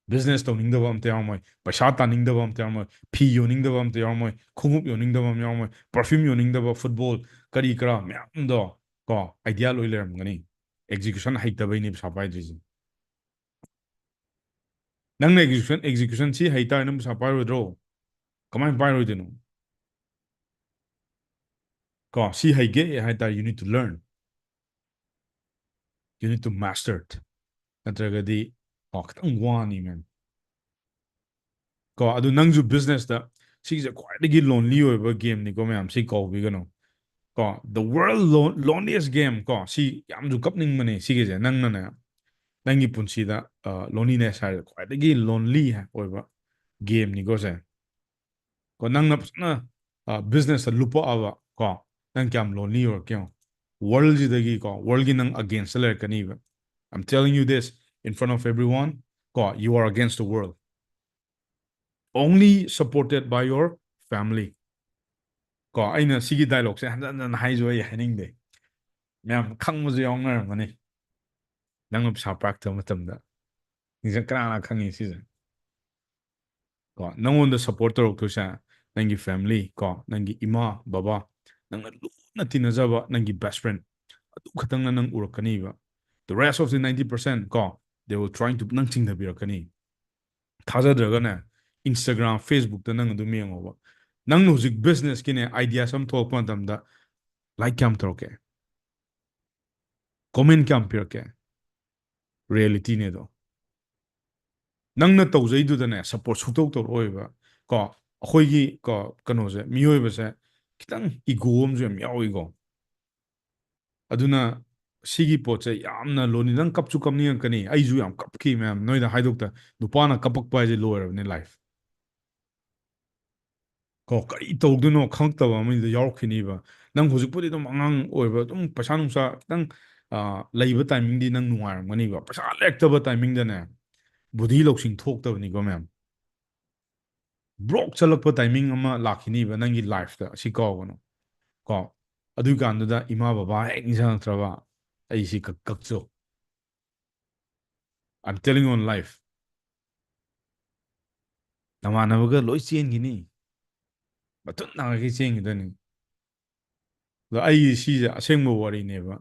Business ꯇꯧꯅꯤꯡꯗꯕ ꯑꯝꯇ ꯌꯥꯎꯔꯝꯃꯣꯏ, ꯄꯩꯁꯥ ꯇꯥꯅꯤꯡꯗꯕ ꯑꯝꯇ ꯌꯥꯎꯔꯝꯃꯣꯏ, ꯐꯤ ꯌꯣꯟꯅꯤꯡꯗꯕ ꯑꯝꯇ ꯌꯥꯎꯔꯝꯃꯣꯏ, ꯈꯣꯡꯎꯞ ꯌꯣꯟꯅꯤꯡꯗꯕ ꯑꯃ ꯌꯥꯎꯔꯝꯃꯣꯏ, perfume ꯌꯣꯟꯅꯤꯡꯗꯕ, football, ꯀꯔꯤ ꯀꯔꯥ ꯃꯌꯥꯝꯗꯣ, ꯀꯣ, idea ꯂꯣꯏ ꯂꯩꯔꯝꯒꯅꯤ꯫ Execution ꯍꯩꯇꯕꯩꯅꯦ ꯄꯩꯁꯥ ꯄꯥꯏꯗ꯭ꯔꯤꯁꯦ꯫ ꯅꯪꯅ execution, execution ꯁꯤ ꯍꯩꯇꯥꯔꯗꯤ ꯅꯪ ꯄꯩꯁꯥ ꯄꯥꯏꯔꯣꯏꯗ꯭ꯔꯣ? ꯀꯃꯥꯏꯅ ꯄꯥꯏꯔꯣꯏꯗꯣꯏꯅꯣ? ꯀꯣ, ꯁꯤ ꯍꯩꯒꯦ ꯍꯥꯏ ꯇꯥꯔꯗꯤ, you need to learn. You need to master it. ꯅꯠꯇ꯭ꯔꯒꯗꯤ, ꯀꯣ, ꯈꯤꯇꯪ ꯋꯥꯅꯤ, man. ꯀꯣ, ꯑꯗꯨ ꯅꯪꯁꯨ business-ꯇ, ꯁꯤꯒꯤꯁꯦ ꯈ꯭ꯋꯥꯏꯗꯒꯤ lonely ꯑꯣꯏꯕ game-ꯅꯤꯀꯣ, ꯃꯌꯥꯝ, ꯁꯤ ꯀꯥꯎꯕꯤꯒꯅꯨ꯫ ꯀꯣ, the world lo- loneliest game ꯀꯣ, ꯁꯤ ꯌꯥꯝꯁꯨ ꯀꯞꯅꯤꯡꯕꯅꯦ ꯁꯤꯒꯤꯁꯦ꯫ ꯅꯪꯅꯅꯦ, ꯅꯪꯒꯤ ꯄꯨꯟꯁꯤꯗ, ꯑ, loneliness ꯍꯥꯏꯔꯦ ꯈ꯭ꯋꯥꯏꯗꯒꯤ lonely ꯑꯣꯏꯕ game ꯅꯤꯀꯣ ꯁꯦ꯫ ꯀꯣ, ꯅꯪꯅ ꯐꯖꯅ, ꯑ, business ꯇ ꯂꯨꯞꯄꯛꯑꯕ ꯀꯣ, ꯅꯪ ꯀꯌꯥꯝ lonely ꯑꯣꯏꯔꯛꯀꯦ ꯌꯦꯡꯉꯣ꯫ World ꯁꯤꯗꯒꯤ ꯀꯣ, world ꯒꯤ ꯅꯪ against ꯇ ꯂꯩꯔꯛꯀꯅꯤꯕ꯫ I'm telling you this in front of everyone, ꯀꯣ, you are against the world, only supported by your family. ꯀꯣ, ꯑꯩꯅ ꯁꯤꯒꯤ dialogue ꯁꯦ ꯍꯟꯖꯟ ꯍꯟꯖꯟ ꯍꯥꯏꯁꯨ ꯑꯩ ꯍꯥꯏꯅꯤꯡꯗꯦ꯫ ꯃꯌꯥꯝ ꯈꯪꯕꯁꯨ ꯌꯥꯎꯅꯔꯝꯒꯅꯤ꯫ ꯅꯪꯅ ꯄꯩꯁꯥ ꯄꯥꯏꯔꯛꯇꯕ ꯃꯇꯝꯗ꯫ ꯅꯤꯡꯁꯤꯡ-, ꯀꯅꯥ ꯀꯅꯥ ꯈꯪꯉꯤ ꯁꯤꯁꯦ? ꯀꯣ, ꯅꯪꯉꯣꯟꯗ support ꯇꯧꯔꯛꯇꯣꯏꯁꯦ ꯅꯪꯒꯤ family, ꯀꯣ, ꯅꯪꯒꯤ ꯏꯃꯥ, ꯕꯕꯥ, ꯅꯪꯅ ꯂꯨꯅ ꯇꯤꯟꯅꯖꯕ ꯅꯪꯒꯤ best friend, ꯑꯗꯨ ꯈꯛꯇꯪꯅ ꯅꯪ ꯎꯔꯛꯀꯅꯤꯕ꯫ The rest of the ninety percent, ꯀꯣ, they will trying to ꯅꯪ ꯆꯤꯡꯊꯕꯤꯔꯛꯀꯅꯤ꯫ ꯊꯥꯖꯗ꯭ꯔꯒꯅꯦ, Instagram, Facebook ꯇ ꯅꯪ ꯑꯗꯨꯝ ꯌꯦꯡꯉꯣꯕ꯫ ꯅꯪꯅ ꯍꯧꯖꯤꯛ business ꯀꯤꯅꯦ ideas ꯑꯃ ꯊꯣꯛꯂꯛꯄ ꯃꯇꯝꯗ like ꯀꯌꯥꯝ ꯇꯧꯔꯛꯀꯦ? Comment ꯀꯌꯥꯝ ꯄꯤꯔꯛꯀꯦ? Reality ꯅꯦ ꯑꯗꯣ꯫ ꯅꯪꯅ ꯇꯧꯖꯩꯗꯨꯗꯅꯦ support ꯁꯨꯡꯇꯧ ꯇꯧꯔꯛꯑꯣꯏꯕ꯫ ꯀꯣ, ꯑꯩꯈꯣꯏꯒꯤ, ꯀꯣ, ꯀꯩꯅꯣꯁꯦ, ꯃꯤꯑꯣꯏꯕꯁꯦ ꯈꯤꯇꯪ ego ꯑꯃꯁꯨ ꯌꯥꯝ ꯌꯥꯎꯏꯀꯣ꯫ ꯑꯗꯨꯅ ꯁꯤꯒꯤ ꯄꯣꯠꯁꯦ ꯌꯥꯝꯅ lonely, ꯅꯪ ꯀꯞꯁꯨ ꯀꯞꯅꯤꯡꯉꯛꯀꯅꯤ꯫ ꯑꯩꯁꯨ ꯌꯥꯝ ꯀꯞꯈꯤ ꯃꯌꯥꯝ, ꯅꯣꯏꯗ ꯍꯥꯏꯗꯣꯛꯇ꯫ ꯅꯨꯄꯥꯅ ꯀꯞꯄꯛꯄ ꯍꯥꯏꯁꯦ ꯂꯣꯏꯔꯕꯅꯦ life꯫ ꯀꯣ, ꯀꯔꯤ ꯇꯧꯗꯣꯏꯅꯣ ꯈꯪꯉꯛꯇꯕ ꯑꯃꯗ ꯌꯥꯎꯔꯛꯈꯤꯅꯤꯕ꯫ ꯅꯪ ꯍꯧꯖꯤꯛꯄꯨꯗꯤ ꯑꯗꯨꯝ ꯑꯉꯥꯡ ꯑꯣꯏꯕ, ꯑꯗꯨꯝ ꯄꯩꯁꯥ ꯅꯨꯡꯁꯥ ꯈꯤꯇꯪ, ꯑ, ꯂꯩꯕ timing ꯗꯤ ꯅꯪ ꯅꯨꯡꯉꯥꯏꯔꯝꯒꯅꯤꯕ꯫ ꯄꯩꯁꯥ ꯂꯩꯔꯛꯇꯕ timing ꯗꯅꯦ, ꯕꯨꯙꯤ ꯂꯧꯁꯤꯡ ꯊꯣꯛꯇꯕꯅꯤꯀꯣ ꯃꯌꯥꯝ꯫ Broke ꯆꯠꯂꯛꯄ timing ꯑꯃ ꯂꯥꯛꯈꯤꯅꯤꯕ ꯅꯪꯒꯤ life ꯇ, ꯑꯁꯤ ꯀꯥꯎꯒꯅꯨ꯫ ꯀꯣ, ꯑꯗꯨꯏ ꯀꯥꯟꯗꯨꯗ ꯏꯃꯥ ꯕꯕꯥ ꯍꯦꯛ ꯅꯤꯡꯁꯤꯡꯉꯛꯇ꯭ꯔꯕ, ꯑꯩ ꯁꯤ ꯀꯛ-, ꯀꯛꯆꯧ꯫ I'm telling you on life. ꯅꯃꯥꯟꯅꯕꯒ ꯂꯣꯏ ꯆꯦꯟꯈꯤꯅꯤ꯫ ꯃꯇꯨꯠ ꯅꯥꯈꯩ ꯆꯦꯟꯈꯤꯗꯣꯏꯅꯤ꯫ ꯑꯗꯣ ꯑꯩꯒꯤ ꯁꯤꯁꯦ ꯑꯁꯦꯡꯕ ꯋꯥꯔꯤꯅꯦꯕ꯫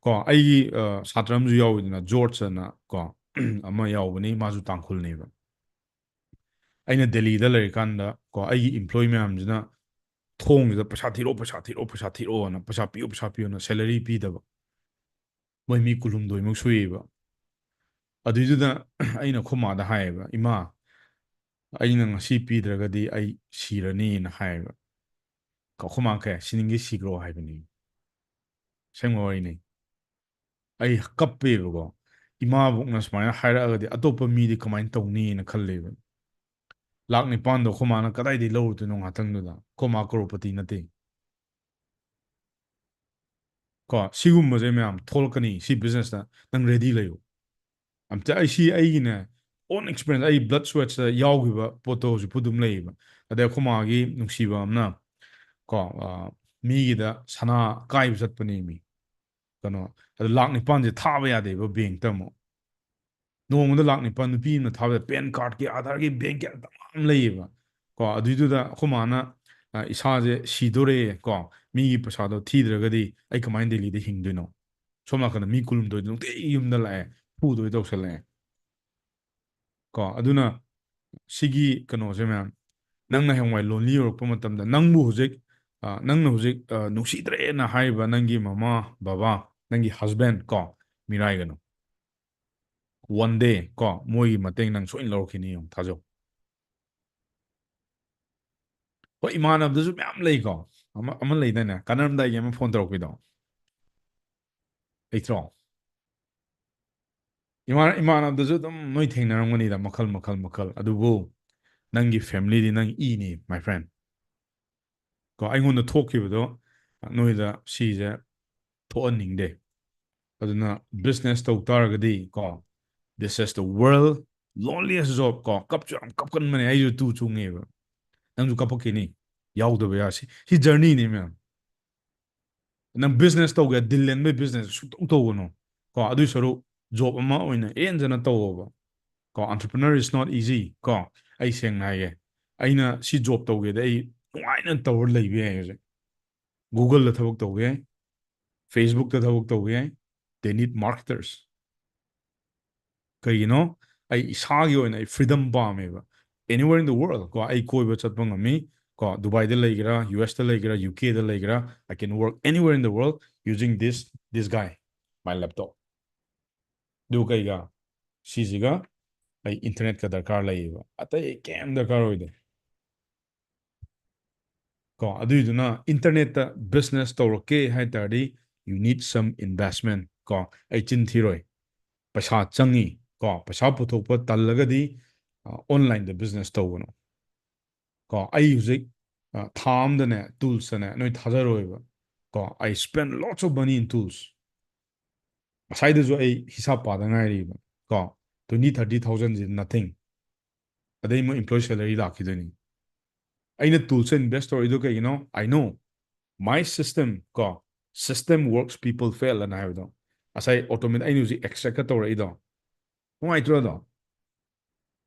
ꯀꯣ, ꯑꯩꯒꯤ, ꯑ, ꯁꯥꯇ꯭ꯔ ꯑꯃꯁꯨ ꯌꯥꯎꯋꯤꯗꯅ, ꯖꯣꯔꯖ ꯑꯅ, ꯀꯣ, ꯑꯃ ꯌꯥꯎꯕꯅꯤ, ꯃꯥꯁꯨ ꯇꯥꯡꯈꯨꯜꯅꯦꯕ꯫ ꯑꯩꯅ ꯗꯦꯜꯂꯤꯗ ꯂꯩꯔꯤꯀꯥꯟꯗ, ꯀꯣ, ꯑꯩꯒꯤ employee ꯃꯌꯥꯝꯁꯤꯅ ꯊꯣꯡꯁꯤꯗ "ꯄꯩꯁꯥ ꯊꯤꯔꯛꯑꯣ, ꯄꯩꯁꯥ ꯊꯤꯔꯛꯑꯣ, ꯄꯩꯁꯥ ꯊꯤꯔꯛꯑꯣꯅ", "ꯄꯩꯁꯥ ꯄꯤꯌꯨ, ꯄꯩꯁꯥ ꯄꯤꯌꯨꯅ" salary ꯄꯤꯗꯕ꯫ ꯃꯣꯏ ꯃꯤ ꯀꯨꯟꯍꯨꯝꯗꯣꯏꯃꯨꯛ ꯁꯨꯏꯌꯦꯕ꯫ ꯑꯗꯨꯏꯗꯨꯗ ꯑꯩꯅ ꯑꯩꯈꯣꯏ ꯃꯥꯗ ꯍꯥꯏꯌꯦꯕ, "ꯏꯃꯥ, ꯑꯩꯅ ꯉꯁꯤ ꯄꯤꯗ꯭ꯔꯒꯗꯤ ꯑꯩ ꯁꯤꯔꯅꯤꯅ" ꯍꯥꯏꯌꯦꯕ꯫ ꯀꯣ, ꯑꯩꯈꯣꯏ ꯃꯥ ꯀꯩ ꯁꯤꯅꯤꯡꯒꯦ ꯁꯤꯈ꯭ꯔꯣ ꯍꯥꯏꯕꯅꯤ꯫ ꯑꯁꯦꯡꯕ ꯋꯥꯔꯤꯅꯤ꯫ ꯑꯩ ꯀꯞꯄꯦꯕꯀꯣ꯫ ꯏꯃꯥꯕꯣꯛꯅ ꯁꯨꯃꯥꯏꯅ ꯍꯥꯏꯔꯛꯑꯒꯗꯤ ꯑꯇꯣꯞꯄ ꯃꯤꯗꯤ ꯀꯃꯥꯏꯅ ꯇꯧꯅꯤꯅ ꯈꯜꯂꯦꯕ꯫ ꯂꯥꯛ ꯅꯤꯄꯥꯟꯗꯣ ꯑꯩꯈꯣꯏ ꯃꯥꯅ ꯀꯗꯥꯏꯗꯒꯤ ꯂꯧꯔꯨꯗꯣꯏꯅꯣ ꯉꯥꯛꯇꯪꯗꯨꯗ? ꯑꯩꯈꯣꯏ ꯃꯥ ꯀꯔꯣꯔꯄꯇꯤ ꯅꯠꯇꯦ꯫ ꯀꯣ, ꯁꯤꯒꯨꯝꯕꯁꯦ ꯃꯌꯥꯝ ꯊꯣꯛꯂꯛꯀꯅꯤ ꯁꯤ businessꯇ꯫ ꯅꯪ ready ꯂꯩꯌꯨ꯫ ꯑꯝꯇ ꯑꯩ ꯁꯤ ꯑꯩꯒꯤꯅꯦ, own experience, ꯑꯩ blood sweatꯁꯇ ꯌꯥꯎꯈꯤꯕ ꯄꯣꯠꯇꯣ ꯍꯧꯖꯤꯛꯄꯨ ꯑꯗꯨꯝ ꯂꯩꯌꯦꯕ꯫ ꯑꯗꯩ ꯑꯩꯈꯣꯏ ꯃꯥꯒꯤ ꯅꯨꯡꯁꯤꯕ ꯑꯃꯅ ꯀꯣ, ꯑ, ꯃꯤꯒꯤꯗ ꯁꯅꯥ ꯀꯥꯏꯕ ꯆꯠꯄꯅꯦ ꯃꯤ꯫ ꯀꯩꯅꯣ, ꯑꯗꯨ ꯂꯥꯛ ꯅꯤꯄꯥꯟꯁꯦ ꯊꯥꯕ ꯌꯥꯗꯦꯕ bankꯇ ꯑꯃꯨꯛ꯫ ꯅꯣꯡꯃꯗ ꯂꯥꯛ ꯅꯤꯄꯥꯟ ꯅꯨꯄꯤ ꯑꯃꯅ ꯊꯥꯕꯗ PAN cardꯀꯤ, Aadhaarꯒꯤ, bankꯀꯤ ꯇꯃꯥꯝ ꯂꯩꯌꯦꯕ꯫ ꯀꯣ, ꯑꯗꯨꯏꯗꯨꯗ ꯑꯩꯈꯣꯏ ꯃꯥꯅ, ꯑ, "ꯏꯁꯥꯁꯦ ꯁꯤꯗꯣꯔꯦ, ꯀꯣ, ꯃꯤꯒꯤ ꯄꯩꯁꯥꯗꯣ ꯊꯤꯗ꯭ꯔꯒꯗꯤ ꯑꯩ ꯀꯃꯥꯏꯅ ꯗꯦꯜꯂꯤꯗ ꯍꯤꯡꯗꯣꯏꯅꯣ? ꯁꯣꯝ ꯅꯥꯀꯟꯗ ꯃꯤ ꯀꯨꯜꯍꯨꯝꯗꯣꯏꯗꯣ ꯅꯨꯡꯇꯤꯒꯤ ꯌꯨꯝꯗ ꯂꯥꯛꯑꯦ, ꯐꯨꯗꯣꯏ ꯇꯧꯁꯜꯂꯛꯑꯦ"꯫ ꯀꯣ, ꯑꯗꯨꯅ ꯁꯤꯒꯤ ꯀꯩꯅꯣꯁꯦ ꯃꯌꯥꯝ, ꯅꯪꯅ ꯍꯌꯦꯡꯋꯥꯏ lonely ꯑꯣꯏꯔꯛꯄ ꯃꯇꯝꯗ ꯅꯪꯕꯨ ꯍꯧꯖꯤꯛ, ꯑ, ꯅꯪꯅ ꯍꯧꯖꯤꯛ, ꯑ, ꯅꯨꯡꯁꯤꯗ꯭ꯔꯦꯅ ꯍꯥꯏꯔꯤꯕ ꯅꯪꯒꯤ ꯃꯃꯥ, ꯕꯕꯥ, ꯅꯪꯒꯤ husband ꯀꯣ, ꯃꯤꯔꯥꯏꯒꯅꯨ꯫ One day ꯀꯣ, ꯃꯣꯏꯒꯤ ꯃꯇꯦꯡ ꯅꯪ ꯁꯣꯏꯅ ꯂꯧꯔꯛꯈꯤꯅꯤ, ꯌꯦꯡꯉꯨ, ꯊꯥꯖꯧ꯫ ꯍꯣꯏ, ꯏꯃꯥꯟꯅꯕꯗꯁꯨ ꯃꯌꯥꯝ ꯂꯩꯀꯣ꯫ ꯑꯃ, ꯑꯃ ꯂꯩꯗꯥꯏꯅꯦ, ꯀꯥꯟꯅꯔꯝꯗꯥꯏꯒꯤ ꯑꯃ phone ꯇꯧꯔꯛꯄꯤꯗꯣ꯫ ꯂꯩꯇ꯭ꯔꯣ? ꯏꯃꯥꯟ-, ꯏꯃꯥꯟꯅꯕꯗꯁꯨ ꯑꯗꯨꯝ ꯅꯣꯏ ꯊꯦꯡꯅꯔꯝꯒꯅꯤꯗ, ꯃꯈꯜ, ꯃꯈꯜ, ꯃꯈꯜ꯫ ꯑꯗꯨꯕꯨ ꯅꯪꯒꯤ familyꯗꯤ ꯅꯪ ꯏꯅꯤ, my friend꯫ ꯀꯣ, ꯑꯩꯉꯣꯟꯗ ꯊꯣꯛꯈꯤꯕꯗꯣ ꯅꯣꯏꯗ ꯁꯤꯁꯦ ꯊꯣꯛꯍꯟꯅꯤꯡꯗꯦ꯫ ꯑꯗꯨꯅ business ꯇꯧ ꯇꯥꯔꯒꯗꯤ ꯀꯣ, this is the world loneliest job ꯀꯣ꯫ ꯀꯞꯁꯨ ꯌꯥꯝ ꯀꯞꯀꯟꯕꯅꯦ, ꯑꯩꯁꯨ ꯇꯨ ꯆꯨꯡꯉꯦꯕ꯫ ꯅꯪꯁꯨ ꯀꯞꯄꯛꯈꯤꯅꯤ, ꯌꯥꯎꯗꯕ ꯌꯥꯁꯤ꯫ ꯁꯤ journeyꯅꯤ ꯃꯌꯥꯝ꯫ ꯅꯪ business ꯇꯧꯒꯦ, ꯗꯤꯜ ꯂꯦꯟꯕꯩ business ꯁꯨꯡꯇꯧ ꯇꯧꯒꯅꯨ꯫ ꯀꯣ, ꯑꯗꯨꯏ ꯁꯔꯨꯛ job ꯑꯃ ꯑꯣꯏꯅ ꯍꯦꯟꯖꯅ ꯇꯧꯋꯣꯕ꯫ ꯀꯣ, entrepreneur is not easy꯫ ꯀꯣ, ꯑꯩ ꯁꯦꯡꯅ ꯍꯥꯏꯒꯦ, ꯑꯩꯅ ꯁꯤ job ꯇꯧꯒꯦꯗ ꯑꯩ ꯅꯨꯡꯉꯥꯏꯅ ꯇꯧꯔ ꯂꯩꯕ ꯌꯥꯏ ꯍꯧꯖꯤꯛ꯫ Googleꯗ ꯊꯕꯛ ꯇꯧꯕ ꯌꯥꯏ, Facebookꯇ ꯊꯕꯛ ꯇꯧꯕ ꯌꯥꯏ꯫ They need marketers꯫ ꯀꯩꯒꯤꯅꯣ? ꯑꯩ ꯏꯁꯥꯒꯤ ꯑꯣꯏꯅ ꯑꯩ freedom ꯄꯥꯝꯃꯦꯕ꯫ Anywhere in the world ꯀꯣ, ꯑꯩ ꯀꯣꯏꯕ ꯆꯠꯄ ꯉꯝꯃꯤ꯫ ꯀꯣ, ꯗꯨꯕꯥꯏꯗ ꯂꯩꯒꯦꯔꯥ, USꯇ ꯂꯩꯒꯦꯔꯥ, UKꯗ ꯂꯩꯒꯦꯔꯥ, I can work anywhere in the world using this, this guy, my laptop꯫ ꯑꯗꯨ ꯀꯩꯒ? ꯁꯤꯁꯤꯒ ꯑꯩ internetꯀ ꯗꯔꯀꯥꯔ ꯂꯩꯌꯦꯕ, ꯑꯇꯩ ꯑꯩ ꯀꯩꯝ ꯗꯔꯀꯥꯔ ꯑꯣꯏꯗꯦ꯫ ꯀꯣ, ꯑꯗꯨꯏꯗꯨꯅ internetꯇ business ꯇꯧꯔꯛꯀꯦ ꯍꯥꯏ ꯇꯥꯔꯗꯤ, you need some investment. ꯀꯣ, ꯑꯩ ꯆꯤꯟ ꯊꯤꯔꯣꯏ, ꯄꯩꯁꯥ ꯆꯪꯉꯤ. ꯀꯣ, ꯄꯩꯁꯥ ꯄꯨꯊꯣꯛꯄ ꯇꯜꯂꯒꯗꯤ, ꯑ, onlineꯗ business ꯇꯧꯒꯅꯨ. ꯀꯣ, ꯑꯩ ꯍꯧꯖꯤꯛ, ꯑ, ꯊꯥ ꯑꯝꯗꯅꯦ, toolsꯇꯅꯦ, ꯅꯣꯏ ꯊꯥꯖꯔꯣꯏꯕ. ꯀꯣ, I spend lots of money in tools. ꯉꯁꯥꯏꯗꯁꯨ ꯑꯩ ꯍꯤꯁꯥꯞ ꯄꯥꯗ ꯉꯥꯏꯔꯤꯕ. ꯀꯣ, twenty, thirty thousand is nothing. ꯑꯗꯩ ꯑꯃꯨꯛ employee salary ꯂꯥꯛꯈꯤꯗꯣꯏꯅꯤ. ꯑꯩꯅ toolsꯇ invest ꯇꯧꯔꯛꯏꯗꯣ ꯀꯩꯒꯤꯅꯣ? I know my system, ꯀꯣ, system works, people fail ꯑꯅ ꯍꯥꯏꯕꯗꯣ. ꯉꯁꯥꯏ automate ꯑꯩꯅ ꯍꯧꯖꯤꯛ extract ꯇꯧꯔꯛꯏꯗꯣ. ꯅꯨꯡꯉꯥꯏꯇ꯭ꯔꯣ ꯑꯗꯣ?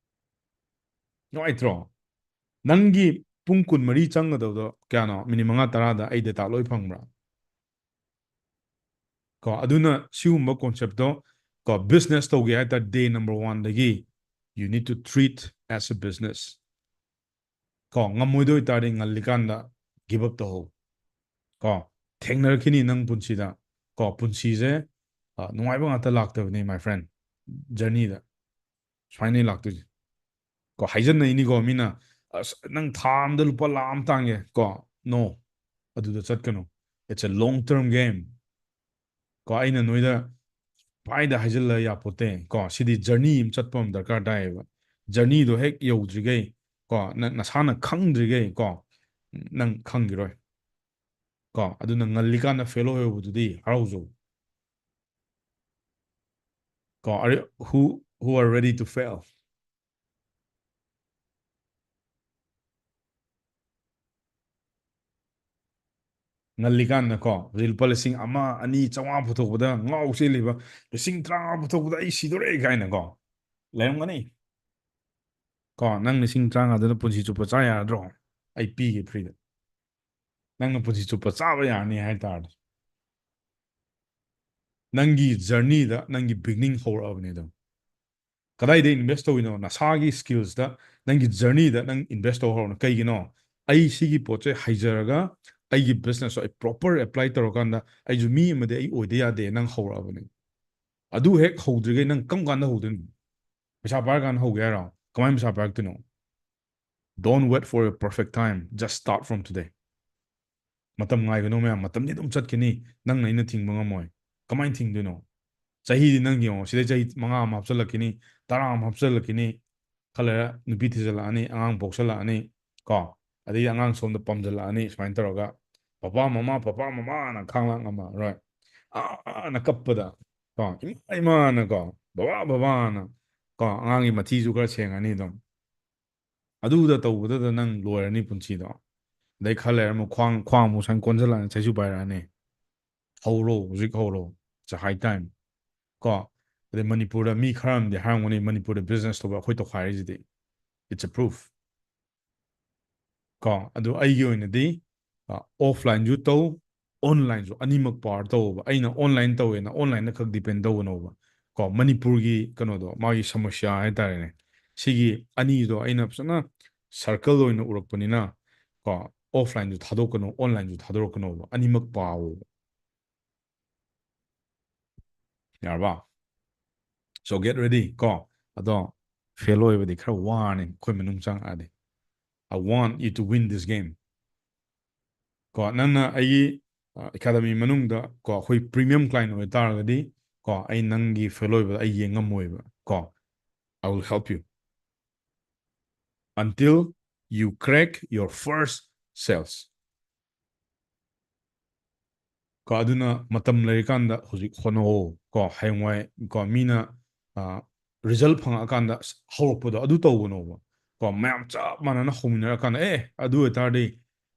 ꯅꯨꯡꯉꯥꯏꯇ꯭ꯔꯣ? ꯅꯪꯒꯤ ꯄꯨꯡ ꯀꯨꯟꯃꯔꯤ ꯆꯪꯒꯗꯕꯗꯣ ꯀꯌꯥꯅꯣ? ꯃꯤꯅꯤꯠ ꯃꯉꯥ ꯇꯔꯥꯗ ꯑꯩ data ꯂꯣꯏ ꯐꯪꯕ꯭ꯔꯥ? ꯀꯣ, ꯑꯗꯨꯅ ꯁꯤꯒꯨꯝꯕ conceptꯇꯣ, ꯀꯣ, business ꯇꯧꯒꯦ ꯍꯥꯏ ꯇꯥꯔꯗꯤ day number oneꯗꯒꯤ you need to treat as a business. ꯀꯣ, ꯉꯝꯃꯣꯏꯗꯣꯏ ꯇꯥꯔꯗꯤ ꯉꯜꯂꯤꯀꯥꯟꯗ give up ꯇꯧꯍꯧ. ꯀꯣ, ꯊꯦꯡꯅꯔꯛꯈꯤꯅꯤ ꯅꯪ ꯄꯨꯟꯁꯤꯗ. ꯀꯣ, ꯄꯨꯟꯁꯤꯁꯦ, ꯑ, ꯅꯨꯡꯉꯥꯏꯕ ꯉꯥꯛꯇ ꯂꯥꯛꯇꯕꯅꯤ, my friend. Journeyꯗ ꯁꯨꯃꯥꯏꯅ ꯂꯥꯛꯇꯣꯏꯁꯦ. ꯀꯣ, ꯍꯥꯏꯖꯟꯅꯩꯅꯤꯀꯣ ꯃꯤꯅ, "ꯑꯁ, ꯅꯪ ꯊꯥ ꯑꯃꯗ ꯂꯨꯄꯥ ꯂꯥꯈ ꯑꯃ ꯇꯥꯟꯒꯦ", ꯀꯣ, no, ꯑꯗꯨꯗ ꯆꯠꯀꯅꯨ. It's a long term game. ꯀꯣ, ꯑꯩꯅ ꯅꯣꯏꯗ ꯄꯥꯏꯗ ꯍꯥꯏꯖꯤꯜꯂ ꯌꯥꯄꯣꯠꯇꯦ꯫ ꯀꯣ, ꯁꯤꯗꯤ journey ꯑꯃ ꯆꯠꯄ ꯑꯃ ꯗꯔꯀꯥꯔ ꯇꯥꯏꯌꯦꯕ꯫ Journeyꯗꯣ ꯍꯦꯛ ꯌꯧꯗ꯭ꯔꯤꯈꯩ, ꯀꯣ, ꯅꯪ ꯅꯁꯥꯅ ꯈꯪꯗ꯭ꯔꯤꯈꯩ, ꯀꯣ, ꯅꯪ ꯈꯪꯈꯤꯔꯣꯏ꯫ ꯀꯣ, ꯑꯗꯨꯅ ꯉꯜꯂꯤꯀꯥꯟꯗ fail ꯑꯣꯏꯍꯧꯕꯗꯨꯗꯤ ꯍꯔꯥꯎꯖꯧ꯫ ꯀꯣ, are you, who, who are ready to fail? ꯉꯜꯂꯤꯀꯥꯟꯗꯀꯣ, ꯍꯧꯖꯤꯛ ꯂꯨꯄꯥ ꯂꯤꯁꯤꯡ ꯑꯃ, ꯑꯅꯤ ꯆꯥꯝꯃꯉꯥ ꯄꯨꯊꯣꯛꯄꯗ ꯉꯥꯎ ꯆꯦꯜꯂꯤꯕ, ꯂꯤꯁꯤꯡ ꯇꯔꯥꯃꯉꯥ ꯄꯨꯊꯣꯛꯄꯗ ꯑꯩ ꯁꯤꯗꯣꯔꯦ ꯀꯥꯏꯅꯀꯣ ꯂꯩꯔꯝꯒꯅꯤ꯫ ꯀꯣ, ꯅꯪ ꯂꯤꯁꯤꯡ ꯇꯔꯥꯃꯉꯥꯗꯨꯅ ꯄꯨꯟꯁꯤ ꯆꯨꯞꯄ ꯆꯥ ꯌꯥꯔꯗ꯭ꯔꯣ? ꯑꯩ ꯄꯤꯒꯦ freeꯗ꯫ ꯅꯪꯅ ꯄꯨꯟꯁꯤ ꯆꯨꯞꯄ ꯆꯥꯕ ꯌꯥꯔꯅꯤ ꯍꯥꯏ ꯇꯥꯔꯗꯤ꯫ ꯅꯪꯒꯤ journeyꯗ ꯅꯪꯒꯤ beginning ꯍꯧꯔꯛꯑꯕꯅꯦ ꯑꯗꯨꯝ꯫ ꯀꯗꯥꯏꯗ invest ꯇꯧꯔꯤꯅꯣ? ꯅꯁꯥꯒꯤ skillsꯇ, ꯅꯪꯒꯤ journeyꯗ ꯅꯪ invest ꯇꯧ ꯍꯧꯔꯛꯑꯣ꯫ ꯀꯩꯒꯤꯅꯣ? ꯑꯩ ꯁꯤꯒꯤ ꯄꯣꯠꯁꯦ ꯍꯩꯖꯔꯒ ꯑꯩꯒꯤ businessꯇ ꯑꯩ proper apply ꯇꯧꯔꯀꯥꯟꯗ ꯑꯩꯁꯨ ꯃꯤ ꯑꯃꯗꯤ ꯑꯩ ꯑꯣꯏꯗ ꯌꯥꯗꯦ ꯅꯪ ꯍꯧꯔꯛꯑꯕꯅꯦ꯫ ꯑꯗꯨ ꯍꯦꯛ ꯍꯧꯗ꯭ꯔꯤꯉꯩ ꯅꯪ ꯀꯔꯝ ꯀꯥꯟꯗ ꯍꯧꯗꯣꯏꯅꯣ? ꯄꯩꯁꯥ ꯄꯥꯏꯔꯀꯥꯟꯗ ꯍꯧꯒꯦ ꯍꯥꯏꯔꯣ? ꯀꯃꯥꯏꯅ ꯄꯩꯁꯥ ꯄꯥꯏꯔꯛꯇꯣꯏꯅꯣ? Don't wait for a perfect time. Just start from today. ꯃꯇꯝ ꯉꯥꯏꯒꯅꯨ ꯃꯌꯥꯝ, ꯃꯇꯝꯗꯤ ꯑꯗꯨꯝ ꯆꯠꯈꯤꯅꯤ, ꯅꯪꯅ ꯑꯩꯅ ꯊꯤꯡꯕ ꯉꯝꯃꯣꯏ꯫ ꯀꯃꯥꯏꯅ ꯊꯤꯡꯗꯣꯏꯅꯣ? ꯆꯍꯤꯗꯤ ꯅꯪ ꯌꯦꯡꯉꯣ, ꯁꯤꯗꯩ ꯆꯍꯤ ꯃꯉꯥ ꯑꯃ ꯍꯥꯞꯆꯜꯂꯛꯈꯤꯅꯤ, ꯇꯔꯥ ꯑꯃ ꯍꯥꯞꯆꯜꯂꯛꯈꯤꯅꯤ, ꯈꯔ ꯂꯩꯔ ꯅꯨꯄꯤ ꯊꯤꯖꯜꯂꯛꯑꯅꯤ, ꯑꯉꯥꯡ ꯄꯣꯛꯁꯜꯂꯛꯑꯅꯤ, ꯀꯣ, ꯑꯗꯩꯗꯤ ꯑꯉꯥꯡ ꯁꯣꯝꯗ ꯄꯝꯖꯜꯂꯛꯑꯅꯤ, ꯁꯨꯃꯥꯏꯅ ꯇꯧꯔꯒ ꯄꯄꯥ ꯃꯃꯥ, ꯄꯄꯥ ꯃꯃꯥꯅ ꯈꯥꯡꯂꯥꯡ ꯉꯝꯃꯔꯣꯏ, ꯑꯥꯅ ꯀꯞꯄꯗ, ꯀꯣ, ꯏꯃꯥ ꯏꯃꯥꯅ, ꯀꯣ, ꯕꯕꯥ ꯕꯕꯥꯅ, ꯀꯣ, ꯑꯉꯥꯡꯒꯤ ꯃꯊꯤꯁꯨ ꯈꯔ ꯁꯦꯡꯉꯅꯤ ꯑꯗꯨꯝ꯫ ꯑꯗꯨꯗ ꯇꯧꯕꯗꯨꯗ ꯅꯪ ꯂꯣꯏꯔꯅꯤ ꯄꯨꯟꯁꯤꯗꯣ꯫ ꯑꯗꯩ ꯈꯔ ꯂꯩꯔ ꯑꯃꯨꯛ ꯈ꯭ꯋꯥꯡ, ꯈ꯭ꯋꯥꯡ ꯑꯃꯨꯛ ꯁꯨꯃꯥꯏꯅ ꯀꯣꯟꯁꯤꯜꯂꯛꯑꯅꯤ, ꯆꯩꯁꯨ ꯄꯥꯏꯔꯛꯑꯅꯤ꯫ ꯍꯧꯔꯣ, ꯍꯧꯖꯤꯛ ꯍꯧꯔꯣ, it's a high time, ꯀꯣ꯫ ꯑꯗꯩ ꯃꯅꯤꯄꯨꯔꯗ ꯃꯤ ꯈꯔ ꯑꯃꯗꯤ ꯍꯥꯏꯔꯝꯒꯅꯤ, "ꯃꯅꯤꯄꯨꯔꯗ business ꯇꯧꯕ ꯑꯩꯈꯣꯏ ꯇꯧꯈꯥꯏꯔꯤꯁꯤꯗꯤ, it's a proof", ꯀꯣ꯫ ꯑꯗꯨ ꯑꯩꯒꯤ ꯑꯣꯏꯅꯗꯤ, ꯑ, offlineꯁꯨ ꯇꯧ, onlineꯁꯨ, ꯑꯅꯤꯃꯛ power ꯇꯧꯕ꯫ ꯑꯩꯅ online ꯇꯧꯋꯦꯅ onlineꯗ ꯈꯛ depend ꯇꯧꯒꯅꯣꯕ, ꯀꯣ꯫ ꯃꯅꯤꯄꯨꯔꯒꯤ ꯀꯩꯅꯣꯗꯣ, ꯃꯥꯒꯤ ꯁꯃꯁ꯭ꯌꯥ ꯍꯥꯏꯇꯥꯔꯦꯅꯦ, ꯁꯤꯒꯤ ꯑꯅꯤꯗꯣ ꯑꯩꯅ ꯐꯖꯅ circle ꯑꯣꯏꯅ ꯎꯔꯛꯄꯅꯤꯅ, ꯀꯣ, offlineꯁꯨ ꯊꯥꯗꯣꯛꯀꯅꯨ, onlineꯁꯨ ꯊꯥꯗꯣꯔꯛꯀꯅꯣꯕ, ꯑꯅꯤꯃꯛ ꯄꯥꯎꯕ꯫ ꯌꯥꯔꯕ? So get ready, ꯀꯣ꯫ ꯑꯗꯣ fail ꯑꯣꯏꯕꯗꯤ ꯈꯔ ꯋꯥꯔꯅꯤ ꯑꯩꯈꯣꯏ ꯃꯅꯨꯡ ꯆꯪꯉꯛꯑꯗꯤ꯫ I want you to win this game, ꯀꯣ꯫ ꯅꯪꯅ ꯑꯩꯒꯤ, ꯑ, academy ꯃꯅꯨꯡꯗ, ꯀꯣ, ꯑꯩꯈꯣꯏ premium client ꯑꯣꯏ ꯇꯥꯔꯒꯗꯤ, ꯀꯣ, ꯑꯩ ꯅꯪꯒꯤ fail ꯑꯣꯏꯕꯗ ꯑꯩ ꯌꯦꯡ ꯉꯝꯃꯣꯏꯕ, ꯀꯣ꯫ I will help you until you crack your first sales, ꯀꯣ꯫ ꯑꯗꯨꯅ ꯃꯇꯝ ꯂꯩꯔꯤꯀꯥꯟꯗ ꯍꯧꯖꯤꯛ ꯍꯣꯠꯅꯧꯑꯣ, ꯀꯣ꯫ ꯍꯌꯦꯡꯋꯥꯏ, ꯀꯣ, ꯃꯤꯅ, ꯑ, result ꯐꯪꯉꯛꯑꯀꯥꯟꯗ, "ꯑꯁ, ꯍꯧꯔꯛꯄꯗꯣ ꯑꯗꯨ ꯇꯧꯒꯅꯣꯕ", ꯀꯣ꯫ ꯃꯌꯥꯝ ꯆꯞ ꯃꯥꯟꯅꯅ ꯍꯧꯃꯤꯟꯅꯔꯀꯥꯟꯗ, "ꯑꯦ, ꯑꯗꯨ ꯑꯣꯏꯇꯥꯔꯗꯤ,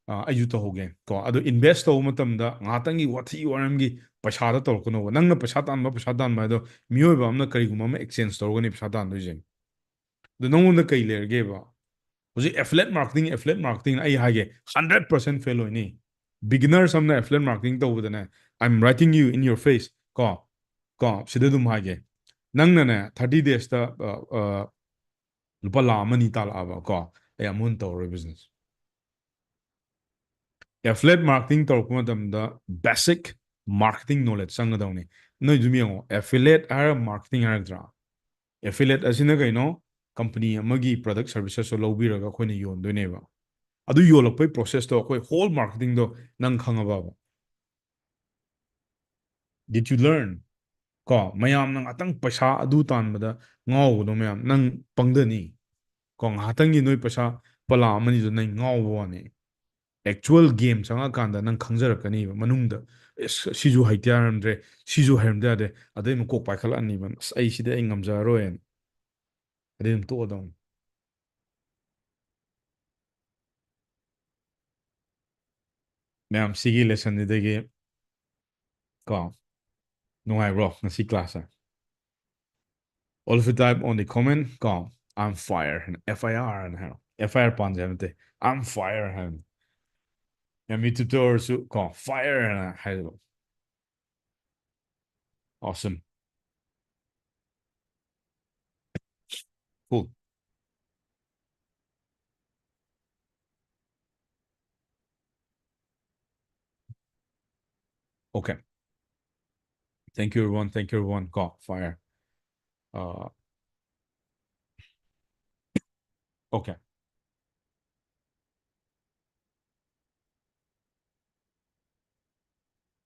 ꯑ, ꯑꯩꯁꯨ ꯇꯧꯍꯧꯒꯦ", ꯀꯣ꯫ ꯑꯗꯨ invest ꯇꯧꯕ ꯃꯇꯝꯗ ꯉꯥꯏꯍꯥꯛꯇꯪꯒꯤ ꯋꯥꯊꯤ ꯋꯥꯔꯦꯝꯒꯤ ꯄꯩꯁꯥꯗ ꯇꯧꯔꯛꯀꯅꯣꯕ꯫ ꯅꯪꯅ ꯄꯩꯁꯥ ꯇꯥꯟꯕ, ꯄꯩꯁꯥ ꯇꯥꯟꯕ ꯍꯥꯏꯗꯣ, ꯃꯤꯑꯣꯏꯕ ꯑꯃꯅ ꯀꯔꯤꯒꯨꯝꯕ ꯑꯃ exchange ꯇꯧꯔꯒꯅꯤ ꯄꯩꯁꯥ ꯇꯥꯟꯗꯣꯏꯁꯦ꯫ ꯑꯗꯨ ꯅꯪꯉꯣꯟꯗ ꯀꯩ ꯂꯩꯔꯒꯦꯕ? ꯍꯧꯖꯤꯛ affiliate marketing, affiliate marketing ꯑꯩ ꯍꯥꯏꯒꯦ, hundred percent fail ꯑꯣꯏꯅꯤ꯫ Beginners ꯑꯃꯅ affiliate marketing ꯇꯧꯕꯗꯅꯦ, I'm writing you in your face, ꯀꯣ, ꯀꯣ, ꯁꯤꯗ ꯑꯗꯨꯝ ꯍꯥꯏꯒꯦ, ꯅꯪꯅꯅꯦ, thirty daysꯇ, ꯑ, ꯑ, ꯂꯨꯄꯥ ꯂꯥꯈ ꯑꯃ ꯑꯅꯤ ꯇꯥꯜꯂꯛꯑꯕ, ꯀꯣ, ꯑꯩ ꯑꯃꯨꯛ ꯍꯟꯅ ꯇꯧꯔꯔꯣꯏ business꯫ Affiliate marketing ꯇꯧꯔꯛꯄ ꯃꯇꯝꯗ basic marketing knowledge ꯆꯪꯒꯗꯧꯅꯤ꯫ ꯅꯣꯏ ꯑꯗꯨꯝ ꯌꯦꯡꯉꯣ, affiliate ꯍꯥꯏꯔ marketing ꯍꯥꯏꯔꯛꯇ꯭ꯔꯥ? Affiliate ꯑꯁꯤꯅ ꯀꯩꯅꯣ? Company ꯑꯃꯒꯤ product servicesꯇꯣ ꯂꯧꯕꯤꯔꯒ ꯑꯩꯈꯣꯏꯅ ꯌꯣꯟꯗꯣꯏꯅꯦꯕ꯫ ꯑꯗꯨ ꯌꯣꯜꯂꯛꯄꯩ process ꯇꯣ, ꯑꯩꯈꯣꯏ whole marketing ꯗꯣ ꯅꯪ ꯈꯪꯉꯕꯕ? Did you learn? ꯀꯣ, ꯃꯌꯥꯝꯅ ꯉꯥꯛꯇꯪ ꯄꯩꯁꯥ ꯑꯗꯨ ꯇꯥꯟꯕꯗ ꯉꯥꯎꯕꯗꯣ ꯃꯌꯥꯝ, ꯅꯪ ꯄꯪꯗꯅꯤ꯫ ꯀꯣ, ꯉꯥꯏꯍꯥꯛꯇꯪꯒꯤ ꯅꯣꯏ ꯄꯩꯁꯥ ꯄꯂꯥ ꯑꯃꯅꯤꯗꯣ ꯅꯪ ꯉꯥꯎꯕ ꯋꯥꯅꯤ꯫ Actual game ꯆꯪꯉꯀꯥꯟꯗ ꯅꯪ ꯈꯪꯖꯔꯛꯀꯅꯤꯕ ꯃꯅꯨꯡꯗ, "ꯑꯦꯁ, ꯁꯤꯁꯨ ꯍꯩꯇ ꯌꯥꯔꯝꯗ꯭ꯔꯦ, ꯁꯤꯁꯨ ꯍꯩꯔꯝꯗ ꯌꯥꯗꯦ", ꯑꯗꯩ ꯑꯃꯨꯛ ꯀꯣꯛ ꯄꯥꯏꯈꯠꯂꯛꯑꯅꯤꯕ, "ꯑꯁ, ꯑꯩ ꯁꯤꯗꯤ ꯑꯩ ꯉꯝꯖꯔꯔꯣꯏꯅ", ꯑꯗꯩ ꯑꯗꯨꯝ ꯇꯣꯛꯑꯗꯧꯅꯤ꯫ ꯃꯌꯥꯝ, ꯁꯤꯒꯤ lesson ꯁꯤꯗꯒꯤ, ꯀꯣ, ꯅꯨꯡꯉꯥꯏꯕ꯭ꯔꯣ ꯉꯁꯤ class say? All of you type on the comment, ꯀꯣ, "I'm fire" ꯍꯥꯏꯅ, F I R ꯍꯥꯏꯅ ꯍꯥꯏꯔꯣ꯫ F I R ꯄꯥꯟꯖꯦ ꯍꯥꯏꯕ ꯅꯠꯇꯦ, "I'm fire" ꯍꯥꯏꯕꯅꯤ꯫ ꯌꯥꯝ YouTube ꯇ ꯑꯣꯏꯔꯁꯨ, ꯀꯣ, "Fire" ꯍꯥꯏꯅ ꯍꯥꯏꯔꯣ꯫ Awesome. Cool. Okay. Thank you, everyone. Thank you, everyone. ꯀꯣ, fire. Uh, okay.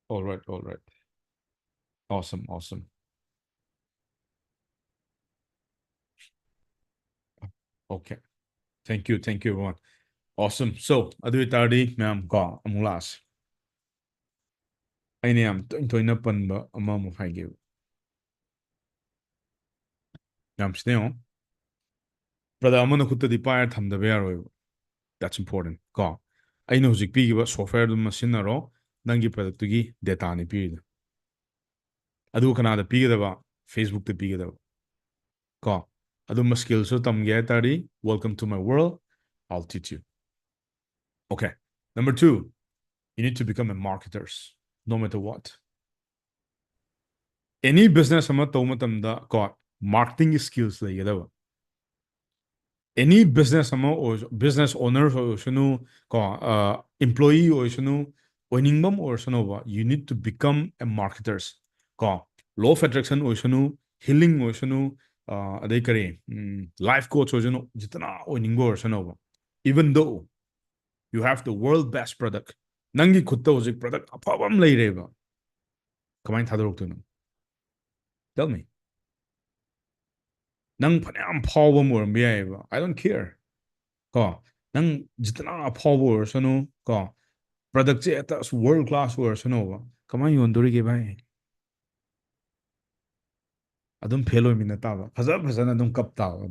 All right, all right. Awesome, awesome. Okay. Thank you, thank you, everyone. Awesome. So, ꯑꯗꯨ ꯑꯣꯏꯇꯥꯔꯗꯤ ꯃꯌꯥꯝ, ꯀꯣ, ꯑꯃꯨꯛ ꯂꯥꯛꯑꯁꯤ꯫ ꯑꯩꯅ ꯌꯥꯝ ꯇꯣꯏ ꯇꯣꯏꯅ ꯄꯟꯕ ꯑꯃꯃꯨꯛ ꯍꯥꯏꯒꯦꯕ꯫ ꯌꯥꯝ ꯁꯤꯅ ꯌꯦꯡꯉꯣ꯫ Product ꯑꯃꯅ ꯈꯨꯠꯇꯗꯤ ꯄꯥꯏꯔ ꯊꯝꯗꯕ ꯌꯥꯔꯣꯏꯕ꯫ That's important, ꯀꯣ꯫ ꯑꯩꯅ ꯍꯧꯖꯤꯛ ꯄꯤꯈꯤꯕ software ꯗꯨꯃ ꯁꯤꯖꯤꯟꯅꯔꯣ, ꯅꯪꯒꯤ product ꯇꯨꯒꯤ data ꯅꯤ ꯄꯤꯔꯤꯗꯣ꯫ ꯑꯗꯨ ꯀꯅꯥꯗ ꯄꯤꯒꯗꯕ? Facebook ꯇ ꯄꯤꯒꯗꯕ, ꯀꯣ꯫ ꯑꯗꯨꯝꯕ skill ꯁꯨ ꯇꯝꯒꯦ ꯍꯥꯏ ꯇꯥꯔꯗꯤ, welcome to my world, I'll teach you. Okay. Number two, you need to become a marketers, no matter what. Any business ꯑꯃ ꯇꯧꯕ ꯃꯇꯝꯗ, ꯀꯣ, marketing ꯒꯤ skills ꯂꯩꯒꯗꯕ꯫ Any business ꯑꯃ ꯑꯣꯏꯔꯁꯨ, business owner ꯑꯣꯏꯁꯅꯨ, ꯀꯣ, ꯑ, employee ꯑꯣꯏꯁꯅꯨ, ꯑꯣꯏꯅꯤꯡꯕ ꯑꯃ ꯑꯣꯏꯔꯁꯅꯨꯕ, you need to become a marketers. ꯀꯣ, law of attraction ꯑꯣꯏꯁꯅꯨ, healing ꯑꯣꯏꯁꯅꯨ, ꯑ, ꯑꯗꯩ ꯀꯔꯤ, ꯎꯝ, life coach ꯑꯣꯏꯁꯅꯨ, ꯖꯤꯇꯅ ꯑꯣꯏꯅꯤꯡꯕ ꯑꯣꯏꯔꯁꯅꯨꯕ, even though You have the world best product. ꯅꯪꯒꯤ ꯈꯨꯠꯇ ꯍꯧꯖꯤꯛ product ꯑꯐꯕ ꯑꯃ ꯂꯩꯔꯦꯕ, ꯀꯃꯥꯏꯅ ꯊꯥꯗꯣꯔꯛꯇꯣꯏꯅꯣ? Tell me. ꯅꯪ ꯐꯅꯌꯥꯝ ꯐꯥꯎꯕ ꯑꯃ ꯑꯣꯏꯔꯝꯕ ꯌꯥꯏꯑꯕ, I don't care. ꯀꯣ, ꯅꯪ ꯖꯤꯇꯅ ꯑꯐꯥꯎꯕ ꯑꯣꯏꯔꯁꯅꯨ, ꯀꯣ, productꯁꯦ ꯍꯦꯛꯇ ꯑꯁ world class ꯑꯣꯏꯔꯁꯅꯨꯕ, ꯀꯃꯥꯏꯅ ꯌꯣꯟꯗꯣꯔꯤꯒꯦ ꯚꯥꯏ? ꯑꯗꯨꯝ fail ꯑꯣꯏꯃꯤꯟꯅ ꯇꯥꯕ, ꯐꯖ ꯐꯖꯅ ꯑꯗꯨꯝ ꯀꯞ ꯇꯥꯕ꯫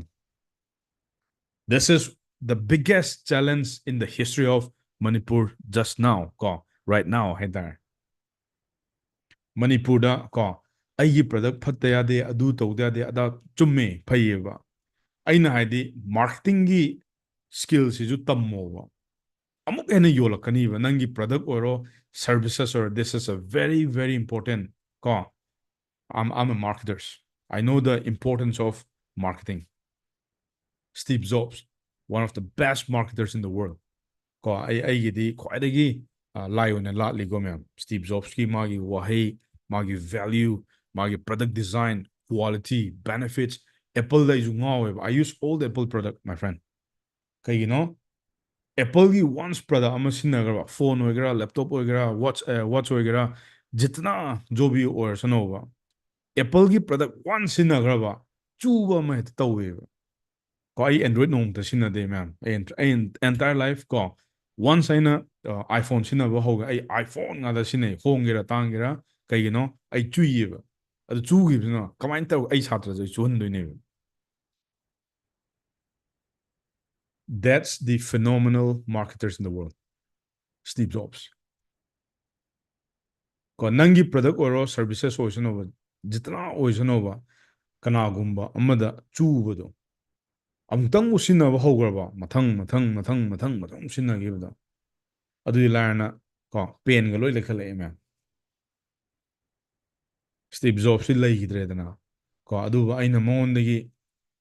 This is the biggest challenge in the history of Manipur just now, ꯀꯣ, right now ꯍꯥꯏꯇꯥꯔꯦ꯫ ꯃꯅꯤꯄꯨꯔꯗ ꯀꯣ, ꯑꯩꯒꯤ product ꯐꯠꯇ ꯌꯥꯗꯦ, ꯑꯗꯨ ꯇꯧꯗ ꯌꯥꯗꯦ, ꯑꯗꯥ ꯆꯨꯝꯃꯦ, ꯐꯩꯌꯦꯕ꯫ ꯑꯩꯅ ꯍꯥꯏꯗꯤ marketingꯒꯤ skillꯁꯤꯁꯨ ꯇꯝꯃꯣꯕ꯫ ꯑꯃꯨꯛ ꯍꯦꯟꯅ ꯌꯣꯜꯂꯛꯀꯅꯤꯕ ꯅꯪꯒꯤ product ꯑꯣꯏꯔꯣ, services ꯑꯣꯏꯔꯣ. This is a very, very important, ꯀꯣ, I'm, I'm a marketer. I know the importance of marketing. Steve Jobs, one of the best marketers in the world. ꯀꯣ, ꯑꯩ, ꯑꯩꯒꯤꯗꯤ ꯈ꯭ꯋꯥꯏꯗꯒꯤ, ꯑ, ꯂꯥꯏ ꯑꯣꯏꯅ ꯂꯥꯠꯂꯤꯀꯣ ꯃꯌꯥꯝ꯫ Steve Jobsꯀꯤ ꯃꯥꯒꯤ ꯋꯥꯍꯩ, ꯃꯥꯒꯤ value, ꯃꯥꯒꯤ product design, quality, benefits, Appleꯗ ꯑꯩꯁꯨ ꯉꯥꯎꯋꯦꯕ꯫ I use all the Apple product, my friend. ꯀꯩꯒꯤꯅꯣ? Appleꯒꯤ once product ꯑꯃ ꯁꯤꯖꯤꯟꯅꯈ꯭ꯔꯕ, phone ꯑꯣꯏꯒꯦꯔꯥ, laptop ꯑꯣꯏꯒꯦꯔꯥ, watch, ꯑ, watch ꯑꯣꯏꯒꯦꯔꯥ, ꯖꯤꯇꯅ ꯖꯣꯕꯤ ꯑꯣꯏꯔꯁꯅꯣꯕ, Appleꯒꯤ product once ꯁꯤꯖꯤꯟꯅꯈ꯭ꯔꯕ, ꯆꯨꯕ ꯑꯃ ꯍꯦꯛꯇ ꯇꯧꯋꯦꯕ꯫ ꯀꯣ, ꯑꯩ Android ꯅꯣꯡꯃꯇ ꯁꯤꯖꯤꯟꯅꯗꯦ ꯃꯌꯥꯝ꯫ ꯑꯩ ent-, ꯑꯩ entire life ꯀꯣ, once ꯑꯩꯅ, ꯑ, iPhone ꯁꯤꯖꯤꯟꯅꯕ ꯍꯧꯈ꯭ꯔꯦ, ꯑꯩ iPhone ꯉꯥꯛꯇ ꯁꯤꯖꯤꯟꯅꯩ, ꯍꯣꯡꯒꯦꯔꯥ ꯇꯥꯡꯒꯦꯔꯥ꯫ ꯀꯩꯒꯤꯅꯣ? ꯑꯩ ꯆꯨꯏꯌꯦꯕ꯫ ꯑꯗꯨ ꯆꯨꯈꯤꯕꯗꯨꯅ ꯀꯃꯥꯏꯅ ꯇꯧꯔ ꯑꯩ ꯁꯥꯇ꯭ꯔꯁꯦ ꯑꯩ ꯆꯨꯍꯟꯗꯣꯏꯅꯦꯕ? That's the phenomenal marketers in the world. Steve Jobs. ꯀꯣ, ꯅꯪꯒꯤ product ꯑꯣꯏꯔꯣ, services ꯑꯣꯏꯁꯅꯣꯕ, ꯖꯤꯇꯅ ꯑꯣꯏꯁꯅꯣꯕ, ꯀꯅꯥꯒꯨꯝꯕ ꯑꯃꯗ ꯆꯨꯕꯗꯣ, ꯑꯃꯨꯛꯇꯪꯕꯨ ꯁꯤꯖꯤꯟꯅꯕ ꯍꯧꯈ꯭ꯔꯕ, ꯃꯊꯪ, ꯃꯊꯪ, ꯃꯊꯪ, ꯃꯊꯪ, ꯃꯊꯪ ꯁꯤꯖꯤꯟꯅꯈꯤꯕꯗꯣ, ꯑꯗꯨꯗꯤ ꯂꯥꯏꯔꯅ, ꯀꯣ, painꯒ ꯂꯣꯏ ꯂꯩꯈꯠꯂꯛꯑꯦ ꯃꯌꯥꯝ꯫ Steve Jobsꯁꯤ ꯂꯩꯈꯤꯗ꯭ꯔꯦꯗꯅ, ꯀꯣ, ꯑꯗꯨꯕꯨ ꯑꯩꯅ ꯃꯉꯣꯟꯗꯒꯤ,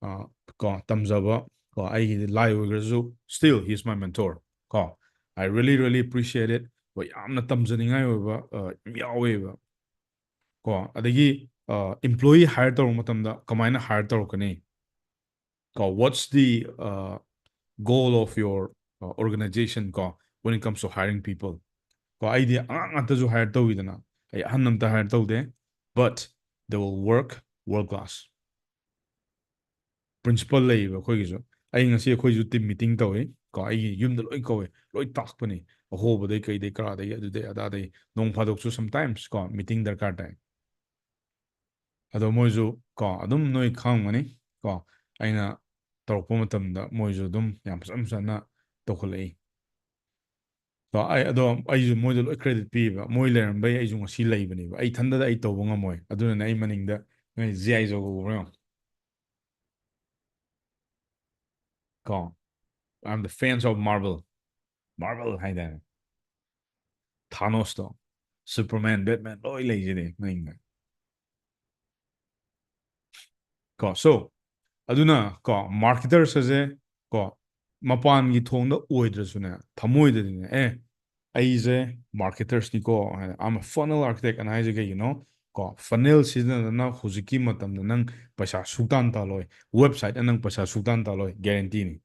ꯑ, ꯀꯣ, ꯇꯝꯖꯕ, ꯀꯣ, ꯑꯩꯒꯤꯗꯤ ꯂꯥꯏ ꯑꯣꯏꯈ꯭ꯔꯁꯨ, still he is my mentor, ꯀꯣ, I really, really appreciate it. ꯍꯣꯏ, ꯌꯥꯝꯅ ꯇꯝꯖꯅꯤꯡꯉꯥꯏ ꯑꯣꯏꯕ, ꯑ, ꯌꯥꯝ ꯌꯥꯎꯋꯦꯕ, ꯀꯣ, ꯑꯗꯒꯤ, ꯑ, employee hire ꯇꯧꯔꯛꯄ ꯃꯇꯝꯗ ꯀꯃꯥꯏꯅ hire ꯇꯧꯔꯛꯀꯅꯤ? ꯀꯣ, what's the, uh, goal of your organization ꯀꯣ, when it comes to hiring people. ꯀꯣ, ꯑꯩꯗꯤ ꯑꯉꯥꯡ ꯉꯥꯛꯇꯁꯨ hire ꯇꯧꯋꯤꯗꯅ, ꯑꯩ ꯑꯍꯟ ꯑꯝꯇ hire ꯇꯧꯗꯦ, but they will work world class. Principle ꯂꯩꯌꯦꯕ ꯑꯩꯈꯣꯏꯒꯤꯁꯨ. ꯑꯩ ꯉꯁꯤ ꯑꯩꯈꯣꯏꯁꯨ team meeting ꯇꯧꯋꯤ ꯀꯣ, ꯑꯩꯒꯤ ꯌꯨꯝꯗ ꯂꯣꯏ ꯀꯧꯋꯦ, ꯂꯣꯏ ꯇꯥꯛꯄꯅꯤ, ꯑꯍꯣꯕꯗꯩ ꯀꯩꯗꯩ ꯀꯔꯥꯗꯩ ꯑꯗꯨꯗꯩ ꯑꯗꯥꯗꯩ, ꯅꯣꯡ ꯐꯥꯗꯣꯛꯁꯨ sometimes ꯀꯣ meeting ꯗꯔꯀꯥꯔ ꯇꯥꯏ꯫ ꯑꯗꯣ ꯃꯣꯏꯁꯨ ꯀꯣ ꯑꯗꯨꯝ ꯅꯣꯏ ꯈꯪꯉꯝꯒꯅꯤ ꯀꯣ, ꯑꯩꯅ ꯇꯧꯔꯛꯄ ꯃꯇꯝꯗ ꯃꯣꯏꯁꯨ ꯑꯗꯨꯝ ꯌꯥꯝ ꯐꯖ ꯐꯖꯅ ꯇꯧꯈꯠꯂꯛꯏ꯫ ꯀꯣ ꯑꯩ ꯑꯗꯣ ꯑꯩꯁꯨ ꯃꯣꯏꯗ ꯂꯣꯏ credit ꯄꯤꯌꯦꯕ꯫ ꯃꯣꯏ ꯂꯩꯔꯝꯕꯩ ꯑꯩꯁꯨ ꯉꯁꯤ ꯂꯩꯕꯅꯦꯕ꯫ ꯑꯩ ꯏꯊꯟꯗꯗ ꯑꯩ ꯇꯧꯕ ꯉꯝꯃꯣꯏ꯫ ꯑꯗꯨꯅꯅꯦ ꯑꯩ ꯃꯅꯤꯡꯗ ꯅꯣꯏ G I Joe ꯎꯕ꯭ꯔꯥ ꯌꯦꯡꯉꯣ꯫ ꯀꯣ, "I'm the fans of Marvel." Marvel ꯍꯥꯏꯇꯥꯔꯦ꯫ Thanos ꯇꯣ, Superman, Batman ꯂꯣꯏ ꯂꯩꯁꯤꯗꯤ ꯃꯅꯤꯡꯗ꯫ ꯀꯣ, so ꯑꯗꯨꯅ ꯀꯣ marketers ꯑꯁꯦ ꯀꯣ ꯃꯄꯥꯟꯒꯤ ꯊꯣꯡꯗ ꯑꯣꯏꯗ꯭ꯔꯁꯨꯅꯦ, ꯊꯃꯣꯏꯗꯗꯤꯅꯦ, "ꯑꯦ, ꯑꯩꯁꯦ marketers ꯅꯤꯀꯣ, I'm a funnel architect" ꯑꯅ ꯍꯥꯏꯁꯦ ꯀꯩꯒꯤꯅꯣ? ꯀꯣ funnel ꯁꯤꯖꯤꯟꯅꯗꯅ ꯍꯧꯖꯤꯛꯀꯤ ꯃꯇꯝꯗ ꯅꯪ ꯄꯩꯁꯥ ꯁꯨꯛꯇꯥꯟ ꯇꯥꯜꯂꯣꯏ, website ꯅ ꯅꯪ ꯄꯩꯁꯥ ꯁꯨꯛꯇꯥꯟ ꯇꯥꯜꯂꯣꯏ, guarantee ꯅꯤ꯫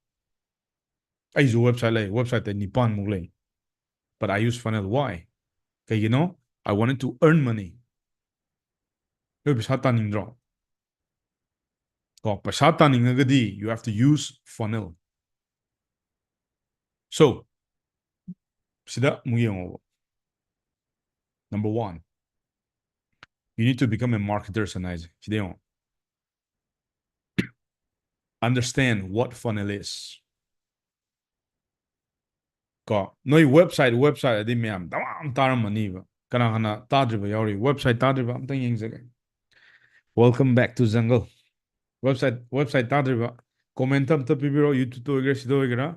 ꯑꯩꯁꯨ website ꯂꯩ, website ꯇ ꯅꯤꯄꯥꯟꯃꯨꯛ ꯂꯩ, but I use funnel. Why? ꯀꯩꯒꯤꯅꯣ? I wanted to earn money. ꯅꯣꯏ ꯄꯩꯁꯥ ꯇꯥꯅꯤꯡꯗ꯭ꯔꯣ? ꯀꯣ ꯄꯩꯁꯥ ꯇꯥꯅꯤꯡꯉꯒꯗꯤ you have to use funnel. So ꯁꯤꯗ ꯑꯃꯨꯛ ꯌꯦꯡꯉꯣꯕ꯫ Number one, you need to become a marketer ꯁꯅ ꯍꯥꯏꯁꯦ꯫ ꯁꯤꯗ ꯌꯦꯡꯉꯣ, "Understand what funnel is." ꯀꯣ ꯅꯣꯏ website, website ꯑꯗꯤ ꯃꯌꯥꯝ ꯗꯃꯥꯝ ꯇꯥꯔꯝꯃꯅꯤꯕ꯫ ꯀꯅꯥ ꯀꯅꯥ ꯇꯥꯗ꯭ꯔꯤꯕ ꯌꯥꯎꯔꯤ? Website ꯇꯥꯗ꯭ꯔꯤꯕ ꯑꯝꯇꯪ ꯌꯦꯡꯖꯒꯦ꯫ Welcome back to jungle. Website, website ꯇꯥꯗ꯭ꯔꯤꯕ comment ꯑꯝꯇ ꯄꯤꯕꯤꯔꯣ, YouTube ꯇ ꯑꯣꯏꯒꯦꯔꯥ ꯁꯤꯗ ꯑꯣꯏꯒꯦꯔꯥ꯫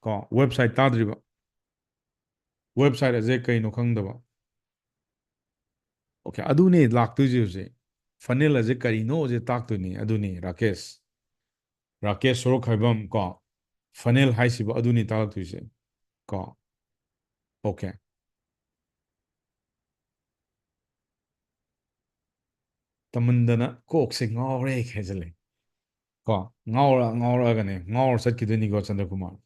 ꯀꯣ website ꯇꯥꯗ꯭ꯔꯤꯕ, website ꯑꯁꯦ ꯀꯩꯅꯣ ꯈꯪꯗꯕ꯫ Okay, ꯑꯗꯨꯅꯦ ꯂꯥꯛꯇꯣꯏꯁꯦ ꯍꯧꯖꯤꯛ꯫ Funnel ꯑꯁꯦ ꯀꯔꯤꯅꯣꯁꯦ ꯇꯥꯛꯇꯣꯏꯅꯤ꯫ ꯑꯗꯨꯅꯤ ꯔꯥꯀꯦꯁ, ꯔꯥꯀꯦꯁ ꯁꯣꯔꯣꯛꯈꯥꯏꯕꯝ ꯀꯣ, funnel ꯍꯥꯏꯁꯤꯕꯨ ꯑꯗꯨꯅꯤ ꯇꯥꯛꯂꯛꯇꯣꯏꯁꯦ ꯀꯣ꯫ Okay, ꯇꯝꯃꯟꯗꯅ ꯀꯣꯛꯁꯦ ꯉꯥꯎꯔꯦ ꯍꯥꯏꯖꯜꯂꯦ꯫ ꯀꯣ ꯉꯥꯎꯔ ꯉꯥꯎꯔꯛꯑꯒꯅꯦ, ꯉꯥꯎꯔ ꯆꯠꯈꯤꯗꯣꯏꯅꯤꯀꯣ ꯆꯟꯗ꯭ꯔꯀꯨꯃꯥꯔ꯫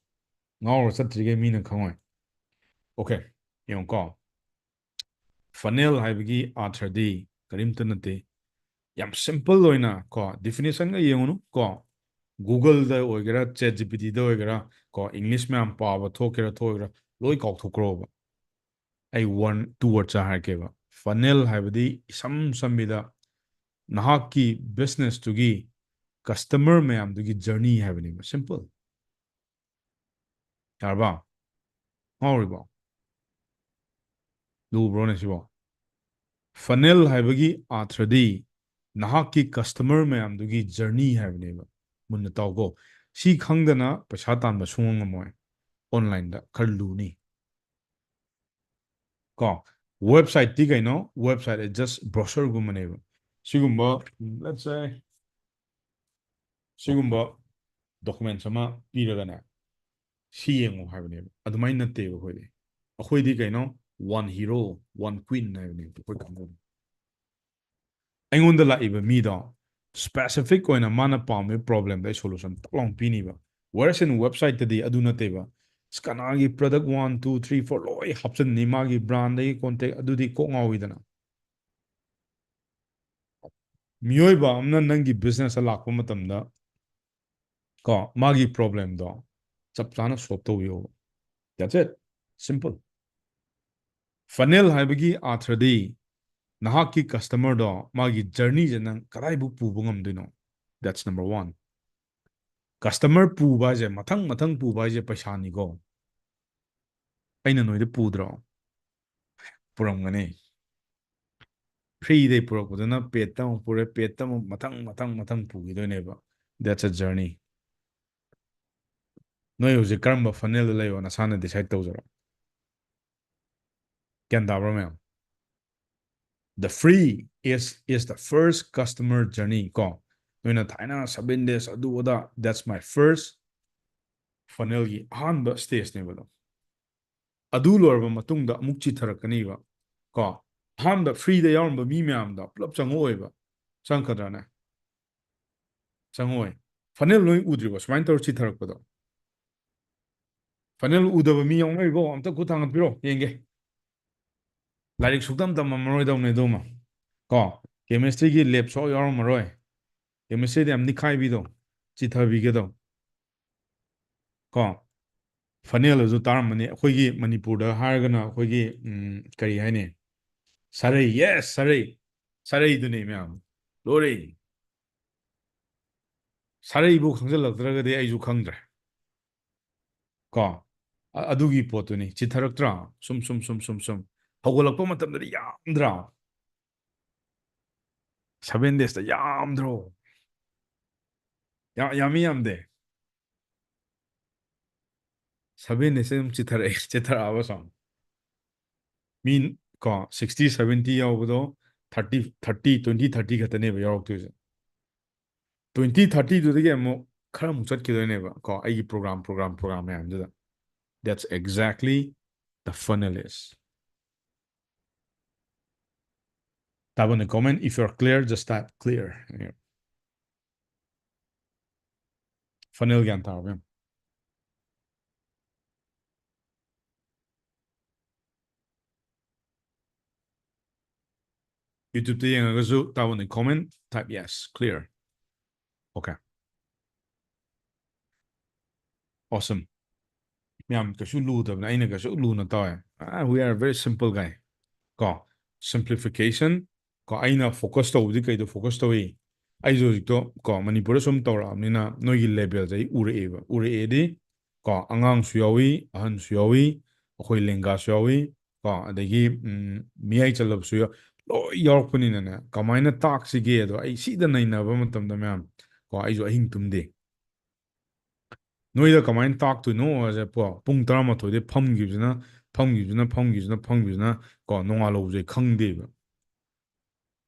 ꯉꯥꯎꯔ ꯆꯠꯇ꯭ꯔꯤꯈꯩ ꯃꯤꯅ ꯈꯪꯉꯣꯏ꯫ Okay, ꯌꯦꯡꯉꯨꯀꯣ, funnel ꯍꯥꯏꯕꯒꯤ ꯑꯥꯔꯊꯗꯤ ꯀꯔꯤꯝꯇ ꯅꯠꯇꯦ꯫ ꯌꯥꯝ simple ꯑꯣꯏꯅ ꯀꯣ, definitionꯒ ꯌꯦꯡꯉꯨꯅꯨ ꯀꯣ, Googleꯗ ꯑꯣꯏꯒꯦꯔꯥ, ChatGPTꯗ ꯑꯣꯏꯒꯦꯔꯥ ꯀꯣ, English ꯃꯌꯥꯝ ꯄꯥꯕ ꯊꯣꯛꯀꯦꯔꯥ ꯊꯣꯛꯑꯣꯏꯒꯦꯔꯥ, ꯂꯣꯏ ꯀꯥꯎꯊꯣꯛꯈ꯭ꯔꯣꯕ꯫ ꯑꯩ one two words ꯍꯥꯏꯔꯛꯀꯦꯕ꯫ Funnel ꯍꯥꯏꯕꯗꯤ ꯏꯁꯝ ꯁꯝꯕꯤꯗ ꯅꯍꯥꯛꯀꯤ businessꯇꯨꯒꯤ customer ꯃꯌꯥꯝꯗꯨꯒꯤ journey ꯍꯥꯏꯕꯅꯦꯕ꯫ Simple꯫ ꯌꯥꯔꯕ? ꯉꯥꯎꯔꯤꯕꯣ? ꯂꯨꯕ꯭ꯔꯣꯅꯦ ꯁꯤꯕꯣ? Funnel ꯍꯥꯏꯕꯒꯤ ꯑꯥꯔꯊꯗꯤ ꯅꯍꯥꯛꯀꯤ customer ꯃꯌꯥꯝꯗꯨꯒꯤ journey ꯍꯥꯏꯕꯅꯦꯕ꯫ ꯃꯨꯟꯅ ꯇꯥꯎꯀꯣ꯫ ꯁꯤ ꯈꯪꯗꯅ ꯄꯩꯁꯥ ꯇꯥꯟꯕ ꯁꯨꯡꯉꯝ ꯉꯝꯃꯣꯏ꯫ Onlineꯗ ꯈꯔ ꯂꯨꯅꯤ꯫ ꯀꯣ, websiteꯇꯤ ꯀꯩꯅꯣ? Website is just brochureꯒꯨꯝꯕꯅꯦꯕ꯫ ꯁꯤꯒꯨꯝꯕ, let's say, ꯁꯤꯒꯨꯝꯕ documents ꯑꯃ ꯄꯤꯔꯒꯅꯦ, "ꯁꯤ ꯌꯦꯡꯉꯨ" ꯍꯥꯏꯕꯅꯦꯕ꯫ ꯑꯗꯨꯃꯥꯏꯅ ꯅꯠꯇꯦꯕ ꯑꯩꯈꯣꯏꯗꯤ꯫ ꯑꯩꯈꯣꯏꯗꯤ ꯀꯩꯅꯣ? One hero, one queen ꯍꯥꯏꯕꯅꯦꯕ ꯑꯩꯈꯣꯏ ꯀꯥꯡꯕꯨꯗꯤ꯫ ꯑꯩꯉꯣꯟꯗ ꯂꯥꯛꯏꯕ ꯃꯤꯗꯣ specific ꯑꯣꯏꯅ ꯃꯥꯅ ꯄꯥꯝꯃꯤꯕ problemꯗ ꯑꯩ solution ꯇꯛ ꯂꯥꯎꯅ ꯄꯤꯅꯤꯕ꯫ Whereas in websiteꯇꯗꯤ ꯑꯗꯨ ꯅꯠꯇꯦꯕ꯫ ꯑꯁ, ꯀꯅꯥꯒꯤ product one, two, three, four ꯂꯣꯏ ꯍꯥꯞꯆꯤꯟꯅꯤ, ꯃꯥꯒꯤ brandꯗꯒꯤ contact, ꯑꯗꯨꯗꯤ ꯀꯣꯛ ꯉꯥꯎꯋꯤꯗꯅ꯫ ꯃꯤꯑꯣꯏꯕ ꯑꯃꯅ ꯅꯪꯒꯤ businessꯇ ꯂꯥꯛꯄ ꯃꯇꯝꯗ ꯀꯣ, ꯃꯥꯒꯤ problemꯗꯣ ꯆꯞ ꯆꯥꯅ solve ꯇꯧꯕꯤꯌꯣꯕ꯫ That's it. Simple. Funnel ꯍꯥꯏꯕꯒꯤ ꯑꯥꯔꯊꯗꯤ ꯅꯍꯥꯛꯀꯤ customerꯗꯣ ꯃꯥꯒꯤ journeyꯁꯦ ꯅꯪ ꯀꯗꯥꯏꯕꯨ ꯄꯨꯕ ꯉꯝꯗꯣꯏꯅꯣ? That's number one. Customer ꯄꯨꯕ ꯍꯥꯏꯁꯦ, ꯃꯊꯪ ꯃꯊꯪ ꯄꯨꯕ ꯍꯥꯏꯁꯦ ꯄꯩꯁꯥꯅꯤꯀꯣ꯫ ꯑꯩꯅ ꯅꯣꯏꯗ ꯄꯨꯗ꯭ꯔꯣ? ꯄꯨꯔꯝꯒꯅꯤ꯫ Freeꯗꯩ ꯄꯨꯔꯛꯄꯗꯨꯅ paidꯇ ꯑꯃꯨꯛ ꯄꯨꯔꯦ, paidꯇ ꯑꯃꯨꯛ ꯃꯊꯪ ꯃꯊꯪ ꯃꯊꯪ ꯄꯨꯈꯤꯗꯣꯏꯅꯦꯕ꯫ That's a journey. ꯅꯣꯏ ꯍꯧꯖꯤꯛ ꯀꯔꯝꯕ funnelꯗ ꯂꯩꯌꯣ ꯅꯁꯥꯅ decide ꯇꯧꯖꯔꯣ꯫ ꯒ꯭ꯌꯥꯟ ꯇꯥꯕ꯭ꯔꯣ ꯃꯌꯥꯝ? The free is, is the first customer journey ꯀꯣ꯫ ꯅꯣꯏꯅ ꯊꯥꯏꯅ seven days ꯑꯗꯨ ꯑꯗꯥ, that's my first funnelꯒꯤ ꯑꯍꯥꯟꯕ stageꯅꯦꯕ ꯑꯗꯣ꯫ ꯑꯗꯨ ꯂꯣꯏꯔꯕ ꯃꯇꯨꯡꯗ ꯑꯃꯨꯛ ꯆꯤꯊꯔꯛꯀꯅꯤꯕ ꯀꯣ꯫ ꯑꯍꯥꯟꯕ freeꯗ ꯌꯥꯎꯔꯝꯕ ꯃꯤ ꯃꯌꯥꯝꯗꯣ ꯄꯨꯂꯞ ꯆꯪꯉꯛꯑꯣꯏꯕ꯫ ꯆꯪꯉꯛꯀꯗ꯭ꯔꯥꯅꯦ? ꯆꯪꯉꯛꯑꯣꯏ꯫ Funnel ꯅꯣꯏ ꯎꯗ꯭ꯔꯤꯕꯣ ꯁꯨꯃꯥꯏꯅ ꯇꯧꯔ ꯆꯤꯊꯔꯛꯄꯗꯣ? Funnel ꯎꯗꯕ ꯃꯤ ꯌꯥꯎꯅꯔꯤꯕꯣ? ꯑꯝꯇ ꯈꯨꯠ ꯊꯥꯡꯒꯠꯄꯤꯔꯣ ꯌꯦꯡꯒꯦ꯫ ꯂꯥꯏꯔꯤꯛ ꯁꯨꯛꯇꯝ ꯇꯝꯃꯝꯃꯔꯣꯏꯗꯧꯅꯦ ꯑꯗꯨꯃ꯫ ꯀꯣ, chemistryꯒꯤ lab ꯁꯨꯛꯌꯥꯎ ꯌꯥꯎꯔꯝꯃꯔꯣꯏ꯫ Chemistryꯗ ꯌꯥꯝ ꯅꯤꯛꯈꯥꯏꯕꯤꯗꯣ, ꯆꯤꯊꯕꯤꯒꯗꯣ꯫ ꯀꯣ, funnel ꯑꯗꯨ ꯇꯥꯔꯝꯃꯅꯤ꯫ ꯑꯩꯈꯣꯏꯒꯤ ꯃꯅꯤꯄꯨꯔꯗ ꯍꯥꯏꯔꯒꯅ ꯑꯩꯈꯣꯏꯒꯤ, ꯎꯝ, ꯀꯔꯤ ꯍꯥꯏꯅꯤ? ꯁꯥꯔꯩ, yes, ꯁꯥꯔꯩ꯫ ꯁꯥꯔꯩꯗꯨꯅꯤ ꯃꯌꯥꯝ꯫ ꯂꯣꯏꯔꯦ꯫ ꯁꯥꯔꯩꯕꯨ ꯈꯪꯖꯤꯜꯂꯛꯇ꯭ꯔꯒꯗꯤ ꯑꯩꯁꯨ ꯈꯪꯗ꯭ꯔꯦ꯫ ꯀꯣ? ꯑ-, ꯑꯗꯨꯒꯤ ꯄꯣꯠꯇꯨꯅꯤ꯫ ꯆꯤꯊꯔꯛꯇ꯭ꯔꯥ? ꯁꯨꯝ, ꯁꯨꯝ, ꯁꯨꯝ, ꯁꯨꯝ, ꯁꯨꯝ꯫ ꯍꯧꯒꯠꯂꯛꯄ ꯃꯇꯝꯗꯗꯤ ꯌꯥꯝꯗ꯭ꯔꯥ? Seven daysꯇ ꯌꯥꯝꯗ꯭ꯔꯣ? ꯌꯥ-, ꯌꯥꯝꯃꯤ ꯌꯥꯝꯗꯦ? Seven daysꯇ ꯑꯗꯨꯝ ꯆꯤꯊꯔꯛꯑꯦ, ꯆꯤꯊꯔꯛꯑꯕ ꯁꯨꯝ꯫ ꯃꯤ, ꯀꯣ, sixty, seventy ꯌꯥꯎꯕꯗꯣ thirty, thirty, twenty, thirty ꯈꯛꯇꯅꯦꯕ ꯌꯥꯎꯔꯛꯇꯣꯏꯁꯦ꯫ Twenty, thirtyꯗꯨꯗꯒꯤ ꯑꯃꯨꯛ ꯈꯔ ꯑꯃꯨꯛ ꯆꯠꯈꯤꯗꯣꯏꯅꯦꯕ, ꯀꯣ, ꯑꯩꯒꯤ program, program, program ꯃꯌꯥꯝꯗꯨꯗ꯫ That's exactly the funnel is. Type in the comment, if you're clear, just type clear. Funnel ꯒ꯭ꯌꯥꯟ ꯇꯥꯔꯕ ꯌꯦꯡꯉꯣ꯫ YouTubeꯇ ꯌꯦꯡꯉꯒꯁꯨ type in the comment, type yes, clear. Okay. Awesome. ꯌꯥꯝ ꯀꯩꯁꯨ ꯂꯨꯗꯕꯅꯦ, ꯑꯩꯅ ꯀꯩꯁꯨ ꯂꯨꯅ ꯇꯧꯋꯦ꯫ Ah, we are very simple guy. ꯀꯣ, simplification. ꯀꯣ, ꯑꯩꯅ focus ꯇꯧꯕꯗꯤ ꯀꯩꯗ focus ꯇꯧꯏ? ꯑꯩꯁꯨ ꯍꯧꯖꯤꯛꯇꯣ, ꯀꯣ, ꯃꯅꯤꯄꯨꯔꯗ ꯁꯨꯝ ꯇꯧꯔꯛꯑꯕꯅꯤꯅ ꯅꯣꯏꯒꯤ levelꯁꯦ ꯑꯩ ꯎꯔꯛꯑꯦꯕ꯫ ꯎꯔꯛꯑꯦꯗꯤ, ꯀꯣ, ꯑꯉꯥꯡꯁꯨ ꯌꯥꯎꯏ, ꯑꯍꯟꯁꯨ ꯌꯥꯎꯏ, ꯑꯩꯈꯣꯏ ꯂꯦꯡꯒꯥꯁꯨ ꯌꯥꯎꯏ, ꯀꯣ, ꯑꯗꯒꯤ, ꯎꯝ, ꯃꯤꯌꯥꯏ ꯆꯜꯂꯕꯁꯨ ꯌꯥꯎ-, ꯂꯣꯏ ꯌꯥꯎꯔꯛꯄꯅꯤꯅꯅꯦ, ꯀꯃꯥꯏꯅ ꯇꯥꯛꯁꯤꯒꯦ ꯑꯗꯣ ꯑꯩ ꯁꯤꯗ ꯅꯩꯅꯕ ꯃꯇꯝꯗ ꯃꯌꯥꯝ, ꯀꯣ, ꯑꯩꯁꯨ ꯑꯍꯤꯡ ꯇꯨꯝꯗꯦ꯫ ꯅꯣꯏꯗ ꯀꯃꯥꯏꯅ ꯇꯥꯛꯇꯣꯏꯅꯣ ꯍꯥꯏꯁꯦ, ꯀꯣ, ꯄꯨꯡ ꯇꯔꯥꯃꯥꯊꯣꯏꯗꯩ ꯐꯝꯈꯤꯕꯁꯤꯅ, ꯐꯝꯈꯤꯕꯁꯤꯅ, ꯐꯝꯈꯤꯕꯁꯤꯅ, ꯐꯝꯈꯤꯕꯁꯤꯅ, ꯀꯣ, ꯅꯣꯡꯉꯥꯜꯍꯧꯕꯁꯦ ꯈꯪꯗꯦꯕ꯫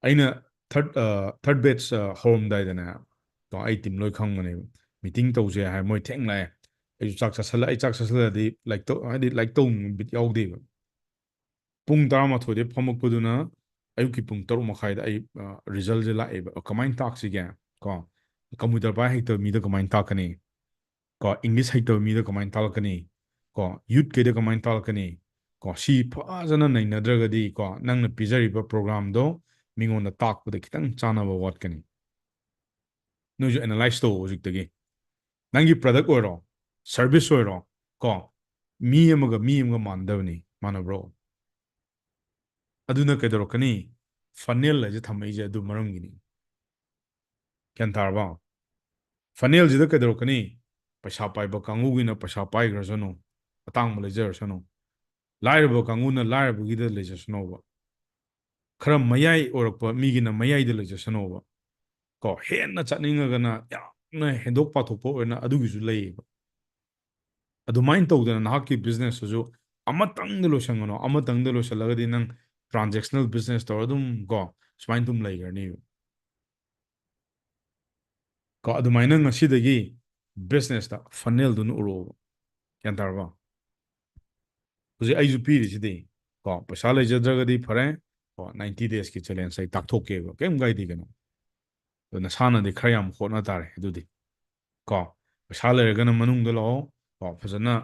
ꯑꯩꯅ third, ꯑ, third batch, ꯑ, ꯍꯧꯔꯝꯗꯥꯏꯗꯅꯦ, ꯀꯣ, ꯑꯩ team ꯂꯣꯏ ꯈꯪꯕꯅꯦꯕ꯫ Meeting ꯇꯧꯁꯦ ꯍꯥꯏ, ꯃꯣꯏ ꯊꯦꯡ ꯂꯥꯛꯑꯦ꯫ ꯑꯩꯁꯨ ꯆꯥꯛ ꯆꯥꯁꯜꯂ-, ꯑꯩ ꯆꯥꯛ ꯆꯥꯁꯜꯂꯗꯤ ꯂꯥꯏꯔꯤꯛ ꯇꯧ-, ꯍꯥꯏꯗꯤ ꯂꯥꯏꯔꯤꯛ ꯇꯧꯅꯤꯡꯕ ꯕꯤꯠ ꯌꯥꯎꯗꯦꯕ꯫ ꯄꯨꯡ ꯇꯔꯥꯃꯥꯊꯣꯏꯗꯩ ꯐꯝꯃꯛꯄꯗꯨꯅ ꯑꯌꯨꯛꯀꯤ ꯄꯨꯡ ꯇꯔꯨꯛ ꯃꯈꯥꯏꯗ ꯑꯩ, ꯑ, resultꯁꯦ ꯂꯥꯛꯑꯦꯕ꯫ ꯑ, ꯀꯃꯥꯏꯅ ꯇꯥꯛꯁꯤꯒꯦ? ꯀꯣ, computer ꯄꯥꯏ ꯍꯩꯇꯕ ꯃꯤꯗ ꯀꯃꯥꯏꯅ ꯇꯥꯛꯀꯅꯤ? ꯀꯣ, English ꯍꯩꯇꯕ ꯃꯤꯗ ꯀꯃꯥꯏꯅ ꯇꯥꯛꯂꯛꯀꯅꯤ? ꯀꯣ, youth ꯈꯩꯗ ꯀꯃꯥꯏꯅ ꯇꯥꯛꯂꯛꯀꯅꯤ? ꯀꯣ, ꯁꯤ ꯐꯖꯅ ꯅꯩꯅꯗ꯭ꯔꯒꯗꯤ ꯀꯣ, ꯅꯪꯅ ꯄꯤꯖꯔꯤꯕ program ꯗꯣ ꯃꯤꯉꯣꯟꯗ ꯇꯥꯛꯄꯗ ꯈꯤꯇꯪ ꯆꯥꯟꯅꯕ ꯋꯥꯠꯀꯅꯤ꯫ ꯅꯣꯏꯁꯨ analyze ꯇꯧ ꯍꯧꯖꯤꯛꯇꯒꯤ꯫ ꯅꯪꯒꯤ product ꯑꯣꯏꯔꯣ, service ꯑꯣꯏꯔꯣ, ꯀꯣ, ꯃꯤ ꯑꯃꯒ ꯃꯤ ꯑꯃꯒ ꯃꯥꯟꯅꯗꯕꯅꯤ, ꯃꯥꯟꯅꯕ꯭ꯔꯣ? ꯑꯗꯨꯅ ꯀꯩꯗꯧꯔꯛꯀꯅꯤ? Funnel ꯍꯥꯏꯁꯦ ꯊꯝꯃꯛꯏꯁꯦ ꯑꯗꯨ ꯃꯔꯝꯒꯤꯅꯤ꯫ ꯒ꯭ꯌꯥꯟ ꯇꯥꯔꯕ? Funnel ꯁꯤꯗ ꯀꯩꯗꯧꯔꯛꯀꯅꯤ? ꯄꯩꯁꯥ ꯄꯥꯏꯕ ꯀꯥꯡꯕꯨꯒꯤꯅ ꯄꯩꯁꯥ ꯄꯥꯏꯈ꯭ꯔꯁꯅꯨ, ꯑꯇꯥꯡꯕ ꯂꯩꯖꯔꯁꯅꯨ꯫ ꯂꯥꯏꯔꯕ ꯀꯥꯡꯕꯨꯅ ꯂꯥꯏꯔꯕꯒꯤꯗ ꯂꯩꯖꯁꯅꯣꯕ꯫ ꯈꯔ ꯃꯌꯥꯏ ꯑꯣꯏꯔꯛꯄ ꯃꯤꯒꯤꯅ ꯃꯌꯥꯏꯗ ꯂꯩꯖꯁꯅꯣꯕ꯫ ꯀꯣ, ꯍꯦꯟꯅ ꯆꯠꯅꯤꯡꯉꯒꯅ ꯌꯥꯝꯅ ꯍꯦꯟꯗꯣꯛ ꯄꯥꯊꯣꯛꯄ ꯑꯣꯏꯅ ꯑꯗꯨꯒꯤꯁꯨ ꯂꯩꯌꯦꯕ꯫ ꯑꯗꯨꯃꯥꯏꯅ ꯇꯧꯗꯅ ꯅꯍꯥꯛꯀꯤ business ꯇꯨꯁꯨ ꯑꯃꯇꯪꯗ ꯂꯣꯏꯁꯟꯒꯅꯣ꯫ ꯑꯃꯇꯪꯗ ꯂꯣꯏꯁꯜꯂꯒꯗꯤ ꯅꯪ transactional business ꯇꯧꯔ ꯑꯗꯨꯝ, ꯀꯣ, ꯁꯨꯃꯥꯏꯅ ꯑꯗꯨꯝ ꯂꯩꯈ꯭ꯔꯅꯤꯕ꯫ ꯀꯣ, ꯑꯗꯨꯃꯥꯏꯅ ꯉꯁꯤꯗꯒꯤ business ꯇ funnel ꯗꯨꯅ ꯎꯔꯛꯑꯣꯕ꯫ ꯒ꯭ꯌꯥꯟ ꯇꯥꯔꯕꯣ? ꯍꯧꯖꯤꯛ ꯑꯩꯁꯨ ꯄꯤꯔꯤꯁꯤꯗꯤ, ꯀꯣ, ꯄꯩꯁꯥ ꯂꯩꯖꯗ꯭ꯔꯒꯗꯤ ꯐꯔꯦ, ꯀꯣ, ninety days ꯀꯤ challenge ꯑꯩ ꯇꯥꯛꯊꯣꯛꯀꯦꯕ, ꯀꯩꯝ ꯀꯥꯏꯗꯦ ꯀꯩꯅꯣ꯫ ꯑꯗꯣ ꯅꯁꯥꯅꯗꯤ ꯈꯔ ꯌꯥꯝ ꯍꯣꯠꯅ ꯇꯥꯔꯦ ꯑꯗꯨꯗꯤ꯫ ꯀꯣ, ꯄꯩꯁꯥ ꯂꯩꯔꯒꯅ ꯃꯅꯨꯡꯗ ꯂꯥꯛꯑꯣ, ꯀꯣ, ꯐꯖꯅ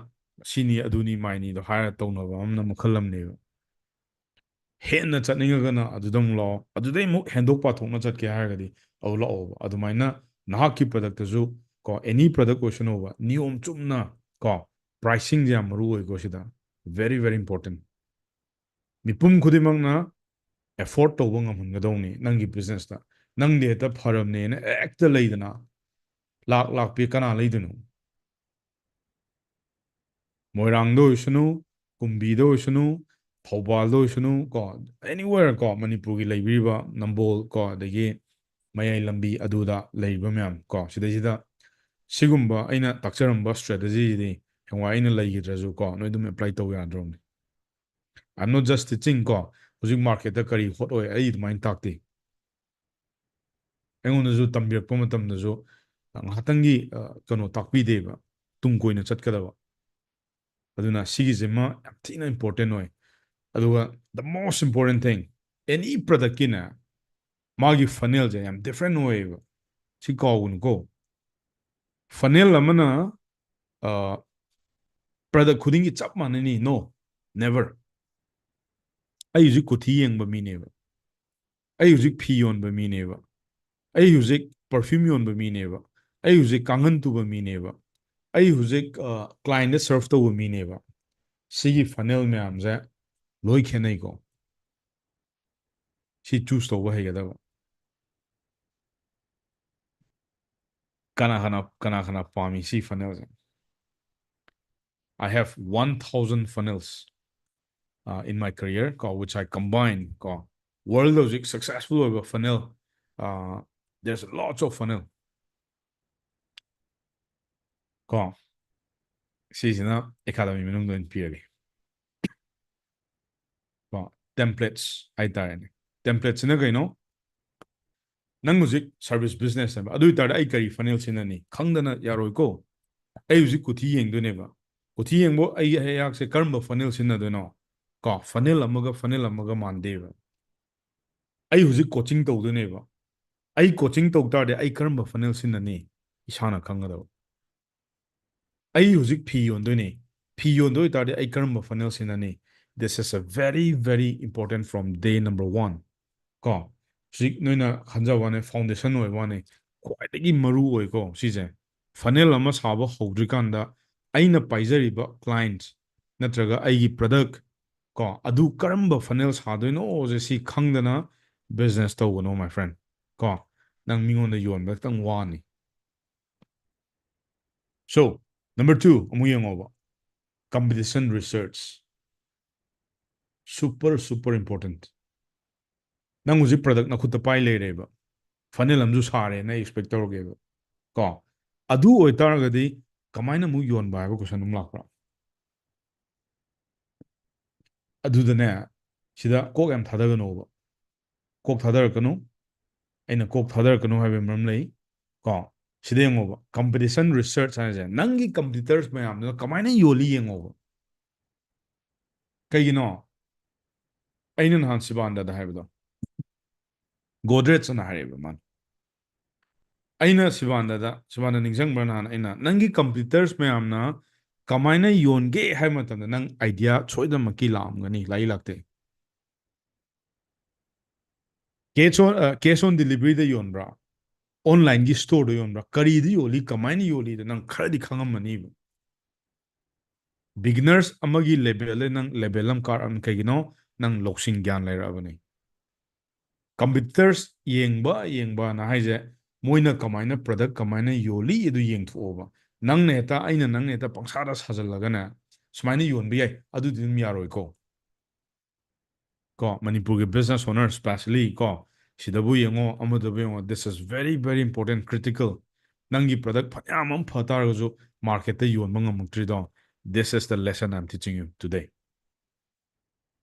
ꯁꯤꯅꯤ ꯑꯗꯨꯅꯤ ꯃꯥꯏꯅꯤꯗꯣ ꯍꯥꯏꯔ ꯇꯧꯅꯕ ꯑꯃꯅ ꯃꯈꯜ ꯑꯃꯅꯦꯕ꯫ ꯍꯦꯟꯅ ꯆꯠꯅꯤꯡꯉꯒꯅ ꯑꯗꯨꯗ ꯑꯃꯨꯛ ꯂꯥꯛꯑꯣ, ꯑꯗꯨꯗꯩ ꯑꯃꯨꯛ ꯍꯦꯟꯗꯣꯛ ꯄꯥꯊꯣꯛꯅ ꯆꯠꯀꯦ ꯍꯥꯏꯔꯒꯗꯤ ꯑꯗꯨ ꯂꯥꯛꯑꯣꯕ꯫ ꯑꯗꯨꯃꯥꯏꯅ ꯅꯍꯥꯛꯀꯤ product ꯇꯁꯨ, ꯀꯣ, any product ꯑꯣꯏꯁꯅꯨꯕ, ꯅꯤꯌꯣꯝ ꯆꯨꯝꯅ, ꯀꯣ, pricing ꯁꯦ ꯌꯥꯝ ꯃꯔꯨ ꯑꯣꯏꯀꯣ ꯁꯤꯗ, very very important꯫ ꯃꯤꯄꯨꯝ ꯈꯨꯗꯤꯡꯃꯛꯅ afford ꯇꯧꯕ ꯉꯝꯍꯟꯒꯗꯧꯅꯤ ꯅꯪꯒꯤ business ꯇ꯫ ꯅꯪꯗꯤ ꯍꯦꯛꯇ ꯐꯔꯕꯅꯦꯅ ꯍꯦꯛꯇ ꯂꯩꯗꯅ ꯂꯥꯛ ꯂꯥꯛ ꯄꯤ ꯀꯅꯥ ꯂꯩꯗꯣꯏꯅꯣ? ꯃꯣꯏꯔꯥꯡꯗ ꯑꯣꯏꯁꯅꯨ, ꯀꯨꯝꯕꯤꯗ ꯑꯣꯏꯁꯅꯨ, ꯊꯧꯕꯥꯜꯗ ꯑꯣꯏꯁꯅꯨ, ꯀꯣ, anywhere, ꯀꯣ, ꯃꯅꯤꯄꯨꯔꯒꯤ ꯂꯩꯕꯤꯔꯤꯕ ꯅꯝꯕꯣꯜ, ꯀꯣ, ꯑꯗꯒꯤ ꯃꯌꯥꯏ ꯂꯝꯕꯤ ꯑꯗꯨꯗ ꯂꯩꯔꯤꯕ ꯃꯌꯥꯝ, ꯀꯣ, ꯁꯤꯗꯩꯁꯤꯗ ꯁꯤꯒꯨꯝꯕ ꯑꯩꯅ ꯇꯥꯛꯆꯔꯝꯕ strategy ꯁꯤꯗꯤ ꯍꯌꯦꯡꯋꯥꯏ ꯑꯩꯅ ꯂꯩꯈꯤꯗ꯭ꯔꯁꯨ, ꯀꯣ, ꯅꯣꯏ ꯑꯗꯨꯝ apply ꯇꯧ ꯌꯥꯗ꯭ꯔꯣꯕꯅꯤ꯫ I'm not just teaching, ꯀꯣ, ꯍꯧꯖꯤꯛ market ꯇ ꯀꯔꯤ hot ꯑꯣꯏ ꯑꯩ ꯑꯗꯨꯃꯥꯏꯅ ꯇꯥꯛꯇꯦ꯫ ꯑꯩꯉꯣꯟꯗꯁꯨ ꯇꯝꯕꯤꯔꯛꯄ ꯃꯇꯝꯗꯁꯨ ꯉꯥꯏꯍꯥꯛꯇꯪꯒꯤ, ꯑ, ꯀꯩꯅꯣ ꯇꯥꯛꯄꯤꯗꯦꯕ, ꯇꯨꯡ ꯀꯣꯏꯅ ꯆꯠꯀꯗꯕ꯫ ꯑꯗꯨꯅ ꯁꯤꯒꯤꯁꯤꯃ ꯌꯥꯝ ꯊꯤꯅ important ꯑꯣꯏ꯫ ꯑꯗꯨꯒ the most important thing, any product ꯀꯤꯅꯦ, ꯃꯥꯒꯤ funnel ꯁꯦ ꯌꯥꯝ different ꯑꯣꯏꯌꯦꯕ꯫ ꯁꯤ ꯀꯥꯎꯒꯅꯨꯀꯣ꯫ Funnel ꯑꯃꯅ, ꯑ, product ꯈꯨꯗꯤꯡꯒꯤ ꯆꯞ ꯃꯥꯟꯅꯅꯤ? No, never. ꯑꯩ ꯍꯧꯖꯤꯛ ꯀꯨꯊꯤ ꯌꯦꯡꯕ ꯃꯤꯅꯦꯕ, ꯑꯩ ꯍꯧꯖꯤꯛ ꯐꯤ ꯌꯣꯟꯕ ꯃꯤꯅꯦꯕ, ꯑꯩ ꯍꯧꯖꯤꯛ perfume ꯌꯣꯟꯕ ꯃꯤꯅꯦꯕ, ꯑꯩ ꯍꯧꯖꯤꯛ ꯀꯥꯡꯍꯟ ꯇꯨꯕ ꯃꯤꯅꯦꯕ, ꯑꯩ ꯍꯧꯖꯤꯛ clientꯗ serve ꯇꯧꯕ ꯃꯤꯅꯦꯕ꯫ ꯁꯤꯒꯤ funnel ꯃꯌꯥꯝꯁꯦ ꯂꯣꯏ ꯈꯦꯠꯅꯩꯀꯣ꯫ ꯁꯤ choose ꯇꯧꯕ ꯍꯩꯒꯗꯕ꯫ ꯀꯅꯥ ꯀꯅꯥ ꯀꯅꯥ ꯀꯅꯥ ꯄꯥꯝꯃꯤ ꯁꯤ funnelꯁꯦ? I have one thousand funnels uh, in my career ꯀꯣ, which I combine ꯀꯣ, world ꯍꯧꯖꯤꯛ successful ꯑꯣꯏꯕ funnel, uh, there's lots of funnel ꯀꯣ, ꯁꯤꯁꯤꯅ academy ꯃꯅꯨꯡꯗ ꯑꯣꯏꯅ ꯄꯤꯔꯒꯦ ꯀꯣ, templates ꯍꯥꯏꯇꯥꯔꯦꯅꯦ꯫ Templateꯁꯤꯅ ꯀꯩꯅꯣ? ꯅꯪ ꯍꯧꯖꯤꯛ service business ꯍꯥꯏꯕ, ꯑꯗꯨ ꯑꯣꯏꯇꯥꯔꯗꯤ ꯑꯩ ꯀꯔꯤ funnel ꯁꯤꯖꯤꯟꯅꯅꯤ? ꯈꯪꯗꯅ ꯌꯥꯔꯣꯏꯀꯣ꯫ ꯑꯩ ꯍꯧꯖꯤꯛ ꯀꯨꯊꯤ ꯌꯦꯡꯗꯣꯏꯅꯦꯕ꯫ ꯀꯨꯊꯤ ꯌꯦꯡꯕ ꯑꯩ ꯑꯩꯍꯥꯛꯁꯦ ꯀꯔꯝꯕ funnel ꯁꯤꯖꯤꯟꯅꯗꯣꯏꯅꯣ? ꯀꯣ, funnel ꯑꯃꯒ funnel ꯑꯃꯒ ꯃꯥꯟꯗꯦꯕ꯫ ꯑꯩ ꯍꯧꯖꯤꯛ coaching ꯇꯧꯗꯣꯏꯅꯦꯕ꯫ ꯑꯩ coaching ꯇꯧ ꯇꯥꯔꯗꯤ ꯑꯩ ꯀꯔꯝꯕ funnel ꯁꯤꯖꯤꯟꯅꯅꯤ? ꯏꯁꯥꯅ ꯈꯪꯒꯗꯕ꯫ ꯑꯩ ꯍꯧꯖꯤꯛ ꯐꯤ ꯌꯣꯟꯗꯣꯏꯅꯦ꯫ ꯐꯤ ꯌꯣꯟꯗꯣꯏ ꯑꯣꯏꯇꯥꯔꯗꯤ ꯑꯩ ꯀꯔꯝꯕ funnel ꯁꯤꯖꯤꯟꯅꯅꯤ? This is a very, very important from day number one. ꯀꯣ, ꯍꯧꯖꯤꯛ ꯅꯣꯏꯅ ꯈꯟꯖꯕ ꯋꯥꯅꯦ, foundation ꯑꯣꯏꯕ ꯋꯥꯅꯦ, ꯈ꯭ꯋꯥꯏꯗꯒꯤ ꯃꯔꯨ ꯑꯣꯏꯀꯣ ꯁꯤꯁꯦ꯫ Funnel ꯑꯃ ꯁꯥꯕ ꯍꯧꯗ꯭ꯔꯤꯀꯥꯟꯗ ꯑꯩꯅ ꯄꯥꯏꯖꯔꯤꯕ client ꯅꯠꯇ꯭ꯔꯒ ꯑꯩꯒꯤ product ꯀꯣ, ꯑꯗꯨ ꯀꯔꯝꯕ funnel ꯁꯥꯗꯣꯏꯅꯣꯁꯦ ꯁꯤ ꯈꯪꯗꯅ business ꯇꯧꯒꯅꯣ, my friend꯫ ꯀꯣ, ꯅꯪ ꯃꯤꯉꯣꯟꯗ ꯌꯣꯟꯕ ꯈꯤꯇꯪ ꯋꯥꯅꯤ꯫ So, number two, ꯑꯃꯨꯛ ꯌꯦꯡꯉꯣꯕ, competition research꯫ Super, super important꯫ ꯅꯪ ꯍꯧꯖꯤꯛ product ꯅꯈꯨꯠꯇ ꯄꯥꯏ ꯂꯩꯔꯦꯕ, funnel ꯑꯃꯁꯨ ꯁꯥꯔꯦꯅ expect ꯇꯧꯔꯒꯦꯕ ꯀꯣ꯫ ꯑꯗꯨ ꯑꯣꯏꯇꯥꯔꯒꯗꯤ ꯀꯃꯥꯏꯅ ꯑꯃꯨꯛ ꯌꯣꯟꯕ ꯍꯥꯏꯕ question ꯑꯃ ꯂꯥꯛꯄ꯭ꯔꯥ? ꯑꯗꯨꯗꯅꯦ, ꯁꯤꯗ ꯀꯣꯛ ꯌꯥꯝ ꯊꯥꯗꯒꯅꯣꯕ꯫ ꯀꯣꯛ ꯊꯥꯗꯔꯛꯀꯅꯨ꯫ ꯑꯩꯅ ꯀꯣꯛ ꯊꯥꯗꯔꯛꯀꯅꯨ ꯍꯥꯏꯕꯒꯤ ꯃꯔꯝ ꯂꯩ ꯀꯣ꯫ ꯁꯤꯗ ꯌꯦꯡꯉꯣꯕ, competition research ꯍꯥꯏꯁꯦ ꯅꯪꯒꯤ competitors ꯃꯌꯥꯝꯗꯨꯅ ꯀꯃꯥꯏꯅ ꯌꯣꯜꯂꯤ ꯌꯦꯡꯉꯣꯕ꯫ ꯀꯩꯒꯤꯅꯣ? ꯑꯩꯅ ꯅꯍꯥꯟ ꯁꯤꯕꯥꯟꯗꯗ ꯍꯥꯏꯕꯗꯣ, Godrejꯅ ꯍꯥꯏꯔꯛꯑꯦꯕ ꯃꯥꯅ꯫ ꯑꯩꯅ ꯁꯤꯕꯥꯟꯗꯗ, ꯁꯤꯕꯥꯟꯗ ꯅꯤꯡꯁꯤꯡꯕ꯭ꯔꯥ? ꯅꯍꯥꯟ ꯑꯩꯅ, "ꯅꯪꯒꯤ competitors ꯃꯌꯥꯝꯅ ꯀꯃꯥꯏꯅ ꯌꯣꯟꯒꯦ ꯍꯥꯏꯕ ꯃꯇꯝꯗ ꯅꯪ idea ꯁꯣꯏꯗꯅꯃꯛꯀꯤ ꯂꯥꯛꯑꯝꯒꯅꯤ, ꯂꯥꯛꯏ ꯂꯥꯛꯇꯦ? Cash on, uh, cash on deliveryꯗ ꯌꯣꯟꯕ꯭ꯔꯥ? Onlineꯒꯤ storeꯗ ꯌꯣꯟꯕ꯭ꯔꯥ? ꯀꯔꯤꯗ ꯌꯣꯜꯂꯤ? ꯀꯃꯥꯏꯅ ꯌꯣꯜꯂꯤꯗꯣ ꯅꯪ ꯈꯔꯗꯤ ꯈꯪꯉꯝꯃꯅꯤꯕ꯫ Beginners ꯑꯃꯒꯤ levelꯗ ꯅꯪ level ꯑꯃ ꯀꯥꯔꯛꯑꯝ꯫ ꯀꯩꯒꯤꯅꯣ? ꯅꯪ ꯂꯧꯁꯤꯡ ꯒ꯭ꯌꯥꯟ ꯂꯩꯔꯛꯑꯕꯅꯤ꯫ Competitors ꯌꯦꯡꯕ ꯌꯦꯡꯕꯅ ꯍꯥꯏꯁꯦ, ꯃꯣꯏꯅ ꯀꯃꯥꯏꯅ product ꯀꯃꯥꯏꯅ ꯌꯣꯜꯂꯤ ꯑꯗꯨ ꯌꯦꯡꯊꯣꯛꯑꯣꯕ꯫ ꯅꯪꯅ ꯍꯦꯛꯇ, ꯑꯩꯅ ꯅꯪꯅ ꯍꯦꯛꯇ ꯄꯪꯁꯥꯗ ꯁꯥꯖꯜꯂꯒꯅꯦ, ꯁꯨꯃꯥꯏꯅ ꯌꯣꯟꯕ ꯌꯥꯏ, ꯑꯗꯨꯗꯤ ꯑꯗꯨꯝ ꯌꯥꯔꯣꯏꯀꯣ꯫ ꯀꯣ, ꯃꯅꯤꯄꯨꯔꯒꯤ business owner specially ꯀꯣ, ꯁꯤꯗꯕꯨ ꯌꯦꯡꯉꯣ, ꯑꯃꯗꯕꯨ ꯌꯦꯡꯉꯣ, this is very, very important, critical. ꯅꯪꯒꯤ product ꯐꯅꯌꯥꯝ ꯑꯃ ꯐ ꯇꯥꯔꯒꯁꯨ marketꯇ ꯌꯣꯟꯕ ꯉꯝꯃꯛꯇ꯭ꯔꯤꯗꯣ, this is the lesson I'm teaching you today.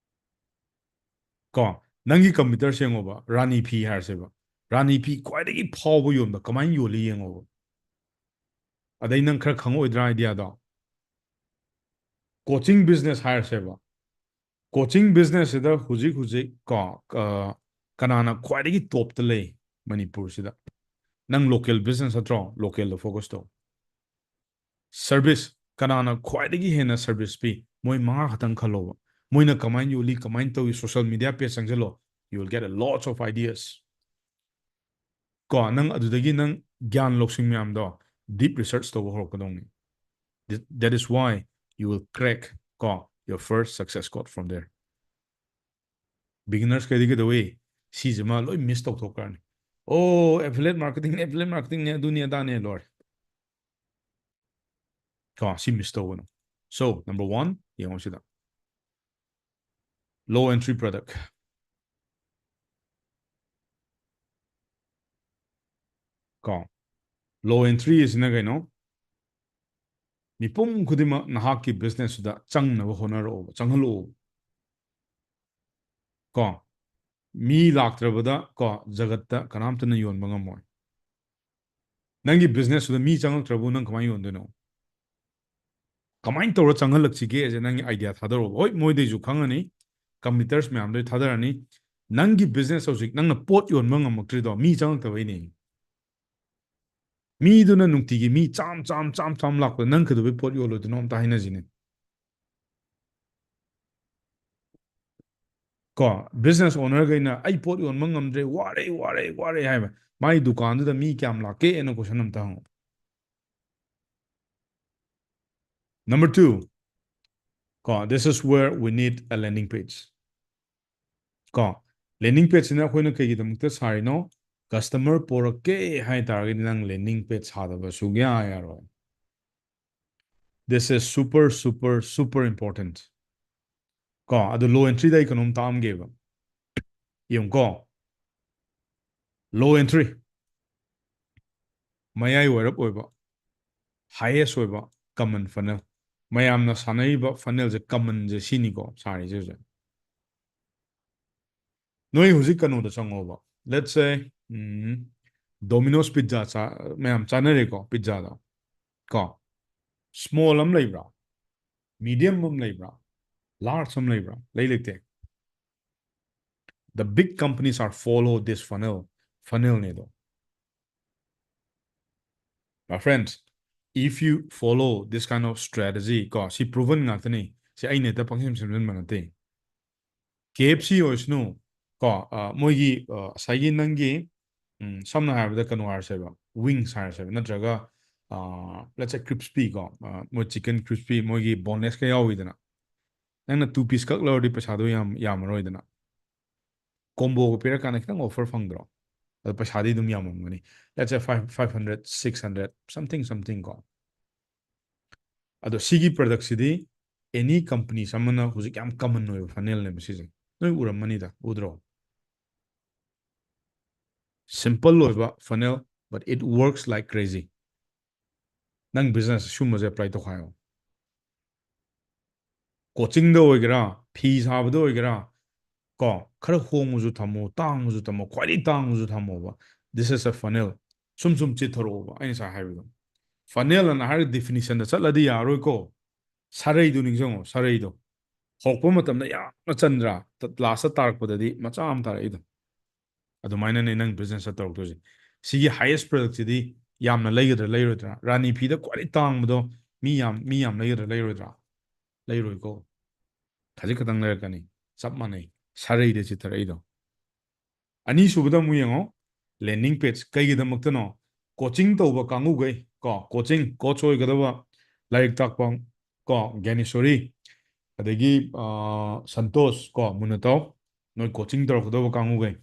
ꯀꯣ, ꯅꯪꯒꯤ competitors ꯌꯦꯡꯉꯣꯕ, ꯔꯥꯅꯤ ꯐꯤ ꯍꯥꯏꯔꯁꯦꯕ, ꯔꯥꯅꯤ ꯐꯤ ꯈ꯭ꯋꯥꯏꯗꯒꯤ ꯐꯥꯎꯕ ꯌꯣꯟꯕ ꯀꯃꯥꯏꯅ ꯌꯣꯜꯂꯤ ꯌꯦꯡꯉꯣꯕ꯫ ꯑꯗꯩ ꯅꯪ ꯈꯔ ꯈꯪꯉꯛꯑꯣꯏꯗ꯭ꯔꯥ ideaꯗꯣ? Coaching business ꯍꯥꯏꯔꯁꯦꯕ, coaching businessꯁꯤꯗ ꯍꯧꯖꯤꯛ ꯍꯧꯖꯤꯛ ꯀꯣ, ꯑ, ꯀꯅꯥꯅ ꯈ꯭ꯋꯥꯏꯗꯒꯤ topꯇ ꯂꯩ ꯃꯅꯤꯄꯨꯔꯁꯤꯗ? ꯅꯪ local business ꯅꯠꯇ꯭ꯔꯣ? Localꯗ focus ꯇꯧ꯫ Service, ꯀꯅꯥꯅ ꯈ꯭ꯋꯥꯏꯗꯒꯤ ꯍꯦꯟꯅ service ꯄꯤ? ꯃꯣꯏ ꯃꯉꯥ ꯈꯛꯇꯪ ꯈꯜꯂꯣꯕ꯫ ꯃꯣꯏꯅ ꯀꯃꯥꯏꯅ ꯌꯣꯜꯂꯤ, ꯀꯃꯥꯏꯅ ꯇꯧꯏ, social media page ꯆꯪꯁꯤꯜꯂꯣ, you will get a lots of ideas. ꯀꯣ, ꯅꯪ ꯑꯗꯨꯗꯒꯤ ꯅꯪ ꯒ꯭ꯌꯥꯟ ꯂꯧꯁꯤꯡ ꯃꯌꯥꯝꯗꯣ deep research ꯇꯧꯕ ꯍꯧꯔꯛꯀꯗꯧꯅꯤ꯫ Th-, that is why you will crack, ꯀꯣ, your first success code from there. Beginners ꯈꯩꯗꯤ ꯀꯩꯗꯧꯏ? ꯁꯤꯁꯤꯃ ꯂꯣꯏ miss ꯇꯧꯊꯣꯛꯈ꯭ꯔꯅꯤ꯫ ꯑꯣ, affiliate marketingꯅꯦ, affiliate marketingꯅꯦ, ꯑꯗꯨꯅꯤ ꯑꯗꯥꯅꯦ, ꯂꯣꯏꯔꯦ꯫ ꯀꯣ, ꯁꯤ miss ꯇꯧꯒꯅꯨ꯫ So, number one, ꯌꯦꯡꯉꯣ ꯁꯤꯗ꯫ Low entry product꯫ ꯀꯣ, low entry ꯑꯁꯤꯅ ꯀꯩꯅꯣ? ꯃꯤꯄꯨꯝ ꯈꯨꯗꯤꯡꯃꯛ ꯅꯍꯥꯛꯀꯤ businessꯇꯨꯗ ꯆꯪꯅꯕ ꯍꯣꯠꯅꯔꯛꯑꯣꯕ, ꯆꯪꯍꯜꯂꯛꯑꯣꯕ꯫ ꯀꯣ, ꯃꯤ ꯂꯥꯛꯇ꯭ꯔꯕꯗ, ꯀꯣ, ꯖꯒꯠꯇ ꯀꯅꯥꯝꯇꯅ ꯌꯣꯟꯕ ꯉꯝꯃꯣꯏ꯫ ꯅꯪꯒꯤ businessꯇꯨꯗ ꯃꯤ ꯆꯪꯉꯛꯇ꯭ꯔꯕꯨ ꯅꯪ ꯀꯃꯥꯏꯅ ꯌꯣꯟꯗꯣꯏꯅꯣ? ꯀꯃꯥꯏꯅ ꯇꯧꯔ ꯆꯪꯍꯜꯂꯛꯁꯤꯒꯦꯁꯦ ꯅꯪꯒꯤ idea ꯊꯥꯗꯔꯛꯑꯣꯕ꯫ ꯍꯣꯏ, ꯃꯣꯏꯗꯩꯁꯨ ꯈꯪꯉꯅꯤ, competitors ꯃꯌꯥꯝꯗꯩ ꯊꯥꯗꯔꯅꯤ꯫ ꯅꯪꯒꯤ business ꯍꯧꯖꯤꯛ ꯅꯪꯅ ꯄꯣꯠ ꯌꯣꯟꯕ ꯉꯝꯃꯛꯇ꯭ꯔꯤꯗꯣ ꯃꯤ ꯆꯪꯉꯛꯇꯕꯩꯅꯦ꯫ ꯃꯤꯗꯨꯅ ꯅꯨꯡꯇꯤꯒꯤ ꯃꯤ ꯆꯥꯝ ꯆꯥꯝ ꯆꯥꯝ ꯆꯥꯝ ꯂꯥꯛꯄꯗ ꯅꯪ ꯀꯩꯗꯧꯕꯩ ꯄꯣꯠ ꯌꯣꯜꯂꯣꯏꯗꯣꯏꯅꯣ ꯑꯝꯇ ꯍꯥꯏꯅꯁꯤꯅꯦ꯫ ꯀꯣ, business owner ꯈꯩꯅ "ꯑꯩ ꯄꯣꯠ ꯌꯣꯟꯕ ꯉꯝꯗ꯭ꯔꯦ, ꯋꯥꯔꯦ, ꯋꯥꯔꯦ, ꯋꯥꯔꯦ" ꯍꯥꯏꯕ, ꯃꯥꯏ ꯗꯨꯀꯥꯟꯗꯨꯗ ꯃꯤ ꯀꯌꯥꯝ ꯂꯥꯛꯀꯦꯅ question ꯑꯝꯇ ꯍꯪꯉꯨ꯫ Number two, ꯀꯣ, this is where we need a landing page. ꯀꯣ, landing page ꯁꯤꯅ ꯑꯩꯈꯣꯏꯅ ꯀꯩꯒꯤꯗꯃꯛꯇ ꯁꯥꯔꯤꯅꯣ? Customer ꯄꯣꯔꯛꯀꯦ ꯍꯥꯏ ꯇꯥꯔꯒꯗꯤ ꯅꯪ landing page ꯁꯥꯗꯕ ꯁꯨꯡꯌꯥ ꯌꯥꯔꯣꯏ꯫ This is super, super, super important. ꯀꯣ, ꯑꯗꯨ low entry ꯗ ꯑꯩ ꯀꯩꯅꯣꯝ ꯇꯥꯛꯑꯝꯒꯦꯕ꯫ ꯌꯦꯡꯉꯨꯀꯣ, low entry, ꯃꯌꯥꯏ ꯋꯥꯏꯔꯞ ꯑꯣꯏꯕ, highest ꯑꯣꯏꯕ common funnel, ꯃꯌꯥꯝꯅ ꯁꯥꯟꯅꯔꯤꯕ funnel ꯁꯦ, common ꯁꯦ ꯁꯤꯅꯤꯀꯣ ꯁꯥꯔꯤꯁꯦ ꯍꯧꯖꯤꯛ꯫ ꯅꯣꯏ ꯍꯧꯖꯤꯛ ꯀꯩꯅꯣꯗ ꯆꯪꯉꯣꯕ, let's say, um, Domino's pizza ꯆꯥ-, ꯃꯌꯥꯝ ꯆꯥꯅꯔꯦꯀꯣ pizza ꯗꯣ, ꯀꯣ? Small ꯑꯃ ꯂꯩꯕ꯭ꯔꯥ? Medium ꯑꯃ ꯂꯩꯕ꯭ꯔꯥ? Large ꯑꯃ ꯂꯩꯕ꯭ꯔꯥ? ꯂꯩ ꯂꯩꯇꯦ? The big companies are follow this funnel, funnel ꯅꯦ ꯑꯗꯣ꯫ My friends, if you follow this kind of strategy, ꯀꯣ, ꯁꯤ proven ꯉꯥꯛꯇꯅꯤ, ꯁꯤ ꯑꯩꯅ ꯍꯦꯛꯇ ꯄꯪꯁꯦꯝ ꯁꯦꯝꯖꯤꯟꯕ ꯅꯠꯇꯦ꯫ K F C ꯑꯣꯏꯁꯅꯨ, ꯀꯣ, ꯑ, ꯃꯣꯏꯒꯤ, ꯑ, ꯉꯁꯥꯏꯒꯤ ꯅꯪꯒꯤ, ꯎꯝ, ꯁꯝꯅ ꯍꯥꯏꯔꯕꯗ ꯀꯩꯅꯣ ꯍꯥꯏꯔꯁꯦꯕ, wings ꯍꯥꯏꯔꯁꯦꯕ, ꯅꯠꯇ꯭ꯔꯒ, ꯑ, let's say crispy ꯀꯣ, ꯑ, ꯃꯣꯏ chicken crispy, ꯃꯣꯏꯒꯤ boneless ꯀ ꯌꯥꯎꯋꯤꯗꯅ, ꯅꯪꯅ two piece ꯈꯛ ꯂꯧꯔꯗꯤ ꯄꯩꯁꯥꯗꯣ ꯌꯥꯝ ꯌꯥꯝꯃꯔꯣꯏꯗꯅ, combo ꯒ ꯄꯤꯔꯀꯥꯟꯗ ꯈꯤꯇꯪ offer ꯐꯪꯗ꯭ꯔꯣ? ꯑꯗꯣ ꯄꯩꯁꯥꯗꯤ ꯑꯗꯨꯝ ꯌꯥꯝꯃꯝꯒꯅꯤ, let's say five, five hundred, six hundred, something, something ꯀꯣ꯫ ꯑꯗꯣ ꯁꯤꯒꯤ product ꯁꯤꯗꯤ any companies ꯑꯃꯅ ꯍꯧꯖꯤꯛ ꯌꯥꯝ common ꯑꯣꯏꯕ funnel ꯅꯦꯕ ꯁꯤꯁꯦ꯫ ꯅꯣꯏ ꯎꯔꯝꯃꯅꯤꯗ, ꯎꯗ꯭ꯔꯣ? Simple ꯑꯣꯏꯕ funnel, but it works like crazy. ꯅꯪ business ꯁꯨꯝꯕꯁꯦ apply ꯇꯧꯈꯥꯏꯌꯣ꯫ Coaching ꯗ ꯑꯣꯏꯒꯦꯔꯥ, ꯐꯤ ꯁꯥꯕꯗ ꯑꯣꯏꯒꯦꯔꯥ, ꯀꯣ, ꯈꯔ ꯍꯣꯡꯕꯁꯨ ꯊꯝꯃꯣ, ꯇꯥꯡꯕꯁꯨ ꯊꯝꯃꯣ, ꯈ꯭ꯋꯥꯏꯗꯒꯤ ꯇꯥꯡꯕꯁꯨ ꯊꯝꯃꯣꯕ꯫ This is a funnel. ꯁꯨꯝ ꯁꯨꯝ ꯆꯤꯊꯔꯛꯑꯣꯕ, ꯑꯩ ꯉꯁꯥꯏ ꯍꯥꯏꯕꯗꯣ꯫ Funnel ꯑꯅ ꯍꯥꯏꯔꯒ definition ꯗ ꯆꯠꯂꯗꯤ ꯌꯥꯔꯣꯏꯀꯣ꯫ ꯁꯥꯔꯩꯗꯨ ꯅꯤꯡꯁꯤꯡꯉꯣ, ꯁꯥꯔꯩꯗꯣ꯫ ꯍꯧꯔꯛꯄ ꯃꯇꯝꯗ ꯌꯥꯝꯅ ꯆꯟꯗ꯭ꯔꯥ, ꯂꯥꯁꯇ ꯇꯥꯔꯛꯄꯗꯗꯤ ꯃꯆꯥ ꯑꯃ ꯇꯥꯔꯛꯏꯗꯣ꯫ ꯑꯗꯨꯃꯥꯏꯅꯅꯦ ꯅꯪ business ꯇꯧꯔꯛꯇꯣꯏꯁꯦ꯫ ꯁꯤꯒꯤ highest product ꯁꯤꯗꯤ ꯌꯥꯝꯅ ꯂꯩꯒꯗ꯭ꯔꯥ ꯂꯩꯔꯣꯏꯗ꯭ꯔꯥ? ꯔꯥꯅꯤ ꯐꯤꯗ ꯈ꯭ꯋꯥꯏꯗꯒꯤ ꯇꯥꯡꯕꯗꯣ ꯃꯤ ꯌꯥꯝ ꯃꯤ ꯌꯥꯝ ꯂꯩꯒꯗ꯭ꯔꯥ ꯂꯩꯔꯣꯏꯗ꯭ꯔꯥ? ꯂꯩꯔꯣꯏꯀꯣ꯫ ꯈꯖꯤꯛ ꯈꯛꯇꯪ ꯂꯩꯔꯛꯀꯅꯤ꯫ ꯆꯞ ꯃꯥꯟꯅꯩ꯫ ꯁꯥꯔꯩꯗ ꯆꯤꯠꯊꯔꯛꯏꯗꯣ꯫ ꯑꯅꯤꯁꯨꯕꯗ ꯑꯃꯨꯛ ꯌꯦꯡꯉꯣ, ꯂꯦꯟꯗꯤꯡ ꯄꯦꯖ꯫ ꯀꯩꯒꯤꯗꯃꯛꯇꯅꯣ? ꯀꯣꯆꯤꯡ ꯇꯧꯕ ꯀꯥꯡꯕꯨꯈꯩ ꯀꯣ, ꯀꯣꯆꯤꯡ, ꯀꯣꯆ ꯑꯣꯏꯒꯗꯕ, ꯂꯥꯏꯔꯤꯛ ꯇꯥꯛꯄ ꯀꯣ, ꯒ꯭ꯌꯥꯅꯦꯁꯣꯔꯤ, ꯑꯗꯒꯤ ꯁꯟꯇꯣꯁ ꯀꯣ, ꯃꯨꯅꯇꯧ, ꯅꯣꯏ ꯀꯣꯆꯤꯡ ꯇꯧꯔꯛꯀꯗꯕ ꯀꯥꯡꯕꯨꯈꯩ꯫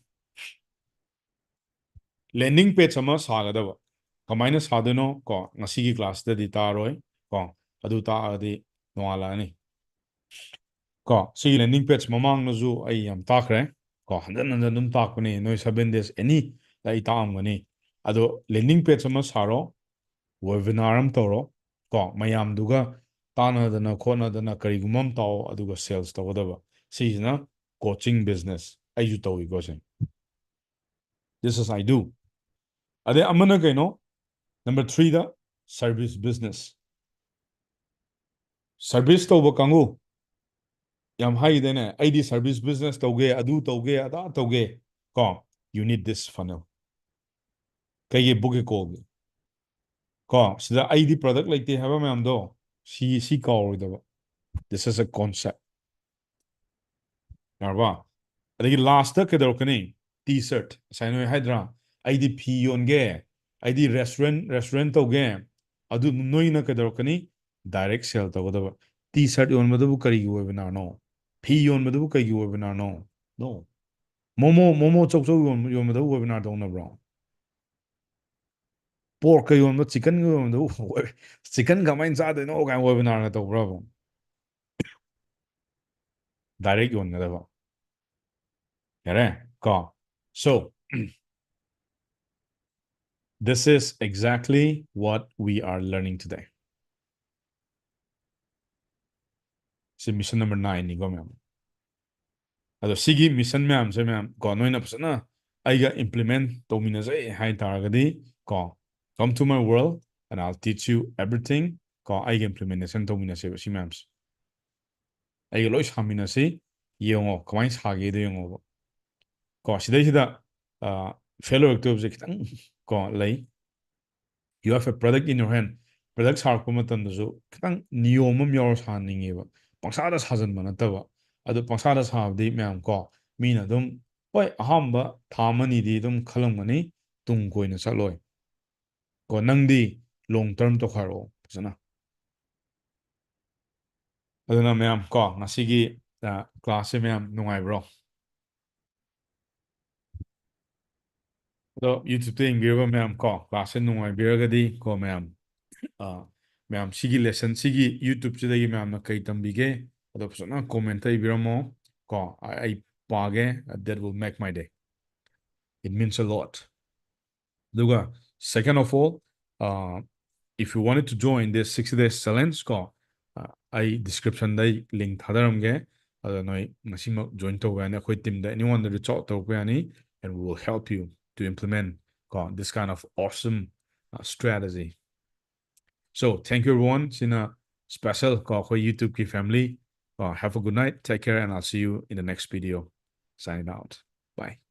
ꯂꯦꯟꯗꯤꯡ ꯄꯦꯖ ꯑꯃ ꯁꯥꯒꯗꯕ꯫ ꯀꯃꯥꯏꯅ ꯁꯥꯗꯣꯏꯅꯣ ꯀꯣ? ꯉꯁꯤꯒꯤ ꯀ꯭ꯂꯥꯁꯇꯗꯤ ꯇꯥꯔꯣꯏ ꯀꯣ, ꯑꯗꯨ ꯇꯥꯛꯑꯒꯗꯤ ꯅꯣꯡꯉꯥꯜꯂꯛꯑꯅꯤ ꯀꯣ꯫ ꯁꯤꯒꯤ ꯂꯦꯟꯗꯤꯡ ꯄꯦꯖ ꯃꯃꯥꯡꯗꯁꯨ ꯑꯩ ꯌꯥꯝ ꯇꯥꯛꯈ꯭ꯔꯦ ꯀꯣ, ꯍꯟꯖꯟ ꯍꯟꯖꯟ ꯑꯗꯨꯝ ꯇꯥꯛꯄꯅꯤ꯫ ꯅꯣꯏ seven days any ꯑꯩ ꯇꯥꯛꯑꯝꯒꯅꯤ꯫ ꯑꯗꯣ ꯂꯦꯟꯗꯤꯡ ꯄꯦꯖ ꯑꯃ ꯁꯥꯔꯣ, webinar ꯑꯃ ꯇꯧꯔꯣ ꯀꯣ, ꯃꯌꯥꯝꯗꯨꯒ ꯇꯥꯟꯅꯗꯅ ꯈꯣꯠꯅꯗꯅ ꯀꯔꯤꯒꯨꯝꯕ ꯑꯃ ꯇꯥꯛꯑꯣ, ꯑꯗꯨꯒ ꯁꯦꯜꯁ ꯇꯧꯒꯗꯕ꯫ ꯁꯤꯁꯤꯅ ꯀꯣꯆꯤꯡ ꯕꯤꯖꯤꯅꯦꯁ꯫ ꯑꯩꯁꯨ ꯇꯧꯏꯀꯣ ꯁꯦ꯫ This is I do. ꯑꯗꯩ ꯑꯃꯅ ꯀꯩꯅꯣ? ꯅꯝꯕꯔ ꯊ꯭ꯔꯤꯗ ꯁꯔꯚꯤꯁ ꯕꯤꯖꯤꯅꯦꯁ꯫ ꯁꯔꯚꯤꯁ ꯇꯧꯕ ꯀꯥꯡꯕꯨ ꯌꯥꯝ ꯍꯥꯏꯈꯤꯗꯥꯏꯅꯦ? "ꯑꯩꯗꯤ ꯁꯔꯚꯤꯁ ꯕꯤꯖꯤꯅꯦꯁ ꯇꯧꯒꯦ, ꯑꯗꯨ ꯇꯧꯒꯦ, ꯑꯗꯥ ꯇꯧꯒꯦ" ꯀꯣ꯫ You need this funnel. ꯀꯩꯒꯤ? ꯕꯨꯛ ꯀꯣꯜꯒꯤ ꯀꯣ꯫ ꯁꯤꯗ "ꯑꯩꯗꯤ ꯄ꯭ꯔꯗꯛ ꯂꯩꯇꯦ" ꯍꯥꯏꯕ ꯃꯌꯥꯝꯗꯣ, ꯁꯤ ꯁꯤ ꯀꯥꯎꯔꯣꯏꯗꯕ꯫ This is a concept. ꯌꯥꯔꯕ? ꯑꯗꯒꯤ ꯂꯥꯁꯇ ꯀꯩꯗꯧꯔꯛꯀꯅꯤ? T shirt. ꯉꯁꯥꯏ ꯅꯣꯏ ꯍꯥꯏꯗ꯭ꯔꯥ, "ꯑꯩꯗꯤ ꯐꯤ ꯌꯣꯟꯒꯦ, ꯑꯩꯗꯤ ꯔꯦꯁꯇꯨꯔꯦꯟ ꯔꯦꯁꯇꯨꯔꯦꯟ ꯇꯧꯒꯦ", ꯑꯗꯨ ꯅꯣꯏꯅ ꯀꯩꯗꯧꯔꯛꯀꯅꯤ? ꯗꯥꯏꯔꯦꯛ ꯁꯦꯜ ꯇꯧꯒꯗꯕ꯫ ꯇꯤ ꯁꯔꯠ ꯌꯣꯟꯕꯗꯨꯕꯨ ꯀꯔꯤꯒꯤ ꯋꯦꯕꯤꯅꯥꯔꯅꯣ? ꯐꯤ ꯌꯣꯟꯕꯗꯨꯕꯨ ꯀꯩꯒꯤ ꯋꯦꯕꯤꯅꯥꯔꯅꯣ? ꯅꯣ꯫ ꯃꯣꯃꯣ ꯃꯣꯃꯣ ꯆꯧꯆꯧ ꯌꯣꯟꯕ ꯌꯣꯟꯕꯗꯕꯨ ꯋꯦꯕꯤꯅꯥꯔ ꯇꯧꯅꯕ꯭ꯔꯣ? ꯄꯣꯔꯛꯀ ꯌꯣꯟꯕ, ꯆꯤꯛꯀꯟꯒ ꯌꯣꯟꯕꯗꯕꯨ ꯆꯤꯛꯀꯟ ꯀꯃꯥꯏꯅ ꯆꯥꯗꯣꯏꯅꯣ ꯀꯥꯏꯅ ꯋꯦꯕꯤꯅꯥꯔꯒ ꯇꯧꯕ꯭ꯔꯕ? ꯗꯥꯏꯔꯦꯛ ꯌꯣꯟꯒꯗꯕ꯫ ꯌꯥꯔꯦ ꯀꯣ? So, this is exactly what we are learning today. ꯁꯤ mission number nine ꯅꯤꯀꯣ ꯃꯌꯥꯝ꯫ ꯑꯗꯣ ꯁꯤꯒꯤ mission ꯃꯌꯥꯝꯁꯦ ꯃꯌꯥꯝ ꯀꯣ, ꯅꯣꯏꯅ ꯐꯖꯅ ꯑꯩꯒ implement ꯇꯧꯃꯤꯟꯅꯖꯩ ꯍꯥꯏ ꯇꯥꯔꯒꯗꯤ ꯀꯣ, come to my world and I'll teach you everything ꯀꯣ, ꯑꯩꯒ implementation ꯇꯧꯃꯤꯟꯅꯁꯦꯕ ꯁꯤ ꯃꯌꯥꯝꯁꯦ꯫ ꯑꯩꯒ ꯂꯣꯏ ꯁꯥꯃꯤꯟꯅꯁꯤ, ꯌꯦꯡꯉꯣ ꯀꯃꯥꯏꯅ ꯁꯥꯒꯦꯗꯣ ꯌꯦꯡꯉꯣꯕ꯫ ꯀꯣ, ꯁꯤꯗꯩꯁꯤꯗ, ꯑ, fail ꯑꯣꯏꯔꯛꯇꯣꯏꯕꯁꯦ ꯈꯤꯇꯪ ꯀꯣ ꯂꯩ꯫ you have a product in your hand, product ꯁꯥꯔꯛꯄ ꯃꯇꯝꯗꯁꯨ ꯈꯤꯇꯪ ꯅꯤꯌꯣꯝ ꯑꯃ ꯌꯥꯎꯔ ꯁꯥꯍꯟꯅꯤꯡꯉꯦꯕ꯫ ꯄꯪꯁꯥꯗ ꯁꯥꯖꯟꯕ ꯅꯠꯇꯕ꯫ ꯑꯗꯨ ꯄꯪꯁꯥꯗ ꯁꯥꯕꯗꯤ ꯃꯌꯥꯝ ꯀꯣ, ꯃꯤꯅ ꯑꯗꯨꯝ, ꯍꯣꯏ, ꯑꯍꯥꯟꯕ ꯊꯥ ꯑꯃꯅꯤꯗꯤ ꯑꯗꯨꯝ ꯈꯜꯂꯝꯒꯅꯤ, ꯇꯨꯡ ꯀꯣꯏꯅ ꯆꯠꯂꯣꯏ꯫ ꯀꯣ, ꯅꯪꯗꯤ long term ꯇꯧꯈꯥꯏꯔꯛꯑꯣ ꯐꯖꯅ꯫ ꯑꯗꯨꯅ ꯃꯌꯥꯝ ꯀꯣ, ꯉꯁꯤꯒꯤ, ꯑ, class ꯁꯦ ꯃꯌꯥꯝ ꯅꯨꯡꯉꯥꯏꯕ꯭ꯔꯣ? ꯑꯗꯣ YouTube ꯇ ꯌꯦꯡꯕꯤꯔꯕ ꯃꯌꯥꯝ ꯀꯣ, class ꯁꯦ ꯅꯨꯡꯉꯥꯏꯕꯤꯔꯒꯗꯤ ꯀꯣ ꯃꯌꯥꯝ, ꯑ, ꯃꯌꯥꯝ ꯁꯤꯒꯤ lesson ꯁꯤꯒꯤ YouTube ꯁꯤꯗꯒꯤ ꯃꯌꯥꯝꯅ ꯀꯩ ꯇꯝꯕꯤꯒꯦ? ꯑꯗꯣ ꯐꯖꯅ comment ꯇ ꯏꯕꯤꯔꯝꯃꯣ ꯀꯣ, ꯑ-, ꯑꯩ ꯄꯥꯒꯦ, that will make my day. It means a lot. ꯑꯗꯨꯒ second of all, uh, if you wanted to join this sixty days challenge ꯀꯣ, uh, ꯑꯩ description ꯗ ꯑꯩ link ꯊꯥꯗꯔꯝꯒꯦ꯫ ꯑꯗꯣ ꯅꯣꯏ ꯉꯁꯤꯃꯛ join ꯇꯧꯕ ꯌꯥꯅꯤ꯫ ꯑꯩꯈꯣꯏ team ꯗ ꯑꯩꯉꯣꯟꯗ reach out ꯇꯧꯔꯛꯄ ꯌꯥꯅꯤ, and we will help you to implement ꯀꯣ, this kind of awesome, uh, strategy. So, thank you everyone. ꯁꯤꯅ special ꯀꯣ, ꯑꯩꯈꯣꯏ YouTube ꯀꯤ family꯫ ꯀꯣ, have a good night, take care, and I'll see you in the next video. Signing out. Bye.